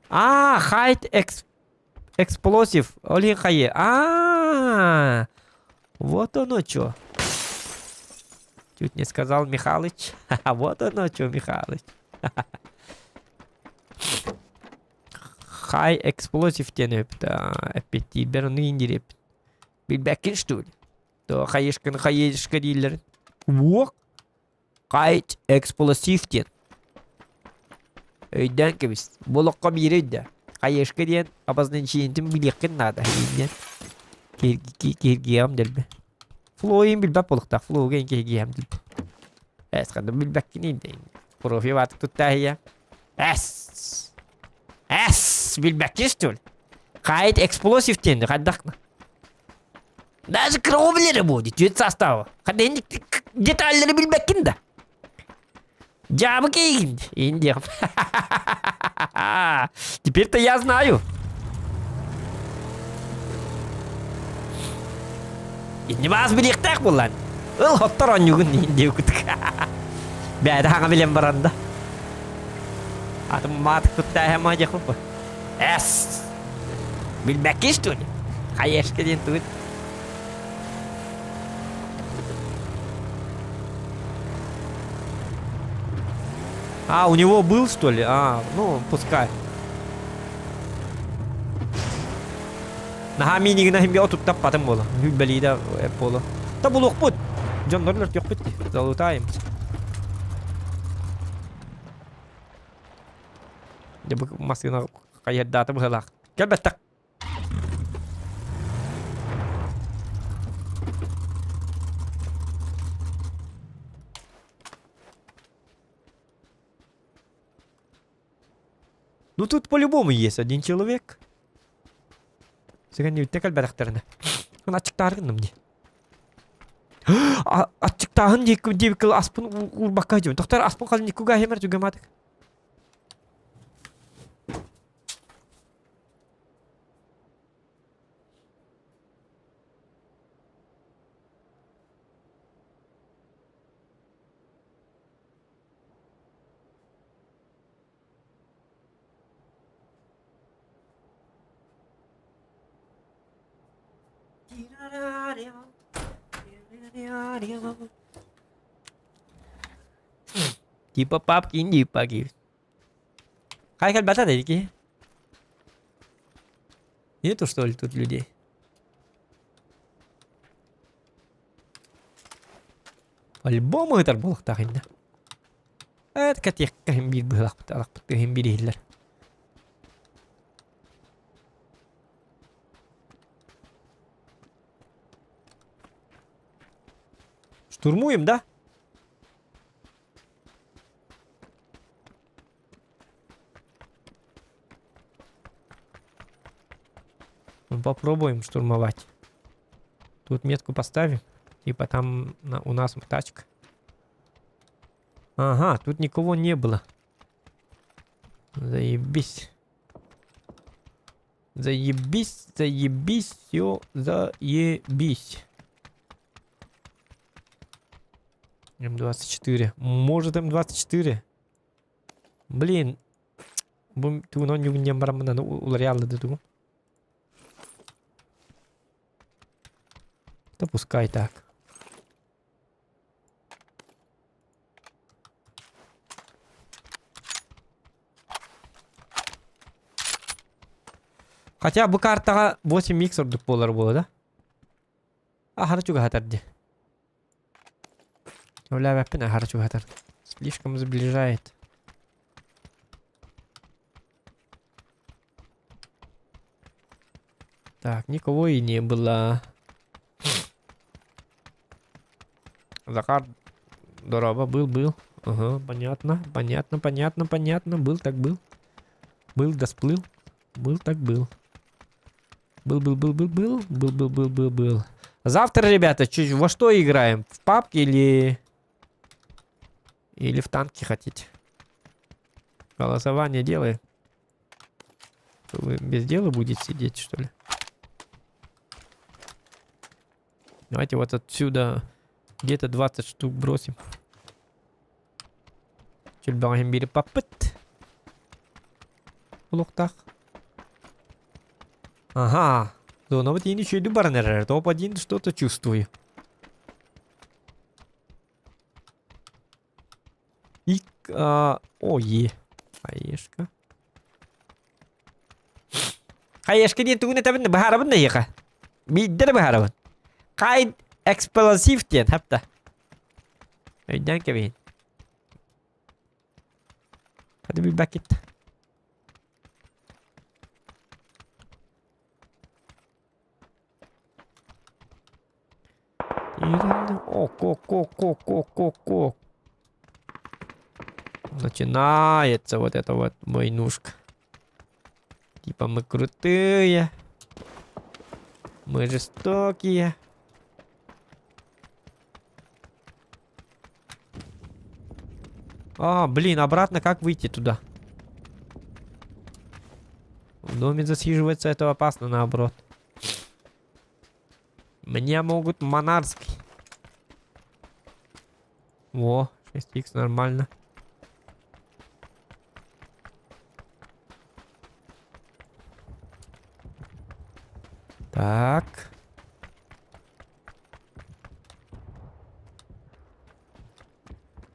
А, high ex explosive. Олин хае. А, вот оно что. Чуть не сказал Михалыч. Вот оно что, Михалыч. High explosive диэн эбит. Эппиттиирбэр ону индириэппит. Билбэккин что ли? То хайышканы хайышка дииллэрин. Уох! High explosive диэн. Өйдөөн кэбис. Бу олоххо биири өйдөө. Хайышка диэн обозначениетин билиэххин наада диэн. Киһиргиэҕим дэлби. Флоуин билбэт буолуохтаах. Флоуга эн киһиргиэҕим дэлби. Эс ханна билбэккиний диэн. Профи баатык туттааһыйа. Эс! Эс! Билбэккин что ли? Хайт explosive диэн хайдах Даже кровлеры будет, түөт состава. Ханна деталлары билбэккин да. Дьаабы кейгин. Индия. Теперь-то я знаю. Иннибаас билиэхтээх буоллаан. Ыл хоттор онньугун диэн кутук. Бэйэтэ хаҥа билэн баран да. Атым маатык туттааһама дьахпы. Эс! Билбэккин что ли? Хаешка диэн тугут. А, у него был, что ли? А, ну, пускай. Наһаа миинигин иһин отуттаппатым буола. Хүлбэлиидэ буола. Та булуохпут. Дьоннор өлөртүөхпүт дии. Залутаем. Дьэ бу массыына хайырдаата быһыылаах. Кэлбэттэх. Ну тут по-любому есть один человек. Сыган кэлбэтэхтэринэ. Аччыктааргынным дии. Аччыктааһын диэбиккэ аспын уурбакка дьон. Тохтор аспын халын иккуга хемер түгэматык. Типа папки не паки. Хай кэлбэтэ да ики. Нету что ли тут людей? По-любому ытар буолуохтаах иннэ. Эт кэтиэххэ иһин биир быһылаахпыт алахпыт иһин биир иһиллэр. Штурмуем, да? Ну, попробуем штурмовать. Тут метку поставим. Типа там на, у нас тачка. Ага, тут никого не было. Заебись. Заебись, заебись, все, заебись. М24. Может М24. Блин. Бу тугунан ньугунньан бараммын уларыйалла да тугу. Да пускай так. Хотя бу картаҕа 8 икс ордук буолар буолуо да? Аһары чугаһатар дии. Өлөөбөппүн аһары чугаһатар. Слишком сближает. Так, никого и не было. Захар Дороба был, был. Ага, понятно, понятно, понятно, понятно. Был так был. Был да сплыл. Был так был. Был, был, был, был, был, был, был, был, был, был. Завтра, ребята, чуть во что играем? В папке или... Или в танки хотите? Голосование делай. Вы без дела будете сидеть, что ли? Давайте вот отсюда где-то 20 штук бросим. Чүлбэҕиһин бири паппыт. Улуктах. Ага. Зона вот я ничего иду барнер. Топ-1 что-то чувствую. И... А, о, е. Хаешка. Хаешка диэн тугун этэбин быһаарабын да эйиэхэ. Биирдэ эрэ быһаарабын. Хай эксплозив диэн хапта. Өйдөөн кэбиһин. Hadi билбэккит. Ок-ок-ок-ок-ок-ок-ок. Начинается вот это вот войнушка. Типа мы крутые. Мы жестокие. А, блин, обратно как выйти туда? В доме засиживаться это опасно, наоборот. Меня могут монарский. Во, 6х нормально. Так.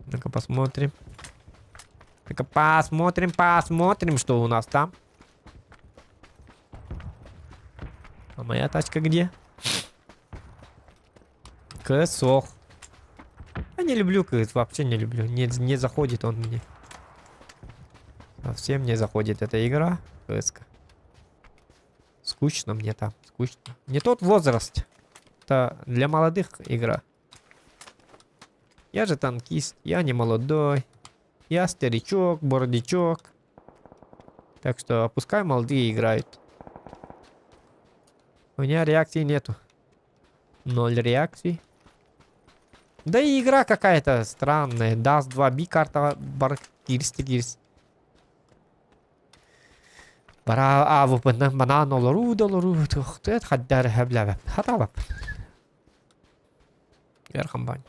Ну-ка посмотрим. Ну-ка посмотрим, посмотрим, что у нас там. А моя тачка где? Ксох. Я не люблю КС, вообще не люблю. Не, не заходит он мне. Совсем не заходит эта игра. КС. Скучно мне там, скучно. Не тот возраст. Это для молодых игра. Я же танкист, я не молодой. Я старичок, бородячок. Так что пускай молодые играют. У меня реакции нету. Ноль реакций. Да и игра какая-то странная. Даст 2 би карта бар кирсти кирс. Бара АВП-ны банан олоруу да олоруу тыхтыат хаддар хэблэбэп хатабап. Верхамбань.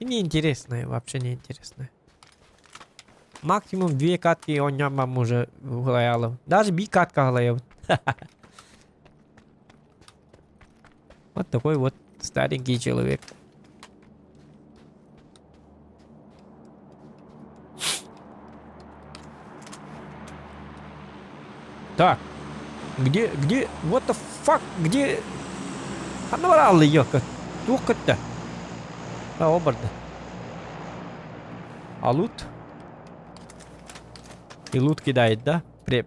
И неинтересная, вообще неинтересная. Максимум две катки он вам уже глаялов. Даже би катка глаял. Вот такой вот старенький человек. Так. Где, где, what the fuck, где? Ханна бараалла йокка. Туох көттө? А, ол барды. А лут? И лут кидает, да? При...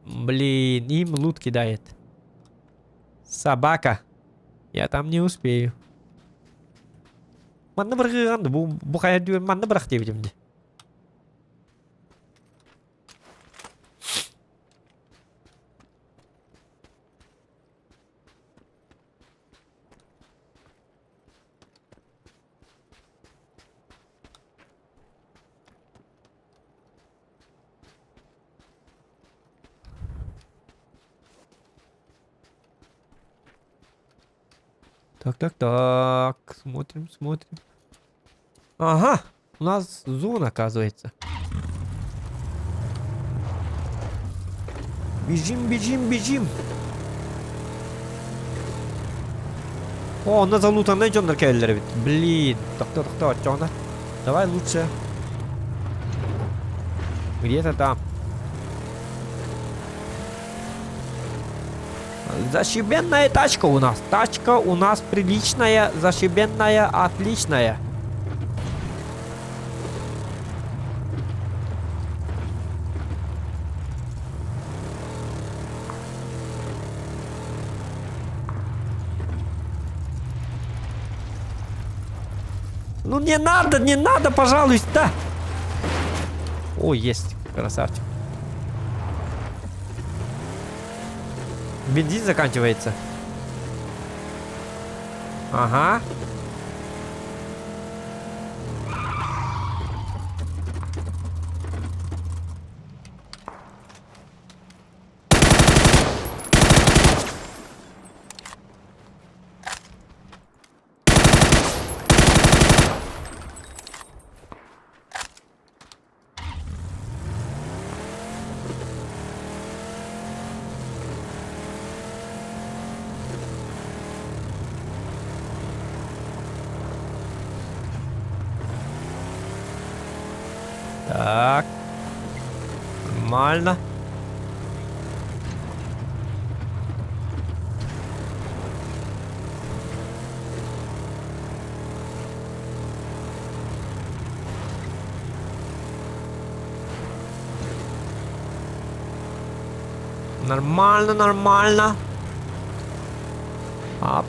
Блин, им лут кидает. Собака. Я там не успею. Манна быргыган бу бу хайа дүөн манна бырах диэбитим дии. Так, так, так. Смотрим, смотрим. Ага, у нас зона, оказывается. Бежим, бежим, бежим. О, онно залутаннай дьоннор кэлэллэр эбит. Блин, тохто, тохто, оччоҕуна. Давай лучше. Где-то там. Зашибенная тачка у нас. Тачка у нас приличная, зашибенная, отличная. Ну не надо, не надо, пожалуйста. О, есть, красавчик. Бензин заканчивается. Ага. Так. Нормально. Нормально, нормально. Ап.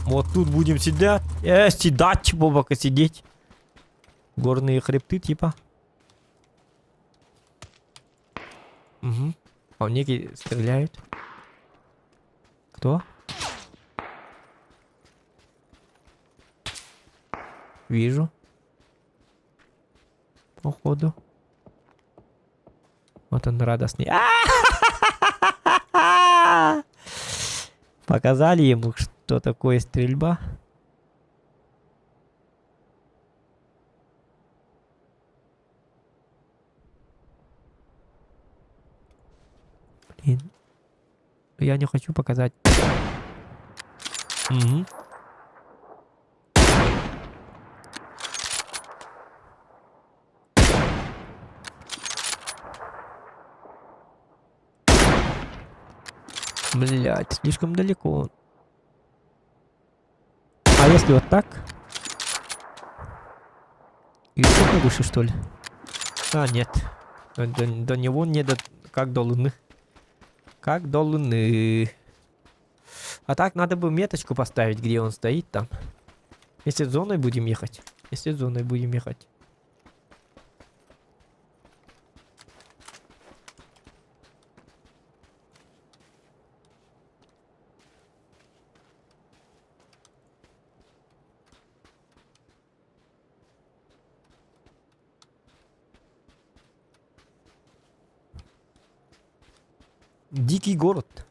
Вот тут будем сидеть. Сидать, Бобока, сидеть. Горные хребты, типа. Угу. А некий стреляют. Кто? Вижу. Походу. Вот он радостный. Показали ему, что такое стрельба. Блин. Я не хочу показать. Угу. Блять, слишком далеко он. А если вот так? Еще повыше, что ли? А, нет. До него не до... Как до луны. Как до луны. А так надо бы меточку поставить, где он стоит там. Если зоной будем ехать. Если зоной будем ехать. Дикий город.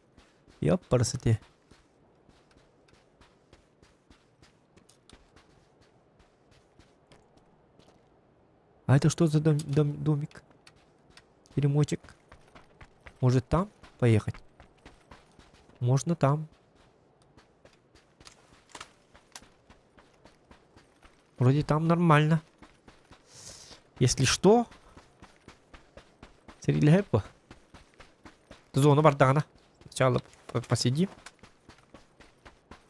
Ёпарасоте. А это что за домик? Теремочек. Может там поехать? Можно там. Вроде там нормально. Если что, стреляй по. Зона бардана. Сначала посидим.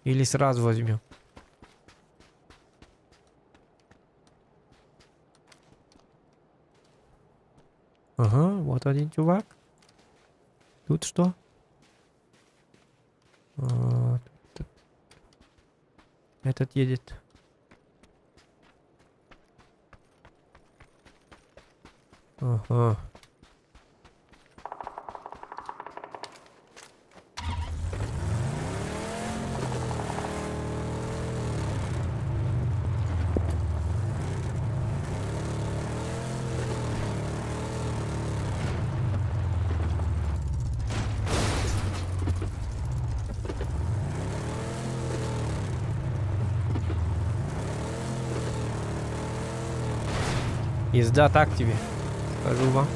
Или сразу возьмем. Ага, вот один чувак. Тут что? А, тут, этот едет. Ага. Езда так тебе, скажу вам.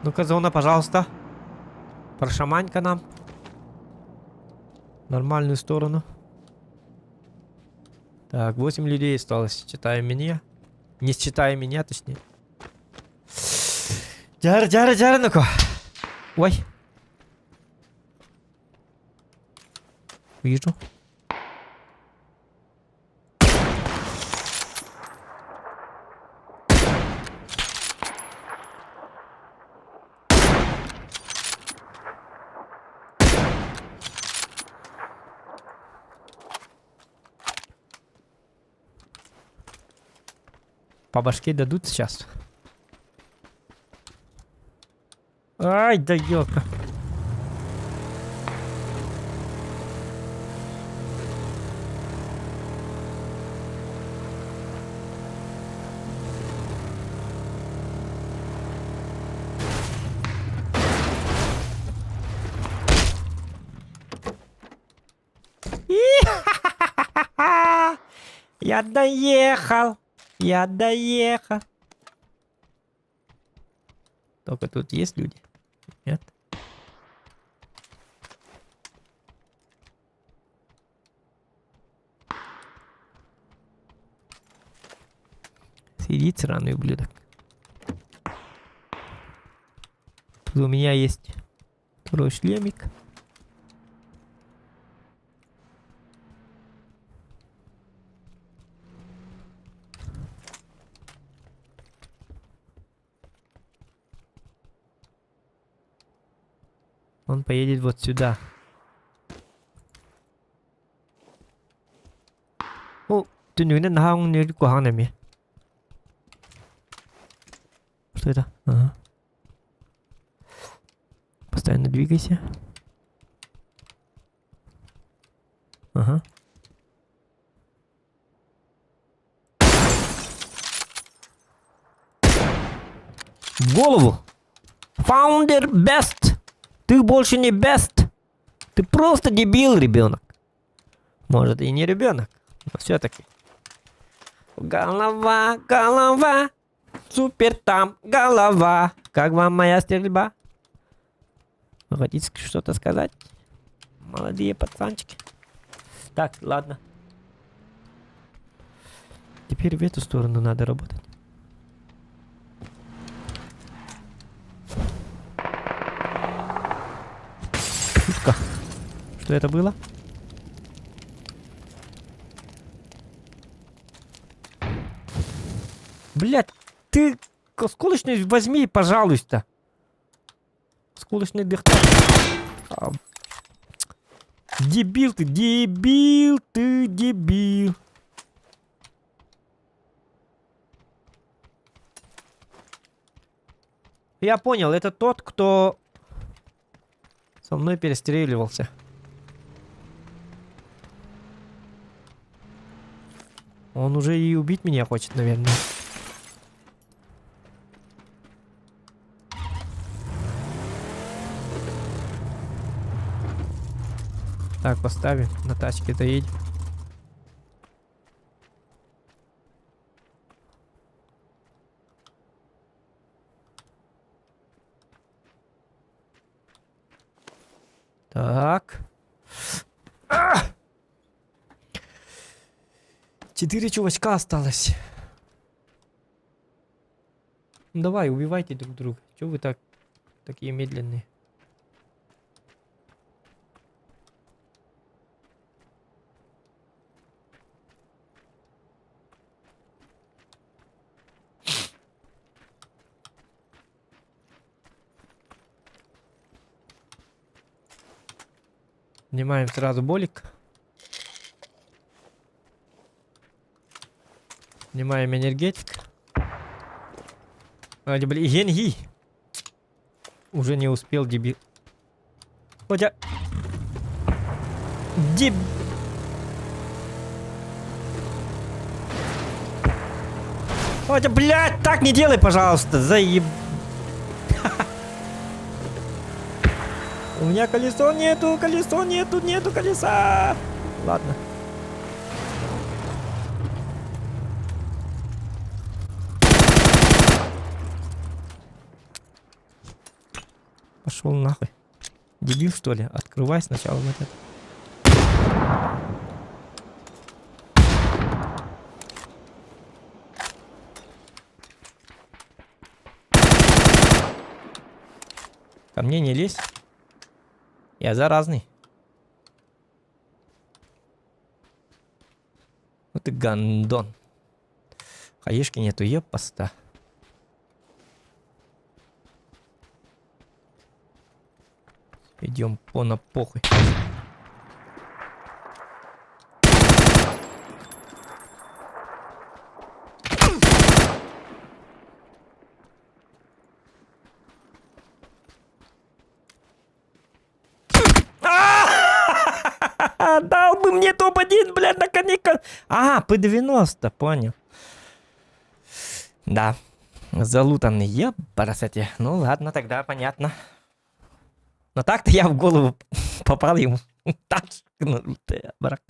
Ну-ка, зона, пожалуйста. Прошаманька нам. Нормальную сторону. Так, 8 людей осталось, читая меня. Не считая меня, точнее. Дьэ, дьэ, дьэ, ну-ка. Ой. Вижу. По башке дадут сейчас. Ай, да елка. Я доехал! Я доехал! Только тут есть люди? Нет? Сидит сраный ублюдок. Тут у меня есть второй шлемик. Он поедет вот сюда. О, түннүгүнэн наһаа оҥнуйар куһаҕан эмиэ. Что это? Ага. Постоянно двигайся. Ага. В голову! Founder best! Ты больше не best! Ты просто дебил, ребенок. Может, и не ребенок, но все-таки. Голова, голова, супер там, голова. Как вам моя стрельба? Вы хотите что-то сказать? Молодые пацанчики. Так, ладно. Теперь в эту сторону надо работать. Шутка. Что это было? Блять, ты осколочный возьми, пожалуйста. Осколочный дыхтар. А. Дебил ты, дебил ты, дебил. Я понял, это тот, кто со мной перестреливался. Он уже и убить меня хочет, наверное. Так, поставим. На тачке доедем. Так. А! Четыре чувачка осталось. Ну давай, убивайте друг друга. Чего вы так такие медленные? Снимаем сразу болик. Снимаем энергетик. А, блин, Генги. Уже не успел, дебил. Хотя... Деб... Хотя, блядь, так не делай, пожалуйста, заеб... У меня колесо нету, колесо нету, нету колеса. Ладно. Пошел нахуй. Дебил, что ли? Открывай сначала вот это. Ко мне не лезь. Я заразный. Вот ты гандон. Хаешки нету, епоста. Идем по на похуй. Дал бы мне топ-1, блядь, на коника. А, П-90, понял. Да, залутанный, ебарасоте. Ну ладно, тогда понятно. Но так-то я в голову попал ему. Так, ну, барак.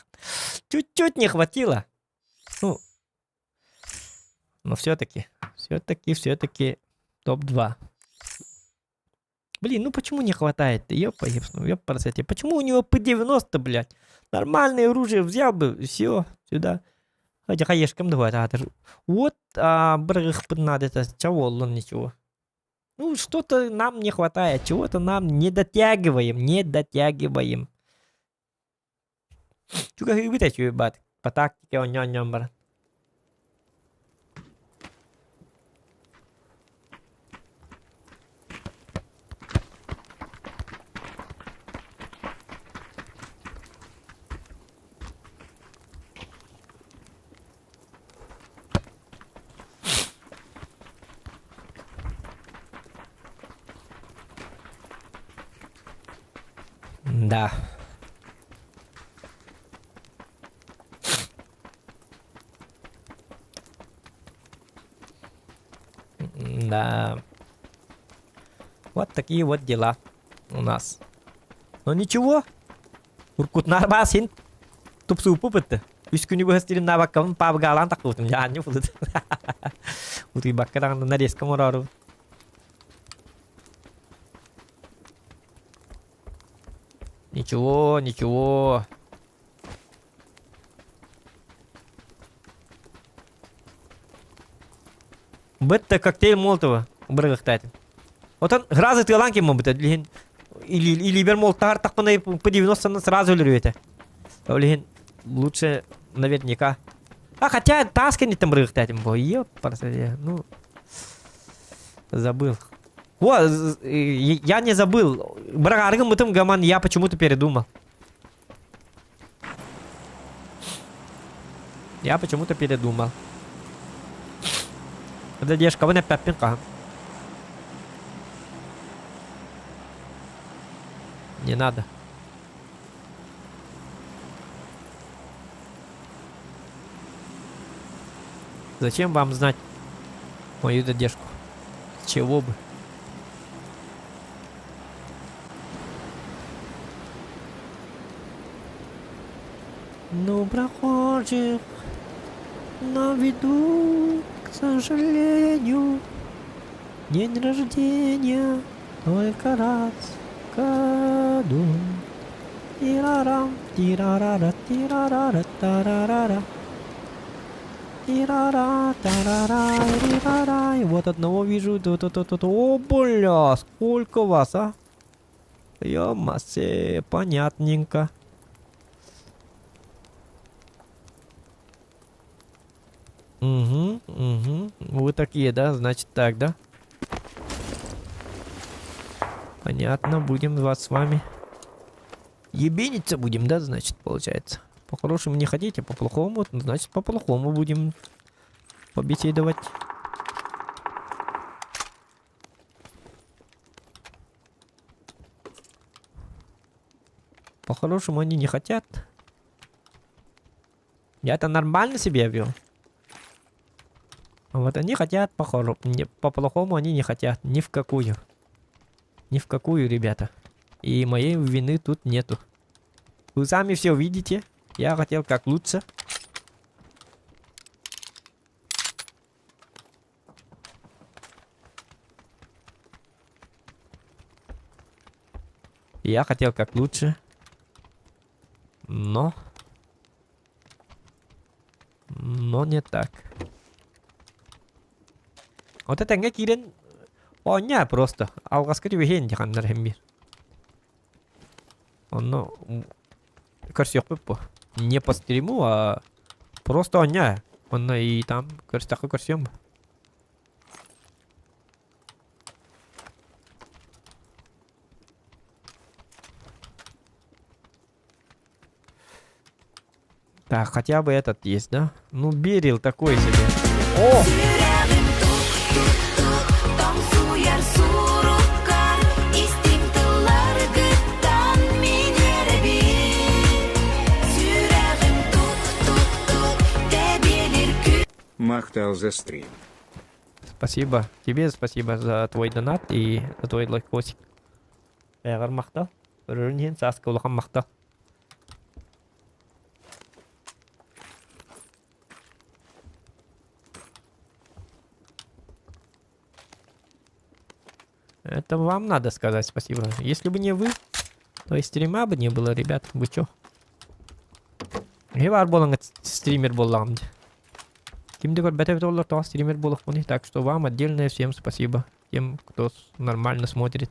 Чуть-чуть не хватило. Ну, но все-таки, все-таки, все-таки топ-2. Блин, ну почему не хватает? Ёпа, ну ёпарасоте. Почему у него П-90, блядь? Нормальное оружие взял бы, все, сюда. Хотя хаешкам давай, а, Вот, а, надо это, чего, он ничего. Ну, что-то нам не хватает, чего-то нам не дотягиваем, не дотягиваем. Чуга бат. По тактике он нём брат. Да. Да. Вот такие вот дела у нас. Но ничего. Уркутнар басин. Тупсупу бытты. Үс күнү быһа стримнаабаккабын пабгаалаан таххыбытым дьаанньы булут. Утуйбакка даҕаны нарезка оҥороору. Ничего, ничего. Бытта коктейль Молотова бырыгыхтаатым. Отон гразы тыалаан ким быта билиһин илиибэр молтаар тахпына по 90 сразу өлөрүө этэ. Ол иһин лучше наверняка. А хотя таас кэнниттэн бырыгыхтаатым бо. Ёпарасоте. Ну забыл. О, я не забыл. Бырагааргын бытым гаман я почему-то передумал. Я почему-то передумал. Задержкабын эппэппин хаһан. Не надо. Зачем вам знать мою задержку? С чего бы? Ну, прохожих на виду, к сожалению, день рождения только раз в году. Тирарам, тирарара, тирарара, тарарара. Тирара, тарара, рирара. И вот одного вижу. То-то-то-то. О, бля, сколько вас, а? Ё-масе, понятненько. Угу, угу. Вы такие, да? Значит так, да? Понятно, будем вас с вами ебениться будем, да, значит, получается. По-хорошему не хотите, по-плохому, значит, по-плохому будем. Побеседовать. По-хорошему они не хотят. Я-то нормально себя вел. А вот они хотят по-плохому они не хотят. Ни в какую. Ни в какую, ребята. И моей вины тут нету. Вы сами все видите. Я хотел как лучше. Я хотел как лучше. Но... Но не так. Вот этэҥҥэ киирэн оонньоо просто. Алҕаска түбэһиэн дьаханнар иһин биир. Онно көрсүөхпүт бу. Не по стриму, а просто оонньоо. Онно и там көрсөххө көрсүөм. Так, хотя бы этот есть, да? Ну, Берил такой себе. О! Махтал за стрим. Спасибо. Тебе спасибо за твой донат и за твой лайкосик. Эҕэр махтал. Көрөрүн иһин сааскы улахан махтал. Это вам надо сказать спасибо. Если бы не вы, то и стрима бы не было, ребят. Вы чё? Эһи баар буолаҥҥыт стример буоллаҕым дии. Ким да көрбөтө эбит буоллар тоҕо стример буолуохпунуй. Так что вам отдельное всем спасибо. Тем, кто нормально смотрит.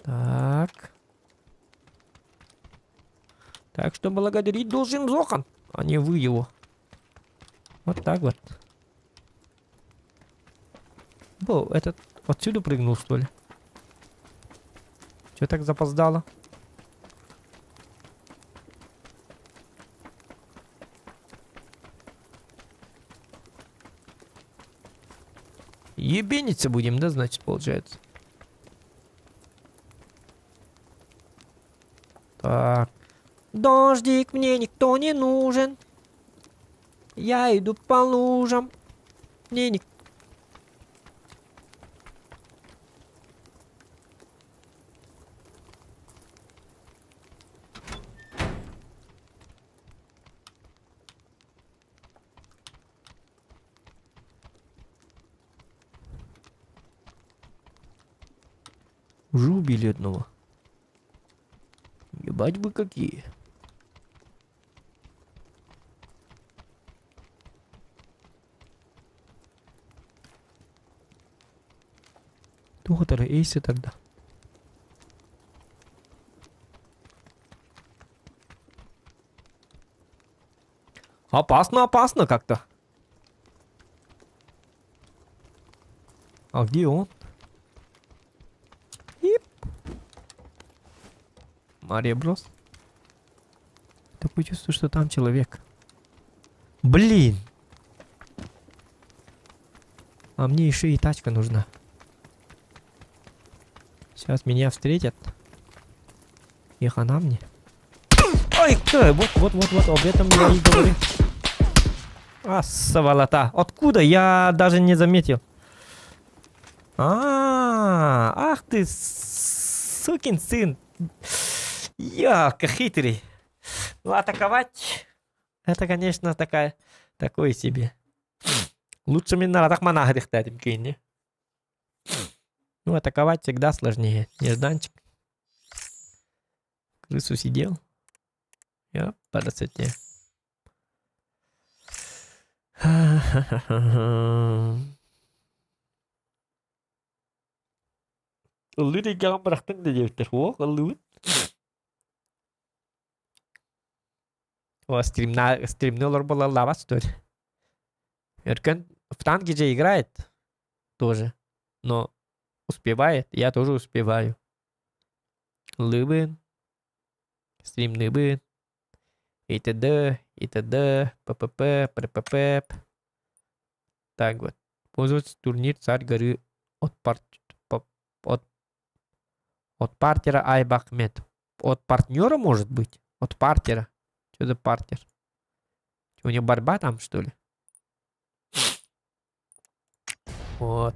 Так. Так что благодарить должен Зохан, а не вы его. Вот так вот. Бо, этот отсюда прыгнул, что ли? Че так запоздало? Ебениться будем, да, значит, получается? Так. Дождик мне никто не нужен. Я иду по лужам. Мне ник... Уже убили одного. Ебать вы какие. Тугатара эйсе тогда. Опасно, опасно как-то. А где он? Ип. Мария Брос. Такое чувство, что там человек. Блин! А мне еще и тачка нужна. Сейчас меня встретят. И хана мне. Ой, кто? Вот, вот, вот, вот, об этом я и говорю. А, сволота. Откуда? Я даже не заметил. А, ах ты, сукин сын. Яка хитрый. Ну, атаковать, это, конечно, такая, такое себе. Лучше мне на манах дать, Ну, атаковать всегда сложнее. Нежданчик. Крысу сидел. Я по красоте. Ыллыыр эйгэҕин бырахтыҥ да диэбиттэр. Уох, ыллыыбын. О, стримна, стримны олорболор лаабат что ли? Өркөн в танки же играет тоже, но успевает, я тоже успеваю. Ыллыыбын, стримныыбын, и т.д. И т.д. ППП, ПРПП. Так вот. Пользоваться турнир Царь горы от, пар... от... от партера Айбахмет. От партнера, может быть? От партера. Что за партер? У него борьба там, что ли? Вот.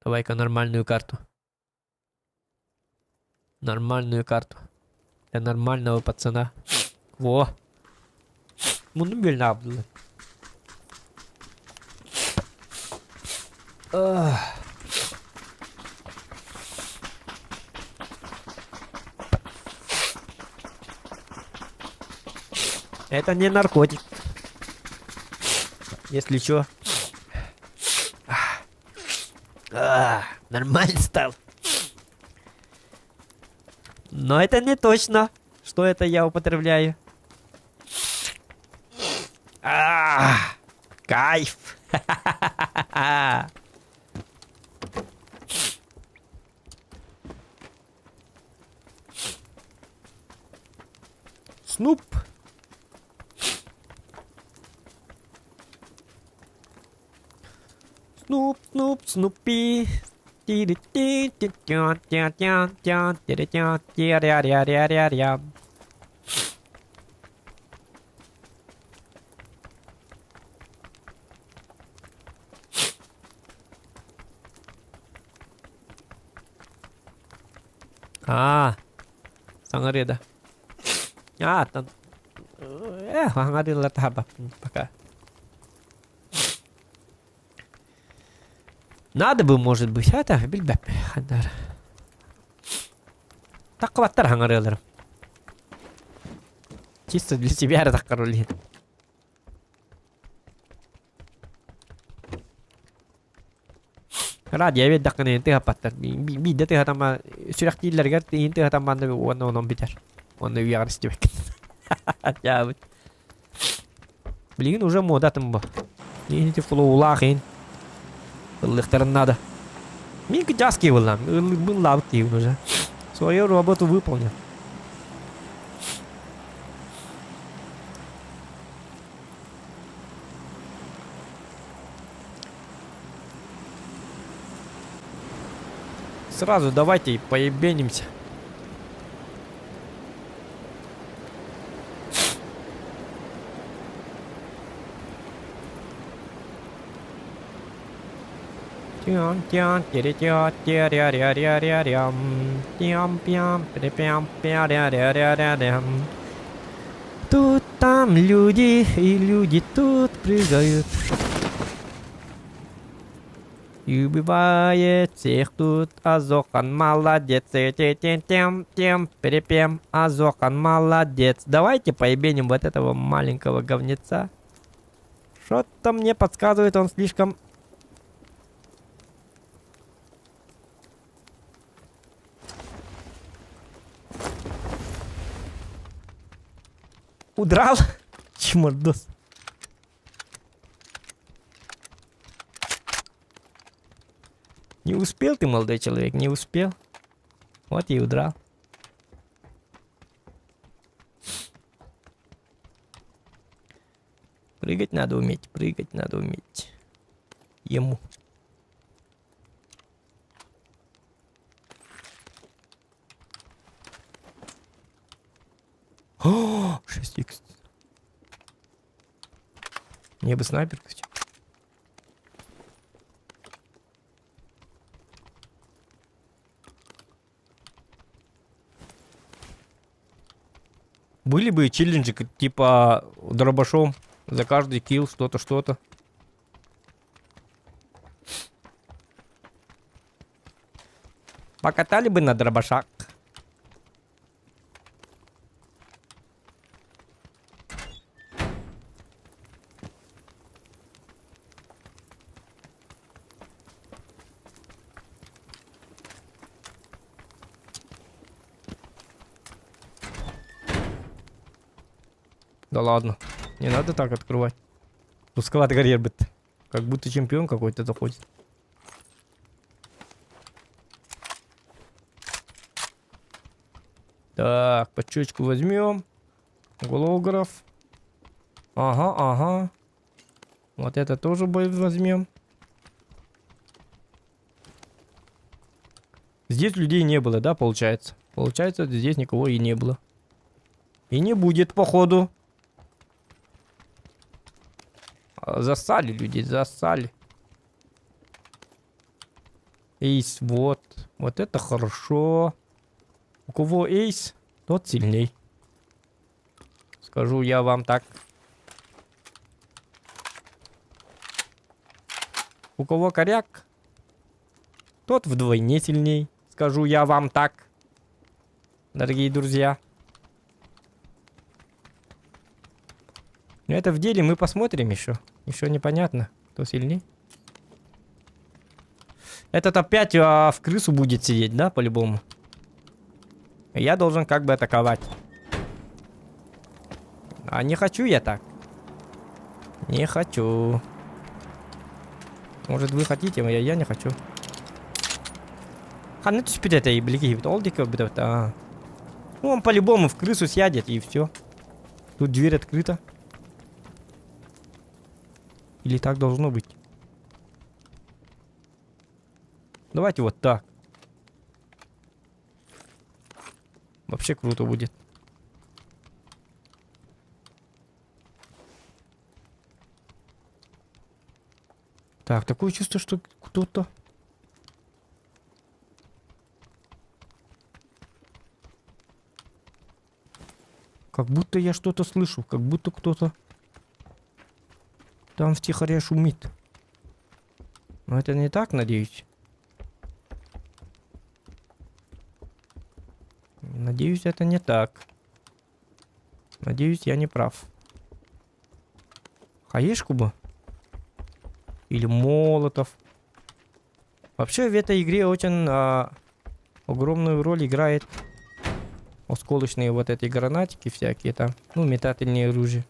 Давай-ка нормальную карту. Нормальную карту. Для нормального пацана. Во. Муннум бүөлүн аабдылар. Это не наркотик. Если чё. Нормально стал. Но это не точно, что это я употребляю. А, кайф. Снуп. Снуп, Снуп, Снупи. Аа, саҥарыа да. Аа, оттон э, хаҥарыылар таһаарбаппын пока. Надо бы, может быть, это билбэппин ханнар. Таккыбаттар хаҥарыаларым. Чисто для себя эрэ таккар улиһин. Радио биэрдэххинэ иһин тыһаппаттар. Биирдэ тыһатама сүрэхтииллэригэр иһин тыһатамманна уонна онон бүтэр. Уонна үйэҕэр истибэккин. Дьаабыт. Билигин уже мода атын бу. Ити флоулаах иһин. Ыллыахтарын надо. Мин кыдьаас киһи буоллам. Ыллаабыт киһибин уже. Свою работу выполнил. Сразу давайте и поебенимся. Тян тян тири тя тя ря ря ря ря рям. Тям пям пя пям пя ря ря ря ря рям. Тут там люди, и люди тут прыгают. И убивает всех тут Азохан молодец. Тем, тем, тем, перепем. Азохан молодец. Давайте поебеним вот этого маленького говнеца. Что-то мне подсказывает, он слишком... Удрал? Чмордос. Не успел ты, молодой человек, не успел. Вот и удрал. Прыгать надо уметь, прыгать надо уметь. Ему. О, 6х. Мне бы снайперку сейчас. Были бы челленджи, типа дробашом за каждый килл что-то, что-то. Покатали бы на дробашах. Да ладно. Не надо так открывать. Узковат карьер бит. Как будто чемпион какой-то заходит. Так, подчечку возьмем. Голограф. Ага, ага. Вот это тоже возьмем. Здесь людей не было, да, получается? Получается, здесь никого и не было. И не будет, походу. А, Засали людей, засали. Эйс, вот. Вот это хорошо. У кого эйс, тот сильней. Скажу я вам так. У кого коряк, тот вдвойне сильней. Скажу я вам так. Дорогие друзья. Но это в деле мы посмотрим еще. Еще непонятно, кто сильней. Этот опять а, в крысу будет сидеть, да, по-любому? Я должен как бы атаковать. А не хочу я так. Не хочу. Может вы хотите, а я, я не хочу. Ханна түспүт этэй билиги ол диэки көрбүт а. Ну он по-любому в крысу сядет и все. Тут дверь открыта. Или так должно быть? Давайте вот так. Вообще круто будет. Так, такое чувство, что кто-то... Как будто я что-то слышу, как будто кто-то там втихаря шумит. Но это не так, надеюсь. Надеюсь, это не так. Надеюсь, я не прав. Хаешку бы. Или молотов. Вообще в этой игре очень а, огромную роль играет осколочные вот эти гранатики всякие там. Ну, метательные оружие.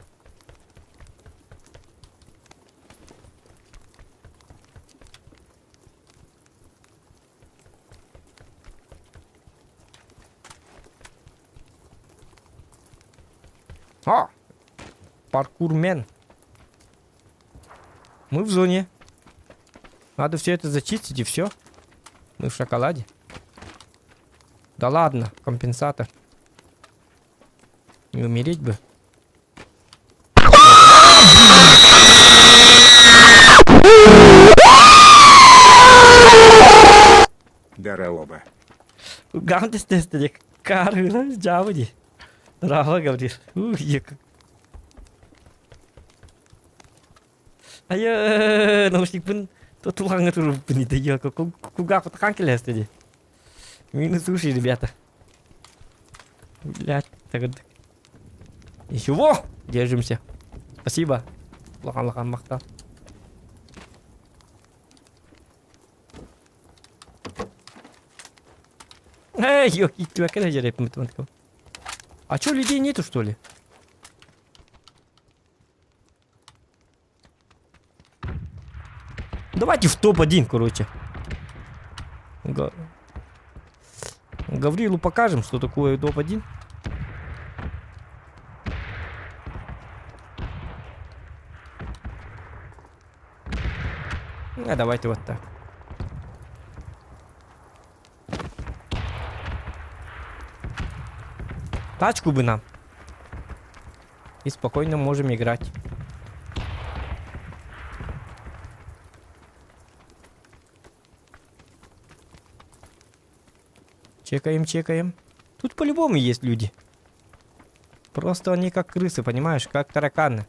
А! Паркурмен. Мы в зоне. Надо все это зачистить и все. Мы в шоколаде. Да ладно, компенсатор. Не умереть бы. Дараоба. Гантес тесте карыла жабы Здраво, Гаврил. Ух, я как. Айа, наушникпын тутулгаҥҥа турбуппун ити кулгаахпыт кэлээсте дии. Минус уши, ребята. Блядь, так Ничего, держимся. Спасибо. Улахан махтал. Эй, ёки, А чё, людей нету, что ли? Давайте в топ-1, короче. Га... Гаврилу покажем, что такое топ-1. А давайте вот так. Тачку бы нам. И спокойно можем играть. Чекаем, чекаем. Тут по-любому есть люди. Просто они как крысы, понимаешь, как тараканы.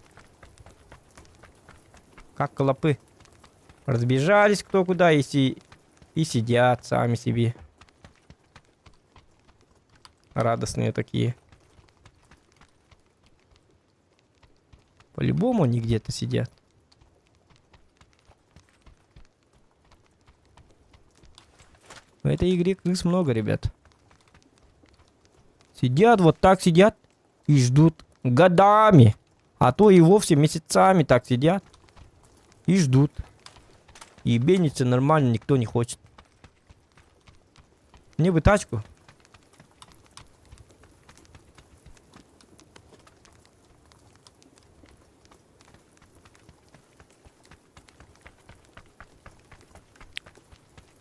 Как клопы. Разбежались кто куда и, си и сидят сами себе. Радостные такие. По-любому они где-то сидят. В этой игре крыс много, ребят. Сидят, вот так сидят и ждут годами. А то и вовсе месяцами так сидят и ждут. И бениться нормально никто не хочет. Мне бы тачку.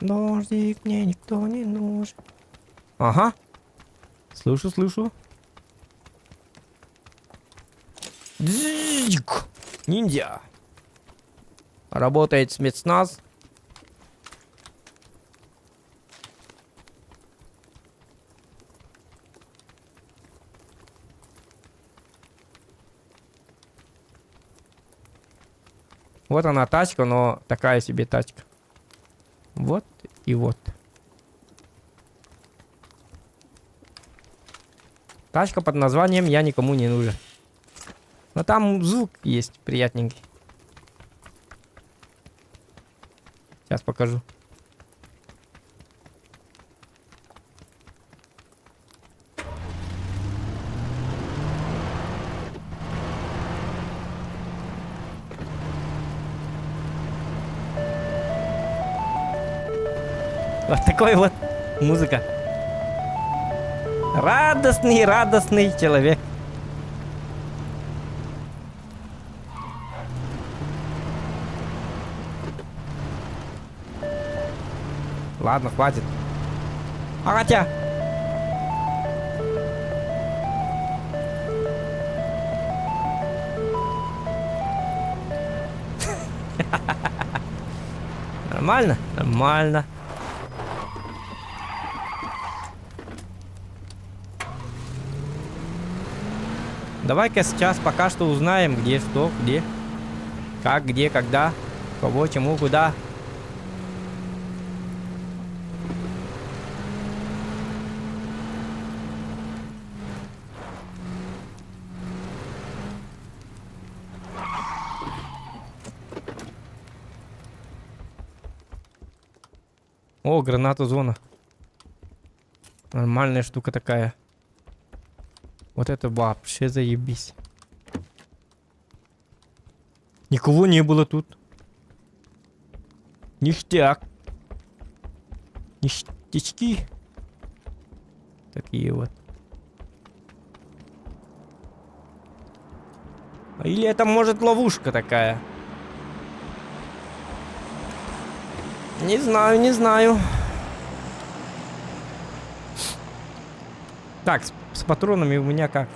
Дождик мне никто не нужен. Ага. Слышу, слышу. Дзик. Ниндзя. Работает спецназ. Вот она тачка, но такая себе тачка. Вот и вот. Тачка под названием «Я никому не нужен». Но там звук есть приятненький. Сейчас покажу. Вот такой вот музыка. Радостный, радостный человек. Ладно, хватит. А хотя... Нормально? Нормально. Давай-ка сейчас пока что узнаем, где что, где, как, где, когда, кого, чему, куда. О, граната зона. Нормальная штука такая. Вот это вообще заебись. Никого не было тут. Ништяк. Ништячки. Такие вот. Или это может ловушка такая? Не знаю, не знаю. Так, с, с патронами у меня как?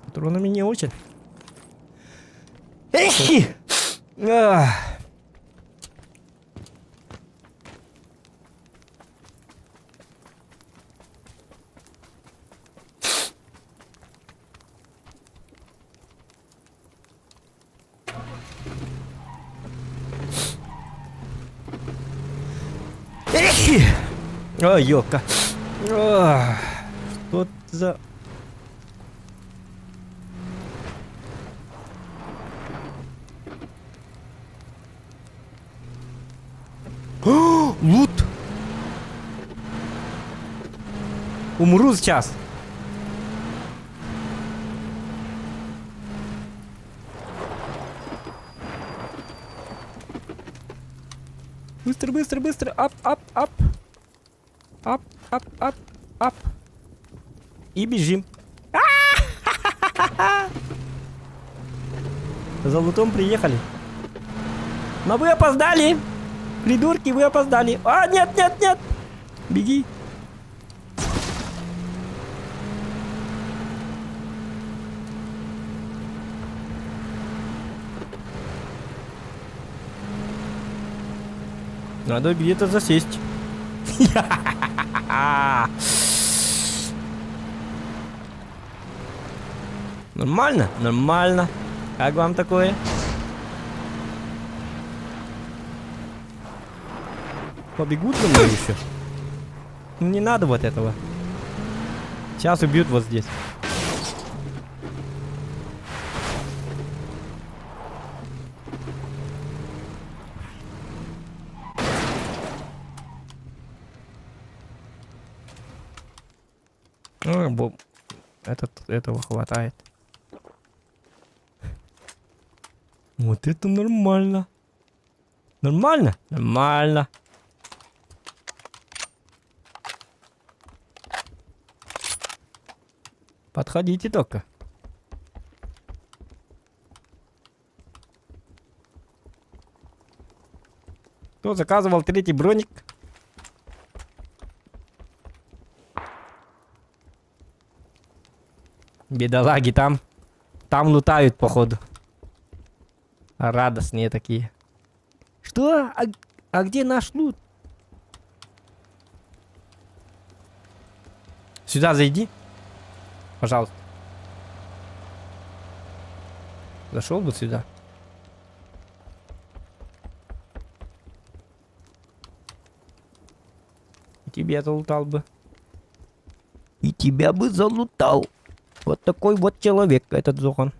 Патронами не очень. Эхи! Ах. Ой, ёлка. Что за... Лут! Умру сейчас. Быстро, быстро, быстро. Ап, ап, ап. Ап, ап, ап, ап. И бежим. За лутом приехали. Но вы опоздали. Придурки, вы опоздали. А, нет, нет, нет. Беги. Надо где-то засесть. Нормально? Нормально. Как вам такое? Побегут за мной еще? Ну, не надо вот этого. Сейчас убьют вот здесь. Ну, этот, этого хватает. Вот это нормально. Нормально? Нормально. Подходите только. Кто заказывал третий броник? Бедолаги там. Там лутают, походу. Радостные такие. Что? А, а где наш лут? Сюда зайди. Пожалуйста. Зашел бы сюда. И тебя залутал бы. И тебя бы залутал. Вот такой вот человек этот Зохан.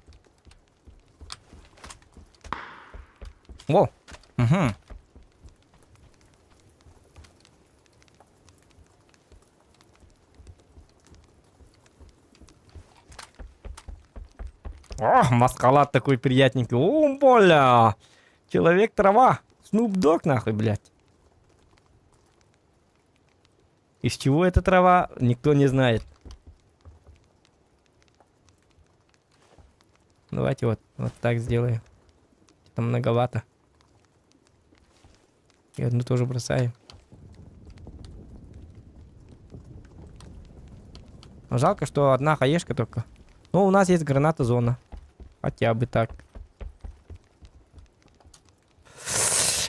О! Угу. О, маскалат такой приятненький. О, бля! Человек-трава. Снуп Дог нахуй, блядь. Из чего эта трава, никто не знает. Давайте вот, вот так сделаем. Это многовато. И одну тоже бросаем. Жалко, что одна хаешка только. Но у нас есть граната зона. Хотя бы так.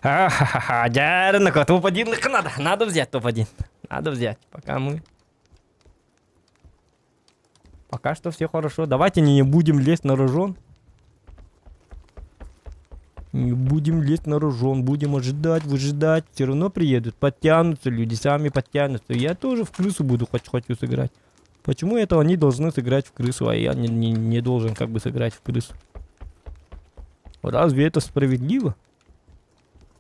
Ахахаха, дярнako, топ-1 надо. Надо взять топ-1. Надо взять, пока мы... Пока что все хорошо. Давайте не будем лезть на рожон. Не будем лезть на рожон, будем ожидать, выжидать. Все равно приедут, подтянутся люди, сами подтянутся. Я тоже в крысу буду хоть хочу сыграть. Почему это они должны сыграть в крысу, а я не, не, не должен как бы сыграть в крысу? Разве это справедливо?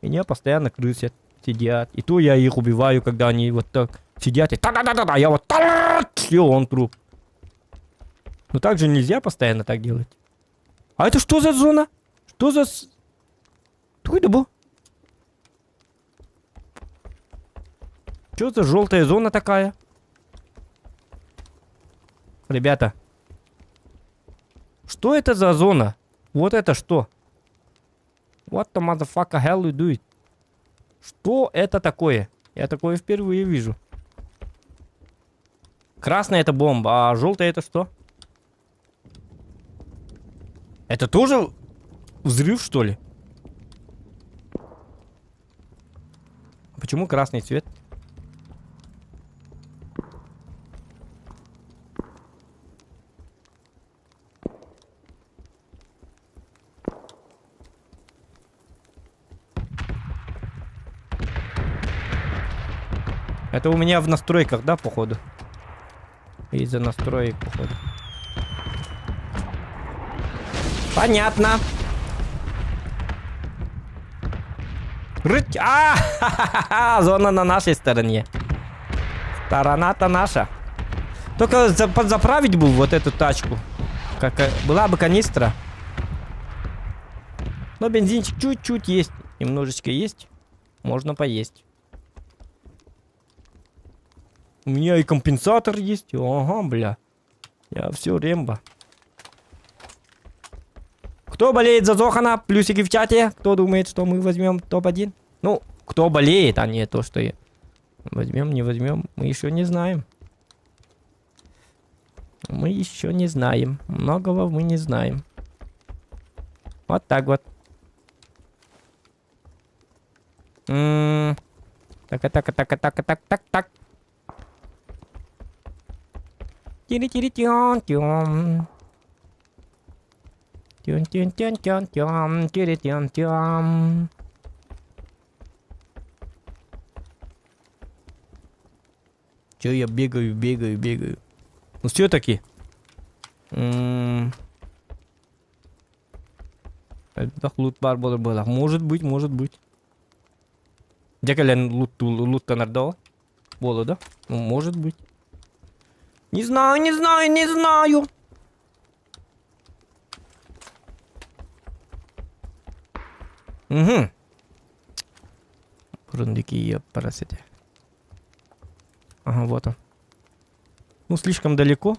Меня постоянно крысят, сидят. И то я их убиваю, когда они вот так сидят и та-да-да-да-да, я вот все, он труп. Но так же нельзя постоянно так делать. А это что за зона? Что за... Откуда был? Что за желтая зона такая? Ребята. Что это за зона? Вот это что? What the motherfucker hell you do it? Что это такое? Я такое впервые вижу. Красная это бомба, а желтая это что? Это тоже взрыв, что ли? Почему красный цвет? Это у меня в настройках, да, походу? Из-за настроек, походу. Понятно. Рыть. А, ха-ха-ха, зона на нашей стороне. Сторона-то наша. Только за подзаправить бы вот эту тачку. Как, была бы канистра. Но бензинчик чуть-чуть есть. Немножечко есть. Можно поесть. У меня и компенсатор есть. Ага, бля. Я все рембо. Кто болеет за Зохана? Плюсики в чате. Кто думает, что мы возьмем топ-1? Ну, кто болеет, а не то, что я. Возьмем, не возьмем, мы еще не знаем. Мы еще не знаем. Многого мы не знаем. Вот так вот. М -м так, так, так, так, так, так, так. Тири-тири-тион-тион. Тюн-тюн-тюн-тюн-тюн, тири-тюн-тюн. Че я бегаю, бегаю, бегаю? Ну все-таки. Лут баар буолар буолар. Может быть, может быть. Дьэ кэлэн лут луттанар Буолуо да? Ну, может быть. Не знаю, не знаю, не знаю. Угу. Бурундуки парасите. Ага, вот он. Ну, слишком далеко.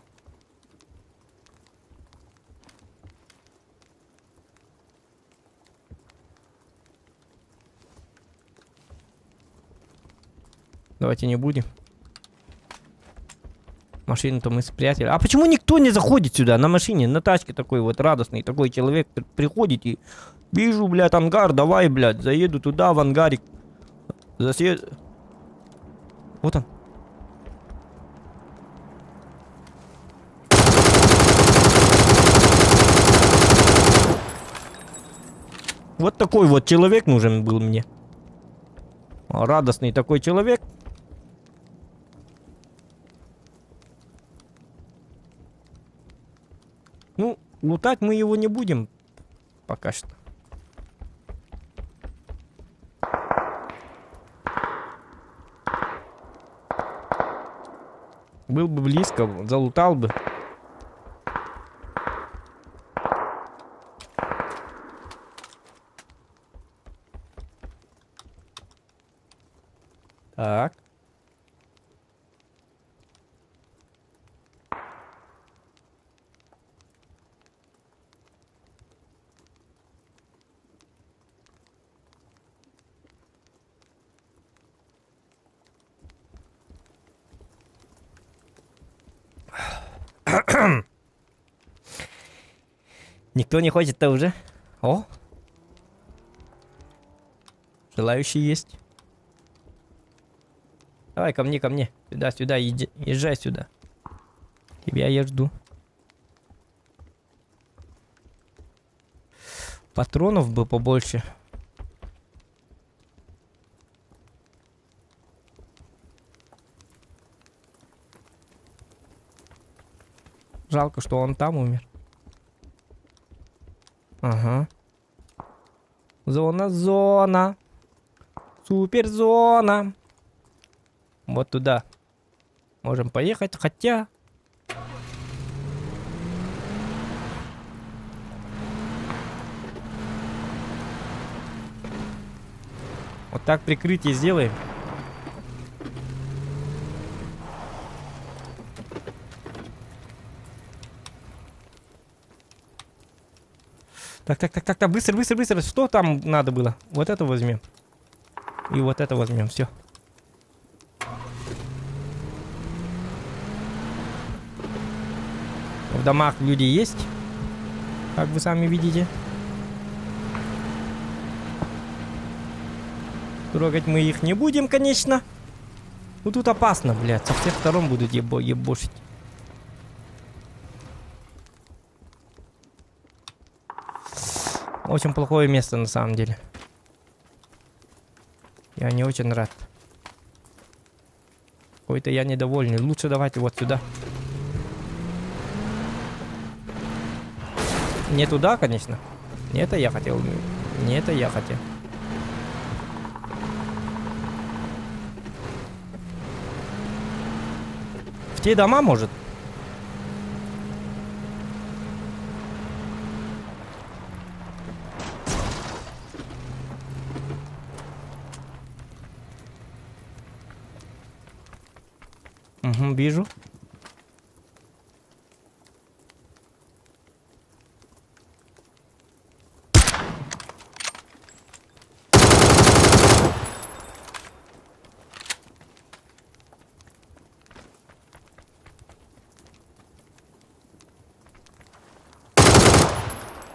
Давайте не будем. Машину-то мы спрятали. А почему никто не заходит сюда на машине, на тачке такой вот радостный такой человек приходит и... Вижу, блядь, ангар, давай, блядь, заеду туда, в ангарик. Засед... Вот он. Вот такой вот человек нужен был мне. Радостный такой человек. Ну, лутать мы его не будем пока что. Был бы близко, залутал бы. Так. Никто не хочет-то уже? О! Желающие есть. Давай ко мне, ко мне. Сюда, сюда, иди, езжай сюда. Тебя я жду. Патронов бы побольше. Жалко, что он там умер. Ага. Зона, зона. Суперзона. Вот туда. Можем поехать, хотя... Вот так прикрытие сделаем. Так, так, так, так, так, быстро, быстро, быстро. Что там надо было? Вот это возьмем. И вот это возьмем, все. В домах люди есть, как вы сами видите. Трогать мы их не будем, конечно. Ну тут опасно, блядь. Со всех сторон будут ебошить. Очень плохое место на самом деле. Я не очень рад. Какой-то я недовольный. Лучше давайте вот сюда. Не туда, конечно. Не это я хотел. Не это я хотел. В те дома, может? Угу, вижу.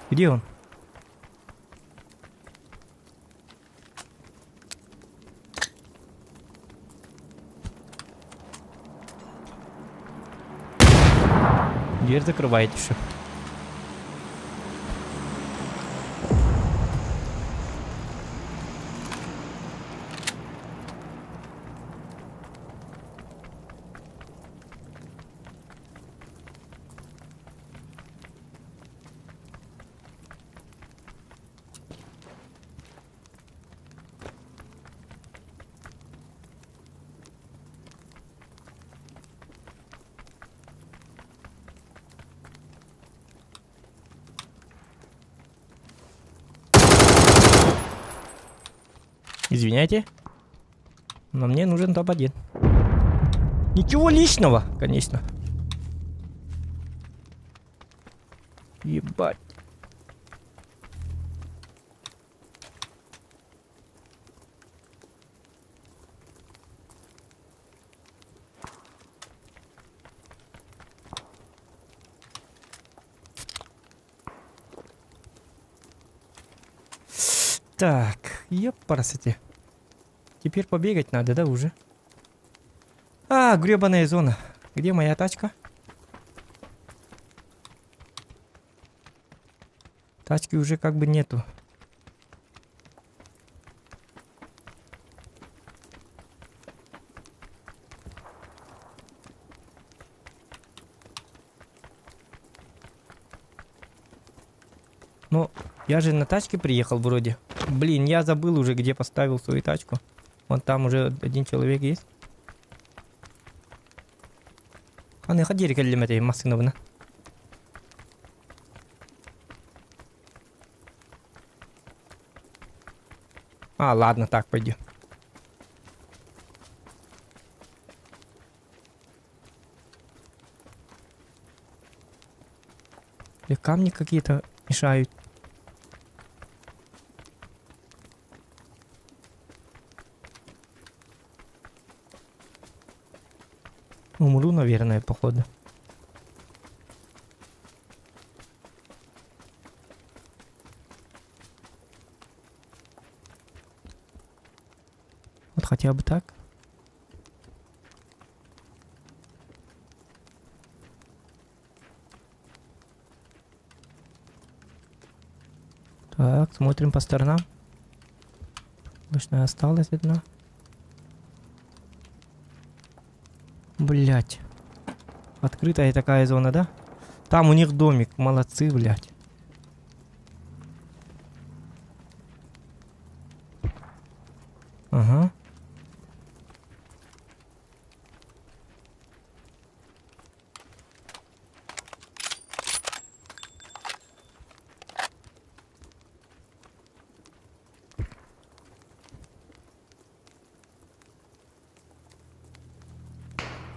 Где он? Дверь закрывает еще. Извиняйте. Но мне нужен топ-1. Ничего личного, конечно. Ебать. Так, епарасоте. Теперь побегать надо, да, уже? А, гребаная зона. Где моя тачка? Тачки уже как бы нету. Ну, я же на тачке приехал вроде. Блин, я забыл уже, где поставил свою тачку. Вон там уже один человек есть. Аны диэри кэллим этэй массыынабына. А, ладно, так пойди. Или камни какие-то мешают. Умру, наверное, походу. Вот хотя бы так. Так, смотрим по сторонам. Точно осталась одна. Блять. Открытая такая зона, да? Там у них домик. Молодцы, блядь. Ага.